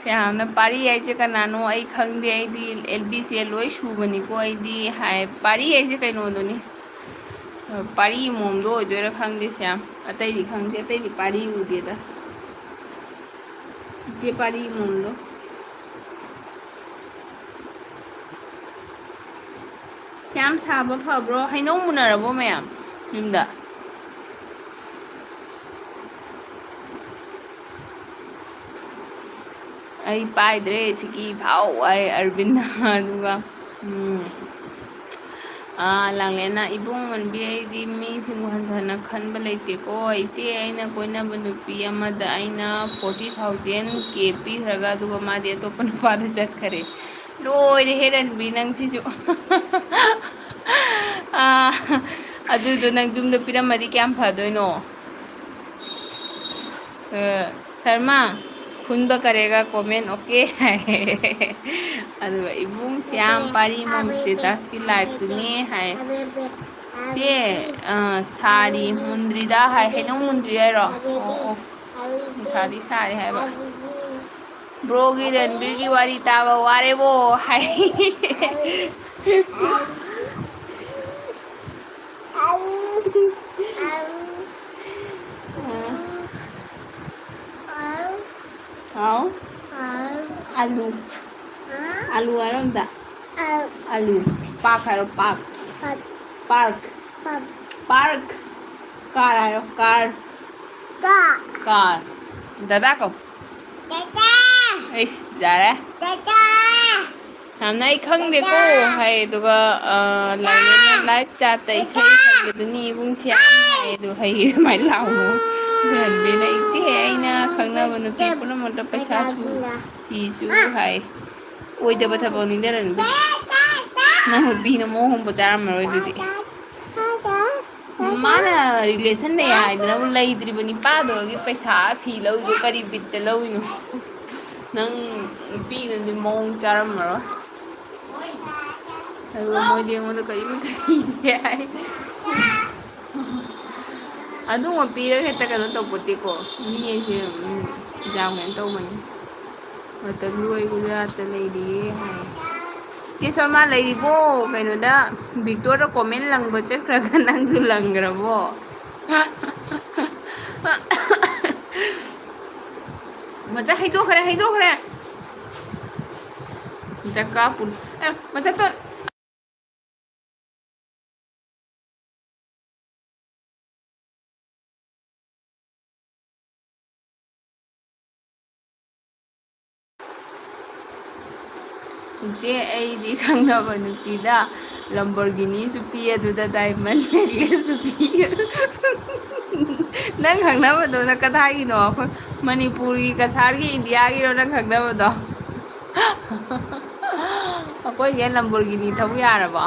ꯁ꯭ꯌꯥꯝꯅ, "ꯄꯥꯔꯤ ꯍꯥꯏꯁꯦ ꯀꯅꯥꯅꯣ? ꯑꯩ ꯈꯪꯗꯦ, ꯑꯩꯗꯤ ꯑꯦꯜ ꯕꯤꯁꯦ ꯂꯣꯏ ꯁꯨꯕꯅꯤꯀꯣ ꯑꯩꯗꯤ" ꯍꯥꯏ꯫ ꯄꯥꯔꯤ ꯍꯥꯏꯁꯦ ꯀꯩꯅꯣꯗꯨꯅꯤ꯫ ꯄꯥꯔꯤ ꯃꯣꯝꯗꯣ ꯑꯣꯏꯗꯣꯏꯔꯥ ꯈꯪꯗꯦ ꯁ꯭ꯌꯥꯝ꯫ ꯑꯇꯩꯗꯤ ꯈꯪꯗꯦ, ꯑꯇꯩꯗꯤ ꯄꯥꯔꯤ ꯎꯗꯦꯗ꯫ ꯏꯆꯦ ꯄꯥꯔꯤ ꯃꯣꯝꯗꯣ꯫ ꯁ꯭ꯌꯥꯝ, ꯁꯥꯕ ꯐꯕ꯭ꯔꯣ? ꯍꯩꯅꯧ ꯃꯨꯟꯅꯔꯕꯣ ꯃꯌꯥꯝ ꯌꯨꯝꯗ? "ꯑꯩ ꯄꯥꯏꯗ꯭ꯔꯦ ꯁꯤꯀꯤ ꯐꯥꯎ" ꯍꯥꯏ ꯑꯔꯕꯤꯟꯅ꯫ ꯑꯗꯨꯒ, ꯎꯝ, ꯑꯥ, ꯂꯥꯡꯂꯦꯟꯅ, "ꯏꯕꯨꯡ ꯉꯟꯕꯤ, ꯑꯩꯗꯤ ꯃꯤꯁꯤꯡꯕꯨ ꯍꯟꯊꯅ ꯈꯟꯕ ꯂꯩꯇꯦꯀꯣ꯫ ꯏꯆꯦ, ꯑꯩꯅ ꯀꯣꯏꯅꯕ ꯅꯨꯄꯤ ꯑꯃꯗ ꯑꯩꯅ forty thousand K ꯄꯤꯈ꯭ꯔꯒ, ꯑꯗꯨꯒ ꯃꯥꯗꯤ ꯑꯇꯣꯞꯄ ꯅꯨꯄꯥꯗ ꯆꯠꯈꯔꯦ꯫" ꯂꯣꯏꯔꯦꯍꯦ ꯔꯟꯕꯤ, ꯅꯪꯁꯤꯁꯨ꯫ ꯑꯥ, ꯑꯗꯨꯗꯣ ꯅꯪ ꯌꯨꯝꯗ ꯄꯤꯔꯝꯃꯗꯤ ꯀꯌꯥꯝ ꯐꯗꯣꯏꯅꯣ? ꯑ, ꯁꯔꯃ, ꯈꯨꯟꯕ ꯀꯔꯦꯒ comment, okay? ꯑꯗꯨꯒ ꯏꯕꯨꯡ ꯁ꯭ꯌꯥꯝ ꯄꯥꯔꯤ ꯃꯣꯝ statusꯀꯤ liveꯇꯨꯅꯦ ꯍꯥꯏ꯫ ꯆꯦ, ꯑ, ꯁꯥꯔꯤ ꯃꯨꯟꯗ꯭ꯔꯤꯗ ꯍꯥꯏ, ꯍꯩꯅꯧ ꯃꯨꯟꯗ꯭ꯔꯤ ꯍꯥꯏꯔꯣ? ꯑꯣ, ꯑꯣ꯫ ꯅꯨꯡꯁꯥꯗꯤ ꯁꯥꯔꯤ ꯍꯥꯏꯕ꯫ "ꯕ꯭ꯔꯣꯒꯤ ꯔꯟꯕꯤꯔꯒꯤ ꯋꯥꯔꯤ ꯇꯥꯕ ꯋꯥꯔꯦꯕꯣ" ꯍꯥꯏ꯫ ꯍꯥꯎ꯫ ꯑꯥꯂꯨ꯫ ꯑꯥꯂꯨ ꯍꯥꯏꯔꯣ ꯑꯝꯇ꯫ ꯑꯥꯂꯨ꯫ ꯄꯥꯛ ꯍꯥꯏꯔꯣ, ꯄꯥꯛ꯫ ꯄꯥꯔꯛ꯫ ꯄꯥꯔꯛ꯫ ꯀꯥꯔ ꯍꯥꯏꯔꯣ, ꯀꯥꯔ꯫ ꯀꯥꯔ꯫ ꯗꯗꯥ ꯀꯧ꯫ ꯑꯩꯁ, ꯌꯥꯔꯦ꯫ ꯌꯥꯝꯅ ꯑꯩ ꯈꯪꯗꯦꯀꯣ ꯍꯥꯏ, ꯑꯗꯨꯒ, ꯑ, ꯂꯥꯏꯔꯦꯟꯅ live chatꯇ ꯏꯁꯩ ꯁꯛꯄꯗꯨꯅꯤ ꯏꯕꯨꯡꯁꯤ ꯌꯥꯝ ꯍꯥꯏ, ꯑꯗꯨ ꯍꯩ ꯑꯗꯨꯃꯥꯏꯅ ꯂꯥꯎꯅꯨ꯫ ꯔꯟꯕꯤꯅ, "ꯏꯆꯦ, ꯑꯩꯅ ꯈꯪꯅꯕ ꯅꯨꯄꯤ ꯄꯨꯝꯅꯃꯛꯇ ꯄꯩꯁꯥꯁꯨ ꯄꯤꯁꯨ ꯍꯥꯏ꯫" ꯑꯣꯏꯗꯕ ꯊꯕꯛꯅꯤꯗ ꯔꯟꯕꯤ꯫ ꯅꯪ ꯅꯨꯄꯤꯅ ꯃꯑꯣꯡ ꯍꯣꯡꯕ ꯆꯥꯔꯝꯃꯔꯣꯏ ꯑꯗꯨꯗꯤ꯫ ꯃꯥꯅ relation ꯂꯩ ꯍꯥꯏꯗꯅꯕꯨ ꯂꯩꯇ꯭ꯔꯤꯕ ꯅꯤꯄꯥꯗꯨꯒꯤ ꯄꯩꯁꯥ ꯐꯤ ꯂꯧꯔꯤꯗꯣ ꯀꯔꯤ ꯕꯤꯠꯇ ꯂꯧꯔꯤꯅꯣ? ꯅꯪ ꯅꯨꯄꯤꯅꯗꯤ ꯃꯑꯣꯡ ꯆꯥꯔꯝꯃꯔꯣꯏ꯫ ꯑꯗꯨꯒ ꯃꯣꯏꯗꯤ ꯑꯩꯉꯣꯟꯗ ꯀꯔꯤꯃꯇ ꯄꯤꯗꯦ ꯍꯥꯏ꯫ ꯑꯗꯨꯒꯨꯝꯕ ꯄꯤꯔꯒ ꯍꯦꯛꯇ ꯀꯩꯅꯣ ꯇꯧꯄꯣꯠꯇꯦꯀꯣ꯫ ꯃꯤ ꯑꯩꯁꯦ, ꯎꯝ, ꯌꯥꯝ ꯀꯩꯅꯣ ꯇꯧꯕꯅꯤ꯫ ꯃꯇꯝꯗꯨ ꯑꯩ ꯒꯨꯖꯔꯥꯠꯇ ꯂꯩꯔꯤꯌꯦ ꯍꯥꯏ꯫ ꯆꯦ ꯁꯣꯃꯥ ꯂꯩꯔꯤꯕꯣ? ꯀꯩꯅꯣꯗ, ꯕꯤꯛꯇꯣꯔꯗ comment ꯂꯪꯕ ꯆꯠꯈ꯭ꯔꯒ ꯅꯪꯁꯨ ꯂꯪꯈ꯭ꯔꯕꯣ? ꯃꯆꯥ ꯍꯩꯗꯣꯛꯈ꯭ꯔꯦ, ꯍꯩꯗꯣꯛꯈ꯭ꯔꯦ꯫ ꯗꯀꯥ ꯄꯨ-, ꯑꯦ, ꯃꯆꯥ ꯇꯣ-, ꯏꯆꯦ, ꯑꯩꯗꯤ ꯈꯪꯅꯕ ꯅꯨꯄꯤꯗ ꯂꯝꯕꯣꯔꯒꯤꯅꯤꯁꯨ ꯄꯤ, ꯑꯗꯨꯗ ꯗꯥꯏꯃꯟ ꯅꯦꯀꯂꯦꯁꯁꯨ ꯄꯤ꯫ ꯅꯪ ꯈꯪꯅꯕꯗꯨꯅ ꯀꯗꯥꯏꯒꯤꯅꯣ? ꯑꯩꯈꯣꯏ ꯃꯅꯤꯄꯨꯔꯒꯤ, ꯀꯁꯥꯔꯒꯤ, ꯏꯟꯗꯤꯌꯥꯒꯤꯔꯣ ꯅꯪ ꯈꯪꯅꯕꯗꯣ? ꯑꯩꯈꯣꯏꯒꯤ ꯂꯝꯕꯣꯔꯒꯤꯅꯤ ꯊꯧ ꯌꯥꯔꯕꯣ?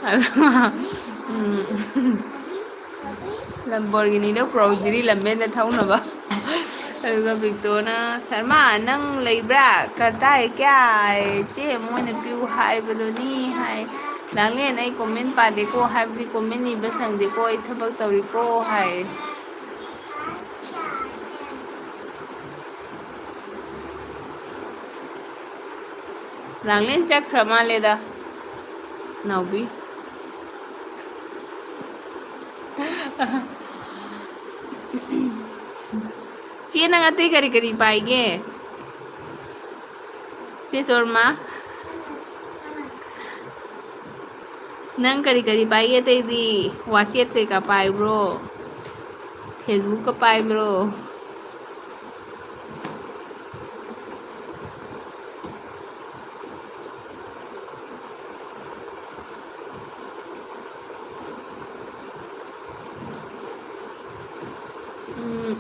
ꯑꯗꯨꯒ, ꯎꯝ, ꯂꯝꯕꯣꯔꯒꯤꯅꯤꯗꯣ ꯀ꯭ꯔꯣꯛꯖꯤꯔꯤ ꯂꯝꯕꯦꯟꯗ ꯊꯧꯅꯕ꯫ ꯑꯗꯨꯒ ꯕꯤꯛꯇꯣꯅ, "ꯁꯔꯃ, ꯅꯪ ꯂꯩꯕ꯭ꯔꯥ? ꯀꯗꯥꯏ, ꯀꯌꯥ?" ꯍꯥꯏ꯫ "ꯆꯦ, ꯃꯣꯏꯅ ꯄꯤꯌꯨ ꯍꯥꯏꯕꯗꯨꯅꯤ" ꯍꯥꯏ꯫ ꯂꯥꯡꯂꯦꯟ, "ꯑꯩ ꯀꯣꯃꯦꯟ ꯄꯥꯗꯦꯀꯣ, ꯍꯥꯏꯕꯗꯤ ꯀꯣꯃꯦꯟ ꯏꯕ ꯁꯪꯗꯦꯀꯣ, ꯑꯩ ꯊꯕꯛ ꯇꯧꯔꯤꯀꯣ" ꯍꯥꯏ꯫ ꯂꯥꯡꯂꯦꯟ ꯆꯠꯈ꯭ꯔ ꯃꯥꯜꯂꯦꯗ, ꯅꯥꯎꯕꯤ꯫ ꯆꯦ, ꯅꯪ ꯑꯇꯩ ꯀꯔꯤ ꯀꯔꯤ ꯄꯥꯏꯒꯦ? ꯆꯦ ꯁꯣꯔꯃꯥ, ꯅꯪ ꯀꯔꯤ ꯀꯔꯤ ꯄꯥꯏꯒꯦ? ꯑꯇꯩꯗꯤ WhatsApp ꯀꯩꯀꯥ ꯄꯥꯏꯕ꯭ꯔꯣ? Facebook ꯀ ꯄꯥꯏꯕ꯭ꯔꯣ? ꯎꯝ,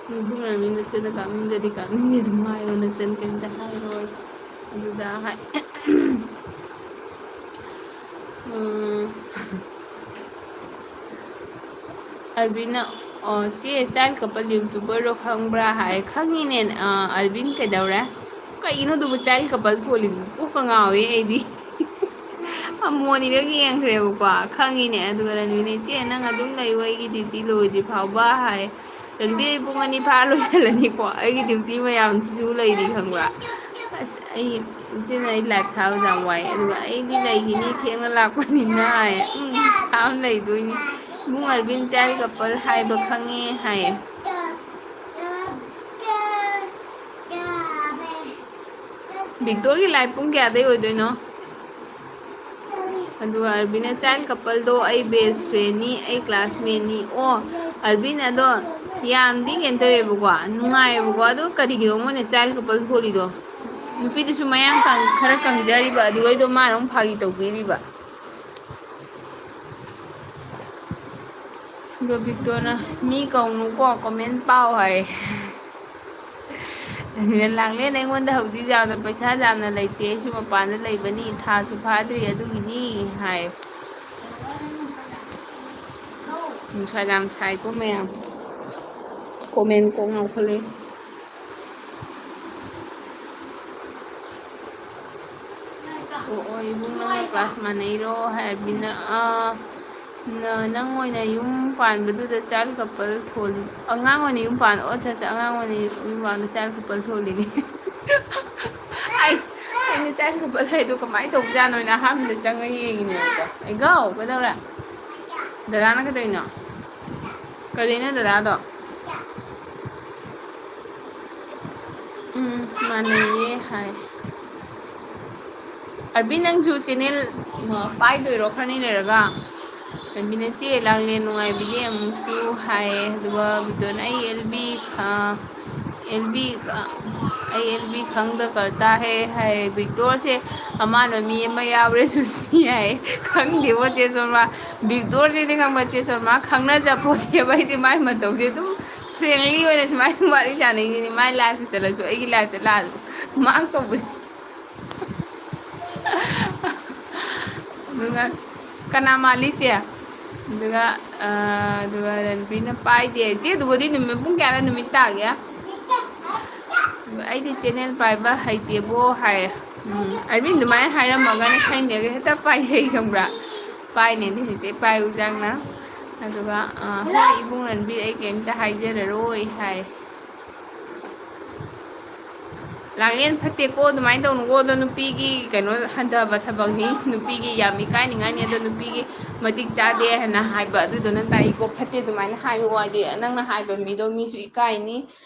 ꯏꯕꯨꯡ ꯔꯥꯃꯤ, ꯅꯆꯟꯗ ꯀꯥꯞꯅꯤꯡꯗ꯭ꯔꯗꯤ ꯀꯥꯞꯅꯤꯡꯗꯦ ꯑꯗꯨꯝ ꯍꯥꯏꯌꯣ, ꯅꯆꯟ ꯀꯩꯝꯇ ꯍꯥꯏꯔꯣꯏ꯫ ꯑꯗꯨꯗ ꯍꯥꯏ-, ꯎꯝ, ꯑꯔꯕꯤꯟꯅ, ꯑꯣ, "ꯆꯦ, ꯆꯥꯏꯜ ꯀꯄꯜ ꯌꯨꯇ꯭ꯌꯨꯕꯔꯗꯣ ꯈꯪꯕ꯭ꯔꯥ?" ꯍꯥꯏ꯫ ꯈꯪꯉꯤꯅꯦ, ꯑ, ꯑꯔꯕꯤꯟ ꯀꯩꯗꯧꯔꯦ? ꯀꯩꯒꯤꯅꯣ ꯑꯗꯨꯕꯨ ꯆꯥꯏꯜ ꯀꯄꯜ ꯊꯣꯜꯂꯤꯗꯨꯕꯨ? ꯀꯣꯛꯀ ꯉꯥꯎꯋꯦ ꯑꯩꯗꯤ꯫ ꯑꯃꯨꯛ ꯑꯅꯤꯔꯛ ꯌꯦꯡꯈ꯭ꯔꯦꯕꯀꯣ, ꯈꯪꯉꯤꯅꯦ꯫ ꯑꯗꯨꯒ ꯔꯟꯕꯤꯅꯦ, "ꯏꯆꯦ, ꯅꯪ ꯑꯗꯨꯝ ꯂꯩꯌꯨ, ꯑꯩꯒꯤ ꯗ꯭ꯌꯨꯇꯤ ꯂꯣꯏꯗ꯭ꯔꯤ ꯐꯥꯎꯕ" ꯍꯥꯏ꯫ ꯔꯟꯕꯤ, ꯑꯩ ꯄꯨꯡ ꯑꯅꯤ ꯐꯥꯔ ꯂꯣꯏꯁꯤꯜꯂꯅꯤꯀꯣ, ꯑꯩꯒꯤ ꯗ꯭ꯌꯨꯇꯤ ꯃꯌꯥꯝꯁꯤꯁꯨ ꯂꯩꯔꯤ, ꯈꯪꯕ꯭ꯔꯥ? ꯑꯁ, ꯑꯩ, ꯏꯆꯦꯅ ꯑꯩ ꯂꯥꯏꯚ ꯊꯥꯕꯁꯦ ꯌꯥꯝ ꯋꯥꯏ꯫ ꯑꯗꯨꯒ "ꯑꯩꯗꯤ ꯂꯩꯈꯤꯅꯤ, ꯊꯦꯡꯅ ꯂꯥꯛꯄꯅꯤꯅ" ꯍꯥꯏ꯫ ꯎꯝ, ꯁꯥ ꯑꯃ ꯂꯩꯗꯣꯏꯅꯤ꯫ "ꯏꯕꯨꯡ ꯑꯔꯕꯤꯟ ꯆꯥꯏꯜ ꯀꯄꯜ ꯍꯥꯏꯕ ꯈꯪꯉꯦ" ꯍꯥꯏꯌꯦ꯫ ꯕꯤꯛꯇꯣꯔꯒꯤ ꯂꯥꯏꯚ ꯄꯨꯡ ꯀꯌꯥꯗꯩ ꯑꯣꯏꯗꯣꯏꯅꯣ? ꯑꯗꯨꯒ ꯑꯔꯕꯤꯟꯅ, "ꯆꯥꯏꯜ ꯀꯄꯜꯗꯣ ꯑꯩ ꯕꯦꯁ ꯐ꯭ꯔꯦꯟꯅꯤ, ꯑꯩ ꯀ꯭ꯂꯥꯁꯃꯦꯠꯅꯤ"꯫ ꯑꯣ, ꯑꯔꯕꯤꯟ, ꯑꯗꯣ ꯌꯥꯝꯗꯤ ꯀꯩꯅꯣ ꯇꯧꯋꯦꯕꯀꯣ, ꯅꯨꯡꯉꯥꯏꯌꯦꯕꯀꯣ, ꯑꯗꯣ ꯀꯔꯤꯒꯤꯅꯣ ꯃꯣꯏꯅ ꯆꯥꯏꯜ ꯀꯄꯜ ꯊꯣꯜꯂꯤꯗꯣ? ꯅꯨꯄꯤꯗꯨꯁꯨ ꯃꯌꯥꯡ ꯀꯪ-, ꯈꯔ ꯀꯪꯖꯔꯤꯕ, ꯑꯗꯨꯒꯩꯗꯣ ꯃꯥꯅ ꯑꯃꯨꯛ ꯐꯥꯒꯤ ꯇꯧꯕꯤꯔꯤꯕ꯫ ꯑꯗꯣ ꯕꯤꯛꯇꯣꯅ, "ꯃꯤ ꯀꯧꯅꯨꯀꯣ, comment ꯄꯥꯎ" ꯍꯥꯏ꯫ ꯑꯗꯨꯅ ꯂꯥꯡꯂꯦꯟ ꯑꯩꯉꯣꯟꯗ ꯍꯧꯖꯤꯛ ꯌꯥꯝꯅ ꯄꯩꯁꯥ ꯌꯥꯝꯅ ꯂꯩꯇꯦ, ꯑꯩꯁꯨ ꯃꯄꯥꯟꯗ ꯂꯩꯕꯅꯤ, ꯊꯥꯁꯨ ꯐꯥꯗ꯭ꯔꯤ, ꯑꯗꯨꯒꯤꯅꯤ ꯍꯥꯏ꯫ ꯅꯨꯡꯁꯥ ꯌꯥꯝ ꯁꯥꯏꯀꯣ ꯃꯌꯥꯝ꯫ Comment ꯀꯣꯛ ꯉꯥꯎꯈꯠꯂꯦ꯫ ꯑꯣ, ꯑꯣ, ꯏꯕꯨꯡ ꯅꯪꯒ class ꯃꯥꯟꯅꯩꯔꯣ? ꯍꯥꯏꯕꯤꯅ, ꯑꯥ, ꯅ-, ꯅꯪ ꯑꯣꯏꯅ ꯌꯨꯝ ꯄꯥꯟꯕꯗꯨꯗ child couple ꯊꯣꯜ-, ꯑꯉꯥꯡ ꯑꯣꯏꯅ ꯌꯨꯝ ꯄꯥꯟ-, ꯑꯣ, ꯑꯠꯆꯥ, ꯑꯠꯆꯥ, ꯑꯉꯥꯡ ꯑꯣꯏꯅ ꯌꯨꯝ ꯄꯥꯟꯕꯗ child couple ꯊꯣꯜꯂꯤꯅꯦ꯫ ꯑꯩ, ꯑꯩꯅ child couple ꯍꯥꯏꯗꯣ ꯀꯃꯥꯏꯅ ꯇꯧꯕꯖꯥꯠꯅꯣ ꯍꯥꯏꯅ ꯑꯍꯥꯟꯕꯗ ꯆꯪꯉ ꯌꯦꯡꯉꯤꯅꯦꯕꯀꯣ꯫ ꯑꯩ, ꯒꯥꯎ, ꯀꯩꯗꯧꯔꯦ? ꯗꯗꯥꯅ ꯀꯩꯗꯧꯔꯤꯅꯣ? ꯀꯩꯗꯧꯔꯤꯅꯣ ꯗꯗꯥꯗꯣ? ꯎꯝ, ꯃꯥꯟꯅꯩꯌꯦ ꯍꯥꯏ꯫ ꯑꯔꯕꯤꯟ, ꯅꯪꯁꯨ channel, ꯑ, ꯄꯥꯏꯗꯣꯏꯔꯣ ꯈꯔꯅꯤ ꯂꯩꯔꯒ? ꯑꯔꯕꯤꯟꯅ, "ꯆꯦ, ꯂꯥꯡꯂꯦꯟ ꯅꯨꯡꯉꯥꯏꯕꯤꯗꯦ ꯑꯃꯨꯛꯁꯨ" ꯍꯥꯏꯌꯦ꯫ ꯑꯗꯨꯒ ꯕꯤꯇꯣꯟꯅ, "ꯑꯩ ꯑꯦꯜ ꯕꯤ, ꯑ, ꯑꯦꯜ ꯕꯤ, ꯑ, ꯑꯩ ꯑꯦꯜ ꯕꯤ ꯈꯪꯗ ꯀꯔꯇꯥ ꯍꯦ" ꯍꯥꯏꯌꯦ꯫ ꯕꯤꯛꯇꯣꯔꯁꯦ ꯑꯃꯥꯟꯕ ꯃꯤ ꯑꯃ ꯌꯥꯎꯔꯦ, ꯁꯨꯁꯃꯤ ꯍꯥꯏꯌꯦ꯫ ꯈꯪꯗꯦꯕꯣ, ꯆꯦ ꯁꯣꯔꯃꯥ꯫ ꯕꯤꯛꯇꯣꯔꯁꯤꯗꯤ ꯈꯪꯕ꯭ꯔꯥ, ꯆꯦ ꯁꯣꯔꯃꯥ? ꯈꯪꯅꯖꯄꯣꯠꯇꯦꯕ꯫ ꯑꯩꯗꯤ ꯃꯥꯏ ꯃꯇꯧꯁꯦ ꯑꯗꯨꯝ friendly ꯑꯣꯏꯅꯁꯨ ꯃꯥꯏ ꯋꯥꯔꯤ ꯁꯥꯟꯅꯩꯁꯤꯅꯤ꯫ ꯃꯥꯏ live ꯆꯠꯂꯁꯨ, ꯑꯩꯒꯤ live ꯂꯥꯛꯑꯁꯨ, ꯃꯥ ꯇꯧꯕꯁꯦ꯫ ꯑꯗꯨꯒ ꯀꯅꯥ ꯃꯥꯜꯂꯤ, ꯆꯦ? ꯑꯗꯨꯒ, ꯑ, ꯑꯗꯨꯒ ꯔꯟꯕꯤꯔꯅ ꯄꯥꯏꯗꯦ꯫ ꯆꯦ, ꯑꯗꯨꯒꯗꯤ ꯅꯨꯃꯤꯠ ꯄꯨꯡ ꯀꯌꯥꯗ ꯅꯨꯃꯤꯠ ꯇꯥꯒꯦ? ꯑꯗꯨꯒ, "ꯑꯩꯗꯤ channel ꯄꯥꯏꯕ ꯍꯩꯇꯦꯕꯣ" ꯍꯥꯏꯌꯦ꯫ ꯎꯝ, ꯑꯔꯕꯤꯟ ꯑꯗꯨꯃꯥꯏꯅ ꯍꯥꯏꯔꯝꯃꯒꯅꯦ, ꯈꯪꯗꯦꯒ ꯍꯦꯛꯇ ꯄꯥꯏꯔꯛꯏ, ꯈꯪꯕ꯭ꯔꯥ? ꯄꯥꯏꯅꯦꯗꯤ ꯍꯧꯖꯤꯛ ꯄꯥꯏꯌꯨ ꯆꯪꯅ꯫ ꯑꯗꯨꯒ, ꯑ, "ꯍꯣꯏ, ꯏꯕꯨꯡ ꯔꯟꯕꯤꯔ, ꯑꯩ ꯀꯩꯝꯇ ꯍꯥꯏꯖꯔꯔꯣꯏ" ꯍꯥꯏ꯫ ꯂꯥꯡꯂꯦꯟ ꯐꯠꯇꯦꯀꯣ, ꯑꯗꯨꯃꯥꯏꯅ ꯇꯧꯅꯨꯀꯣ, ꯑꯗꯣ ꯅꯨꯄꯤꯒꯤ ꯀꯩꯅꯣ ꯍꯟꯊꯕ ꯊꯕꯛꯅꯤ, ꯅꯨꯄꯤꯒꯤ ꯌꯥꯝ ꯏꯀꯥꯏꯅꯤꯡꯉꯥꯏꯅꯤ, ꯑꯗꯣ ꯅꯨꯄꯤꯒꯤ ꯃꯇꯤꯛ ꯆꯥꯗꯦ ꯍꯥꯏꯅ ꯍꯥꯏꯕ ꯑꯗꯨꯗꯣ ꯅꯪ ꯇꯥꯛꯏꯀꯣ, ꯐꯠꯇꯦ ꯑꯗꯨꯃꯥꯏꯅ ꯍꯥꯏꯅꯨ, ꯍꯥꯏꯗꯤ ꯅꯪꯅ ꯍꯥꯏꯕ ꯃꯤꯗꯣ ꯃꯤꯁꯨ ꯏꯀꯥꯏꯅꯤ,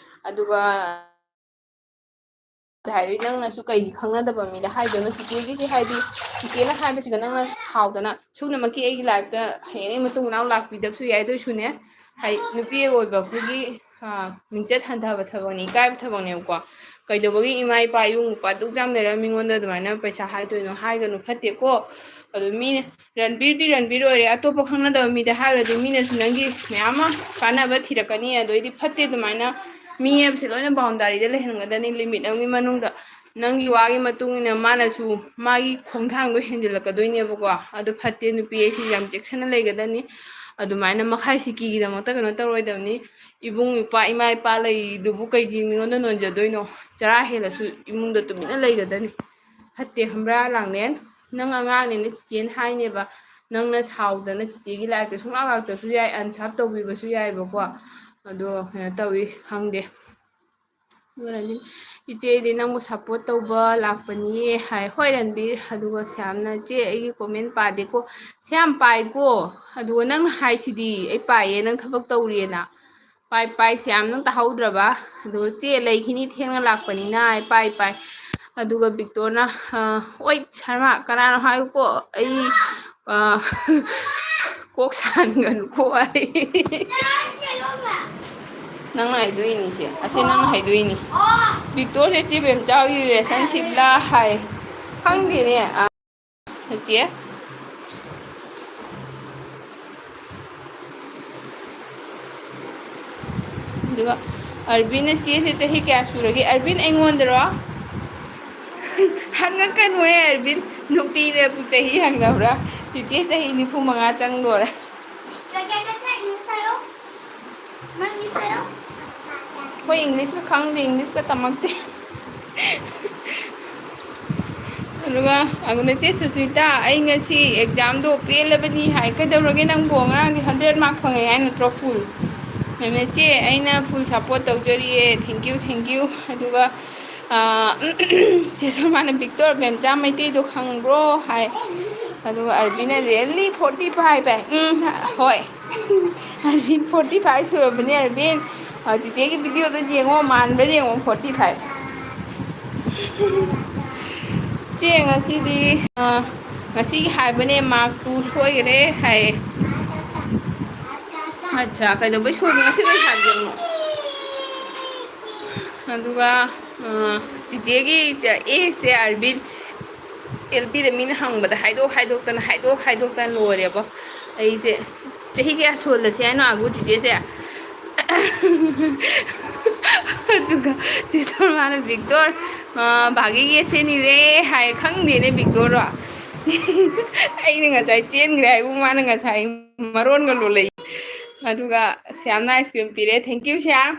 ꯑꯗꯨꯒ ꯍꯥꯏꯗꯤ ꯅꯪꯅꯁꯨ ꯀꯩꯒꯤ ꯈꯪꯅꯗꯕ ꯃꯤꯗ ꯍꯥꯏꯗꯣꯏꯅꯣ? ꯆꯤꯆꯦꯒꯤꯗꯤ ꯍꯥꯏꯗꯤ ꯆꯤꯆꯦꯅ ꯍꯥꯏꯕꯁꯤꯗ ꯅꯪꯅ ꯁꯥꯎꯗꯅ ꯁꯨꯞꯅꯃꯛꯀꯤ ꯑꯩꯒꯤ life ꯇ ꯍꯌꯦꯡ ꯑꯩ ꯃꯇꯨꯡ ꯃꯅꯥꯎ ꯂꯥꯛꯄꯤꯗꯕꯁꯨ ꯌꯥꯏ, ꯑꯗꯨ ꯑꯣꯏꯁꯨꯅꯦ, ꯍꯥꯏꯗꯤ ꯅꯨꯄꯤ ꯑꯣꯏꯕ ꯑꯩꯈꯣꯏꯒꯤ, ꯑ, ꯃꯤꯡꯆꯠ ꯍꯟꯊꯕ ꯊꯕꯛꯅꯤ, ꯏꯀꯥꯏꯕ ꯊꯕꯛꯅꯦꯕꯀꯣ꯫ ꯀꯩꯗꯧꯕꯒꯤ ꯏꯃꯥ ꯏꯄꯥ ꯏꯕꯨꯡ ꯏꯄ꯭ꯋꯥ ꯑꯗꯨꯛ ꯌꯥꯝ ꯂꯩꯔꯒ ꯃꯤꯉꯣꯟꯗ ꯑꯗꯨꯃꯥꯏꯅ ꯄꯩꯁꯥ ꯍꯥꯏꯗꯣꯏꯅꯣ? ꯍꯥꯏꯒꯅꯨ, ꯐꯠꯇꯦꯀꯣ꯫ ꯑꯗꯨ ꯃꯤꯅ, ꯔꯟꯕꯤꯔꯗꯤ ꯔꯟꯕꯤꯔ ꯑꯣꯏꯔꯦ, ꯑꯇꯣꯞꯄ ꯈꯪꯅꯗꯕ ꯃꯤꯗ ꯍꯥꯏꯔꯨꯔꯗꯤ ꯃꯤꯅꯁꯨ ꯅꯪꯒꯤ ꯃꯌꯥꯝ ꯑꯃ ꯀꯥꯟꯅꯕ ꯊꯤꯔꯛꯀꯅꯤ꯫ ꯑꯗꯩꯗꯤ ꯐꯠꯇꯦ ꯑꯗꯨꯃꯥꯏꯅ꯫ ꯃꯤ ꯍꯥꯏꯕꯁꯦ ꯂꯣꯏꯅ ꯕꯥꯎꯟꯗꯥꯔꯤꯗ ꯂꯩꯍꯟꯒꯗꯕꯅꯤ, ꯂꯤꯃꯤꯠ ꯑꯃꯒꯤ ꯃꯅꯨꯡꯗ꯫ ꯅꯪꯒꯤ ꯋꯥꯒꯤ ꯃꯇꯨꯡ ꯏꯟꯅ ꯃꯥꯅꯁꯨ ꯃꯥꯒꯤ ꯈꯣꯡꯊꯥꯡꯗꯣ ꯍꯦꯟꯖꯤꯜꯂꯛꯀꯗꯣꯏꯅꯦꯕꯀꯣ꯫ ꯑꯗꯨ ꯐꯠꯇꯦ, ꯅꯨꯄꯤ ꯍꯥꯏꯁꯤ ꯌꯥꯝ ꯆꯦꯛꯁꯤꯟꯅ ꯂꯩꯒꯗꯕꯅꯤ꯫ ꯑꯗꯨꯃꯥꯏꯅ ꯃꯈꯥꯏ ꯁꯤꯀꯤꯒꯤꯗꯃꯛꯇ ꯀꯩꯅꯣ ꯇꯧꯔꯣꯏꯗꯕꯅꯤ꯫ ꯏꯕꯨꯡ ꯏꯄ꯭ꯋꯥ, ꯏꯃꯥ ꯏꯄꯥ ꯂꯩꯗꯨꯕꯨ ꯀꯩꯒꯤ ꯃꯤꯉꯣꯟꯗ ꯅꯣꯟꯖꯗꯣꯏꯅꯣ? ꯆꯔꯥ ꯍꯦꯜꯂꯁꯨ ꯏꯃꯨꯡꯗ ꯇꯨꯃꯤꯟꯅ ꯂꯩꯒꯗꯕꯅꯤ꯫ ꯐꯠꯇꯦ ꯈꯪꯕ꯭ꯔꯥ, ꯂꯥꯡꯂꯦꯟ? ꯅꯪ ꯑꯉꯥꯡꯅꯤꯅ ꯆꯤꯆꯦꯅ ꯍꯥꯏꯅꯦꯕ꯫ ꯅꯪꯅ ꯁꯥꯎꯗꯅ ꯆꯤꯆꯦꯒꯤ ꯂꯥꯏꯔꯤꯛꯇ ꯁꯨꯡꯂꯥꯛ ꯂꯥꯛꯇꯕꯁꯨ ꯌꯥꯏ, unsub ꯇꯧꯕꯤꯕꯁꯨ ꯌꯥꯏꯕꯀꯣ꯫ ꯑꯗꯣ ꯀꯩꯅꯣ ꯇꯧꯋꯤ, ꯈꯪꯗꯦ꯫ ꯑꯗꯨꯒ ꯔꯟꯕꯤꯔ, "ꯏꯆꯦꯗꯤ ꯅꯪꯕꯨ support ꯇꯧꯕ ꯂꯥꯛꯄꯅꯤꯌꯦ" ꯍꯥꯏ꯫ ꯍꯣꯏ ꯔꯟꯕꯤꯔ, ꯑꯗꯨꯒ ꯁ꯭ꯌꯥꯝꯅ, "ꯆꯦ, ꯑꯩꯒꯤ comment ꯄꯥꯗꯦꯀꯣ"꯫ ꯁ꯭ꯌꯥꯝ, ꯄꯥꯏꯀꯣ꯫ ꯑꯗꯨꯒ ꯅꯪꯅ ꯍꯥꯏꯁꯤꯗꯤ ꯑꯩ ꯄꯥꯏꯌꯦ, ꯅꯪ ꯊꯕꯛ ꯇꯧꯔꯤꯌꯦꯅ꯫ ꯄꯥꯏ, ꯄꯥꯏ, ꯁ꯭ꯌꯥꯝ, ꯅꯪ ꯇꯥꯍꯧꯗ꯭ꯔꯕ? ꯑꯗꯨꯒ ꯆꯦ ꯂꯩꯈꯤꯅꯤ, ꯊꯦꯡꯅ ꯂꯥꯛꯄꯅꯤꯅ, ꯍꯥꯏ, ꯄꯥꯏ, ꯄꯥꯏ꯫ ꯑꯗꯨꯒ ꯕꯤꯛꯇꯣꯔꯅ, ꯑ, "ꯑꯣꯏ, ꯁꯔꯃ, ꯀꯅꯥꯅꯣ ꯍꯥꯏꯌꯨꯀꯣ, ꯑꯩ, ꯑ, ꯀꯣꯛ ꯁꯥꯍꯟꯒꯅꯨꯀꯣ ꯑꯩ"꯫ ꯅꯪꯅ ꯍꯥꯏꯗꯣꯛꯏꯅꯤ ꯁꯦ, ꯑꯁꯤ ꯅꯪꯅ ꯍꯥꯏꯗꯣꯛꯏꯅꯤ꯫ ꯕꯤꯛꯇꯣꯔꯁꯦ ꯆꯦ ꯕꯦꯝꯆꯥ ꯍꯣꯏꯒꯤ relationship ꯂ ꯍꯥꯏ꯫ ꯈꯪꯗꯦꯅꯦ꯫ ꯑ, ꯆꯦ꯫ ꯑꯗꯨꯒ ꯑꯔꯕꯤꯟꯅ, "ꯆꯦꯁꯦ ꯆꯍꯤ ꯀꯌꯥ ꯁꯨꯔꯒꯦ?" ꯑꯔꯕꯤꯟ, ꯑꯩꯉꯣꯟꯗꯔꯣ? ꯍꯪꯉꯛꯀꯅꯨꯍꯦ ꯑꯔꯕꯤꯟ, ꯅꯨꯄꯤꯅꯕꯨ ꯆꯍꯤ ꯍꯪꯅꯕ꯭ꯔꯥ? ꯆꯤꯆꯦ ꯆꯍꯤ ꯅꯤꯐꯨ ꯃꯉꯥ ꯆꯪꯗꯣꯔꯦ꯫ ꯑꯩꯈꯣꯏ English ꯀ ꯈꯪꯗꯦ, English ꯀ ꯇꯝꯃꯛꯇꯦ꯫ ꯑꯗꯨꯒ ꯑꯗꯨꯅ, "ꯆꯦ ꯁꯨꯁꯃꯤꯇꯥ, ꯑꯩ ꯉꯁꯤ exam ꯗꯣ ꯄꯦꯜꯂꯕꯅꯤ" ꯍꯥꯏ꯫ "ꯀꯩꯗꯧꯔꯒꯦ ꯅꯪꯕꯨ? ꯉꯔꯥꯡꯗꯤ hundred mark ꯐꯪꯉꯦ ꯍꯥꯏ ꯅꯠꯇ꯭ꯔꯣ, full?" ꯑꯗꯨꯅ, "ꯆꯦ, ꯑꯩꯅ full support ꯇꯧꯖꯔꯤꯌꯦ, thank you, thank you"꯫ ꯑꯗꯨꯒ, ꯑꯥ, ꯆꯦ ꯁꯣꯃꯥꯅ, "ꯕꯤꯛꯇꯣꯔ, ꯃꯦꯝꯆꯥ ꯃꯩꯇꯩꯗꯣ ꯈꯪꯕ꯭ꯔꯣ?" ꯍꯥꯏ꯫ ꯑꯗꯨꯒ ꯑꯔꯕꯤꯅ, "Really? Forty five?" ꯍꯥꯏ꯫ "ꯎꯝ, ꯍꯣꯏ"꯫ ꯑꯔꯕꯤꯟ, "Forty five ꯁꯨꯔꯕꯅꯦ ꯑꯔꯕꯤꯟ꯫ ꯑ, ꯆꯤꯆꯦꯒꯤ video ꯗꯣ ꯌꯦꯡꯉꯣ, ꯃꯥꯟꯕ꯭ꯔꯥ ꯌꯦꯡꯉꯣ, forty five"꯫ ꯆꯦ, ꯉꯁꯤꯗꯤ, ꯑ, ꯉꯁꯤꯒꯤ ꯍꯥꯏꯕꯅꯦ, mark two ꯁꯣꯏꯈ꯭ꯔꯦ ꯍꯥꯏꯌꯦ꯫ ꯑꯠꯆꯥ, ꯀꯩꯗꯧꯕꯩ ꯁꯣꯏꯕ? ꯉꯁꯤ ꯀꯩ ꯁꯥꯗꯣꯏꯅꯣ? ꯑꯗꯨꯒ ꯑ, ꯆꯤꯆꯦꯒꯤ ꯆ-, ꯑꯦꯁꯦ ꯑꯔꯕꯤꯟ, ꯑꯦꯜ ꯄꯤꯗ ꯃꯤꯅ ꯍꯪꯕꯗ ꯍꯥꯏꯗꯣꯛ ꯍꯥꯏꯗꯣꯛꯇꯅ, ꯍꯥꯏꯗꯣꯛ ꯍꯥꯏꯗꯣꯛꯇꯅ ꯂꯣꯏꯔꯦꯕꯣ꯫ ꯑꯩꯁꯦ ꯆꯍꯤ ꯀꯌꯥ ꯁꯨꯍꯜꯂꯁꯤ ꯍꯥꯏꯅꯣ ꯑꯒꯨ ꯆꯤꯆꯦꯁꯦ? ꯑꯗꯨꯒ ꯆꯦ ꯁꯣꯔꯃꯥꯅ, "ꯕꯤꯛꯇꯣꯔ, ꯑ, ꯚꯥꯒꯤꯒꯤ ꯑꯦꯁꯦꯅꯤꯔꯦ" ꯍꯥꯏ꯫ ꯈꯪꯗꯦꯅꯦ ꯕꯤꯛꯇꯣꯔꯔꯣ? ꯑꯩꯅ ꯉꯁꯥꯏ ꯆꯦꯟꯈ꯭ꯔꯦ ꯍꯥꯏꯕꯨ ꯃꯥꯅ ꯉꯁꯥꯏ ꯃꯔꯣꯟꯒ ꯂꯣꯜꯂꯛꯏ꯫ ꯑꯗꯨꯒ ꯁ꯭ꯌꯥꯝꯅ ꯑꯥꯏꯁ ꯀ꯭ꯔꯤꯝ ꯄꯤꯔꯦ꯫ Thank you, Shyam.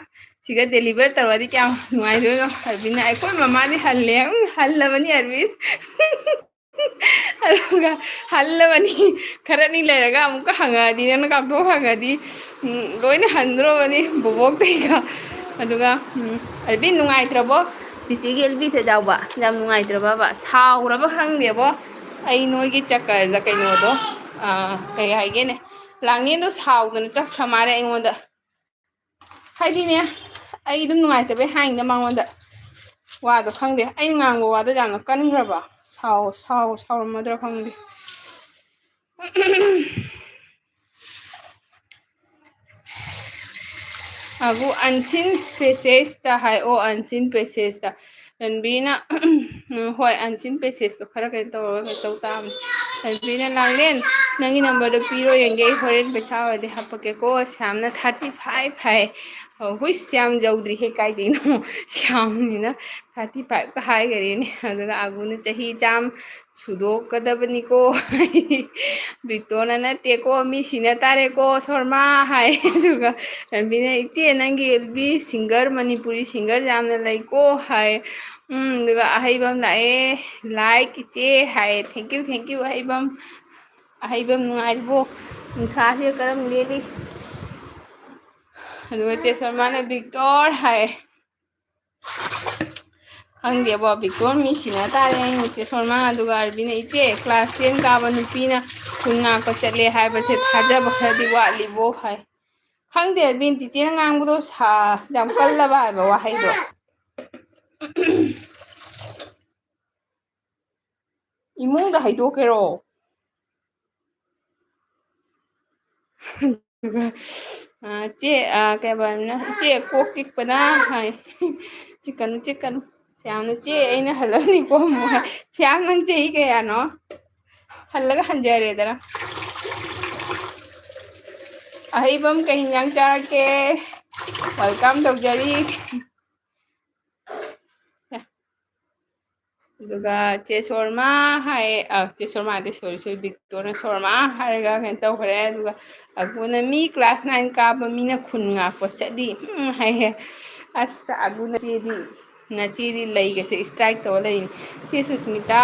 ꯁꯤꯒ deliver ꯇꯧꯔꯗꯤ ꯀꯌꯥꯝ ꯅꯨꯡꯉꯥꯏꯗꯣꯏꯅꯣ꯫ ꯑꯔꯕꯤꯟꯅ, "ꯑꯩꯈꯣꯏ ꯃꯃꯥꯗꯤ ꯍꯜꯂꯦ"꯫ ꯎꯝ, ꯍꯜꯂꯕꯅꯤ ꯑꯔꯕꯤꯟ꯫ ꯑꯗꯨꯒ ꯍꯜꯂꯕꯅꯤ꯫ ꯈꯔꯅꯤ ꯂꯩꯔꯒ ꯑꯃꯨꯛꯀ ꯍꯪꯉꯛꯑꯗꯤ, ꯅꯪꯅ ꯀꯥꯞꯊꯣꯛ ꯍꯪꯉꯗꯤ, ꯎꯝ, ꯂꯣꯏꯅ ꯍꯟꯗ꯭ꯔꯣꯕꯅꯤ ꯕꯣꯕꯣꯛꯇꯩꯒ꯫ ꯑꯗꯨꯒ, ꯎꯝ, ꯑꯔꯕꯤꯟ ꯅꯨꯡꯉꯥꯏꯇ꯭ꯔꯕꯣ? ꯆꯤꯆꯦꯒꯤ ꯑꯦꯜ ꯕꯤꯁꯦ ꯆꯥꯎꯕ ꯌꯥꯝ ꯅꯨꯡꯉꯥꯏꯇ꯭ꯔꯕꯕ? ꯁꯥꯎꯔꯕ ꯈꯪꯗꯦꯕꯣ꯫ ꯑꯩ ꯅꯣꯏꯒꯤ ꯆꯛꯀꯔꯗ ꯀꯩꯅꯣꯗꯣ, ꯑꯥ, ꯀꯩ ꯍꯥꯏꯒꯦꯅꯦ, ꯂꯥꯡꯂꯦꯟꯗꯣ ꯁꯥꯎꯗꯅ ꯆꯠꯈ꯭ꯔ ꯃꯥꯜꯂꯦ ꯑꯩꯉꯣꯟꯗ꯫ ꯍꯥꯏꯗꯤꯅꯦ, ꯑꯩ ꯑꯗꯨꯝ ꯅꯨꯡꯉꯥꯏꯇꯕꯩ ꯍꯥꯏꯅꯤꯗ ꯃꯉꯣꯟꯗ꯫ ꯋꯥꯗꯣ ꯈꯪꯗꯦ, ꯑꯩꯅ ꯉꯥꯡꯕ ꯋꯥꯗꯣ ꯌꯥꯝꯅ ꯀꯟꯈ꯭ꯔꯕ꯫ ꯁꯥꯎ-, ꯁꯥꯎ-, ꯁꯥꯎꯔꯝꯃꯗ꯭ꯔꯥ ꯈꯪꯗꯦ꯫ ꯑꯕꯨ unseen passageꯇ ꯍꯥꯏ꯫ ꯑꯣ, unseen passageꯇ꯫ ꯔꯟꯕꯤꯅ, ꯎꯝ, ꯍꯣꯏ, unseen passageꯇꯣ ꯈꯔ ꯀꯩꯅꯣ ꯇꯧꯔꯒ ꯀꯩꯅꯣ ꯇꯧ ꯇꯥꯕꯅꯤ꯫ ꯔꯟꯕꯤꯅ, "ꯂꯥꯡꯂꯦꯟ, ꯅꯪꯒꯤ numberꯗꯣ ꯄꯤꯔꯣ ꯌꯦꯡꯒꯦ, ꯑꯩ ꯍꯣꯔꯦꯟ ꯄꯩꯁꯥ ꯑꯣꯏꯔꯗꯤ ꯍꯥꯞꯄꯛꯀꯦꯀꯣ꯫" ꯁ꯭ꯌꯥꯝꯅ thirty five ꯍꯥꯏ꯫ ꯑꯣ, ꯍꯨꯏꯁ, ꯌꯥꯝ ꯌꯧꯗ꯭ꯔꯤꯍꯦ, ꯀꯥꯏꯗꯩꯅꯣ? ꯁ꯭ꯌꯥꯝꯁꯤꯅ thirty fiveꯀ ꯍꯥꯏꯈꯔꯦꯅꯦ꯫ ꯑꯗꯨꯒ ꯑꯒꯨꯅ, "ꯆꯍꯤ ꯆꯥꯝ ꯁꯨꯗꯣꯛꯀꯗꯕꯅꯤꯀꯣ꯫" ꯕꯤꯛꯇꯣꯔꯅ, "ꯅꯠꯇꯦꯀꯣ, ꯃꯤ ꯁꯤꯅ ꯇꯥꯔꯦꯀꯣ, ꯁꯣꯔꯃꯥ" ꯍꯥꯏ꯫ ꯑꯗꯨꯒ ꯔꯟꯕꯤꯅ, "ꯏꯆꯦ, ꯅꯪꯒꯤ L B singer, Manipuri singer ꯌꯥꯝꯅ ꯂꯩꯀꯣ" ꯍꯥꯏ꯫ ꯎꯝ, ꯑꯗꯨꯒ ꯑꯍꯩꯕꯝ ꯂꯥꯛꯑꯦ, "Like ꯏꯆꯦ" ꯍꯥꯏ꯫ Thank you, thank you, ꯑꯍꯩꯕꯝ꯫ ꯑꯍꯩꯕꯝ ꯅꯨꯡꯉꯥꯏꯔꯤꯕꯣ? ꯅꯨꯡꯁꯥꯁꯤꯒ ꯀꯔꯝ ꯂꯦꯜꯂꯤ? ꯑꯗꯨꯒ ꯆꯦ ꯁꯣꯔꯃꯥꯅ, "ꯕꯤꯛꯇꯣꯔ" ꯍꯥꯏ꯫ ꯈꯪꯗꯦꯕꯣ, ꯕꯤꯛꯇꯣꯔ ꯃꯤ ꯁꯤꯟꯅ ꯇꯥꯔꯦ꯫ ꯑꯩꯅ ꯆꯦ ꯁꯣꯔꯃꯥ, ꯑꯗꯨꯒ ꯑꯔꯕꯤꯅ, "ꯏꯆꯦ, class ten ꯀꯥꯕ ꯅꯨꯄꯤꯅ ꯈꯨꯟ ꯉꯥꯛꯄ ꯆꯠꯂꯦ ꯍꯥꯏꯕꯁꯦ ꯊꯥꯖꯕ ꯈꯔꯗꯤ ꯋꯥꯠꯂꯤꯕꯣ" ꯍꯥꯏ꯫ ꯈꯪꯗꯦ ꯑꯔꯕꯤꯟ, ꯆꯤꯆꯦꯅ ꯉꯥꯡꯕꯗꯣ ꯁꯥ-, ꯌꯥꯝ ꯀꯜꯂꯕ ꯍꯥꯏꯕ ꯋꯥꯍꯩꯗꯣ꯫ ꯏꯃꯨꯡꯗ ꯍꯩꯗꯣꯛꯀꯦꯔꯣ? ꯑꯗꯨꯒ, ꯑ, ꯆꯦ, ꯑ, ꯀꯩ ꯍꯥꯏꯕ, "ꯏꯆꯦ, ꯀꯣꯛ ꯆꯤꯛꯄꯅ" ꯍꯥꯏ꯫ ꯆꯤꯛꯀꯅꯨ, ꯆꯤꯛꯀꯅꯨ꯫ ꯁ꯭ꯌꯥꯝꯅ, "ꯆꯦ, ꯑꯩꯅ ꯍꯜꯂꯝꯅꯤꯀꯣ" ꯑꯃꯨꯛ ꯍꯥꯏ꯫ ꯁ꯭ꯌꯥꯝ, ꯅꯪ ꯆꯍꯤ ꯀꯌꯥꯅꯣ? ꯍꯜꯂꯒ ꯍꯟꯖꯔꯦꯗꯅ꯫ ꯑꯍꯩꯕꯝ, ꯀꯩ ꯍꯤꯟꯖꯥꯡ ꯆꯥꯔꯛꯀꯦ? Welcome ꯇꯧꯖꯔꯤ꯫ ꯑꯗꯨꯒ ꯆꯦ ꯁꯣꯔꯃꯥ ꯍꯥꯏ, ꯑ, ꯆꯦ ꯁꯣꯔꯃꯥ ꯅꯠꯇꯦ, sorry, sorry, ꯕꯤꯛꯇꯣꯔꯅ ꯁꯣꯔꯃꯥ ꯍꯥꯏꯔꯒ ꯀꯩꯅꯣ ꯇꯧꯈ꯭ꯔꯦ꯫ ꯑꯗꯨꯒ ꯑꯒꯨꯅ "ꯃꯤ class nine ꯀꯥꯕ ꯃꯤꯅ ꯈꯨꯟ ꯉꯥꯛꯄ ꯆꯠꯂꯤ", ꯎꯝ, ꯍꯥꯏꯌꯦ꯫ ꯑꯁ, ꯑꯒꯨꯅ ꯆꯦꯗꯤ, ꯅꯆꯦꯗꯤ ꯂꯩꯒꯁꯦ strike ꯇꯧꯔ ꯂꯩꯅꯤ꯫ ꯆꯦ ꯁꯨꯁꯃꯤꯇꯥ,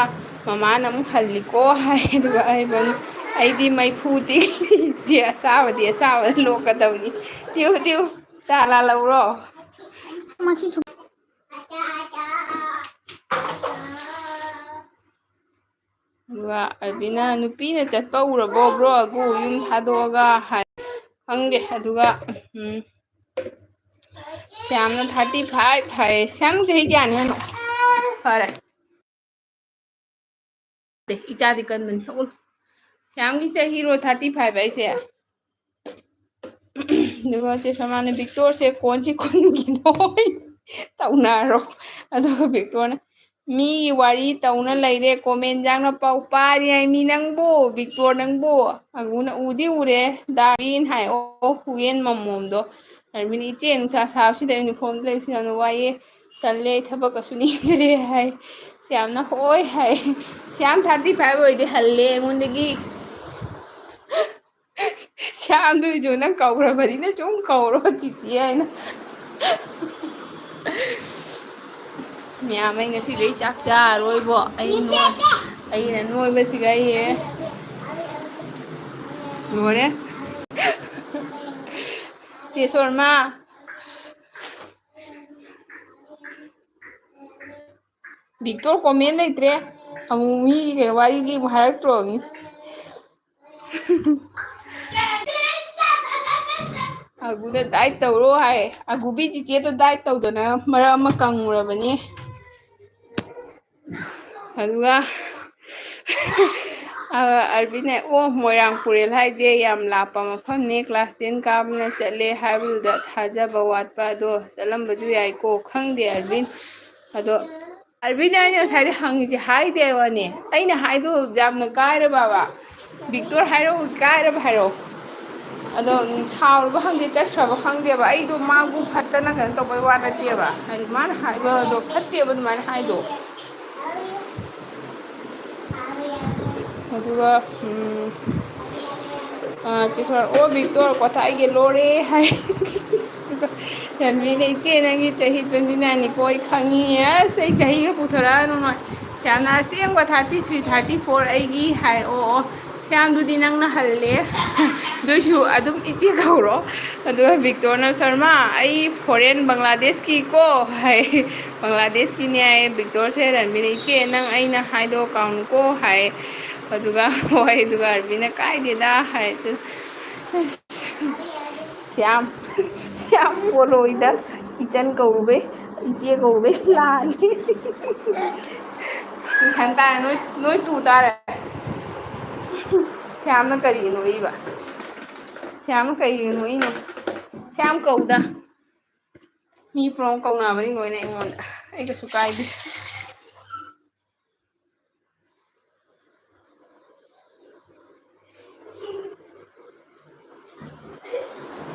"ꯃꯃꯥꯅ ꯑꯃꯨꯛ ꯍꯜꯂꯤꯀꯣ" ꯍꯥꯏ꯫ ꯑꯗꯨꯒ ꯑꯩꯕꯨ, "ꯑꯩꯗꯤ ꯃꯩꯐꯨ ꯇꯤꯛꯂꯤ, ꯆꯦ, ꯑꯆꯥꯕꯗꯤ ꯑꯆꯥꯕꯗ ꯂꯣꯛꯀꯗꯕꯅꯤ꯫ ꯇꯤꯎ, ꯇꯤꯎ, ꯆꯥ ꯂꯥꯜꯂꯛꯎꯔꯣ?" ꯃꯁꯤꯁꯨ꯫ ꯑꯗꯨꯒ ꯑꯔꯕꯤꯅ, "ꯅꯨꯄꯤꯅ ꯆꯠꯄ ꯎꯔꯕꯣ ꯕ꯭ꯔꯣ ꯑꯒꯨ ꯌꯨꯝ ꯊꯥꯗꯣꯛꯑꯒ?" ꯍꯥꯏ꯫ ꯈꯪꯗꯦ꯫ ꯑꯗꯨꯒ, ꯎꯝ, ꯁ꯭ꯌꯥꯝꯅ thirty five ꯍꯥꯏ꯫ ꯁ꯭ꯌꯥꯝ ꯆꯍꯤ ꯀꯌꯥꯅꯤ ꯍꯥꯏꯅꯣ? ꯐꯔꯦ꯫ ꯑꯦ, ꯏꯆꯥꯗꯤ ꯀꯟꯕꯅꯤ꯫ ꯎ, ꯁ꯭ꯌꯥꯝꯒꯤ ꯆꯍꯤꯔꯣ thirty five ꯍꯥꯏꯁꯦ? ꯑꯗꯨꯒ ꯆꯦ ꯁꯣꯃꯥꯅ, "ꯕꯤꯛꯇꯣꯔꯁꯦ ꯀꯣꯟꯁꯤ ꯈꯨꯟꯒꯤꯅꯣ?" ꯇꯧꯅꯔꯣ꯫ ꯑꯗꯨꯒ ꯕꯤꯛꯇꯣꯔꯅ, "ꯃꯤꯒꯤ ꯋꯥꯔꯤ ꯇꯧꯅ ꯂꯩꯔꯦ, comment ꯌꯥꯡꯅ ꯄꯥꯎ ꯄꯥꯔꯤ ꯍꯥꯏ ꯃꯤ ꯅꯪꯕꯨ, ꯕꯤꯛꯇꯣꯔ ꯅꯪꯕꯨ?" ꯑꯒꯨꯅ, "ꯎꯗꯤ ꯎꯔꯦ, ꯗꯥꯕꯤꯟ ꯍꯥꯏ, ꯑꯣ, ꯍꯨꯌꯦꯟ ꯃꯃꯣꯝꯗꯣ꯫ ꯑꯔꯃꯤꯅꯤ, ꯏꯆꯦ ꯅꯨꯡꯁꯥ ꯁꯥꯕꯁꯤꯗ uniform ꯂꯩꯕꯁꯤ ꯌꯥꯝꯅ ꯋꯥꯏꯌꯦ, ꯇꯜꯂꯦ, ꯊꯕꯛꯀ ꯁꯨꯅꯤꯡꯗ꯭ꯔꯦ" ꯍꯥꯏ꯫ ꯁ꯭ꯌꯥꯝꯅ, "ꯍꯣꯏ" ꯍꯥꯏ꯫ ꯁ꯭ꯌꯥꯝ thirty five ꯑꯣꯏꯗꯤ ꯍꯜꯂꯦ ꯑꯩꯉꯣꯟꯗꯒꯤ꯫ ꯁ꯭ꯌꯥꯝꯗꯨꯁꯨ ꯅꯪ ꯀꯧꯈ꯭ꯔꯕꯅꯤꯅ ꯁꯨꯝ ꯀꯧꯔꯣ ꯆꯤꯆꯦ ꯍꯥꯏꯅ꯫ ꯃꯌꯥꯝ, ꯑꯩ ꯉꯁꯤꯗꯩ ꯆꯥꯛ ꯆꯥꯔꯔꯣꯏꯕꯣ꯫ ꯑꯩ ꯅꯣꯏ-, ꯑꯩꯅ ꯅꯣꯏꯕꯁꯤꯒ ꯑꯩ ꯂꯣꯏꯔꯦ꯫ ꯆꯦ ꯁꯣꯔꯃꯥ꯫ ꯕꯤꯛꯇꯣꯔ comment ꯂꯩꯇ꯭ꯔꯦ꯫ ꯑꯃꯨꯛ ꯃꯤ ꯀꯩꯅꯣ ꯋꯥꯔꯤ ꯂꯤꯕ ꯍꯥꯏꯔꯛꯇ꯭ꯔꯣ ꯃꯤ? ꯑꯒꯨꯗ diet ꯇꯧꯔꯣ ꯍꯥꯏ꯫ ꯑꯒꯨꯕꯤ ꯆꯤꯆꯦꯗꯣ diet ꯇꯧꯗꯅ ꯃꯔꯛ ꯑꯃ ꯀꯪꯉꯨꯔꯕꯅꯤ꯫ ꯑꯗꯨꯒ ꯑ, ꯑꯔꯕꯤꯟꯅ, "ꯑꯣ, ꯃꯣꯏꯔꯥꯡ ꯄꯨꯔꯦꯜ ꯍꯥꯏꯁꯦ ꯌꯥꯝ ꯂꯥꯞꯄ ꯃꯐꯝꯅꯤ, ꯀ꯭ꯂꯥꯁ ꯇꯦꯟ ꯀꯥꯕꯅ ꯆꯠꯂꯦ ꯍꯥꯏꯕꯗꯨꯗ ꯊꯥꯖꯕ ꯋꯥꯠꯄ, ꯑꯗꯣ ꯆꯠꯂꯝꯕꯁꯨ ꯌꯥꯏꯀꯣ, ꯈꯪꯗꯦ ꯑꯔꯕꯤꯟ꯫ ꯑꯗꯣ ꯑꯔꯕꯤꯟ ꯑꯩꯅ ꯉꯁꯥꯏꯗꯩ ꯍꯪꯉꯤꯁꯦ ꯍꯥꯏꯗꯦ ꯍꯥꯏꯕ ꯋꯥꯅꯤ꯫ ꯑꯩꯅ ꯍꯥꯏꯗꯣ ꯌꯥꯝꯅ ꯀꯥꯏꯔꯕꯕ? ꯕꯤꯛꯇꯣꯔ ꯍꯥꯏꯔꯛꯎ, ꯀꯥꯏꯔꯕ ꯍꯥꯏꯔꯛꯑꯣ꯫ ꯑꯗꯣ ꯁꯥꯎꯔꯕ ꯈꯪꯗꯦ, ꯆꯠꯈ꯭ꯔꯕ ꯈꯪꯗꯦꯕ꯫ ꯑꯩꯗꯣ ꯃꯥꯕꯨ ꯐꯠꯇꯅ ꯀꯩꯅꯣ ꯇꯧꯕꯩ ꯋꯥ ꯅꯠꯇꯦꯕ, ꯍꯥꯏꯗꯤ ꯃꯥꯅ ꯍꯥꯏꯕꯗꯣ ꯐꯠꯇꯦꯕ ꯑꯗꯨꯃꯥꯏꯅ ꯍꯥꯏꯗꯣ꯫ ꯑꯗꯨꯒ, ꯎꯝ, ꯑ, ꯆꯦ ꯁꯣꯔꯥ, "ꯑꯣ, ꯕꯤꯛꯇꯣꯔ, ꯀ꯭ꯋꯥꯊꯥꯏꯒꯤ ꯂꯣꯔꯦ" ꯍꯥꯏ꯫ ꯑꯗꯨꯒ ꯔꯟꯕꯤꯔꯅ, "ꯏꯆꯦ, ꯅꯪꯒꯤ ꯆꯍꯤ twenty nine ꯅꯤꯀꯣ, ꯑꯩ ꯈꯪꯉꯤ꯫" ꯑꯁ, ꯑꯩ ꯆꯍꯤꯒ ꯄꯨꯊꯣꯔꯛꯑꯅꯨ ꯅꯣꯏ꯫ ꯁ꯭ꯌꯥꯝꯅ, "ꯑꯁꯦꯡꯕ thirty three, thirty four ꯑꯩꯒꯤ" ꯍꯥꯏ꯫ ꯑꯣ, ꯑꯣ, ꯁ꯭ꯌꯥꯝꯗꯨꯗꯤ ꯅꯪꯅ ꯍꯜꯂꯦ꯫ ꯑꯗꯨꯏꯁꯨ ꯑꯗꯨꯝ ꯏꯆꯦ ꯀꯧꯔꯣ꯫ ꯑꯗꯨꯒ ꯕꯤꯛꯇꯣꯔꯅ, "ꯁꯔꯃꯥ, ꯑꯩ ꯐꯣꯔꯦꯟ ꯕꯪꯒ꯭ꯂꯥꯗꯦꯁꯀꯤꯀꯣ" ꯍꯥꯏ꯫ ꯕꯪꯒ꯭ꯂꯥꯗꯦꯁꯀꯤꯅꯦ ꯍꯥꯏꯌꯦ꯫ ꯕꯤꯛꯇꯣꯔꯁꯦ ꯔꯟꯕꯤꯔꯅ, "ꯏꯆꯦ, ꯅꯪ ꯑꯩꯅ ꯍꯥꯏꯗꯣ ꯀꯥꯎꯅꯨꯀꯣ" ꯍꯥꯏ꯫ ꯑꯗꯨꯒ, ꯍꯣꯏ, ꯑꯗꯨꯒ ꯑꯔꯕꯤꯟꯅ, "ꯀꯥꯏꯗꯦꯗ" ꯍꯥꯏ꯫ ꯑꯁ, ꯁ꯭ꯌꯥꯝ, ꯁ꯭ꯌꯥꯝ ꯄꯣꯂꯣꯏꯗ ꯏꯆꯟ ꯀꯧꯔꯨꯕꯩ, ꯏꯆꯦ ꯀꯧꯔꯨꯕꯩ ꯂꯥꯜꯂꯦ꯫ ꯇꯨꯏꯁꯟ ꯇꯥꯔꯦ, ꯅꯣꯏ, ꯅꯣꯏ ꯇꯨ ꯇꯥꯔꯦ꯫ ꯁ꯭ꯌꯥꯝꯅ ꯀꯔꯤ ꯅꯣꯛꯏꯕ? ꯁ꯭ꯌꯥꯝꯅ ꯀꯔꯤ ꯅꯣꯛꯏꯅꯣ? ꯁ꯭ꯌꯥꯝ ꯀꯧꯗ꯫ ꯃꯤ ꯄ꯭ꯔꯣꯡ ꯀꯧꯅꯕꯅꯤ ꯂꯣꯏꯅ ꯑꯩꯉꯣꯟꯗ꯫ ꯑꯩ ꯀꯩꯁꯨ ꯀꯥꯏꯗꯦ꯫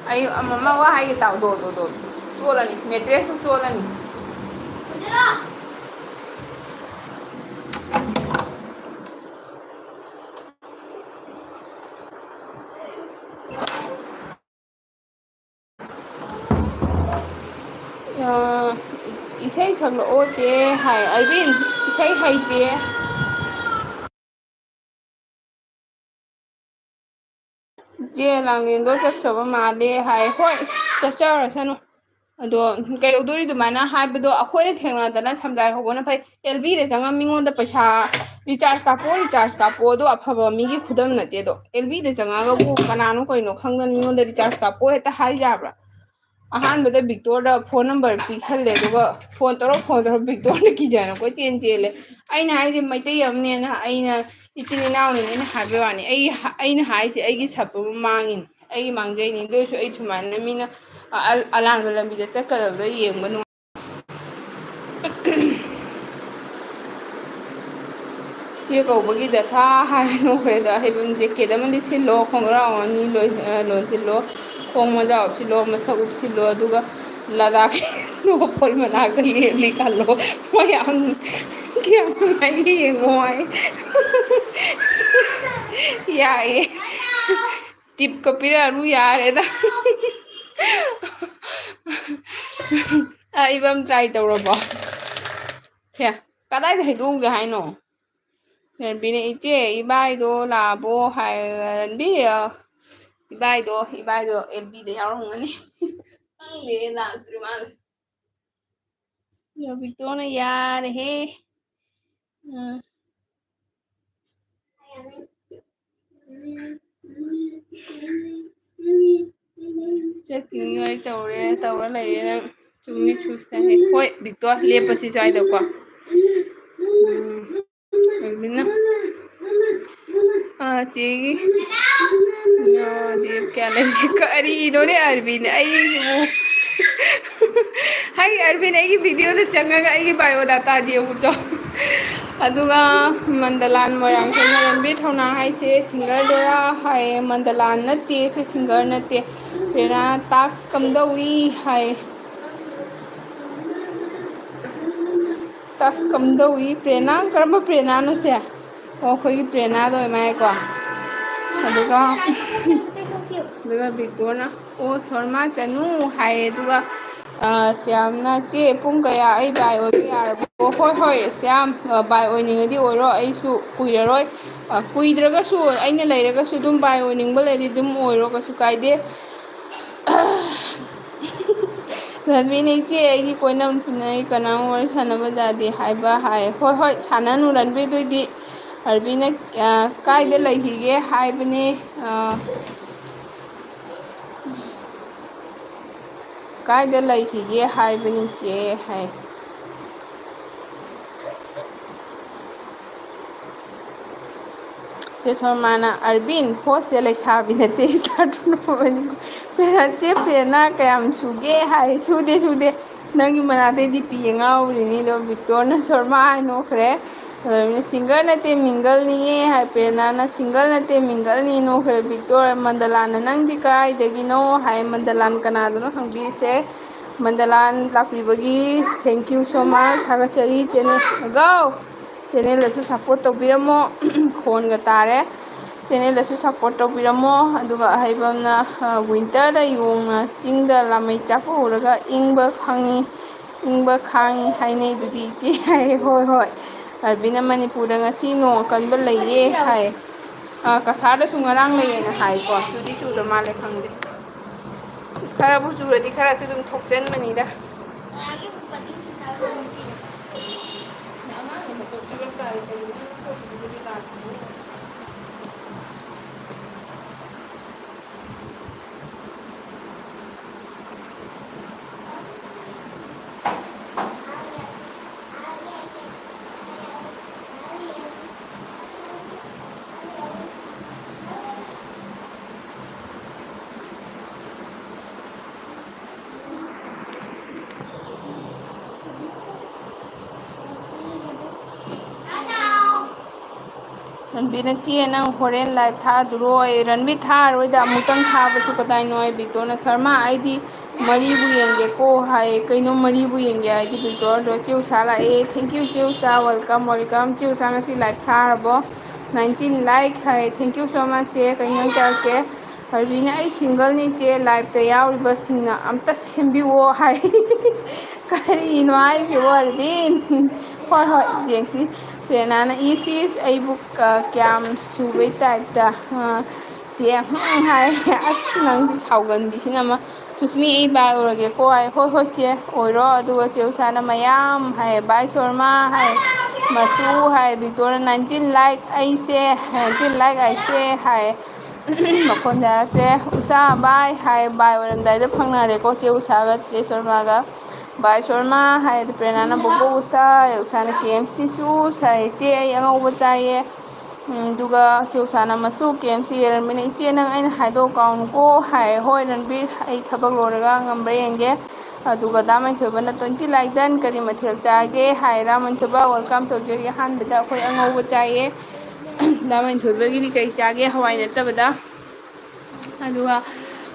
ꯑꯩ ꯑꯃ, ꯑꯃ ꯋꯥ ꯍꯥꯏꯒꯦ ꯇꯥꯎ꯫ ꯗꯣ, ꯗꯣ, ꯗꯣ꯫ ꯆꯣꯠꯂꯅꯤ꯫ ꯃꯦꯇ꯭ꯔꯦꯁꯁꯨ ꯆꯣꯠꯂꯅꯤ꯫ ꯑ, ꯏꯁꯩ ꯁꯛꯂꯛꯑꯣ ꯆꯦ ꯍꯥꯏ꯫ ꯑꯔꯕꯤꯟ, ꯏꯁꯩ ꯍꯩꯇꯦ꯫ ꯆꯦ ꯂꯥꯡꯂꯦꯟꯗꯣ ꯆꯠꯈ꯭ꯔꯕ ꯃꯥꯜꯂꯦ ꯍꯥꯏ꯫ ꯍꯣꯏ, ꯆꯠꯆꯔꯁꯅꯨ꯫ ꯑꯗꯣ ꯀꯩꯗꯧꯗꯣꯔꯤ ꯑꯗꯨꯃꯥꯏꯅ ꯍꯥꯏꯕꯗꯣ? ꯑꯩꯈꯣꯏꯅ ꯊꯦꯡꯅꯗꯅ ꯁꯝꯖꯥꯏ ꯍꯧꯕꯅ ꯐꯩ꯫ ꯑꯦꯜ ꯕꯤꯗ ꯆꯪꯉꯒ ꯃꯤꯉꯣꯟꯗ ꯄꯩꯁꯥ, "ꯔꯤꯆꯥꯔꯖ ꯀꯥꯞꯄꯣ, ꯔꯤꯆꯥꯔꯖ ꯀꯥꯞꯄꯣ", ꯑꯗꯣ ꯑꯐꯕ ꯃꯤꯒꯤ ꯈꯨꯗꯝ ꯅꯠꯇꯦ ꯑꯗꯣ꯫ ꯑꯦꯜ ꯕꯤꯗ ꯆꯪꯉꯒꯕꯨ ꯀꯅꯥꯅꯣ ꯀꯩꯅꯣ ꯈꯪꯗꯅ ꯃꯤꯉꯣꯟꯗ "ꯔꯤꯆꯥꯔꯖ ꯀꯥꯞꯄꯣ" ꯍꯦꯛꯇ ꯍꯥꯏ ꯌꯥꯕ꯭ꯔꯥ? ꯑꯍꯥꯟꯕꯗ ꯕꯤꯛꯇꯣꯔꯗ ꯐꯣꯟ ꯅꯝꯕꯔ ꯄꯤꯁꯜꯂꯦ, ꯑꯗꯨꯒ "ꯐꯣꯟ ꯇꯧꯔꯣ, ꯐꯣꯟ ꯇꯧꯔꯣ", ꯕꯤꯛꯇꯣꯔꯅ ꯀꯤꯖꯅ ꯀꯣꯏꯆꯦꯟ ꯆꯦꯜꯂꯦ꯫ ꯑꯩꯅ ꯍꯥꯏꯁꯦ ꯃꯩꯇꯩ ꯑꯃꯅꯦꯅ ꯑꯩꯅ ꯏꯆꯤꯟ ꯏꯅꯥꯎꯅꯤꯅ ꯑꯩꯅ ꯍꯥꯏꯕꯩ ꯋꯥꯅꯤ꯫ ꯑꯩ ꯍ-, ꯑꯩꯅ ꯍꯥꯏꯁꯦ ꯑꯩꯒꯤ ꯁꯞꯄꯣꯔꯠ ꯃꯥꯡꯉꯤꯅꯤ, ꯑꯩꯒꯤ ꯃꯥꯡꯖꯩꯅꯤ꯫ ꯑꯗꯨ ꯑꯣꯏꯔꯁꯨ ꯑꯩ ꯁꯨꯃꯥꯏꯅ ꯃꯤꯅ ꯑ-, ꯑ-, ꯑꯂꯥꯟꯕ ꯂꯝꯕꯤꯗ ꯆꯠꯀꯗꯕꯗꯣ ꯌꯦꯡꯕ ꯅꯨꯡꯉꯥꯏ꯫ ꯆꯦ ꯀꯧꯕꯒꯤ ꯗꯁꯥ ꯍꯥꯏꯔ ꯅꯣꯛꯈ꯭ꯔꯦꯗ꯫ ꯍꯩꯕꯝ ꯖꯦꯀꯦꯠ ꯑꯃ ꯂꯤꯠꯁꯤꯜꯂꯣ, ꯈꯣꯡꯒ꯭ꯔꯥꯎ ꯑꯅꯤ ꯂꯣꯏ-, ꯑ, ꯂꯣꯟꯁꯤꯜꯂꯣ, ꯈꯣꯡ ꯃꯣꯖꯥ ꯎꯞꯁꯤꯜꯂꯣ, ꯃꯁꯛ ꯎꯞꯁꯤꯜꯂꯣ, ꯑꯗꯨꯒ ꯂꯗꯥꯛꯀꯤ ꯁ꯭ꯅꯣꯐꯣꯜ ꯃꯅꯥꯛꯇ ꯂꯦꯞꯂꯤ ꯈꯜꯂꯣ꯫ ꯃꯌꯥꯝ ꯀꯌꯥꯝ ꯅꯨꯡꯉꯥꯏꯒꯦ ꯌꯦꯡꯉꯣ ꯍꯥꯏ꯫ ꯌꯥꯏꯌꯦ꯫ ꯇꯤꯞꯀ ꯄꯤꯔꯛꯑꯅꯨ ꯌꯥꯔꯦꯗ꯫ ꯑ, ꯏꯕꯝ try ꯇꯧꯔꯕꯣ? ꯁꯦ, ꯀꯗꯥꯏꯗ ꯍꯩꯗꯣꯛꯎꯒꯦ ꯍꯥꯏꯅꯣ? ꯔꯟꯕꯤꯅ, "ꯏꯆꯦ, ꯏꯕꯥꯏꯗꯣ ꯂꯥꯛꯑꯕꯣ?" ꯍꯥꯏ, ꯔꯟꯕꯤ, ꯑ, ꯏꯕꯥꯏꯗꯣ, ꯏꯕꯥꯏꯗꯣ L B ꯗ ꯌꯥꯎꯔꯝꯒꯅꯤ꯫ ꯈꯪꯗꯦ, ꯂꯥꯛꯇ꯭ꯔꯤ ꯃꯥꯜꯂꯦ꯫ ꯔꯣꯕꯤꯇꯣꯅ ꯌꯥꯔꯦꯍꯦ꯫ ꯎꯝ꯫ ꯆꯠꯈꯤꯅꯤ ꯋꯥꯔꯤ ꯇꯧꯔꯦ, ꯇꯧꯔ ꯂꯩꯔꯦ ꯅꯪ꯫ ꯆꯨꯝꯃꯤ ꯁꯨꯁꯅꯦ꯫ ꯍꯣꯏ, ꯕꯤꯛꯇꯣ, ꯂꯦꯞꯄꯁꯤ ꯁ꯭ꯋꯥꯏꯗꯀꯣ꯫ ꯎꯝ꯫ ꯑꯗꯨꯅ, ꯑꯥ, ꯆꯦꯒꯤ, ꯑꯥ, ꯗꯦꯠ ꯀꯌꯥ ꯂꯩꯒꯦ? ꯀꯔꯤꯅꯣꯅꯦ ꯑꯔꯕꯤꯟ? ꯑꯩꯁꯤꯕꯨ꯫ ꯍꯥꯏ, ꯑꯔꯕꯤꯟ, ꯑꯩꯒꯤ video ꯗ ꯆꯪꯉꯒ ꯑꯩꯒꯤ biodata ꯗꯤ ꯑꯃꯨꯛ ꯆꯪꯉꯣ꯫ ꯑꯗꯨꯒ ꯃꯟꯗꯂꯥꯟ ꯃꯣꯏꯔꯥꯡꯊꯦꯝꯅ ꯔꯟꯕꯤꯔ ꯊꯧꯅꯥ ꯍꯥꯏꯁꯦ singer ꯗꯨꯔꯥ ꯍꯥꯏꯌꯦ꯫ ꯃꯟꯗꯂꯥꯟ ꯅꯠꯇꯦ, ꯁꯤ singer ꯅꯠꯇꯦ꯫ ꯄ꯭ꯔꯦꯔꯅꯥ task ꯀꯝꯗꯧꯏ ꯍꯥꯏ꯫ Task ꯀꯝꯗꯧꯏ? ꯄ꯭ꯔꯦꯔꯅꯥ? ꯀꯔꯝꯕ ꯄ꯭ꯔꯦꯔꯅꯥꯅꯣ ꯁꯦ? ꯑꯣ, ꯑꯩꯈꯣꯏꯒꯤ ꯄ꯭ꯔꯦꯔꯅꯥꯗꯣ ꯑꯣꯏ ꯃꯥꯜꯂꯦꯀꯣ꯫ ꯑꯗꯨꯒ, ꯑꯗꯨꯒ ꯕꯤꯛꯇꯣꯔꯅ, "ꯑꯣ, ꯁꯣꯔꯃꯥ ꯆꯅꯨ" ꯍꯥꯏꯌꯦ꯫ ꯑꯗꯨꯒ, ꯑ, ꯁ꯭ꯌꯥꯝꯅ, "ꯆꯦ, ꯄꯨꯡ ꯀꯌꯥ ꯑꯩ ꯕꯥꯏ ꯑꯣꯏꯕ ꯌꯥꯔꯕꯣ?" ꯍꯣꯏ, ꯍꯣꯏ, ꯁ꯭ꯌꯥꯝ, ꯑ, ꯕꯥꯏ ꯑꯣꯏꯅꯤꯡꯉꯗꯤ ꯑꯣꯏꯔꯣ, ꯑꯩꯁꯨ ꯀꯨꯏꯔꯔꯣꯏ꯫ ꯑ, ꯀꯨꯏꯗ꯭ꯔꯒꯁꯨ, ꯑꯩꯅ ꯂꯩꯔꯒꯁꯨ ꯑꯗꯨꯝ ꯕꯥꯏ ꯑꯣꯏꯅꯤꯡꯕ ꯂꯩꯔꯗꯤ ꯑꯗꯨꯝ ꯑꯣꯏꯔꯣ, ꯀꯩꯁꯨ ꯀꯥꯏꯗꯦ꯫ ꯔꯟꯕꯤꯅ, "ꯏꯆꯦ, ꯑꯩꯒꯤ ꯀꯣꯏꯅꯕ ꯅꯨꯄꯤꯅ ꯑꯩ ꯀꯅꯥꯝ ꯋꯥꯔꯤ ꯁꯥꯟꯅꯕ ꯌꯥꯗꯦ ꯍꯥꯏꯕ" ꯍꯥꯏ꯫ ꯍꯣꯏ, ꯍꯣꯏ, ꯁꯥꯟꯅꯅꯨ ꯔꯟꯕꯤꯔ꯫ ꯑꯗꯨꯏꯗꯤ ꯔꯟꯕꯤꯔꯅ, ꯑ, ꯀꯥꯏꯗ ꯂꯩꯈꯤꯒꯦ ꯍꯥꯏꯕꯅꯦ, ꯑ, "ꯀꯥꯏꯗ ꯂꯩꯈꯤꯒꯦ ꯍꯥꯏꯕꯅꯤ ꯆꯦ" ꯍꯥꯏ꯫ ꯆꯦ ꯁꯣꯃꯥꯅ, "ꯑꯔꯕꯤꯟ, ꯍꯣꯁꯁꯦ ꯂꯩꯁꯥꯕꯤ ꯅꯠꯇꯦ, ꯁ꯭ꯇꯥꯔ ꯇꯨꯅꯧꯕꯅꯤꯀꯣ꯫" ꯄ꯭ꯔꯦꯔꯅꯥ, "ꯆꯦ ꯄ꯭ꯔꯦꯔꯅꯥ, ꯀꯌꯥꯝ ꯁꯨꯒꯦ?" ꯍꯥꯏ꯫ "ꯁꯨꯗꯦ, ꯁꯨꯗꯦ꯫ ꯅꯪꯒꯤ ꯃꯅꯥꯛꯇꯩꯗꯤ ꯄꯤ ꯑꯉꯥꯎꯕꯤꯅꯤ꯫" ꯑꯗꯣ ꯕꯤꯛꯇꯣꯔꯅ ꯁꯣꯔꯃꯥ ꯍꯥꯏ ꯅꯣꯛꯈ꯭ꯔꯦ꯫ ꯑꯗꯨꯅ "ꯁꯤꯡꯒꯔ ꯅꯠꯇꯦ, ꯃꯤꯡꯒꯜꯅꯤꯌꯦ" ꯍꯥꯏ꯫ ꯄ꯭ꯔꯦꯔꯅꯥꯅ "ꯁꯤꯡꯒꯜ ꯅꯠꯇꯦ, ꯃꯤꯡꯒꯜꯅꯤ" ꯅꯣꯛꯈ꯭ꯔꯦ꯫ ꯕꯤꯛꯇꯣꯔ, "ꯃꯟꯗꯂꯥꯅ ꯅꯪꯗꯤ ꯀꯥꯏꯗꯒꯤꯅꯣ?" ꯍꯥꯏ꯫ ꯃꯟꯗꯂꯥꯟ ꯀꯅꯥꯗꯅꯣ ꯍꯪꯕꯤꯔꯤꯁꯦ꯫ ꯃꯟꯗꯂꯥꯟ ꯂꯥꯛꯄꯤꯕꯒꯤ thank you so much, ꯊꯥꯒꯠꯆꯔꯤ꯫ Channel, go! ꯆꯦꯅꯦꯜꯗꯁꯨ ꯁꯞꯄꯣꯔꯠ ꯇꯧꯕꯤꯔꯝꯃꯣ꯫ ꯈꯣꯟꯒ ꯇꯥꯔꯦ꯫ ꯆꯦꯅꯦꯜꯗꯁꯨ ꯁꯞꯄꯣꯔꯠ ꯇꯧꯕꯤꯔꯝꯃꯣ꯫ ꯑꯗꯨꯒ ꯑꯍꯩꯕ ꯑꯃꯅ, ꯑ, ꯋꯤꯟꯇꯔꯗ ꯌꯣꯡꯅ ꯆꯤꯡꯗ ꯂꯥꯃꯩ ꯆꯥꯛꯄ ꯎꯔꯒ ꯏꯪꯕ ꯈꯪꯉꯤ, ꯏꯪꯕ ꯈꯥꯡꯉꯤ ꯍꯥꯏꯅꯩ ꯑꯗꯨꯗꯤ ꯏꯆꯦ ꯍꯥꯏ꯫ ꯍꯣꯏ, ꯍꯣꯏ꯫ ꯑꯔꯕꯤꯟꯅ ꯃꯅꯤꯄꯨꯔꯗ ꯉꯁꯤ ꯅꯣꯡ ꯑꯀꯟꯕ ꯂꯩꯌꯦ ꯍꯥꯏ꯫ ꯑ, ꯀꯁꯥꯔꯗꯁꯨ ꯉꯔꯥꯡ ꯂꯩꯌꯦꯅ ꯍꯥꯏꯀꯣ꯫ ꯆꯨꯗꯤ ꯆꯨꯗ ꯃꯥꯜꯂꯦ, ꯈꯪꯗꯦ꯫ ꯏꯁ, ꯈꯔꯕꯨ ꯆꯨꯔꯗꯤ ꯈꯔꯁꯨ ꯑꯗꯨꯝ ꯊꯣꯛꯆꯟꯕꯅꯤꯗ꯫ ꯔꯟꯕꯤꯔꯅ, "ꯆꯦ, ꯅꯪ ꯍꯣꯔꯦꯟ ꯂꯥꯏꯚ ꯊꯥꯗꯨꯔꯣ?" ꯑꯩ, "ꯔꯟꯕꯤꯔ, ꯊꯥꯔꯔꯣꯏꯗ, ꯑꯃꯨꯛꯇꯪ ꯊꯥꯕꯁꯨ ꯀꯗꯥꯏꯅꯣ?" ꯑꯩ ꯕꯤꯛꯇꯣꯔꯅ, "ꯁꯔꯃꯥ, ꯑꯩꯗꯤ ꯃꯔꯤꯕꯨ ꯌꯦꯡꯒꯦꯀꯣ" ꯍꯥꯏ꯫ "ꯀꯩꯅꯣ ꯃꯔꯤꯕꯨ ꯌꯦꯡꯒꯦ?" ꯍꯥꯏꯗꯤ ꯕꯤꯛꯇꯣꯔꯗꯣ, "ꯆꯦ ꯎꯁꯥ ꯂꯥꯛꯑꯦ꯫" "Thank you, ꯆꯦ ꯎꯁꯥ, welcome, welcome꯫ ꯆꯦ ꯎꯁꯥ ꯉꯁꯤ ꯂꯥꯏꯚ ꯊꯥꯔꯕꯣ?" "Nineteen like" ꯍꯥꯏ꯫ "Thank you so much, ꯆꯦ꯫ ꯀꯩ ꯏꯟꯖꯥꯡ ꯆꯥꯔꯛꯀꯦ?" ꯑꯔꯕꯤꯅ, "ꯑꯩ ꯁꯤꯡꯒꯜꯅꯤ ꯆꯦ, ꯂꯥꯏꯚꯇ ꯌꯥꯎꯔꯤꯕꯁꯤꯡꯅ ꯑꯝꯇ ꯁꯦꯝꯕꯤꯌꯣ" ꯍꯥꯏ꯫ ꯀꯔꯤꯅꯣ ꯍꯥꯏꯁꯤꯕꯣ, ꯑꯔꯕꯤꯟ? ꯍꯣꯏ, ꯍꯣꯏ, ꯌꯦꯡꯁꯤ꯫ ꯄ꯭ꯔꯦꯔꯅꯥꯅ, "ꯏꯁ, ꯏꯁ, ꯑꯩꯕꯨ ꯀ-, ꯀꯌꯥꯝ ꯁꯨꯕꯩ ꯇꯥꯏꯞꯇ?" ꯑ, ꯆꯦ, "ꯍꯨꯝ" ꯍꯥꯏ꯫ ꯑꯁ, ꯅꯪꯗꯤ ꯁꯥꯎꯒꯟꯕꯤꯁꯤꯅ ꯑꯃ꯫ ꯁꯨꯁꯃꯤ, "ꯑꯩ ꯕꯥꯏ ꯑꯣꯏꯔꯒꯦꯀꯣ" ꯍꯥꯏ꯫ "ꯍꯣꯏ, ꯍꯣꯏ, ꯆꯦ, ꯑꯣꯏꯔꯣ꯫" ꯑꯗꯨꯒ ꯆꯦ ꯎꯁꯥꯅ, "ꯃꯌꯥꯝ" ꯍꯥꯏ꯫ "ꯕꯥꯏ ꯁꯣꯔꯃꯥ" ꯍꯥꯏ꯫ "ꯃꯁꯨ" ꯍꯥꯏ꯫ ꯕꯤꯛꯇꯣꯔꯅ, "Nineteen like ꯑꯩꯁꯦ, nineteen like ꯑꯩꯁꯦ" ꯍꯥꯏ꯫ ꯃꯈꯣꯟ ꯌꯥꯔꯛꯇ꯭ꯔꯦ꯫ "ꯎꯁꯥ ꯕꯥꯏ" ꯍꯥꯏ꯫ ꯕꯥꯏ ꯑꯣꯏꯔꯝꯗꯥꯏꯗ ꯐꯪꯅꯔꯦꯀꯣ ꯆꯦ ꯎꯁꯥꯒ ꯆꯦ ꯁꯣꯔꯃꯥꯒ꯫ "ꯕꯥꯏ ꯁꯣꯔꯃꯥ" ꯍꯥꯏ꯫ ꯑꯗꯨ ꯄ꯭ꯔꯦꯔꯅꯥꯅ, "ꯕꯣꯕꯣꯛ ꯎꯁꯥ" ꯍꯥꯏ꯫ ꯎꯁꯥꯅ, "ꯀꯦ ꯑꯦꯐ ꯁꯤ ꯁꯨ" ꯍꯥꯏ꯫ "ꯆꯦ, ꯑꯩ ꯑꯉꯧꯕ ꯆꯥꯏꯌꯦ" ꯎꯝ, ꯑꯗꯨꯒ ꯆꯦ ꯎꯁꯥꯅ ꯃꯁꯨ ꯀꯦ ꯑꯦꯝ ꯁꯤ ꯔꯟꯕꯤꯔꯅ, "ꯏꯆꯦ, ꯅꯪ ꯑꯩꯅ ꯍꯥꯏꯗꯣ ꯀꯥꯎꯅꯨꯀꯣ" ꯍꯥꯏ꯫ "ꯍꯣꯏ ꯔꯟꯕꯤꯔ, ꯑꯩ ꯊꯕꯛ ꯂꯣꯏꯔꯒ ꯉꯝꯕ꯭ꯔꯥ ꯌꯦꯡꯒꯦ"꯫ ꯑꯗꯨꯒ ꯗꯥ ꯃꯩꯊꯣꯏꯕꯅ, "twenty like done, ꯀꯔꯤ ꯃꯊꯦꯜ ꯆꯥꯒꯦ?" ꯍꯥꯏ꯫ ꯗꯥ ꯃꯩꯊꯣꯏꯕ, welcome ꯇꯧꯖꯔꯤ꯫ ꯑꯍꯥꯟꯕꯗ ꯑꯩꯈꯣꯏ ꯑꯉꯧꯕ ꯆꯥꯏꯌꯦ꯫ ꯗꯥ ꯃꯩꯊꯣꯏꯕꯒꯤꯗꯤ ꯀꯔꯤ ꯆꯥꯒꯦ? ꯍꯋꯥꯏ ꯅꯠꯇꯕꯗ꯫ ꯑꯗꯨꯒ,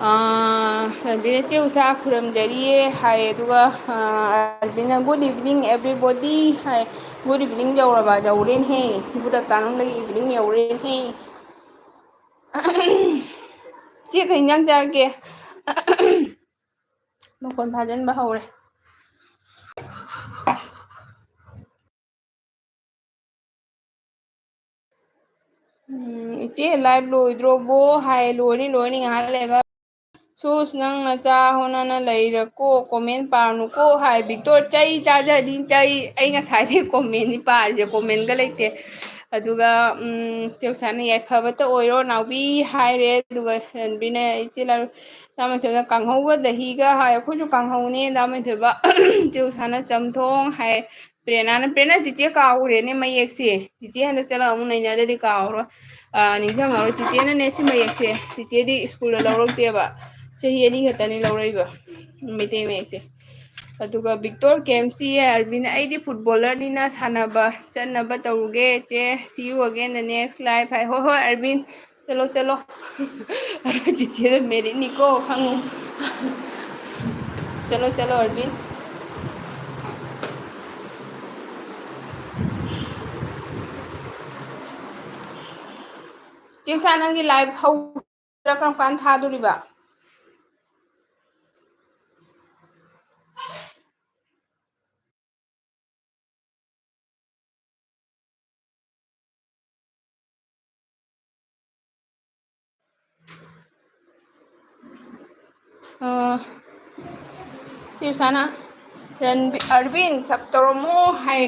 ꯑꯥ, ꯔꯟꯕꯤꯔꯅ, "ꯆꯦ ꯎꯁꯥ ꯈꯨꯔꯨꯝꯖꯔꯤꯌꯦ" ꯍꯥꯏ꯫ ꯑꯗꯨꯒ, ꯑꯥ, ꯑꯔꯕꯤꯟꯅ, "Good evening everybody" ꯍꯥꯏ꯫ Good evening ꯌꯧꯔꯕ? ꯌꯧꯔꯦꯅꯦꯍꯦ꯫ Good afternoon ꯗꯒꯤ evening ꯌꯧꯔꯦꯅꯦꯍꯦ꯫ ꯆꯦ, ꯀꯩ ꯏꯟꯖꯥꯡ ꯆꯥꯔꯒꯦ? ꯃꯈꯣꯟ ꯐꯥꯖꯤꯟꯕ ꯍꯧꯔꯦ꯫ ꯎꯝ, "ꯏꯆꯦ, live ꯂꯣꯏꯗ꯭ꯔꯣꯕꯣ?" ꯍꯥꯏ꯫ "ꯂꯣꯏꯔꯅꯤ, ꯂꯣꯏꯔꯅꯤ, ꯉꯥꯏꯍꯥꯛ ꯂꯩꯔꯒ"꯫ "ꯁꯨꯁ, ꯅꯪ ꯅꯆꯥ ꯍꯣꯠꯅꯅ ꯂꯩꯔꯀꯣ, comment ꯄꯥꯔꯅꯨꯀꯣ" ꯍꯥꯏ꯫ ꯕꯤꯛꯇꯣꯔ, ꯆꯩ ꯆꯥꯖꯅꯤ, ꯆꯩ꯫ ꯑꯩ ꯉꯁꯥꯏꯗꯩ comment ꯅꯤ ꯄꯥꯔꯤꯁꯦ, comment ꯒ ꯂꯩꯇꯦ꯫ ꯑꯗꯨꯒ, ꯎꯝ, ꯆꯦ ꯎꯁꯥꯅ, "ꯌꯥꯏꯐꯕꯇ ꯑꯣꯏꯔꯣ ꯅꯥꯎꯕꯤ" ꯍꯥꯏꯔꯦ꯫ ꯑꯗꯨꯒ ꯔꯟꯕꯤꯅ, "ꯏꯆꯦ ꯂꯥ-, ꯗꯥ ꯃꯩꯊꯣꯏꯕꯅ ꯀꯥꯡꯍꯧꯒ ꯗꯍꯤꯒ" ꯍꯥꯏ꯫ ꯑꯩꯈꯣꯏꯁꯨ ꯀꯥꯡꯍꯧꯅꯦ꯫ ꯗꯥ ꯃꯩꯊꯣꯏꯕ, ꯆꯦ ꯎꯁꯥꯅ ꯆꯝꯊꯣꯡ ꯍꯥꯏ꯫ ꯄ꯭ꯔꯦꯔꯅꯥꯅ, ꯄ꯭ꯔꯦꯔꯅꯥ, ꯆꯤꯆꯦ ꯀꯥꯎꯔꯦꯅꯦ ꯃꯌꯦꯛꯁꯦ꯫ ꯆꯤꯆꯦ ꯍꯟꯗꯛ ꯆꯠꯂꯒ ꯑꯃꯨꯛ ꯅꯩꯅꯗ꯭ꯔꯗꯤ ꯀꯥꯎꯔꯣꯏ꯫ ꯑꯥ, ꯅꯤꯡꯁꯤꯡꯉꯔꯣꯏ꯫ ꯆꯤꯆꯦꯅꯅꯦ ꯁꯤ ꯃꯌꯦꯛꯁꯦ, ꯆꯤꯆꯦꯗꯤ ꯁ꯭ꯀꯨꯜꯗ ꯂꯧꯔꯛꯇꯦꯕ꯫ ꯆꯍꯤ ꯑꯅꯤ ꯈꯛꯇꯅꯤ ꯂꯧꯔꯛꯏꯕ ꯃꯩꯇꯩ ꯃꯌꯦꯛꯁꯦ꯫ ꯑꯗꯨꯒ ꯕꯤꯛꯇꯣꯔ ꯀꯦ ꯑꯦꯝ ꯁꯤ ꯑꯦ ꯑꯔꯕꯤꯟ, "ꯑꯩꯗꯤ ꯐꯨꯠꯕꯣꯂꯔꯅꯤꯅ ꯁꯥꯟꯅꯕ ꯆꯠꯅꯕ ꯇꯧꯔꯨꯒꯦ ꯆꯦ꯫ See you again the next live" ꯍꯥꯏ꯫ ꯍꯣꯏ, ꯍꯣꯏ, ꯑꯔꯕꯤꯟ꯫ ꯆꯠꯂꯣ, ꯆꯠꯂꯣ꯫ ꯑꯗꯣ ꯆꯤꯆꯦꯗ ꯃꯦꯔꯤꯠꯅꯤꯀꯣ, ꯈꯪꯉꯨ꯫ ꯆꯠꯂꯣ, ꯆꯠꯂꯣ, ꯑꯔꯕꯤꯟ꯫ ꯆꯦ ꯎꯁꯥ, ꯅꯪꯒꯤ live ꯍꯧ-, ꯀꯔꯝ ꯀꯥꯟ ꯊꯥꯗꯣꯔꯤꯕ? ꯑ, ꯆꯦ ꯎꯁꯥꯅ, "ꯔꯟꯕꯤ-, ꯑꯔꯕꯤꯟ, ꯆꯞ ꯇꯧꯔꯝꯃꯣ" ꯍꯥꯏ꯫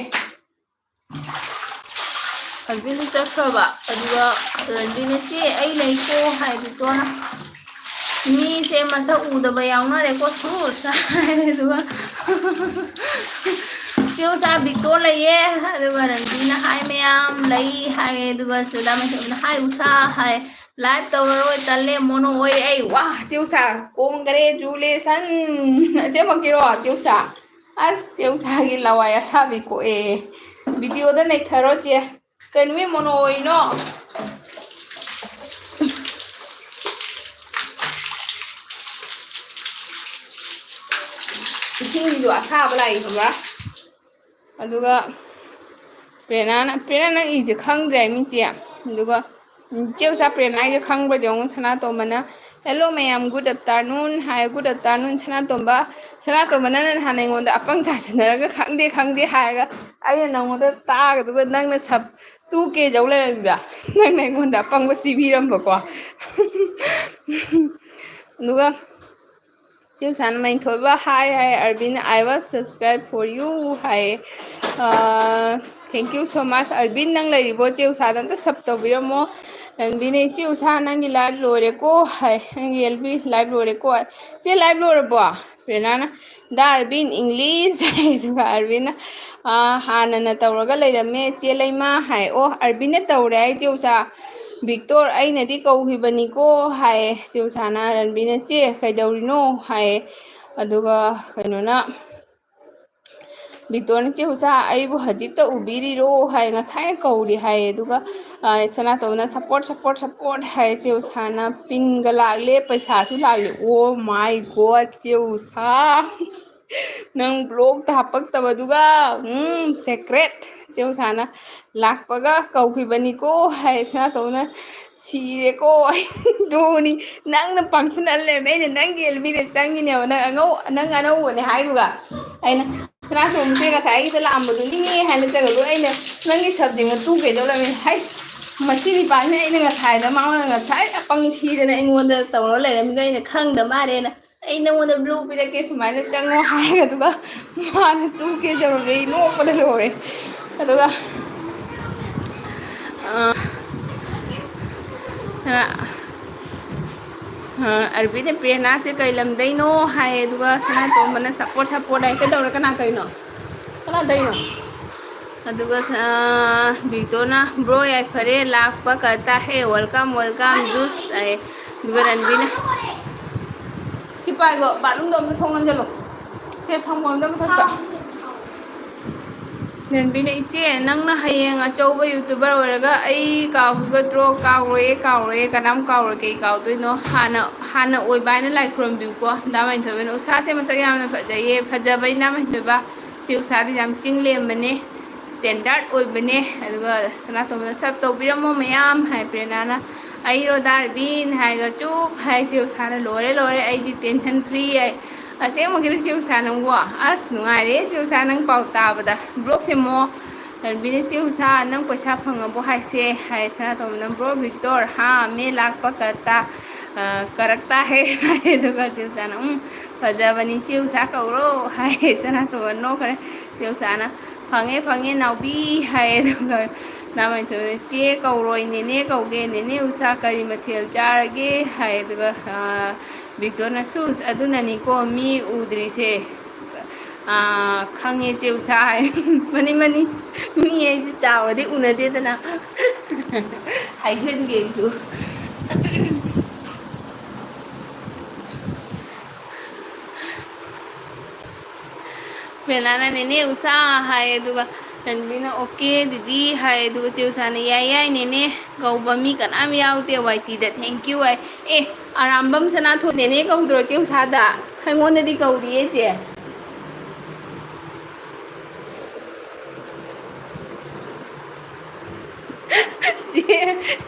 ꯑꯔꯕꯤꯟ ꯆꯠꯈ꯭ꯔꯕ, ꯑꯗꯨꯒ ꯔꯟꯕꯤꯅ, "ꯆꯦ, ꯑꯩ ꯂꯩꯀꯣ" ꯍꯥꯏ ꯕꯤꯛꯇꯣꯔꯅ꯫ "ꯃꯤꯁꯦ ꯃꯁꯛ ꯎꯗꯕ ꯌꯥꯎꯅꯔꯦꯀꯣ, ꯁꯨꯁ" ꯍꯥꯏ꯫ ꯑꯗꯨꯒ ꯆꯦ ꯎꯁꯥ ꯕꯤꯛꯇꯣ ꯂꯩꯌꯦ, ꯑꯗꯨꯒ ꯔꯟꯕꯤꯅ ꯍꯥꯏ ꯃꯌꯥꯝ ꯂꯩ ꯍꯥꯏ, ꯑꯗꯨꯒ ꯁꯤꯗ ꯃꯌꯥꯝꯅ ꯍꯥꯏ ꯎꯁꯥ ꯍꯥꯏ, ꯂꯥꯏꯚ ꯇꯧꯔꯔꯣꯏ, ꯇꯜꯂꯦ, ꯃꯣꯅꯣ ꯑꯣꯏꯔꯦ ꯑꯩ꯫ ꯋꯥ, ꯆꯦ ꯎꯁꯥ ꯀꯣꯡꯒ꯭ꯔꯦꯖꯨꯂꯦꯁꯟ꯫ ꯑꯁꯦꯡꯃꯛꯀꯤꯔꯣ ꯆꯦ ꯎꯁꯥ? ꯑꯁ, ꯆꯦ ꯎꯁꯥꯒꯤ ꯂꯋꯥꯏ ꯑꯁꯥꯕꯤ ꯀꯣꯛꯑꯦ꯫ ꯚꯤꯗꯤꯑꯣꯗ ꯅꯩꯊꯔꯣ ꯆꯦ꯫ ꯀꯩꯅꯣ ꯃꯤ ꯃꯣꯅꯣ ꯑꯣꯏꯅꯣ? ꯏꯁꯤꯡꯁꯤꯁꯨ ꯑꯁꯥꯕ ꯂꯥꯛꯏ ꯈꯪꯕ꯭ꯔꯥ? ꯑꯗꯨꯒ ꯄ꯭ꯔꯦꯔꯅꯥꯅ, ꯄ꯭ꯔꯦꯔꯅꯥ, ꯅꯪ ꯏꯁꯦ ꯈꯪꯗ꯭ꯔꯦ ꯃꯤꯁꯦ꯫ ꯑꯗꯨꯒ ꯆꯦ ꯎꯁꯥ, ꯄ꯭ꯔꯦꯔꯅꯥ ꯏꯁꯦ ꯈꯪꯕ꯭ꯔꯥ ꯌꯦꯡꯉꯣ꯫ ꯁꯅꯥꯇꯣꯝꯕꯅ, "Hello ꯃꯌꯥꯝ, good afternoon" ꯍꯥꯏ꯫ Good afternoon ꯁꯅꯥꯇꯣꯝꯕ꯫ ꯁꯅꯥꯇꯣꯝꯕ, ꯅꯪꯅ ꯅꯍꯥꯟ ꯑꯩꯉꯣꯟꯗ ꯑꯄꯪ ꯁꯥꯁꯤꯟꯅꯔꯒ "ꯈꯪꯗꯦ, ꯈꯪꯗꯦ" ꯍꯥꯏꯔꯒ ꯑꯩꯅ ꯅꯪꯉꯣꯟꯗ ꯇꯥꯛꯑꯒ, ꯑꯗꯨꯒ ꯅꯪꯅ ꯁꯞ ꯇꯨ ꯀꯦ ꯌꯧ ꯂꯩꯔꯝꯃꯤꯕ꯫ ꯅꯪꯅ ꯑꯩꯉꯣꯟꯗ ꯑꯄꯪꯕ ꯆꯤꯕꯤꯔꯝꯕꯀꯣ꯫ ꯑꯗꯨꯒ ꯆꯦ ꯎꯁꯥꯅ ꯃꯩꯊꯣꯏꯕ ꯍꯥꯏ ꯍꯥꯏ, ꯑꯔꯕꯤꯟ, "I was subscribe for you" high. Ah, thank you so much꯫ ꯑꯔꯕꯤꯟ, ꯅꯪ ꯂꯩꯔꯤꯕꯣ? ꯆꯦ ꯎꯁꯥꯗ ꯑꯝꯇ ꯁꯞ ꯇꯧꯕꯤꯔꯝꯃꯣ꯫ ꯑꯔꯕꯤꯟꯅ, "ꯏꯆꯦ ꯎꯁꯥ, ꯅꯪꯒꯤ ꯂꯥꯏꯚ ꯂꯣꯏꯔꯦꯀꯣ" ꯍꯥꯏ, "ꯅꯪꯒꯤ ꯑꯦꯜ ꯕꯤ ꯂꯥꯏꯚ ꯂꯣꯏꯔꯦꯀꯣ" ꯍꯥꯏ꯫ "ꯆꯦ, ꯂꯥꯏꯚ ꯂꯣꯏꯔꯕꯣ?" ꯄ꯭ꯔꯦꯔꯅꯥꯅ, "ꯗꯥ ꯑꯔꯕꯤꯟ ꯏꯪꯂꯤꯁ" ꯍꯥꯏ, ꯑꯗꯨꯒ ꯑꯔꯕꯤꯟꯅ, "ꯑꯥ, ꯍꯥꯟꯅꯅ ꯇꯧꯔꯒ ꯂꯩꯔꯝꯃꯦ ꯆꯦ ꯂꯩꯃ" ꯍꯥꯏ꯫ "ꯑꯣ, ꯑꯔꯕꯤꯟꯅ ꯇꯧꯔꯦ ꯍꯥꯏ ꯆꯦ ꯎꯁꯥ꯫ ꯕꯤꯛꯇꯣꯔ, ꯑꯩꯅꯗꯤ ꯀꯧꯈꯤꯕꯅꯤꯀꯣ" ꯍꯥꯏ꯫ ꯆꯦ ꯎꯁꯥꯅ, ꯔꯟꯕꯤꯅ, "ꯆꯦ, ꯀꯩꯗꯧꯔꯤꯅꯣ?" ꯍꯥꯏ꯫ ꯑꯗꯨꯒ ꯀꯩꯅꯣꯅ, ꯕꯤꯛꯇꯣꯔꯅ, "ꯆꯦ ꯎꯁꯥ, ꯑꯩꯕꯨ ꯍꯧꯖꯤꯛꯇ ꯎꯕꯤꯔꯤꯔꯣ?" ꯍꯥꯏ, "ꯉꯁꯥꯏꯅ ꯀꯧꯔꯤ" ꯍꯥꯏ꯫ ꯑꯗꯨꯒ, ꯑ, ꯁꯅꯥꯇꯣꯝꯕꯅ, "Support, support, support" ꯍꯥꯏ꯫ ꯆꯦ ꯎꯁꯥꯅ, "ꯄꯤꯟꯒ ꯂꯥꯛꯂꯦ, ꯄꯩꯁꯥꯁꯨ ꯂꯥꯛꯂꯦ"꯫ Oh my God, ꯆꯦ ꯎꯁꯥ! ꯅꯪ ꯕ꯭ꯂꯣꯛꯇ ꯍꯥꯄꯛꯇꯕꯗꯨꯒ, ꯎꯝ, secret꯫ ꯆꯦ ꯎꯁꯥꯅ, "ꯂꯥꯛꯄꯒ ꯀꯧꯈꯤꯕꯅꯤꯀꯣ" ꯍꯥꯏ꯫ ꯁꯅꯥꯇꯣꯝꯕꯅ, "ꯁꯤꯔꯦꯀꯣ ꯑꯩ, ꯑꯗꯨꯅꯤ ꯅꯪꯅ ꯄꯥꯡꯁꯤꯟꯅ ꯂꯩꯔꯝꯃꯦ꯫ ꯑꯩꯅ ꯅꯪꯒꯤ ꯑꯦꯜ ꯕꯤꯗ ꯆꯪꯉꯤꯅꯦꯕ, ꯅꯪ ꯑꯉꯧ-, ꯅꯪ ꯑꯅꯧꯕꯅꯦ ꯍꯥꯏꯗꯨꯒ꯫ ꯑꯩꯅ, ꯁꯅꯥꯇꯣꯝꯕꯁꯦ ꯉꯁꯥꯏꯒꯤꯗ ꯂꯥꯛꯑꯝꯕꯗꯨꯅꯤꯅꯦ" ꯍꯥꯏꯅ ꯆꯪꯉꯒ ꯑꯩꯅ, "ꯅꯪꯒꯤ ꯁꯕꯖꯦꯛ ꯃꯇꯨ ꯀꯩꯗꯧ ꯂꯩꯔꯝꯃꯦ?" ꯍꯥꯏꯁ, ꯃꯁꯤ ꯅꯤꯄꯥꯁꯤꯅ ꯑꯩꯅ ꯉꯁꯥꯏꯗ, ꯃꯉꯣꯟꯗ ꯉꯁꯥꯏ ꯑꯄꯪ ꯊꯤꯗꯅ ꯑꯩꯉꯣꯟꯗ ꯇꯧꯔ ꯂꯩꯔꯝꯃꯤꯗꯣ ꯑꯩꯅ ꯈꯪꯗ ꯃꯥꯜꯂꯦꯅ꯫ "ꯑꯩ ꯅꯉꯣꯟꯗ ꯕ꯭ꯂꯨ ꯄꯤꯔꯛꯀꯦ, ꯁꯨꯃꯥꯏꯅ ꯆꯪꯉꯣ" ꯍꯥꯏ꯫ ꯑꯗꯨꯒ ꯃꯥꯅ ꯇꯨ ꯀꯦ ꯇꯧꯔꯝꯃꯦ, ꯑꯩ ꯅꯣꯛꯄꯗ ꯂꯣꯏꯔꯦ꯫ ꯑꯗꯨꯒ, ꯑ, ꯑ, ꯑ, ꯑꯔꯕꯤꯟꯗ ꯄ꯭ꯔꯦꯔꯅꯥꯁꯦ ꯀꯩ ꯂꯝꯗꯩꯅꯣ ꯍꯥꯏ꯫ ꯑꯗꯨꯒ ꯁꯅꯥꯇꯣꯝꯕꯅ, "Support, support" ꯍꯥꯏ꯫ ꯀꯩꯗꯧꯔꯦ? ꯀꯅꯥ ꯇꯧꯔꯤꯅꯣ? ꯀꯅꯥꯗꯩꯅꯣ? ꯑꯗꯨꯒ ꯕꯤꯛꯇꯣꯅ, "ꯕ꯭ꯔꯣ, ꯌꯥꯏꯐꯔꯦ ꯂꯥꯛꯄ ꯀꯇꯥ ꯍꯦ, welcome welcome ꯖꯨꯁ" ꯍꯥꯏ꯫ ꯑꯗꯨꯒ ꯔꯟꯕꯤꯅ, "ꯁꯤ ꯄꯥꯏꯒꯣ, ꯕꯥꯠꯔꯨꯝꯗꯣ ꯑꯝꯇ ꯊꯣꯡ ꯂꯣꯟꯁꯤꯜꯂꯣ, ꯁꯦ ꯊꯝꯃꯣ ꯑꯝꯇ ꯃꯊꯛꯇ"꯫ ꯔꯟꯕꯤꯅ, "ꯏꯆꯦ, ꯅꯪꯅ ꯍꯌꯦꯡ ꯑꯆꯧꯕ ꯌꯨꯇꯨꯕꯔ ꯑꯣꯏꯔꯒ ꯑꯩ ꯀꯥꯎꯈꯤꯒꯗ꯭ꯔꯣ?" "ꯀꯥꯎꯔꯣꯏꯌꯦ, ꯀꯥꯎꯔꯣꯏꯌꯦ, ꯀꯅꯥꯝ ꯀꯥꯎꯔꯣꯏ꯫ ꯀꯩ ꯀꯥꯎꯗꯣꯏꯅꯣ? ꯍꯥꯟꯅ, ꯍꯥꯟꯅ ꯑꯣꯏꯕ ꯍꯥꯏꯅ ꯂꯥꯏ ꯈꯨꯔꯨꯝꯕꯤꯌꯨꯀꯣ"꯫ ꯗꯥ ꯃꯥꯏꯊꯣꯏꯕꯅ, "ꯎꯁꯥꯁꯦ ꯃꯁꯛ ꯌꯥꯝꯅ ꯐꯖꯩꯌꯦ"꯫ ꯐꯖꯕꯩ ꯗꯥ ꯃꯥꯏꯊꯣꯏꯕ꯫ ꯏꯆꯦ ꯎꯁꯥꯗꯤ ꯌꯥꯝ ꯆꯤꯡ ꯂꯦꯝꯕꯅꯦ, ꯁ꯭ꯇꯦꯟꯗꯔꯠ ꯑꯣꯏꯕꯅꯦ꯫ ꯑꯗꯨꯒ ꯁꯅꯥꯇꯣꯝꯕꯅ, "ꯁꯞ ꯇꯧꯕꯤꯔꯝꯃꯣ ꯃꯌꯥꯝ" ꯍꯥꯏ꯫ ꯄ꯭ꯔꯦꯔꯅꯥꯅ, "ꯑꯩꯔꯣ ꯗꯥ ꯔꯕꯤꯟ" ꯍꯥꯏꯔꯒ ꯆꯨꯞ ꯍꯥꯏ꯫ ꯏꯆꯦ ꯎꯁꯥꯅ, "ꯂꯣꯏꯔꯦ, ꯂꯣꯏꯔꯦ, ꯑꯩꯗꯤ tension free" ꯍꯥꯏ꯫ ꯑꯁꯦꯡꯕꯒꯤꯔꯣ ꯏꯆꯦ ꯎꯁꯥ ꯅꯪꯕꯣ? ꯑꯁ, ꯅꯨꯡꯉꯥꯏꯔꯦ ꯏꯆꯦ ꯎꯁꯥ ꯅꯪ ꯄꯥꯎ ꯇꯥꯕꯗ꯫ ꯕ꯭ꯂꯣꯛ ꯁꯦꯝꯃꯣ꯫ ꯔꯟꯕꯤꯅ, "ꯏꯆꯦ ꯎꯁꯥ, ꯅꯪ ꯄꯩꯁꯥ ꯐꯪꯉꯕꯣ ꯍꯥꯏꯁꯦ?" ꯍꯥꯏ꯫ ꯁꯅꯥꯇꯣꯝꯕꯅ, "ꯕ꯭ꯔꯣ ꯚꯤꯛꯇꯣꯔ, ꯍꯥ, ꯃꯦ ꯂꯥꯛꯄ ꯀꯔꯇꯥ, ꯑ, ꯀꯔꯛꯇꯥ ꯍꯦ" ꯍꯥꯏ꯫ ꯑꯗꯨꯒ ꯏꯆꯦ ꯎꯁꯥꯅ, "ꯎꯝ, ꯐꯖꯕꯅꯤ, ꯏꯆꯦ ꯎꯁꯥ ꯀꯧꯔꯣ" ꯍꯥꯏ꯫ ꯁꯅꯥꯇꯣꯝꯕ ꯅꯣꯛꯈ꯭ꯔꯦ꯫ ꯏꯆꯦ ꯎꯁꯥꯅ, "ꯐꯪꯉꯦ, ꯐꯪꯉꯦ, ꯅꯥꯎꯕꯤ" ꯍꯥꯏ꯫ ꯑꯗꯨꯒ ꯗꯥ ꯃꯥꯏꯊꯣꯏꯕꯅ, "ꯆꯦ ꯀꯧꯔꯣꯏ, ꯅꯦꯅꯦ ꯀꯧꯒꯦ꯫ ꯅꯦꯅꯦ ꯎꯁꯥ, ꯀꯔꯤ ꯃꯊꯦꯜ ꯆꯥꯔꯒꯦ?" ꯍꯥꯏ꯫ ꯑꯗꯨꯒ, ꯑ, ꯚꯤꯛꯇꯣꯔꯅ, "ꯁꯨꯁ, ꯑꯗꯨꯅꯅꯤꯀꯣ ꯃꯤ ꯎꯗ꯭ꯔꯤꯁꯦ"꯫ ꯑꯥ, ꯈꯪꯉꯦ ꯆꯦ ꯎꯁꯥ ꯍꯥꯏ꯫ Money, money. ꯃꯤ ꯍꯥꯏꯁꯦ ꯆꯥꯎꯔꯗꯤ ꯎꯅꯗꯦꯗꯅ꯫ ꯍꯥꯏꯖꯟꯒꯦ ꯑꯩꯁꯨ꯫ ꯕꯦꯂꯥꯅ, "ꯅꯦꯅꯦ ꯎꯁꯥ" ꯍꯥꯏ, ꯑꯗꯨꯒ ꯔꯟꯕꯤꯅ, "ꯑꯣꯀꯦ ꯗꯤꯗꯤ" ꯍꯥꯏ, ꯑꯗꯨꯒ ꯆꯦ ꯎꯁꯥꯅ, "ꯌꯥꯏ, ꯌꯥꯏ, ꯅꯦꯅꯦ ꯀꯧꯕ ꯃꯤ ꯀꯅꯥꯝ ꯌꯥꯎꯗꯦ ꯋꯥꯏ ꯇꯤꯗ, thank you" ꯍꯥꯏ꯫ ꯑꯦ, ꯑꯔꯥꯝꯕꯝ ꯁꯅꯥꯊꯣꯏ ꯅꯦꯅꯦ ꯀꯧꯗ꯭ꯔꯣ ꯆꯦ ꯎꯁꯥꯗ? ꯑꯩꯉꯣꯟꯗꯗꯤ ꯀꯧꯔꯤꯌꯦ ꯆꯦ꯫ ꯆꯦ,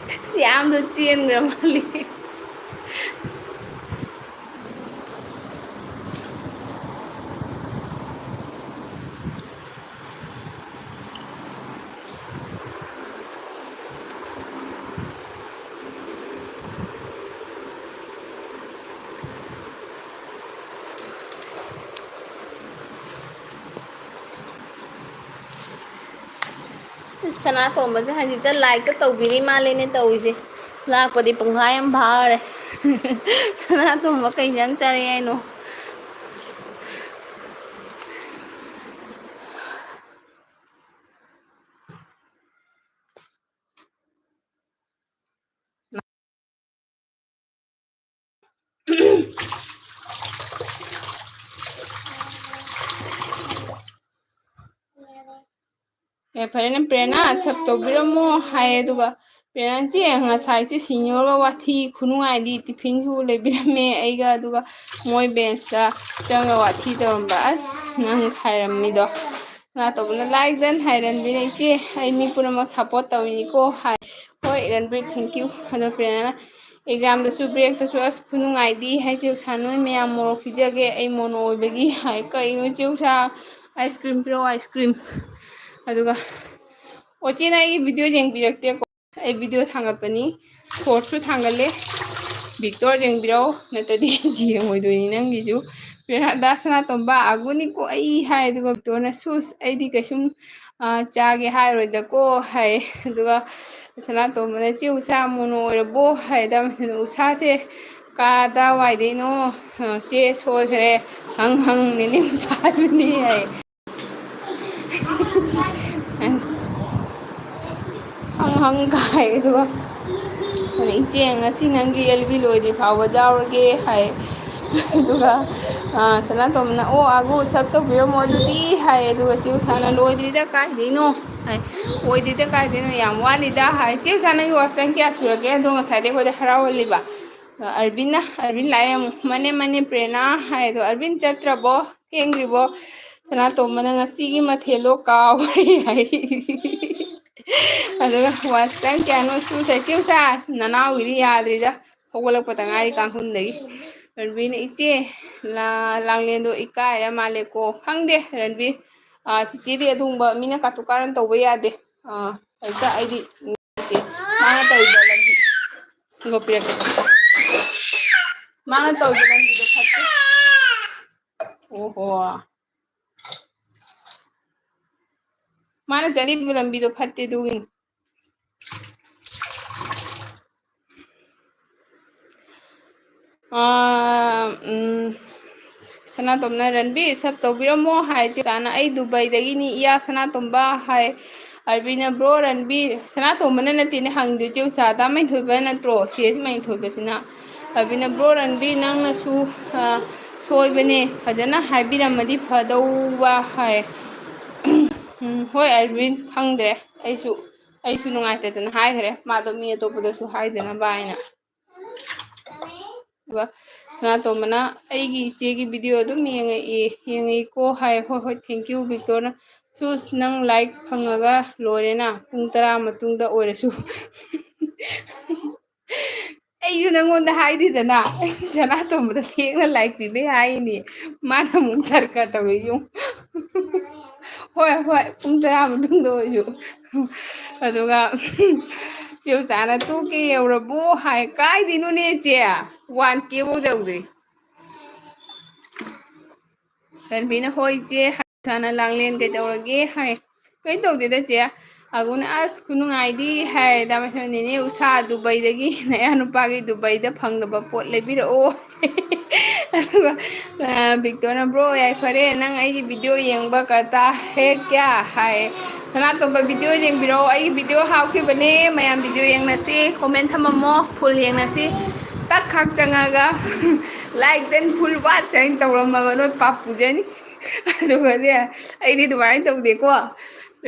ꯁ꯭ꯌꯥꯝꯗꯣ ꯆꯦꯟꯈ꯭ꯔ ꯃꯥꯜꯂꯦ꯫ ꯁꯅꯥꯇꯣꯝꯕꯁꯦ ꯍꯧꯖꯤꯛꯇ ꯂꯥꯏꯛꯀ ꯇꯧꯕꯤꯔꯤ ꯃꯥꯜꯂꯦꯅꯦ ꯇꯧꯔꯤꯁꯦ꯫ ꯂꯥꯛꯄꯗꯤ ꯄꯨꯡꯈꯥꯏ ꯑꯃ ꯐꯥꯔꯦ꯫ ꯁꯅꯥꯇꯣꯝꯕ ꯀꯩ ꯏꯟꯖꯥꯡ ꯆꯥꯔꯛꯑꯦ ꯍꯥꯏꯅꯣ? ꯌꯥꯏꯐꯔꯦꯅꯦ ꯄ꯭ꯔꯦꯔꯅꯥ, ꯁꯞ ꯇꯧꯕꯤꯔꯝꯃꯣ ꯍꯥꯏ꯫ ꯑꯗꯨꯒ ꯄ꯭ꯔꯦꯔꯅꯥ ꯆꯦ, ꯉꯁꯥꯏꯁꯦ ꯁꯤꯅꯤꯌꯣꯔꯒ ꯋꯥꯊꯤ ꯈꯨꯅꯨꯡꯉꯥꯏꯗꯤ, ꯇꯤꯐꯤꯟꯁꯨ ꯂꯩꯕꯤꯔꯝꯃꯦ ꯑꯩꯒ, ꯑꯗꯨꯒ ꯃꯣꯏ ꯕꯦꯟꯁꯇ ꯆꯪꯉꯒ ꯋꯥꯊꯤ ꯇꯧꯔꯝꯕ꯫ ꯑꯁ, ꯅꯪ ꯍꯥꯏꯔꯝꯃꯤꯗꯣ꯫ ꯁꯅꯥꯇꯣꯝꯕꯅ ꯂꯥꯏꯛ ꯗꯟ ꯍꯥꯏ, ꯔꯟꯕꯤꯔ ꯏꯆꯦ, ꯑꯩ ꯃꯤ ꯄꯨꯝꯅꯃꯛ ꯁꯞꯄꯣꯔꯠ ꯇꯧꯔꯤꯅꯤꯀꯣ ꯍꯥꯏ꯫ ꯍꯣꯏ ꯔꯟꯕꯤꯔ, ꯊꯦꯡꯀ꯭ꯌꯨ꯫ ꯑꯗꯣ ꯄ꯭ꯔꯦꯔꯅꯥ ꯑꯦꯛꯖꯥꯝꯗꯁꯨ ꯕ꯭ꯔꯦꯛꯇꯁꯨ ꯑꯁ ꯈꯨꯅꯨꯡꯉꯥꯏꯗꯤ ꯍꯥꯏ, ꯆꯦ ꯎꯁꯥ ꯅꯣꯏ ꯃꯌꯥꯝ ꯃꯣꯔꯣꯛ ꯄꯤꯖꯒꯦ ꯑꯩ ꯃꯣꯅꯣ ꯑꯣꯏꯕꯒꯤ ꯍꯥꯏ꯫ ꯀꯩꯅꯣ ꯆꯦ ꯎꯁꯥ, ꯑꯥꯏꯁ ꯀ꯭ꯔꯤꯝ ꯄꯤꯔꯛꯑꯣ, ꯑꯥꯏꯁ ꯀ꯭ꯔꯤꯝ꯫ ꯑꯗꯨꯒ ꯑꯣ ꯆꯦꯅ ꯑꯩꯒꯤ ꯚꯤꯗꯤꯑꯣ ꯌꯦꯡꯕꯤꯔꯛꯇꯦꯀꯣ꯫ ꯑꯩ ꯚꯤꯗꯤꯑꯣ ꯊꯥꯡꯒꯠꯄꯅꯤ, ꯁꯣꯔꯠꯁꯨ ꯊꯥꯡꯒꯠꯂꯦ꯫ ꯚꯤꯛꯇꯣꯔ ꯌꯦꯡꯕꯤꯔꯛꯑꯣ, ꯅꯠꯇ꯭ꯔꯗꯤ ꯌꯦꯡꯉꯣꯏꯗꯣꯏꯅꯤ ꯅꯪꯒꯤꯁꯨ꯫ ꯄ꯭ꯔꯦꯔꯅꯥ ꯗꯥ ꯁꯅꯥꯇꯣꯝꯕ ꯑꯒꯨꯅꯤꯀꯣ ꯑꯩ ꯍꯥꯏ, ꯑꯗꯨꯒ ꯚꯤꯛꯇꯣꯔꯅ ꯁꯨꯁ ꯑꯩꯗꯤ ꯀꯩꯁꯨꯝ, ꯑꯥ, ꯆꯥꯒꯦ ꯍꯥꯏꯔꯣꯏꯗꯀꯣ ꯍꯥꯏ꯫ ꯑꯗꯨꯒ ꯁꯅꯥꯇꯣꯝꯕꯅ ꯆꯦ ꯎꯁꯥ ꯃꯣꯅꯣ ꯑꯣꯏꯔꯕꯣ ꯍꯥꯏ꯫ ꯗꯥ ꯃꯍꯦꯟꯗ꯭ꯔꯅ ꯎꯁꯥꯁꯦ ꯀꯗꯥꯋꯥꯏꯗꯩꯅꯣ, ꯑꯥ, ꯆꯦ ꯁꯣꯏꯈ꯭ꯔꯦ, ꯍꯪ ꯍꯪ ꯅꯦꯅꯦ ꯎꯁꯥ ꯍꯥꯏꯕꯅꯤ ꯍꯥꯏ꯫ ꯍꯪ ꯍꯪ ꯀꯥꯏ꯫ ꯑꯗꯨꯒ ꯑꯗ ꯏꯆꯦ, ꯉꯁꯤ ꯅꯪꯒꯤ ꯑꯦꯜ ꯕꯤ ꯂꯣꯏꯗ꯭ꯔꯤ ꯐꯥꯎꯕ ꯌꯥꯎꯔꯒꯦ ꯍꯥꯏ꯫ ꯑꯗꯨꯒ, ꯑꯥ, ꯁꯅꯥꯇꯣꯝꯕꯅ, "ꯑꯣ, ꯑꯒꯨ ꯁꯞ ꯇꯧꯕꯤꯔꯝꯃꯣ ꯑꯗꯨꯗꯤ" ꯍꯥꯏ꯫ ꯑꯗꯨꯒ ꯆꯦ ꯎꯁꯥꯅ, "ꯂꯣꯏꯗ꯭ꯔꯤꯗ ꯀꯥꯏꯗꯩꯅꯣ" ꯍꯥꯏ꯫ "ꯑꯣꯏꯗ꯭ꯔꯤꯗ ꯀꯥꯏꯗꯩꯅꯣ, ꯌꯥꯝ ꯋꯥꯠꯂꯤꯗ" ꯍꯥꯏ꯫ "ꯆꯦ ꯎꯁꯥ, ꯅꯪꯒꯤ ꯋꯥꯁꯇꯟ ꯀꯌꯥ ꯁꯨꯔꯒꯦ?" ꯑꯗꯣ ꯉꯁꯥꯏꯗꯩ ꯑꯩꯈꯣꯏꯗ ꯍꯔꯥꯎꯍꯜꯂꯤꯕ꯫ ꯑꯔꯕꯤꯟꯅ, ꯑꯔꯕꯤꯟ ꯂꯥꯛꯑꯦ ꯑꯃꯨꯛ꯫ "ꯃꯅꯦ, ꯃꯅꯦ ꯄ꯭ꯔꯦꯔꯅꯥ" ꯍꯥꯏ꯫ ꯑꯗꯣ, "ꯑꯔꯕꯤꯟ ꯆꯠꯇ꯭ꯔꯕꯣ? ꯊꯦꯡꯗ꯭ꯔꯤꯕꯣ?" ꯁꯅꯥꯇꯣꯝꯕꯅ, "ꯉꯁꯤꯒꯤ ꯃꯊꯦꯜꯗꯣ ꯀꯥꯎꯔꯦ" ꯍꯥꯏ꯫ ꯑꯗꯨꯒ ꯋꯥꯁꯇꯟ ꯀꯌꯥꯅꯣ ꯁꯨꯁ ꯍꯥꯏ꯫ "ꯆꯦ ꯎꯁꯥ, ꯅꯅꯥꯎꯒꯤꯗꯤ ꯌꯥꯗ꯭ꯔꯤꯗ, ꯍꯧꯒꯠꯂꯛꯄꯗ ꯉꯥꯏꯔꯤ ꯀꯥꯡꯈꯨꯜꯗꯒꯤ"꯫ ꯔꯟꯕꯤꯔꯅ, "ꯏꯆꯦ, ꯂꯥ-, ꯂꯥꯡꯂꯦꯟꯗꯣ ꯏꯀꯥꯏꯔ ꯃꯥꯜꯂꯦꯀꯣ"꯫ ꯈꯪꯗꯦ ꯔꯟꯕꯤꯔ, ꯑꯥ, ꯆꯤꯆꯦꯗꯤ ꯑꯗꯨꯒꯨꯝꯕ ꯃꯤꯅ ꯀꯥꯇꯨ ꯀꯥꯔꯟ ꯇꯧꯕ ꯌꯥꯗꯦ꯫ ꯑꯥ, ꯍꯦꯛꯇ ꯑꯩꯗꯤ ꯅꯨꯡꯉꯥꯏꯇꯦ꯫ ꯃꯥꯅ ꯇꯧꯔꯤꯕ ꯂꯝꯕꯤ, ꯁꯤꯡꯗꯣꯛꯄꯤꯔꯛꯀꯦ꯫ ꯃꯥꯅ ꯇꯧꯔꯤꯕ ꯂꯝꯕꯤꯗꯣ ꯐꯠꯇꯦ꯫ ꯑꯣꯍꯣ꯫ ꯃꯥꯅ ꯆꯠꯂꯤꯕ ꯂꯝꯕꯤꯗꯣ ꯐꯠꯇꯦ ꯑꯗꯨꯒꯤꯅꯤ꯫ ꯑꯥ, ꯎꯝ, ꯁꯅꯥꯇꯣꯝꯅ, "ꯔꯟꯕꯤꯔ, ꯁꯞ ꯇꯧꯕꯤꯔꯝꯃꯣ" ꯍꯥꯏ꯫ ꯆꯦ ꯎꯁꯥꯅ, "ꯑꯩ ꯗꯨꯕꯩꯗꯒꯤꯅꯤ ꯏꯌꯥ ꯁꯅꯥꯇꯣꯝꯕ" ꯍꯥꯏ꯫ ꯑꯔꯕꯤꯅ, "ꯕ꯭ꯔꯣ ꯔꯟꯕꯤꯔ", ꯁꯅꯥꯇꯣꯝꯕꯅ ꯅꯠꯇꯦꯅꯦ ꯍꯪꯗꯣꯏ, ꯆꯦ ꯎꯁꯥ, ꯗꯥ ꯃꯩꯊꯣꯏꯕ ꯅꯠꯇ꯭ꯔꯣ? C S ꯃꯩꯊꯣꯏꯕꯁꯤꯅ꯫ ꯑꯔꯕꯤꯅ, "ꯕ꯭ꯔꯣ ꯔꯟꯕꯤꯔ, ꯅꯪꯅꯁꯨ, ꯑ, ꯁꯣꯏꯕꯅꯦ, ꯐꯖꯅ ꯍꯥꯏꯕꯤꯔꯝꯃꯗꯤ ꯐꯗꯧꯕ" ꯍꯥꯏ꯫ ꯎꯝ, ꯍꯣꯏ ꯑꯔꯕꯤꯟ, ꯈꯪꯗ꯭ꯔꯦ꯫ ꯑꯩꯁꯨ ꯑꯩꯁꯨ ꯅꯨꯡꯉꯥꯏꯇꯗꯅ ꯍꯥꯏꯈ꯭ꯔꯦ, ꯃꯥꯗꯣ ꯃꯤ ꯑꯇꯣꯞꯄꯗꯁꯨ ꯍꯥꯏꯗꯅꯕ ꯍꯥꯏꯅ꯫ ꯑꯗꯨꯒ ꯁꯅꯥꯇꯣꯝꯕꯅ, "ꯑꯩꯒꯤ ꯏꯆꯦꯒꯤ ꯚꯤꯗꯤꯑꯣ ꯑꯗꯨꯝ ꯌꯦꯡꯉꯛꯏ, ꯌꯦꯡꯉꯛꯏꯀꯣ" ꯍꯥꯏ꯫ "ꯍꯣꯏ ꯍꯣꯏ, thank you ꯕꯤꯛꯇꯣꯔꯅ꯫ ꯁꯨꯁ, ꯅꯪ ꯂꯥꯏꯛ ꯐꯪꯉꯒ ꯂꯣꯏꯔꯦꯅ, ꯄꯨꯡ ꯇꯔꯥ ꯃꯇꯨꯡꯗ ꯑꯣꯏꯔꯁꯨ" ꯑꯩꯁꯨ ꯅꯪꯉꯣꯟꯗ ꯍꯥꯏꯗꯦꯗꯅ, ꯑꯩ ꯁꯅꯥꯇꯣꯝꯕꯗ ꯊꯦꯡꯅ ꯂꯥꯏꯛ ꯄꯤꯕꯩ ꯍꯥꯏꯅꯤ꯫ ꯃꯥꯅ ꯑꯃꯨꯛ ꯇꯔꯀ ꯇꯧꯔꯛꯏ ꯌꯦꯡꯉꯨ꯫ "ꯍꯣꯏ ꯍꯣꯏ, ꯄꯨꯡ ꯇꯔꯥ ꯃꯇꯨꯡꯗ ꯑꯣꯏꯁꯨ"꯫ ꯑꯗꯨꯒ ꯆꯦ ꯎꯆꯥꯅ, "ꯇꯨ ꯀꯦ ꯌꯧꯔꯕꯣ?" ꯍꯥꯏ꯫ "ꯀꯥꯏꯗꯩꯅꯣꯅꯦ ꯆꯦ, ꯋꯥꯟ ꯀꯦ ꯐꯧ ꯌꯧꯗ꯭ꯔꯤ"꯫ ꯔꯟꯕꯤꯅ, "ꯍꯣꯏ ꯆꯦ" ꯍꯥꯏ꯫ ꯎꯆꯥꯅ, "ꯂꯥꯡꯂꯦꯟ ꯀꯩꯗꯧꯔꯒꯦ?" ꯍꯥꯏ꯫ "ꯀꯩꯝ ꯇꯧꯗꯦꯗ ꯆꯦ"꯫ ꯑꯒꯨꯅ, "ꯑꯁ ꯈꯨꯅꯨꯡꯉꯥꯏꯗꯤ" ꯍꯥꯏ꯫ ꯗꯥ ꯃꯍꯦꯁꯅ, "ꯅꯦꯅꯦ ꯎꯁꯥ ꯗꯨꯕꯩꯗꯒꯤ ꯅꯌꯥ ꯅꯨꯄꯥꯒꯤ ꯗꯨꯕꯩꯗ ꯐꯪꯗꯕ ꯄꯣꯠ ꯂꯩꯕꯤꯔꯛꯑꯣ"꯫ ꯑꯗꯨꯒ, ꯑ, ꯕꯤꯛꯇꯣꯔꯅ, "ꯕ꯭ꯔꯣ, ꯌꯥꯏꯐꯔꯦ, ꯅꯪ ꯑꯩꯒꯤ ꯚꯤꯗꯤꯑꯣ ꯌꯦꯡꯕ ꯀꯔꯇꯥ ꯍꯦ ꯀ꯭ꯌꯥ?" ꯍꯥꯏ꯫ ꯁꯅꯥꯇꯣꯝꯕ ꯚꯤꯗꯤꯑꯣ ꯌꯦꯡꯕꯤꯔꯛꯑꯣ, ꯑꯩꯒꯤ ꯚꯤꯗꯤꯑꯣ ꯍꯥꯞꯈꯤꯕꯅꯦ, ꯃꯌꯥꯝ ꯚꯤꯗꯤꯑꯣ ꯌꯦꯡꯅꯁꯤ, ꯀꯣꯃꯦꯟ ꯊꯝꯃꯝꯃꯣ, ꯐꯨꯜ ꯌꯦꯡꯅꯁꯤ꯫ ꯇꯛ ꯈꯥꯛ ꯆꯪꯉꯒ ꯂꯥꯏꯛ ꯗꯦꯟ ꯐꯨꯜ ꯋꯥꯠꯁ ꯍꯥꯏꯅ ꯇꯧꯔꯝꯃꯕ ꯅꯣꯏ ꯄꯥꯞ ꯄꯨꯖꯅꯤ꯫ ꯑꯗꯨꯒꯅꯦ, ꯑꯩꯗꯤ ꯑꯗꯨꯃꯥꯏꯅ ꯇꯧꯗꯦꯀꯣ꯫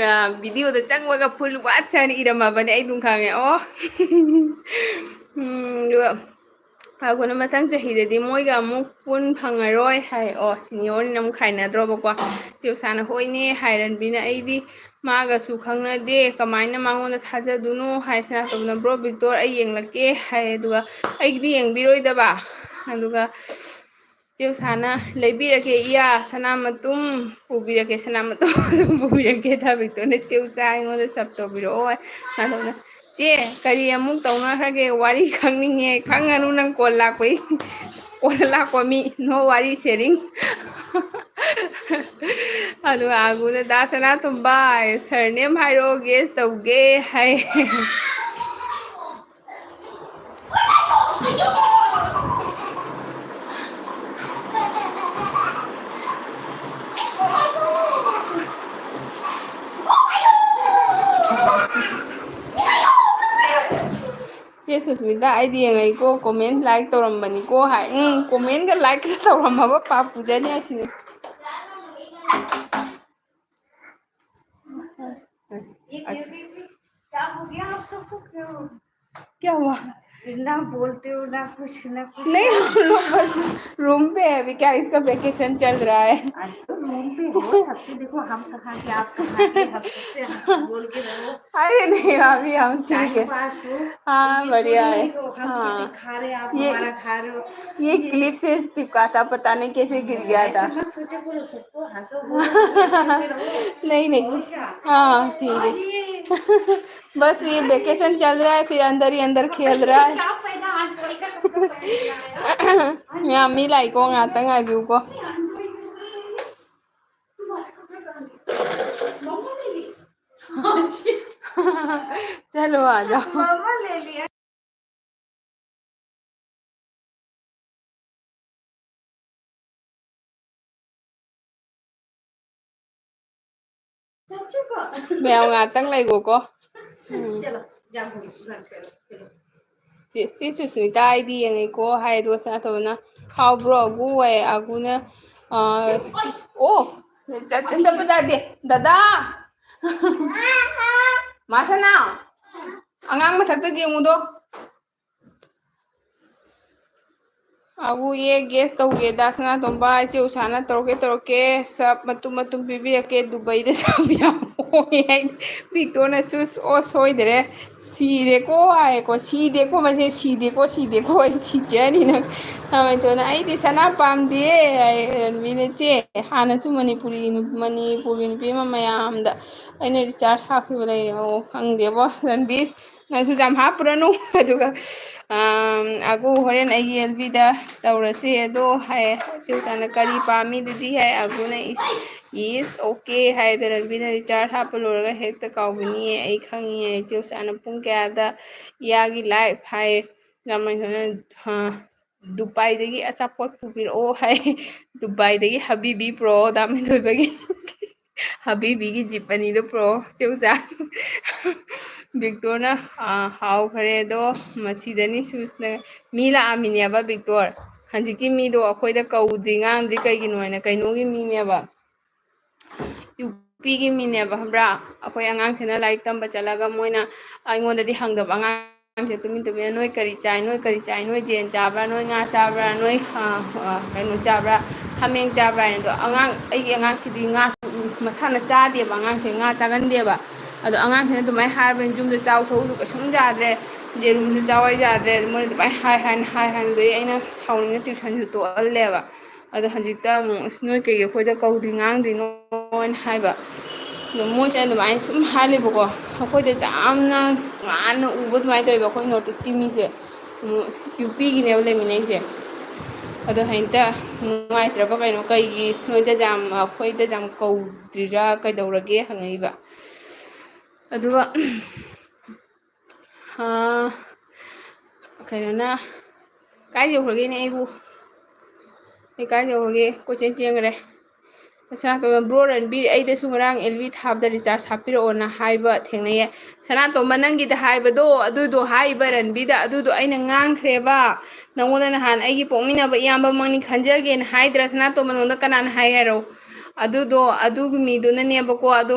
ꯑ, ꯚꯤꯗꯤꯑꯣꯗ ꯆꯪꯕꯒ ꯐꯨꯜ ꯋꯥꯠꯁ ꯍꯥꯏꯅ ꯏꯔꯝꯃꯕꯅꯦ, ꯑꯩ ꯑꯗꯨꯝ ꯈꯪꯉꯦ꯫ ꯑꯣ꯫ ꯎꯝ, ꯑꯗꯨꯒ ꯑꯒꯨꯅ, "ꯃꯊꯪ ꯆꯍꯤꯗꯗꯤ ꯃꯣꯏꯒ ꯑꯃꯨꯛ ꯄꯨꯟ ꯐꯪꯉꯔꯣꯏ" ꯍꯥꯏ꯫ ꯑꯣ, ꯁꯤꯅꯤꯌꯣꯔꯅꯤꯅ ꯑꯃꯨꯛ ꯈꯥꯏꯅꯗ꯭ꯔꯣꯕꯀꯣ꯫ ꯆꯦ ꯎꯁꯥꯅ, "ꯍꯣꯏꯅꯦ" ꯍꯥꯏ꯫ ꯔꯟꯕꯤꯅ, "ꯑꯩꯗꯤ ꯃꯥꯒꯁꯨ ꯈꯪꯅꯗꯦ, ꯀꯃꯥꯏꯅ ꯃꯉꯣꯟꯗ ꯊꯥꯖꯗꯣꯏꯅꯣ?" ꯍꯥꯏ꯫ ꯁꯅꯥꯇꯣꯝꯕꯅ, "ꯕ꯭ꯔꯣ ꯕꯤꯛꯇꯣꯔ, ꯑꯩ ꯌꯦꯡꯂꯛꯀꯦ" ꯍꯥꯏ꯫ ꯑꯗꯨꯒ ꯑꯩꯒꯤꯗꯤ ꯌꯦꯡꯕꯤꯔꯣꯏꯗꯕ꯫ ꯑꯗꯨꯒ ꯆꯦ ꯎꯁꯥꯅ, "ꯂꯩꯕꯤꯔꯛꯀꯦ ꯏꯌꯥ, ꯁꯅꯥ ꯃꯇꯨꯝ ꯄꯨꯕꯤꯔꯛꯀꯦ, ꯁꯅꯥ ꯃꯇꯨꯝ ꯄꯨꯕꯤꯔꯛꯀꯦ"꯫ ꯊꯥꯕꯤꯛꯇꯣꯅ, "ꯆꯦ ꯎꯆꯥ ꯑꯩꯉꯣꯟꯗ ꯁꯞ ꯇꯧꯕꯤꯔꯛꯑꯣ" ꯍꯥꯏ꯫ ꯃꯥꯗꯧꯅ, "ꯆꯦ, ꯀꯔꯤ ꯑꯃꯨꯛ ꯇꯧꯅꯈ꯭ꯔꯒꯦ? ꯋꯥꯔꯤ ꯈꯪꯅꯤꯡꯉꯦ"꯫ "ꯈꯪꯉꯅꯨ ꯅꯪ ꯀꯣꯜ ꯂꯥꯛꯄꯩ, ꯀꯣꯜ ꯂꯥꯛꯄ ꯃꯤ, no ꯋꯥꯔꯤ ꯁꯦꯔꯤꯡ"꯫ ꯑꯗꯨꯒ ꯑꯒꯨꯅ, "ꯗꯥ ꯁꯅꯥꯇꯣꯝꯕ, ꯁꯔꯅꯦꯝ ꯍꯥꯏꯔꯛꯑꯣ, ꯒꯦꯁ ꯇꯧꯒꯦ" ꯍꯥꯏ꯫ ꯆꯦ ꯁꯨꯁꯃꯤꯇꯥ, "ꯑꯩꯗꯤ ꯌꯦꯡꯉꯛꯏꯀꯣ, ꯀꯣꯃꯦꯟ ꯂꯥꯏꯛ ꯇꯧꯔꯝꯕꯅꯤꯀꯣ" ꯍꯥꯏ꯫ ꯎꯝ, ꯀꯣꯃꯦꯟꯒ ꯂꯥꯏꯛꯀ ꯇꯧꯔꯝꯃꯕ ꯄꯥꯞ ꯄꯨꯖꯅꯤ ꯍꯥꯏꯁꯤꯅꯦ꯫ ये गिर गई थी। क्या हो गया आप सबको? क्यों? क्या हुआ? ना बोलते हो, ना कुछ, ना कुछ। नहीं, हम लोग बस रूम पे है अभी। क्या, इसका वेकेशन चल रहा है? अरे, तो रूम पे हो, सबसे देखो, हम कहाँ के, आप कहाँ के, हम सबसे हंस बोल के रहो। अरे नहीं, अभी हम ठीक है। टाइम पास हो। हाँ, ये बढ़िया थोड़ी है। है कि हम हाँ। किसी खा रहे, आप ये, हमारा खा रहे हो। ये ये क्लिप से चिपका था, पता नहीं कैसे गिर गया ऐसे था। मत सोचा करो, सबको हंसो, बोलो, अच्छे से रहो। नहीं, नहीं। और क्या? हाँ, ठीक और है। ये बस ये वेकेशन चल रहा है, फिर अंदर ही अंदर खेल रहा है। क्या फायदा, आज कोई का कपड़ा पहन के आया? ꯌꯥꯝ ꯃꯤ ꯂꯥꯛꯏꯀꯣ, ꯉꯥꯛꯇꯪ ꯉꯥꯏꯕꯤꯌꯨꯀꯣ꯫ तुम्हारे कपड़े पहन के। मम्मा ने ली। हाँ जी। चलो, आ जाओ। मम्मा ले लिया। ꯃꯌꯥꯝ ꯉꯥꯛꯇꯪ ꯂꯩꯒꯣꯀꯣ꯫ ꯎꯝ꯫ ꯁꯤ, ꯁꯤ ꯁꯨꯁꯃꯤꯇꯥ ꯑꯩꯗꯤ ꯌꯦꯡꯉꯦꯀꯣ ꯍꯥꯏ, ꯑꯗꯨꯒ ꯁꯅꯥꯇꯣꯝꯕꯅ, "ꯍꯥꯎꯕ꯭ꯔꯣ ꯑꯒꯨ?" ꯍꯥꯏ, ꯑꯒꯨꯅ, ꯑ, ꯑꯣ, ꯆꯠ-, ꯆꯠ-, ꯆꯠꯄ ꯌꯥꯗꯦ꯫ ꯗꯗꯥ! ꯃꯥꯁꯅꯥ! ꯑꯉꯥꯡ ꯃꯊꯛꯇ ꯌꯦꯡꯉꯨꯗꯣ꯫ ꯑꯕꯨ ꯌꯦ ꯒꯦꯁ ꯇꯧꯒꯦꯗ, ꯁꯅꯥꯇꯣꯝꯕ, ꯏꯆꯦ ꯎꯁꯥꯅ ꯇꯧꯔꯛꯀꯦ ꯇꯧꯔꯛꯀꯦ, ꯁꯞ ꯃꯇꯨꯝ ꯃꯇꯨꯝ ꯄꯤꯕꯤꯔꯛꯀꯦ, ꯗꯨꯕꯩꯗ ꯁꯞ ꯌꯥꯝ ꯍꯣꯡꯉꯦ ꯍꯥꯏꯅ꯫ ꯕꯤꯛꯇꯣꯅꯁꯨ, "ꯑꯣ, ꯁꯣꯏꯗꯔꯦ, ꯁꯤꯔꯦꯀꯣ" ꯍꯥꯏꯌꯦꯀꯣ, "ꯁꯤꯗꯦꯀꯣ, ꯃꯁꯦ ꯁꯤꯗꯦꯀꯣ, ꯁꯤꯗꯦꯀꯣ, ꯑꯩ ꯁꯤꯖꯅꯤ ꯅꯪ"꯫ ꯁꯥꯃꯟꯊꯣꯏꯅ, "ꯑꯩꯗꯤ ꯁꯅꯥ ꯄꯥꯝꯗꯦ" ꯍꯥꯏ, ꯔꯟꯕꯤꯔꯅ, "ꯆꯦ, ꯍꯥꯟꯅꯁꯨ ꯃꯅꯤꯄꯨꯔꯤ ꯅꯨ-, ꯃꯅꯤꯄꯨꯔꯒꯤ ꯅꯨꯄꯤ ꯑꯃ ꯃꯌꯥꯝꯗ ꯑꯩꯅ ꯔꯤꯆꯥꯔꯖ ꯍꯥꯞꯈꯤꯕ ꯂꯩ"꯫ ꯑꯣ, ꯈꯪꯗꯦꯕꯣ, ꯔꯟꯕꯤꯔ꯫ ꯅꯪꯁꯨ ꯌꯥꯝ ꯍꯥꯞꯄꯨꯔꯅꯨ꯫ ꯑꯗꯨꯒ, ꯑꯝ, ꯑꯒꯨ, "ꯍꯣꯔꯦꯟ ꯑꯩꯒꯤ ꯑꯦꯜ ꯕꯤꯗ ꯇꯧꯔꯁꯦ ꯑꯗꯣ" ꯍꯥꯏ꯫ ꯆꯦ ꯎꯁꯥꯅ, "ꯀꯔꯤ ꯄꯥꯝꯃꯤ ꯑꯗꯨꯗꯤ?" ꯍꯥꯏ꯫ ꯑꯒꯨꯅ, "Is, is okay" ꯍꯥꯏ꯫ ꯑꯗ ꯔꯟꯕꯤꯔꯅ, "ꯔꯤꯆꯥꯔꯖ ꯍꯥꯞꯄ ꯂꯣꯏꯔꯒ ꯍꯦꯛꯇ ꯀꯥꯎꯕꯅꯤꯌꯦ, ꯑꯩ ꯈꯪꯉꯤꯌꯦ"꯫ ꯆꯦ ꯎꯁꯥꯅ, "ꯄꯨꯡ ꯀꯌꯥꯗ ꯏꯌꯥꯒꯤ ꯂꯥꯏꯐ?" ꯍꯥꯏ꯫ ꯔꯥꯃꯟꯁꯅ, ꯑ, "ꯗꯨꯕꯥꯏꯗꯒꯤ ꯑꯆꯥꯄꯣꯠ ꯄꯨꯕꯤꯔꯛꯑꯣ" ꯍꯥꯏ꯫ ꯗꯨꯕꯥꯏꯗꯒꯤ ꯍꯕꯤꯕꯤ ꯄꯨꯔꯛꯑꯣ, ꯗꯥ ꯃꯤꯊꯣꯏꯕꯒꯤ꯫ ꯍꯕꯤꯕꯤꯒꯤ ꯖꯤꯞ ꯑꯅꯤꯗꯣ ꯄꯨꯔꯛꯑꯣ, ꯆꯦ ꯎꯆꯥ꯫ ꯕꯤꯛꯇꯣꯔꯅ, ꯑꯥ, ꯍꯥꯎꯈ꯭ꯔꯦ ꯑꯗꯣ, ꯃꯁꯤꯗꯅꯤ ꯁꯨꯁꯅ ꯃꯤ ꯂꯥꯛꯑꯝꯃꯤꯅꯦꯕ, ꯕꯤꯛꯇꯣꯔ꯫ ꯍꯧꯖꯤꯛꯀꯤ ꯃꯤꯗꯣ ꯑꯩꯈꯣꯏꯗ ꯀꯧꯗ꯭ꯔꯤ, ꯉꯥꯡꯗ꯭ꯔꯤ, ꯀꯩꯒꯤꯅꯣ ꯍꯥꯏꯅ, ꯀꯩꯅꯣꯒꯤ ꯃꯤꯅꯦꯕ꯫ ꯌꯨ-, ꯅꯨꯄꯤꯒꯤ ꯃꯤꯅꯦꯕ, ꯈꯪꯕ꯭ꯔꯥ? ꯑꯩꯈꯣꯏ ꯑꯉꯥꯡꯁꯤꯅ ꯂꯥꯏꯔꯤꯛ ꯇꯝꯕ ꯆꯠꯂꯒ ꯃꯣꯏꯅ ꯑꯩꯉꯣꯟꯗꯗꯤ ꯍꯪꯗꯕ, ꯑꯉꯥꯡꯁꯦ ꯇꯨꯃꯤꯟ ꯇꯨꯃꯤꯟꯅ, "ꯅꯣꯏ ꯀꯔꯤ ꯆꯥꯏ? ꯅꯣꯏ ꯀꯔꯤ ꯆꯥꯏ? ꯅꯣꯏ ꯌꯦꯟ ꯆꯥꯕ꯭ꯔꯥ? ꯅꯣꯏ ꯉꯥ ꯆꯥꯕ꯭ꯔꯥ? ꯅꯣꯏ, ꯑ, ꯑ, ꯀꯩꯅꯣ ꯆꯥꯕ꯭ꯔꯥ? ꯍꯥꯃꯦꯡ ꯆꯥꯕ꯭ꯔꯥ?" ꯍꯥꯏꯅ꯫ ꯑꯗꯣ ꯑꯉꯥꯡ, ꯑꯩꯒꯤ ꯑꯉꯥꯡꯁꯤꯗꯤ ꯉꯥꯁꯨ ꯃꯁꯥꯅ ꯆꯥꯗꯦꯕ, ꯑꯉꯥꯡꯁꯦ ꯉꯥ ꯆꯥꯒꯟꯗꯦꯕ꯫ ꯑꯗꯣ ꯑꯉꯥꯡꯁꯤꯅ ꯑꯗꯨꯃꯥꯏꯅ ꯍꯥꯏꯔꯕꯅꯤꯅ, "ꯌꯨꯝꯗ ꯆꯥꯎ ꯊꯣꯛꯎꯁꯨ ꯀꯩꯁꯨꯝ ꯌꯥꯗ꯭ꯔꯦ, ꯌꯦꯔꯨꯝꯁꯨ ꯆꯥꯎ ꯍꯥꯏ ꯌꯥꯗ꯭ꯔꯦ", ꯑꯗꯨ ꯃꯣꯏꯅ ꯑꯗꯨꯃꯥꯏꯅ ꯍꯥꯏ ꯍꯥꯏꯅ, ꯍꯥꯏ ꯍꯥꯏꯅ, ꯑꯗꯨꯗꯒꯤ ꯑꯩꯅ ꯁꯥꯎꯅꯤꯡꯅ ꯇ꯭ꯌꯨꯁꯟꯁꯨ ꯇꯣꯛꯍꯜꯂꯦꯕ꯫ ꯑꯗꯣ ꯍꯧꯖꯤꯛꯇ ꯑꯃꯨꯛ, "ꯑꯁ, ꯅꯣꯏ ꯀꯩꯒꯤ ꯑꯩꯈꯣꯏꯗ ꯀꯧꯗ꯭ꯔꯤ, ꯉꯥꯡꯗ꯭ꯔꯤꯅꯣ?" ꯍꯥꯏꯅ ꯍꯥꯏꯕ꯫ ꯑꯗꯣ ꯃꯣꯏꯁꯦ ꯑꯗꯨꯃꯥꯏꯅ ꯁꯨꯝ ꯍꯥꯏꯂꯦꯕꯀꯣ, ꯑꯩꯈꯣꯏꯗ ꯌꯥꯝꯅ ꯉꯥꯟꯅ ꯎꯕ ꯑꯗꯨꯃꯥꯏꯅ ꯇꯧꯋꯦꯕ ꯑꯩꯈꯣꯏ ꯅꯣꯔꯠ ꯏꯁꯀꯤ ꯃꯤꯁꯦ꯫ ꯎꯝ, ꯌꯨ ꯄꯤꯒꯤꯅꯦꯕ ꯂꯩꯃꯤꯟꯅꯩꯁꯦ꯫ ꯑꯗꯣ ꯍꯦꯛꯇ ꯅꯨꯡꯉꯥꯏꯇ꯭ꯔꯕ ꯀꯩꯅꯣ, "ꯀꯩꯒꯤ ꯅꯣꯏꯗ ꯌꯥꯝ, ꯑꯩꯈꯣꯏꯗ ꯌꯥꯝ ꯀꯧꯗ꯭ꯔꯤꯔꯥ, ꯀꯩꯗꯧꯔꯒꯦ?" ꯍꯪꯉꯛꯏꯕ꯫ ꯑꯗꯨꯒ, ꯑꯥ, ꯀꯩꯅꯣꯅ, ꯀꯥꯏ ꯌꯧꯈ꯭ꯔꯒꯦꯅꯦ ꯑꯩꯕꯨ? ꯑꯩ ꯀꯥꯏ ꯌꯧꯈ꯭ꯔꯒꯦ? ꯀꯣꯏꯆꯦꯟ ꯆꯦꯟꯈ꯭ꯔꯦ꯫ ꯁꯅꯥꯇꯣꯟ, "ꯕ꯭ꯔꯣ ꯔꯟꯕꯤꯔ, ꯑꯩꯗꯁꯨ ꯉꯔꯥꯡ ꯑꯦꯜ ꯕꯤ ꯊꯥꯕꯗ ꯔꯤꯆꯥꯔꯖ ꯍꯥꯞꯄꯤꯔꯛꯑꯣꯅ ꯍꯥꯏꯕ ꯊꯦꯡꯅꯩꯌꯦ꯫" ꯁꯅꯥꯇꯣꯝꯕ, ꯅꯪꯒꯤꯗ ꯍꯥꯏꯕꯗꯣ, ꯑꯗꯨꯗꯣ ꯍꯥꯏꯔꯤꯕ ꯔꯟꯕꯤꯔꯗ, ꯑꯗꯨꯗꯣ ꯑꯩꯅ ꯉꯥꯡꯈ꯭ꯔꯦꯕ꯫ ꯅꯪꯉꯣꯟꯗ ꯅꯍꯥꯟ ꯑꯩꯒꯤ ꯄꯣꯛꯃꯤꯟꯅꯕ ꯏꯌꯥꯝꯕꯃꯛꯅꯤ ꯈꯟꯖꯒꯦꯅ ꯍꯥꯏꯗ꯭ꯔꯥ? ꯁꯅꯥꯇꯣꯝꯕ, ꯅꯉꯣꯟꯗ ꯀꯅꯥꯅ ꯍꯥꯏ ꯍꯥꯏꯔꯣ? ꯑꯗꯨꯗꯣ, ꯑꯗꯨꯒꯤ ꯃꯤꯗꯨꯅꯅꯦꯕꯀꯣ꯫ ꯑꯗꯣ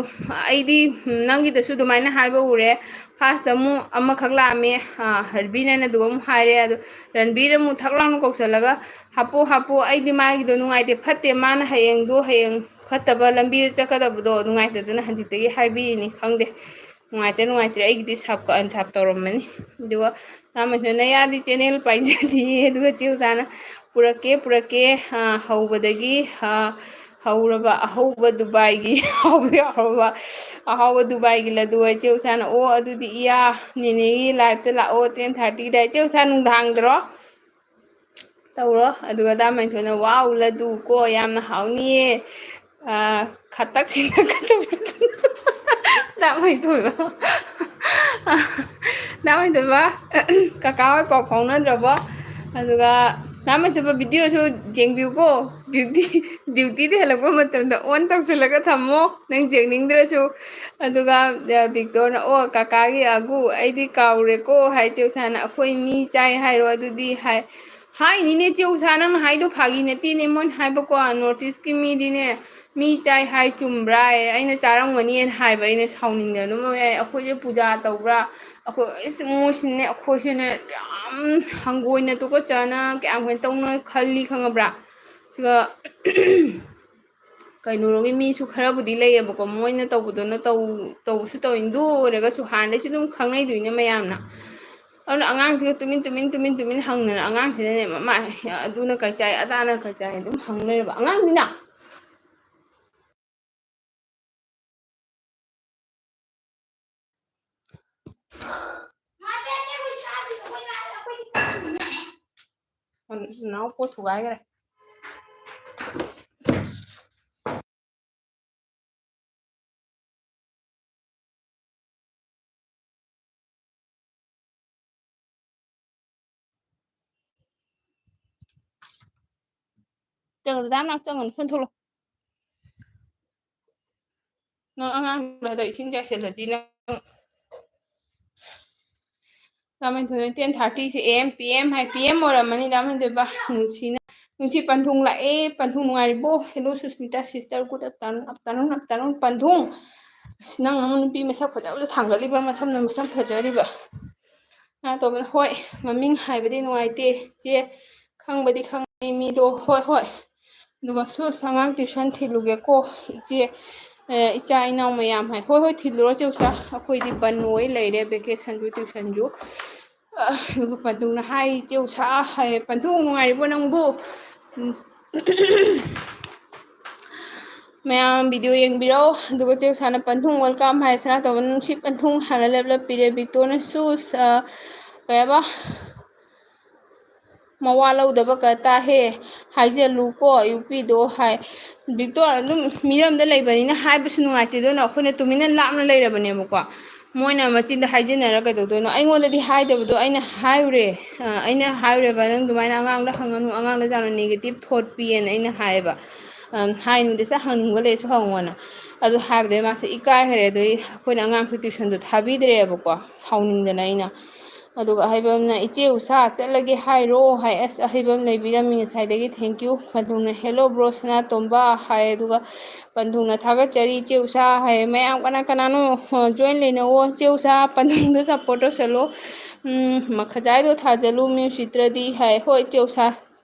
ꯑꯩꯗꯤ, ꯎꯝ, ꯅꯪꯒꯤꯗꯁꯨ ꯑꯗꯨꯃꯥꯏꯅ ꯍꯥꯏꯕ ꯎꯔꯦ꯫ ꯐꯥꯔꯁꯇ ꯑꯃꯨꯛ ꯑꯃꯈꯛ ꯂꯥꯛꯑꯝꯃꯦ, ꯑꯥ, ꯔꯟꯕꯤꯔꯅ ꯑꯗꯨꯒ ꯑꯃꯨꯛ ꯍꯥꯏꯔꯦ꯫ ꯑꯗꯣ ꯔꯟꯕꯤꯔ ꯑꯃꯨꯛ ꯊꯛ ꯂꯥꯎꯅ ꯀꯧꯁꯜꯂꯒ, "ꯍꯥꯞꯄꯣ, ꯍꯥꯞꯄꯣ, ꯑꯩꯗꯤ ꯃꯥꯒꯤꯗꯣ ꯅꯨꯡꯉꯥꯏꯇꯦ, ꯐꯠꯇꯦ, ꯃꯥꯅ ꯍꯌꯦꯡꯗꯣ, ꯍꯌꯦꯡ ꯐꯠꯇꯕ ꯂꯝꯕꯤꯗ ꯆꯠꯀꯗꯕꯗꯣ ꯅꯨꯡꯉꯥꯏꯇꯗꯅ ꯍꯧꯖꯤꯛꯇꯒꯤ ꯍꯥꯏꯕꯤꯔꯤꯅꯤ, ꯈꯪꯗꯦ꯫ ꯅꯨꯡꯉꯥꯏꯇ꯭ꯔꯦ, ꯅꯨꯡꯉꯥꯏꯇ꯭ꯔꯦ, ꯑꯩꯒꯤꯗꯤ ꯁꯕꯀ ꯑꯟꯁꯕ ꯇꯧꯔꯝꯃꯅꯤ꯫" ꯑꯗꯨꯒ ꯅꯌꯥꯗꯤ ꯆꯦꯅꯦꯜ ꯄꯥꯏꯖꯗꯤꯌꯦ꯫ ꯑꯗꯨꯒ ꯆꯦ ꯎꯁꯥꯅ, "ꯄꯨꯔꯛꯀꯦ, ꯄꯨꯔꯛꯀꯦ, ꯑꯥ, ꯍꯧꯕꯗꯒꯤ, ꯑꯥ, ꯍꯧꯔꯕ ꯑꯍꯧꯕ ꯗꯨꯕꯥꯏꯒꯤ", ꯍꯧꯕꯗꯒꯤ ꯍꯧꯔꯕ ꯑꯍꯥꯎꯕ ꯗꯨꯕꯥꯏꯒꯤ ꯂꯗꯨ ꯍꯥꯏ꯫ ꯆꯦ ꯎꯁꯥꯅ, "ꯑꯣ, ꯑꯗꯨꯗꯤ ꯏꯌꯥ, ꯅꯦꯅꯦꯒꯤ ꯂꯥꯏꯐꯇ ꯂꯥꯛꯑꯣ, ꯇꯦꯟ ꯊꯥꯔꯇꯤꯗ", ꯆꯦ ꯎꯁꯥ, ꯅꯨꯡꯗꯥꯡꯗꯔꯣ? ꯇꯧꯔꯣ꯫ ꯑꯗꯨꯒ ꯗꯥ ꯃꯩꯊꯣꯟꯅ, "ꯋꯥꯎ, ꯂꯗꯨ ꯀꯣ, ꯌꯥꯝꯅ ꯍꯥꯎꯅꯤꯌꯦ꯫ ꯑꯥ, ꯈꯇꯛꯁꯤꯅ ꯀꯠꯇꯕ꯭ꯔꯥ?" ꯗꯥ ꯃꯩꯊꯣꯟꯕ꯫ ꯗꯥ ꯃꯩꯊꯣꯟꯕ, ꯀꯀꯥ ꯍꯣꯏ ꯄꯥꯎ ꯐꯥꯎꯅꯗ꯭ꯔꯕꯣ? ꯑꯗꯨꯒ ꯗꯥ ꯃꯩꯊꯣꯟꯕ, ꯚꯤꯗꯤꯑꯣꯁꯨ ꯌꯦꯡꯕꯤꯌꯨꯀꯣ꯫ ꯗ꯭ꯌꯨꯇꯤ, ꯗ꯭ꯌꯨꯇꯤꯗ ꯍꯜꯂꯛꯄ ꯃꯇꯝꯗ ꯑꯣꯟ ꯇꯧꯁꯤꯜꯂꯒ ꯊꯝꯃꯣ, ꯅꯪ ꯌꯦꯡꯅꯤꯡꯗ꯭ꯔꯁꯨ꯫ ꯑꯗꯨꯒ, ꯑ, ꯚꯤꯛꯇꯣꯔꯅ, "ꯑꯣ, ꯀꯀꯥꯒꯤ ꯑꯒꯨ, ꯑꯩꯗꯤ ꯀꯥꯎꯔꯦꯀꯣ", ꯍꯥꯏ꯫ ꯆꯦ ꯎꯁꯥꯅ, "ꯑꯩꯈꯣꯏ ꯃꯤ ꯆꯥꯏ ꯍꯥꯏꯔꯣ ꯑꯗꯨꯗꯤ?" ꯍꯥꯏ꯫ ꯍꯥꯏꯅꯤꯅꯦ ꯆꯦ ꯎꯁꯥ, ꯅꯪꯅ ꯍꯥꯏꯗꯣ ꯐꯥꯒꯤ ꯅꯠꯇꯦꯅꯦ꯫ ꯃꯣꯏꯅ ꯍꯥꯏꯕꯀꯣ, ꯅꯣꯔꯠ ꯏꯁꯀꯤ ꯃꯤꯗꯤꯅꯦ, ꯃꯤ ꯆꯥꯏ ꯍꯥꯏ ꯆꯨꯝꯕ꯭ꯔꯥ? ꯑꯩꯅ ꯆꯥꯔꯝꯒꯅꯤꯅ ꯍꯥꯏꯕ, ꯑꯩꯅ ꯁꯥꯎꯅꯤꯡꯗꯅ ꯑꯗꯨꯝ, "ꯑꯦ, ꯑꯩꯈꯣꯏꯁꯦ ꯄꯨꯖꯥ ꯇꯧꯕ꯭ꯔꯥ? ꯑꯩꯈꯣꯏ, ꯏꯁ, ꯃꯣꯏꯁꯤꯅꯦ, ꯑꯩꯈꯣꯏꯁꯤꯅꯦ ꯌꯥꯝ ꯍꯪꯒꯣꯏꯅ ꯇꯨꯀꯠꯆꯅ ꯀꯌꯥꯝ ꯀꯩꯅꯣ ꯇꯧꯅ ꯈꯜꯂꯤ ꯈꯪꯉꯕ꯭ꯔꯥ?" ꯑꯗꯨꯒ ꯀꯩꯅꯣꯔꯣꯝꯒꯤ ꯃꯤꯁꯨ ꯈꯔꯕꯨꯗꯤ ꯂꯩꯌꯦꯕꯀꯣ, ꯃꯣꯏꯅ ꯇꯧꯕꯗꯨꯅ ꯇꯧ-, ꯇꯧꯕꯁꯨ ꯇꯧꯋꯤ, ꯑꯗꯨ ꯑꯣꯏꯔꯒꯁꯨ ꯍꯥꯟꯅꯗꯩꯁꯨ ꯑꯗꯨꯝ ꯈꯪꯅꯩꯗꯣꯏꯅꯦ ꯃꯌꯥꯝꯅ꯫ ꯑꯗꯨꯅ ꯑꯉꯥꯡꯁꯤꯒ ꯇꯨꯃꯤꯟ, ꯇꯨꯃꯤꯟ, ꯇꯨꯃꯤꯟ, ꯇꯨꯃꯤꯟ ꯍꯪꯗꯅ, ꯑꯉꯥꯡꯁꯤꯅꯅꯦ, "ꯃꯃꯥ, ꯑꯗꯨꯅ ꯀꯩ ꯆꯥꯏ, ꯑꯗꯥꯅ ꯀꯩ ꯆꯥꯏ?" ꯑꯗꯨꯝ ꯍꯪ ꯂꯩꯔꯕ ꯑꯉꯥꯡꯅꯤꯅ꯫ ꯅꯅꯥꯎ ꯄꯣꯠ ꯊꯨꯒꯥꯏꯈ꯭ꯔꯦ꯫ ꯆꯪꯉꯣ, ꯗꯥ ꯃꯅꯥꯛ ꯆꯪꯉꯣ, ꯊꯣꯛꯂꯛꯑꯣ꯫ ꯅꯪ ꯑꯉꯥꯡꯗꯣ ꯍꯟꯗꯛ ꯏꯁꯤꯡ ꯆꯥꯏꯁꯤꯜꯂꯗꯤ ꯅꯪ ꯗꯥ Mahendra, ten thirty say A M, P M high, P M ꯑꯣꯏꯔꯝꯃꯅꯤ ꯗꯥ ꯃꯍꯦꯟꯗ꯭ꯔ ꯕꯥ꯫ ꯅꯨꯡꯁꯤꯅ, ꯅꯨꯡꯁꯤ ꯄꯟꯊꯨꯡ ꯂꯥꯛꯑꯦ, ꯄꯟꯊꯨꯡ ꯅꯨꯡꯉꯥꯏꯔꯤꯕꯣ? Hello Susmita sister, good afternoon, afternoon, afternoon ꯄꯟꯊꯨꯡ꯫ ꯑꯁ, ꯅꯪ ꯑꯃ ꯅꯨꯄꯤ ꯃꯁꯛ ꯐꯖꯕꯗ ꯊꯥꯡꯒꯠꯂꯤꯕ, ꯃꯁꯝꯅ ꯃꯁꯝ ꯐꯖꯔꯤꯕ꯫ ꯉꯥ ꯇꯧꯕꯅ, "ꯍꯣꯏ, ꯃꯃꯤꯡ ꯍꯥꯏꯕꯗꯤ ꯅꯨꯡꯉꯥꯏꯇꯦ ꯏꯆꯦ, ꯈꯪꯕꯗꯤ ꯈꯪꯉꯤ ꯃꯤꯗꯣ, ꯍꯣꯏ, ꯍꯣꯏ꯫ ꯑꯗꯨꯒ ꯁꯨꯁ, ꯑꯉꯥꯡ tuition ꯊꯤꯜꯂꯨꯒꯦꯀꯣ ꯏꯆꯦ, ꯑꯦ, ꯏꯆꯥ ꯏꯅꯥꯎ ꯃꯌꯥꯝ" ꯍꯥꯏ꯫ "ꯍꯣꯏ, ꯍꯣꯏ, ꯊꯤꯜꯂꯨꯔꯣ ꯆꯦ ꯎꯁꯥ, ꯑꯩꯈꯣꯏꯗꯤ ꯕꯟ ꯑꯣꯏ ꯂꯩꯔꯦ, vacation ꯁꯨ tuition ꯁꯨ"꯫ ꯑ, ꯑꯗꯨꯒ ꯄꯟꯊꯨꯡꯅ ꯍꯥꯏ, "ꯆꯦ ꯎꯁꯥ" ꯍꯥꯏ, "ꯄꯟꯊꯨꯡ ꯅꯨꯡꯉꯥꯏꯔꯤꯕꯣ ꯅꯪꯕꯨ?" ꯎꯝ꯫ ꯃꯌꯥꯝ video ꯌꯦꯡꯕꯤꯔꯣ꯫ ꯑꯗꯨꯒ ꯆꯦ ꯎꯁꯥꯅ "ꯄꯟꯊꯨꯡ welcome" ꯍꯥꯏ, ꯁꯅꯥꯇꯣꯝꯕꯅ "ꯅꯨꯡꯁꯤ ꯄꯟꯊꯨꯡ" ꯍꯥꯏꯅ ꯂꯦꯞ ꯂꯦꯞ ꯄꯤꯔꯦ꯫ ꯕꯤꯛꯇꯣꯅ "ꯁꯨꯁ", ꯑ, ꯀꯩ ꯍꯥꯏꯕ? "ꯃꯋꯥ ꯂꯧꯗꯕ ꯀ ꯇꯥꯍꯦ, ꯍꯥꯏꯖꯜꯂꯨꯀꯣ ꯌꯨꯄꯤꯗꯣ" ꯍꯥꯏ꯫ ꯕꯤꯛꯇꯣꯔ ꯑꯗꯨꯝ ꯃꯤꯔꯝꯗ ꯂꯩꯕꯅꯤꯅ ꯍꯥꯏꯕꯁꯨ ꯅꯨꯡꯉꯥꯏꯇꯦ, ꯑꯗꯨꯅ ꯑꯩꯈꯣꯏꯅ ꯇꯨꯃꯤꯟꯅ ꯂꯥꯞꯅ ꯂꯩꯔꯕꯅꯦꯕꯀꯣ꯫ ꯃꯣꯏꯅ ꯃꯆꯤꯟꯗ ꯍꯥꯏꯖꯤꯟꯅꯔ ꯀꯩꯗꯧꯗꯣꯏꯅꯣ? ꯑꯩꯉꯣꯟꯗꯗꯤ ꯍꯥꯏꯗꯕꯗꯣ ꯑꯩꯅ ꯍꯥꯏꯔꯨꯔꯦ꯫ ꯑ, ꯑꯩꯅ ꯍꯥꯏꯔꯨꯔꯦꯕ, "ꯅꯪ ꯑꯗꯨꯃꯥꯏꯅ ꯑꯉꯥꯡꯗ ꯍꯪꯒꯅꯨ, ꯑꯉꯥꯡꯗ ꯌꯥꯝꯅ negative thought ꯄꯤꯌꯦꯅ" ꯑꯩꯅ ꯍꯥꯏꯌꯦꯕ꯫ ꯑꯝ, "ꯍꯥꯏꯅꯨꯗ, ꯁꯠ ꯍꯪꯅꯤꯡꯕ ꯂꯩꯔꯁꯨ ꯍꯪꯉꯣꯅ"꯫ ꯑꯗꯨ ꯍꯥꯏꯕꯗꯩ ꯃꯥꯁꯦ ꯏꯀꯥꯏꯈ꯭ꯔꯦ꯫ ꯑꯗꯨꯗꯩ ꯑꯩꯈꯣꯏꯅ ꯑꯉꯥꯡꯁꯨ tuition ꯗꯣ ꯊꯥꯕꯤꯗ꯭ꯔꯦꯕꯀꯣ, ꯁꯥꯎꯅꯤꯡꯗꯅ ꯑꯩꯅ꯫ ꯑꯗꯨꯒ ꯑꯍꯩꯕꯝꯅ, "ꯏꯆꯦ ꯎꯁꯥ ꯆꯠꯂꯒꯦ ꯍꯥꯏꯔꯣ?" ꯍꯥꯏ꯫ ꯑꯁ, ꯑꯍꯩꯕꯝ ꯂꯩꯕꯤꯔꯝꯃꯤ ꯉꯁꯥꯏꯗꯒꯤ, thank you꯫ ꯄꯟꯊꯨꯡꯅ, "Hello bro ꯁꯅꯥꯇꯣꯝꯕ" ꯍꯥꯏ꯫ ꯑꯗꯨꯒ ꯄꯟꯊꯨꯡꯅ, "ꯊꯥꯒꯠꯆꯔꯤ ꯏꯆꯦ ꯎꯁꯥ" ꯍꯥꯏ꯫ ꯃꯌꯥꯝ ꯀꯅꯥ ꯀꯅꯥꯅꯣ, ꯑ, join ꯂꯩꯅꯧꯋꯣ꯫ "ꯏꯆꯦ ꯎꯁꯥ ꯄꯟꯊꯨꯡꯗ support ꯇꯧꯁꯜꯂꯣ꯫ ꯎꯝ, ꯃꯈꯖꯥꯏꯗꯣ ꯊꯥꯖꯜꯂꯨ, ꯃꯤ ꯎꯁꯤꯠꯇ꯭ꯔꯗꯤ" ꯍꯥꯏ꯫ ꯍꯣꯏ ꯏꯆꯦ ꯎꯁꯥ,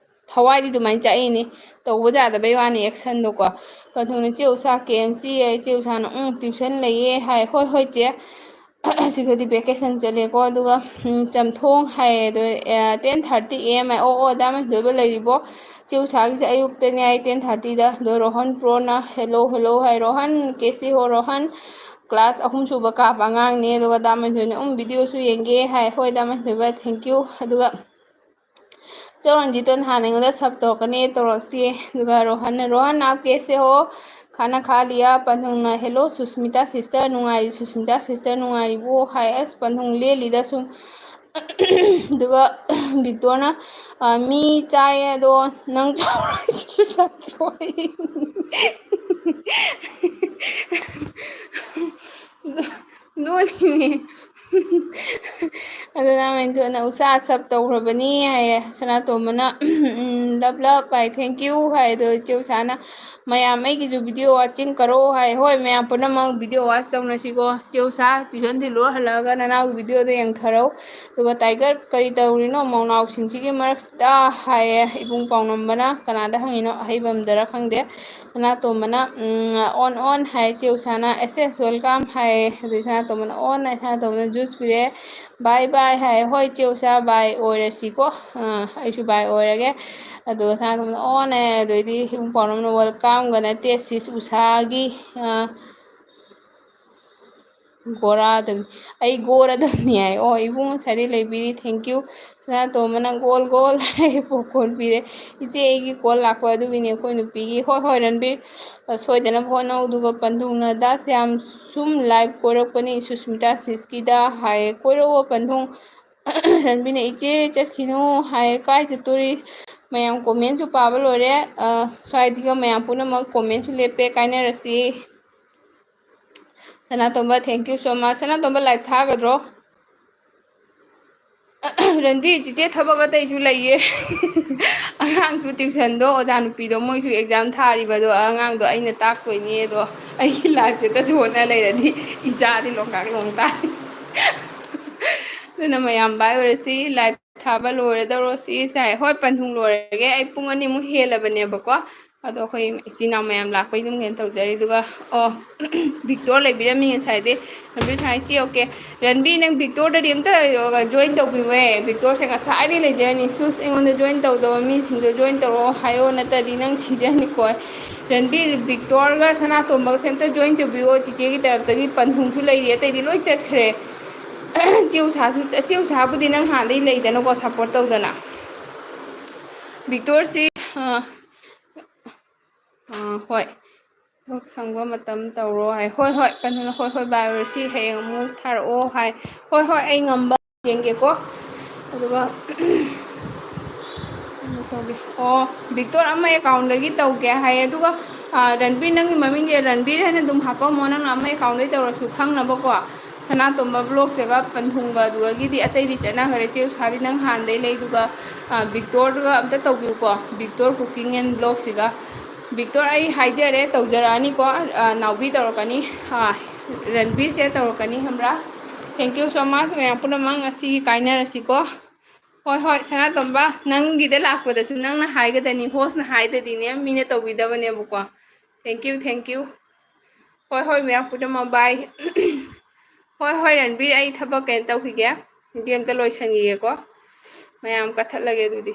ꯊꯋꯥꯏꯗꯤ ꯑꯗꯨꯃꯥꯏꯅ ꯆꯥꯛꯏꯅꯦ, ꯇꯧꯕ ꯌꯥꯗꯕꯩ ꯋꯥꯅꯤ actionꯗꯣꯀꯣ꯫ ꯄꯟꯊꯨꯡꯅ, "ꯏꯆꯦ ꯎꯁꯥ ꯀꯦ ꯑꯦꯝ ꯁꯤ ꯌꯦ?" ꯏꯆꯦ ꯎꯁꯥꯅ, "ꯎꯝ, tuition ꯂꯩꯌꯦ" ꯍꯥꯏ꯫ "ꯍꯣꯏ ꯍꯣꯏ ꯆꯦ, ꯁꯤꯒꯗꯤ vacation ꯆꯠꯂꯦꯀꯣ"꯫ ꯑꯗꯨꯒ, ꯎꯝ, ꯆꯝꯊꯣꯡ ꯍꯥꯏꯌꯦ꯫ ꯑꯗꯣ, ꯑꯦ, ten thirty A M ꯍꯥꯏ꯫ "ꯑꯣ ꯑꯣ, ꯗꯥ ꯃꯍꯦꯟꯗꯣꯏꯕ ꯂꯩꯔꯤꯕꯣ?" ꯏꯆꯦ ꯎꯁꯥꯒꯤꯁꯦ ꯑꯌꯨꯛꯇꯅꯦ ꯍꯥꯏ, ten thirtyꯗ꯫ ꯑꯗꯣ ꯔꯣꯍꯟ ꯄ꯭ꯔꯣꯅ, "Hello hello" ꯍꯥꯏ꯫ "ꯔꯣꯍꯟ, ꯀꯦ ꯁꯤ ꯍꯣ ꯔꯣꯍꯟ, class ꯑꯍꯨꯝ ꯁꯨꯕ ꯀꯥꯕ ꯑꯉꯥꯡꯅꯦ"꯫ ꯑꯗꯨꯒ ꯗꯥ ꯃꯍꯦꯟꯗꯣꯏꯕꯅ, "ꯎꯝ, videoꯁꯨ ꯌꯦꯡꯒꯦ" ꯍꯥꯏ꯫ "ꯍꯣꯏ ꯗꯥ ꯃꯍꯦꯟꯗꯣꯏꯕ, thank you"꯫ ꯑꯗꯨꯒ ꯆꯧꯔꯟꯖꯤꯠꯇꯣ ꯅꯍꯥꯟ ꯑꯩꯉꯣꯟꯗ sub ꯇꯧꯔꯛꯀꯅꯤ ꯇꯧꯔꯛꯇꯦ꯫ ꯑꯗꯨꯒ ꯔꯣꯍꯟꯅ, "ꯔꯣꯍꯟ, ꯑꯥꯞ ꯀꯦꯁꯦ ꯍꯣ? ꯈꯥꯅꯥ ꯈꯥ ꯂꯤꯌꯥ?" ꯄꯟꯊꯨꯡꯅ, "Hello ꯁꯨꯁꯃꯤꯇꯥ sister, ꯅꯨꯡꯉꯥꯏꯔꯤ ꯁꯨꯁꯃꯤꯇꯥ sister, ꯅꯨꯡꯉꯥꯏꯔꯤꯕꯣ?" ꯍꯥꯏ꯫ ꯑꯁ, ꯄꯟꯊꯨꯡ ꯂꯦꯜꯂꯤꯗ ꯁꯨꯝ꯫ ꯑꯗꯨꯒ ꯕꯤꯛꯇꯣꯔꯅ, "ꯑ, ꯃꯤ ꯆꯥꯏꯌꯦ ꯑꯗꯣ ꯅꯪ ꯆꯥꯎꯔꯣꯏ ꯁꯤꯁꯨ ꯆꯥꯊꯣꯛꯏ"꯫ ꯅꯣꯏꯅꯦ꯫ ꯑꯗꯨꯅ ꯃꯦꯟꯊꯣꯏꯅ, "ꯎꯁꯥ sub ꯇꯧꯈ꯭ꯔꯕꯅꯤ" ꯍꯥꯏꯌꯦ꯫ ꯁꯅꯥꯇꯣꯝꯕꯅ, "ꯎꯝ, love love" high, "thank you" ꯍꯥꯏ꯫ ꯑꯗꯣ ꯏꯆꯦ ꯎꯁꯥꯅ, "ꯃꯌꯥꯝ ꯑꯩꯒꯤꯁꯨ video watching ꯀꯔꯣ" ꯍꯥꯏ꯫ ꯍꯣꯏ, ꯃꯌꯥꯝ ꯄꯨꯝꯅꯃꯛ video watch ꯇꯧꯅꯁꯤꯀꯣ꯫ ꯏꯆꯦ ꯎꯁꯥ, tuition ꯊꯤꯜꯂꯨꯔ ꯍꯜꯂꯛꯑꯒ ꯅꯅꯥꯎꯒꯤ videoꯗꯣ ꯌꯦꯡꯊꯔꯧ꯫ ꯑꯗꯨꯒ, "Tiger, ꯀꯔꯤ ꯇꯧꯔꯤꯅꯣ ꯃꯧꯅꯥꯎꯁꯤꯡꯁꯤꯒꯤ ꯃꯔꯛꯁꯤꯗ?" ꯍꯥꯏꯌꯦ ꯏꯕꯨꯡ ꯄꯥꯎꯅꯝꯕꯅ꯫ ꯀꯅꯥꯗ ꯍꯪꯉꯤꯅꯣ? ꯑꯍꯩꯕꯝꯗꯔ ꯈꯪꯗꯦ꯫ ꯁꯅꯥꯇꯣꯝꯕꯅ, ꯎꯝ, "On on" ꯍꯥꯏ꯫ ꯏꯆꯦ ꯎꯁꯥꯅ, "ꯑꯦꯁ ꯑꯦꯁ, welcome" ꯍꯥꯏ꯫ ꯑꯗꯨꯗꯩ ꯁꯅꯥꯇꯣꯝꯕꯅ "On" ꯍꯥꯏ꯫ ꯁꯅꯥꯇꯣꯝꯕꯅ, "Juice ꯄꯤꯔꯛꯑꯦ, bye bye" ꯍꯥꯏ꯫ "ꯍꯣꯏ ꯏꯆꯦ ꯎꯁꯥ, bye ꯑꯣꯏꯔꯁꯤꯀꯣ꯫ ꯑ, ꯑꯩꯁꯨ bye ꯑꯣꯏꯔꯒꯦ"꯫ ꯑꯗꯨꯒ ꯁꯅꯥꯇꯣꯝꯕꯅ "On" ꯍꯥꯏ꯫ ꯑꯗꯨꯗꯩꯗꯤ ꯏꯕꯨꯡ ꯄꯥꯎꯅꯝꯕꯅ, "Welcome ꯒ ꯅꯠꯇꯦ sis ꯎꯁꯥꯒꯤ, ꯑ, ꯒꯣꯔꯥꯗꯝ-, ꯑꯩ ꯒꯣꯔꯥꯗꯝꯅꯤ" ꯍꯥꯏ꯫ ꯑꯣ, ꯏꯕꯨꯡ ꯉꯁꯥꯏꯗꯩ ꯂꯩꯕꯤꯔꯤ, thank you꯫ ꯁꯅꯥꯇꯣꯝꯕꯅ "ꯒꯣꯜ ꯒꯣꯜ" ꯍꯥꯏ, popcorn ꯄꯤꯔꯦ꯫ "ꯏꯆꯦ, ꯑꯩꯒꯤ call ꯂꯥꯛꯄ ꯑꯗꯨꯒꯤꯅꯤ ꯑꯩꯈꯣꯏ ꯅꯨꯄꯤꯒꯤ"꯫ "ꯍꯣꯏ ꯍꯣꯏ ꯔꯟꯕꯤꯔ, ꯑ, ꯁꯣꯏꯗꯅꯕ ꯍꯣꯠꯅꯧ"꯫ ꯑꯗꯨꯒ ꯄꯟꯊꯨꯡꯅ, "ꯗꯥ ꯁ꯭ꯌꯥꯝ ꯁꯨꯝ live ꯀꯣꯏꯔꯛꯄꯅꯤ ꯁꯨꯁꯃꯤꯇꯥ sisꯀꯤꯗ" ꯍꯥꯏ꯫ "ꯀꯣꯏꯔꯛꯑꯣ ꯄꯟꯊꯨꯡ"꯫ ꯔꯟꯕꯤꯔꯅ, "ꯏꯆꯦ ꯆꯠꯈꯤꯅꯨ" ꯍꯥꯏ꯫ "ꯀꯥꯏ ꯆꯠꯇꯣꯔꯤ?" ꯃꯌꯥꯝ commentꯁꯨ ꯄꯥꯕ ꯂꯣꯏꯔꯦ꯫ ꯑ, ꯁ꯭ꯋꯥꯏꯗꯒ ꯃꯌꯥꯝ ꯄꯨꯝꯅꯃꯛ commentꯁꯨ ꯂꯦꯞꯄꯦ꯫ ꯀꯥꯏꯅꯔꯁꯤ꯫ ꯁꯅꯥꯇꯣꯝꯕ, thank you so much꯫ Sanatomba, live ꯊꯥꯒꯗ꯭ꯔꯣ? ꯔꯟꯕꯤꯔ, ꯆꯤꯆꯦ ꯊꯕꯛ ꯑꯇꯩꯁꯨ ꯂꯩꯌꯦ꯫ ꯑꯉꯥꯡꯁꯨ tuition ꯗꯣ, ꯑꯣꯖꯥ ꯅꯨꯄꯤꯗꯣ, ꯃꯣꯏꯁꯨ exam ꯊꯥꯔꯤꯕꯗꯣ, ꯑꯉꯥꯡꯗꯣ ꯑꯩꯅ ꯇꯥꯛꯇꯣꯏꯅꯦ꯫ ꯑꯗꯣ ꯑꯩꯒꯤ life ꯁꯦ ꯇꯁꯨ ꯍꯣꯠꯅ ꯂꯩꯔꯗꯤ ꯏꯆꯥꯗꯤ ꯂꯣꯡꯀꯥꯛ ꯂꯣꯡ ꯇꯥꯔꯦ꯫ ꯑꯗꯨꯅ ꯃꯌꯥꯝ bye ꯑꯣꯏꯔꯁꯤ꯫ Live ꯊꯥꯕ ꯂꯣꯏꯔꯗꯧꯔꯣ ꯁꯤ ꯁꯥꯏ꯫ ꯍꯣꯏ, ꯄꯟꯊꯨꯡ ꯂꯣꯏꯔꯒꯦ꯫ ꯑꯩ ꯄꯨꯡ ꯑꯅꯤꯃꯨꯛ ꯍꯦꯜꯂꯕꯅꯦꯕꯀꯣ꯫ ꯑꯗꯣ ꯑꯩꯈꯣꯏ ꯏꯆꯤꯟ ꯏꯅꯥꯎ ꯃꯌꯥꯝ ꯂꯥꯛꯄꯩ ꯑꯗꯨꯝ ꯀꯩꯅꯣ ꯇꯧꯖꯔꯤ꯫ ꯑꯗꯨꯒ, ꯑꯣ, ꯕꯤꯛꯇꯣꯔ ꯂꯩꯕꯤꯔꯝꯃꯤ ꯉꯁꯥꯏꯗꯩ꯫ ꯔꯟꯕꯤꯔ ꯊꯥꯏ, "ꯆꯦ, okay꯫ ꯔꯟꯕꯤꯔ, ꯅꯪ ꯕꯤꯛꯇꯣꯔꯗꯗꯤ ꯑꯝꯇ join ꯇꯧꯕꯤꯌꯨꯍꯦ꯫ ꯕꯤꯛꯇꯣꯔꯁꯦ ꯉꯁꯥꯏꯗꯩ ꯂꯩꯖꯔꯅꯤ꯫ ꯁꯨꯁ, ꯑꯩꯉꯣꯟꯗ join ꯇꯧꯗꯕ ꯃꯤꯁꯤꯡꯗꯣ join ꯇꯧꯔꯛꯑꯣ ꯍꯥꯏꯌꯣ, ꯅꯠꯇ꯭ꯔꯗꯤ ꯅꯪ ꯁꯤꯖꯅꯤꯀꯣ꯫ ꯔꯟꯕꯤꯔ, ꯕꯤꯛꯇꯣꯔꯒ ꯁꯅꯥꯇꯣꯝꯕꯒꯁꯦ ꯑꯝꯇ join ꯇꯧꯕꯤꯌꯣ ꯆꯤꯆꯦꯒꯤ ꯇꯔꯞꯇꯒꯤ꯫ ꯄꯟꯊꯨꯡꯁꯨ ꯂꯩꯔꯤ, ꯑꯇꯩꯗꯤ ꯂꯣꯏ ꯆꯠꯈ꯭ꯔꯦ꯫" ꯆꯦ ꯎꯁꯥꯁꯨ, ꯆꯦ ꯎꯁꯥꯕꯨꯗꯤ ꯅꯪ ꯍꯥꯟꯅꯗꯩ ꯂꯩꯗꯅꯀꯣ, support ꯇꯧꯗꯅ꯫ ꯕꯤꯛꯇꯣꯔꯁꯤ, ꯑ, ꯑ, ꯍꯣꯏ꯫ ꯊꯕꯛ ꯁꯪꯕ ꯃꯇꯝ ꯇꯧꯔꯣ ꯍꯥꯏ꯫ ꯍꯣꯏ, ꯍꯣꯏ, ꯀꯩꯅꯣꯅ, "ꯍꯣꯏ, ꯍꯣꯏ, bye ꯑꯣꯏꯔꯁꯤ, ꯍꯌꯦꯡ ꯑꯃꯨꯛ ꯊꯥꯔꯛꯑꯣ" ꯍꯥꯏ꯫ ꯍꯣꯏ, ꯍꯣꯏ, ꯑꯩ ꯉꯝꯕ ꯌꯦꯡꯒꯦꯀꯣ꯫ ꯑꯗꯨꯒ, ꯀꯩꯅꯣ ꯇꯧꯒꯦ꯫ ꯑꯣ, ꯕꯤꯛꯇꯣꯔ ꯑꯃ account ꯗꯒꯤ ꯇꯧꯒꯦ ꯍꯥꯏꯌꯦ꯫ ꯑꯗꯨꯒ, ꯑ, ꯔꯟꯕꯤꯔ, ꯅꯪꯒꯤ ꯃꯃꯤꯡꯁꯦ ꯔꯟꯕꯤꯔ ꯍꯥꯏꯅ ꯑꯗꯨꯝ ꯍꯥꯞꯄꯝꯃꯣ, ꯅꯪꯅ ꯑꯃ account ꯗꯒꯤ ꯇꯧꯔꯁꯨ ꯈꯪꯅꯕꯀꯣ꯫ ꯁꯅꯥꯇꯣꯝꯕ vlog ꯁꯤꯒ ꯄꯟꯊꯨꯡꯒ ꯑꯗꯨꯗꯒꯤꯗꯤ ꯑꯇꯩꯗꯤ ꯆꯠꯅꯈ꯭ꯔꯦ꯫ ꯆꯦ ꯎꯁꯥꯗꯤ ꯅꯪ ꯍꯥꯟꯅꯗꯩ ꯂꯩ꯫ ꯑꯗꯨꯒ, ꯑ, ꯕꯤꯛꯇꯣꯔꯒ ꯑꯝꯇ ꯇꯧꯕꯤꯌꯨꯀꯣ, ꯕꯤꯛꯇꯣꯔ cooking and vlog ꯁꯤꯒ꯫ ꯕꯤꯛꯇꯣꯔ, ꯑꯩ ꯍꯥꯏꯖꯔꯦ, ꯇꯧꯖꯔꯛꯑꯅꯤꯀꯣ꯫ ꯑ, ꯅꯥꯎꯕꯤ ꯇꯧꯔꯛꯀꯅꯤ, ꯑ, ꯔꯟꯕꯤꯔꯁꯦ ꯇꯧꯔꯛꯀꯅꯤ, ꯈꯪꯕ꯭ꯔꯥ? Thank you so much ꯃꯌꯥꯝ ꯄꯨꯝꯅꯃꯛ, ꯉꯁꯤꯒꯤ ꯀꯥꯏꯅꯔꯁꯤꯀꯣ꯫ ꯍꯣꯏ, ꯍꯣꯏ, ꯁꯅꯥꯇꯣꯝꯕ, ꯅꯪꯒꯤꯗ ꯂꯥꯛꯄꯗꯁꯨ ꯅꯪꯅ ꯍꯥꯏꯒꯗꯅꯤ, host ꯅ ꯍꯥꯏꯗꯗꯤꯅꯦ ꯃꯤꯅ ꯇꯧꯕꯤꯗꯕꯅꯦꯕꯀꯣ꯫ Thank you, thank you꯫ ꯍꯣꯏ, ꯍꯣꯏ, ꯃꯌꯥꯝ ꯄꯨꯝꯅꯃꯛ, bye꯫ ꯍꯣꯏ, ꯍꯣꯏ, ꯔꯟꯕꯤꯔ, ꯑꯩ ꯊꯕꯛ ꯀꯩꯅꯣ ꯇꯧꯈꯤꯒꯦ, ꯒꯦꯝꯇ ꯂꯣꯏꯁꯟꯈꯤꯒꯦꯀꯣ꯫ ꯃꯌꯥꯝ ꯀꯠꯊꯠꯂꯒꯦ ꯑꯗꯨꯗꯤ꯫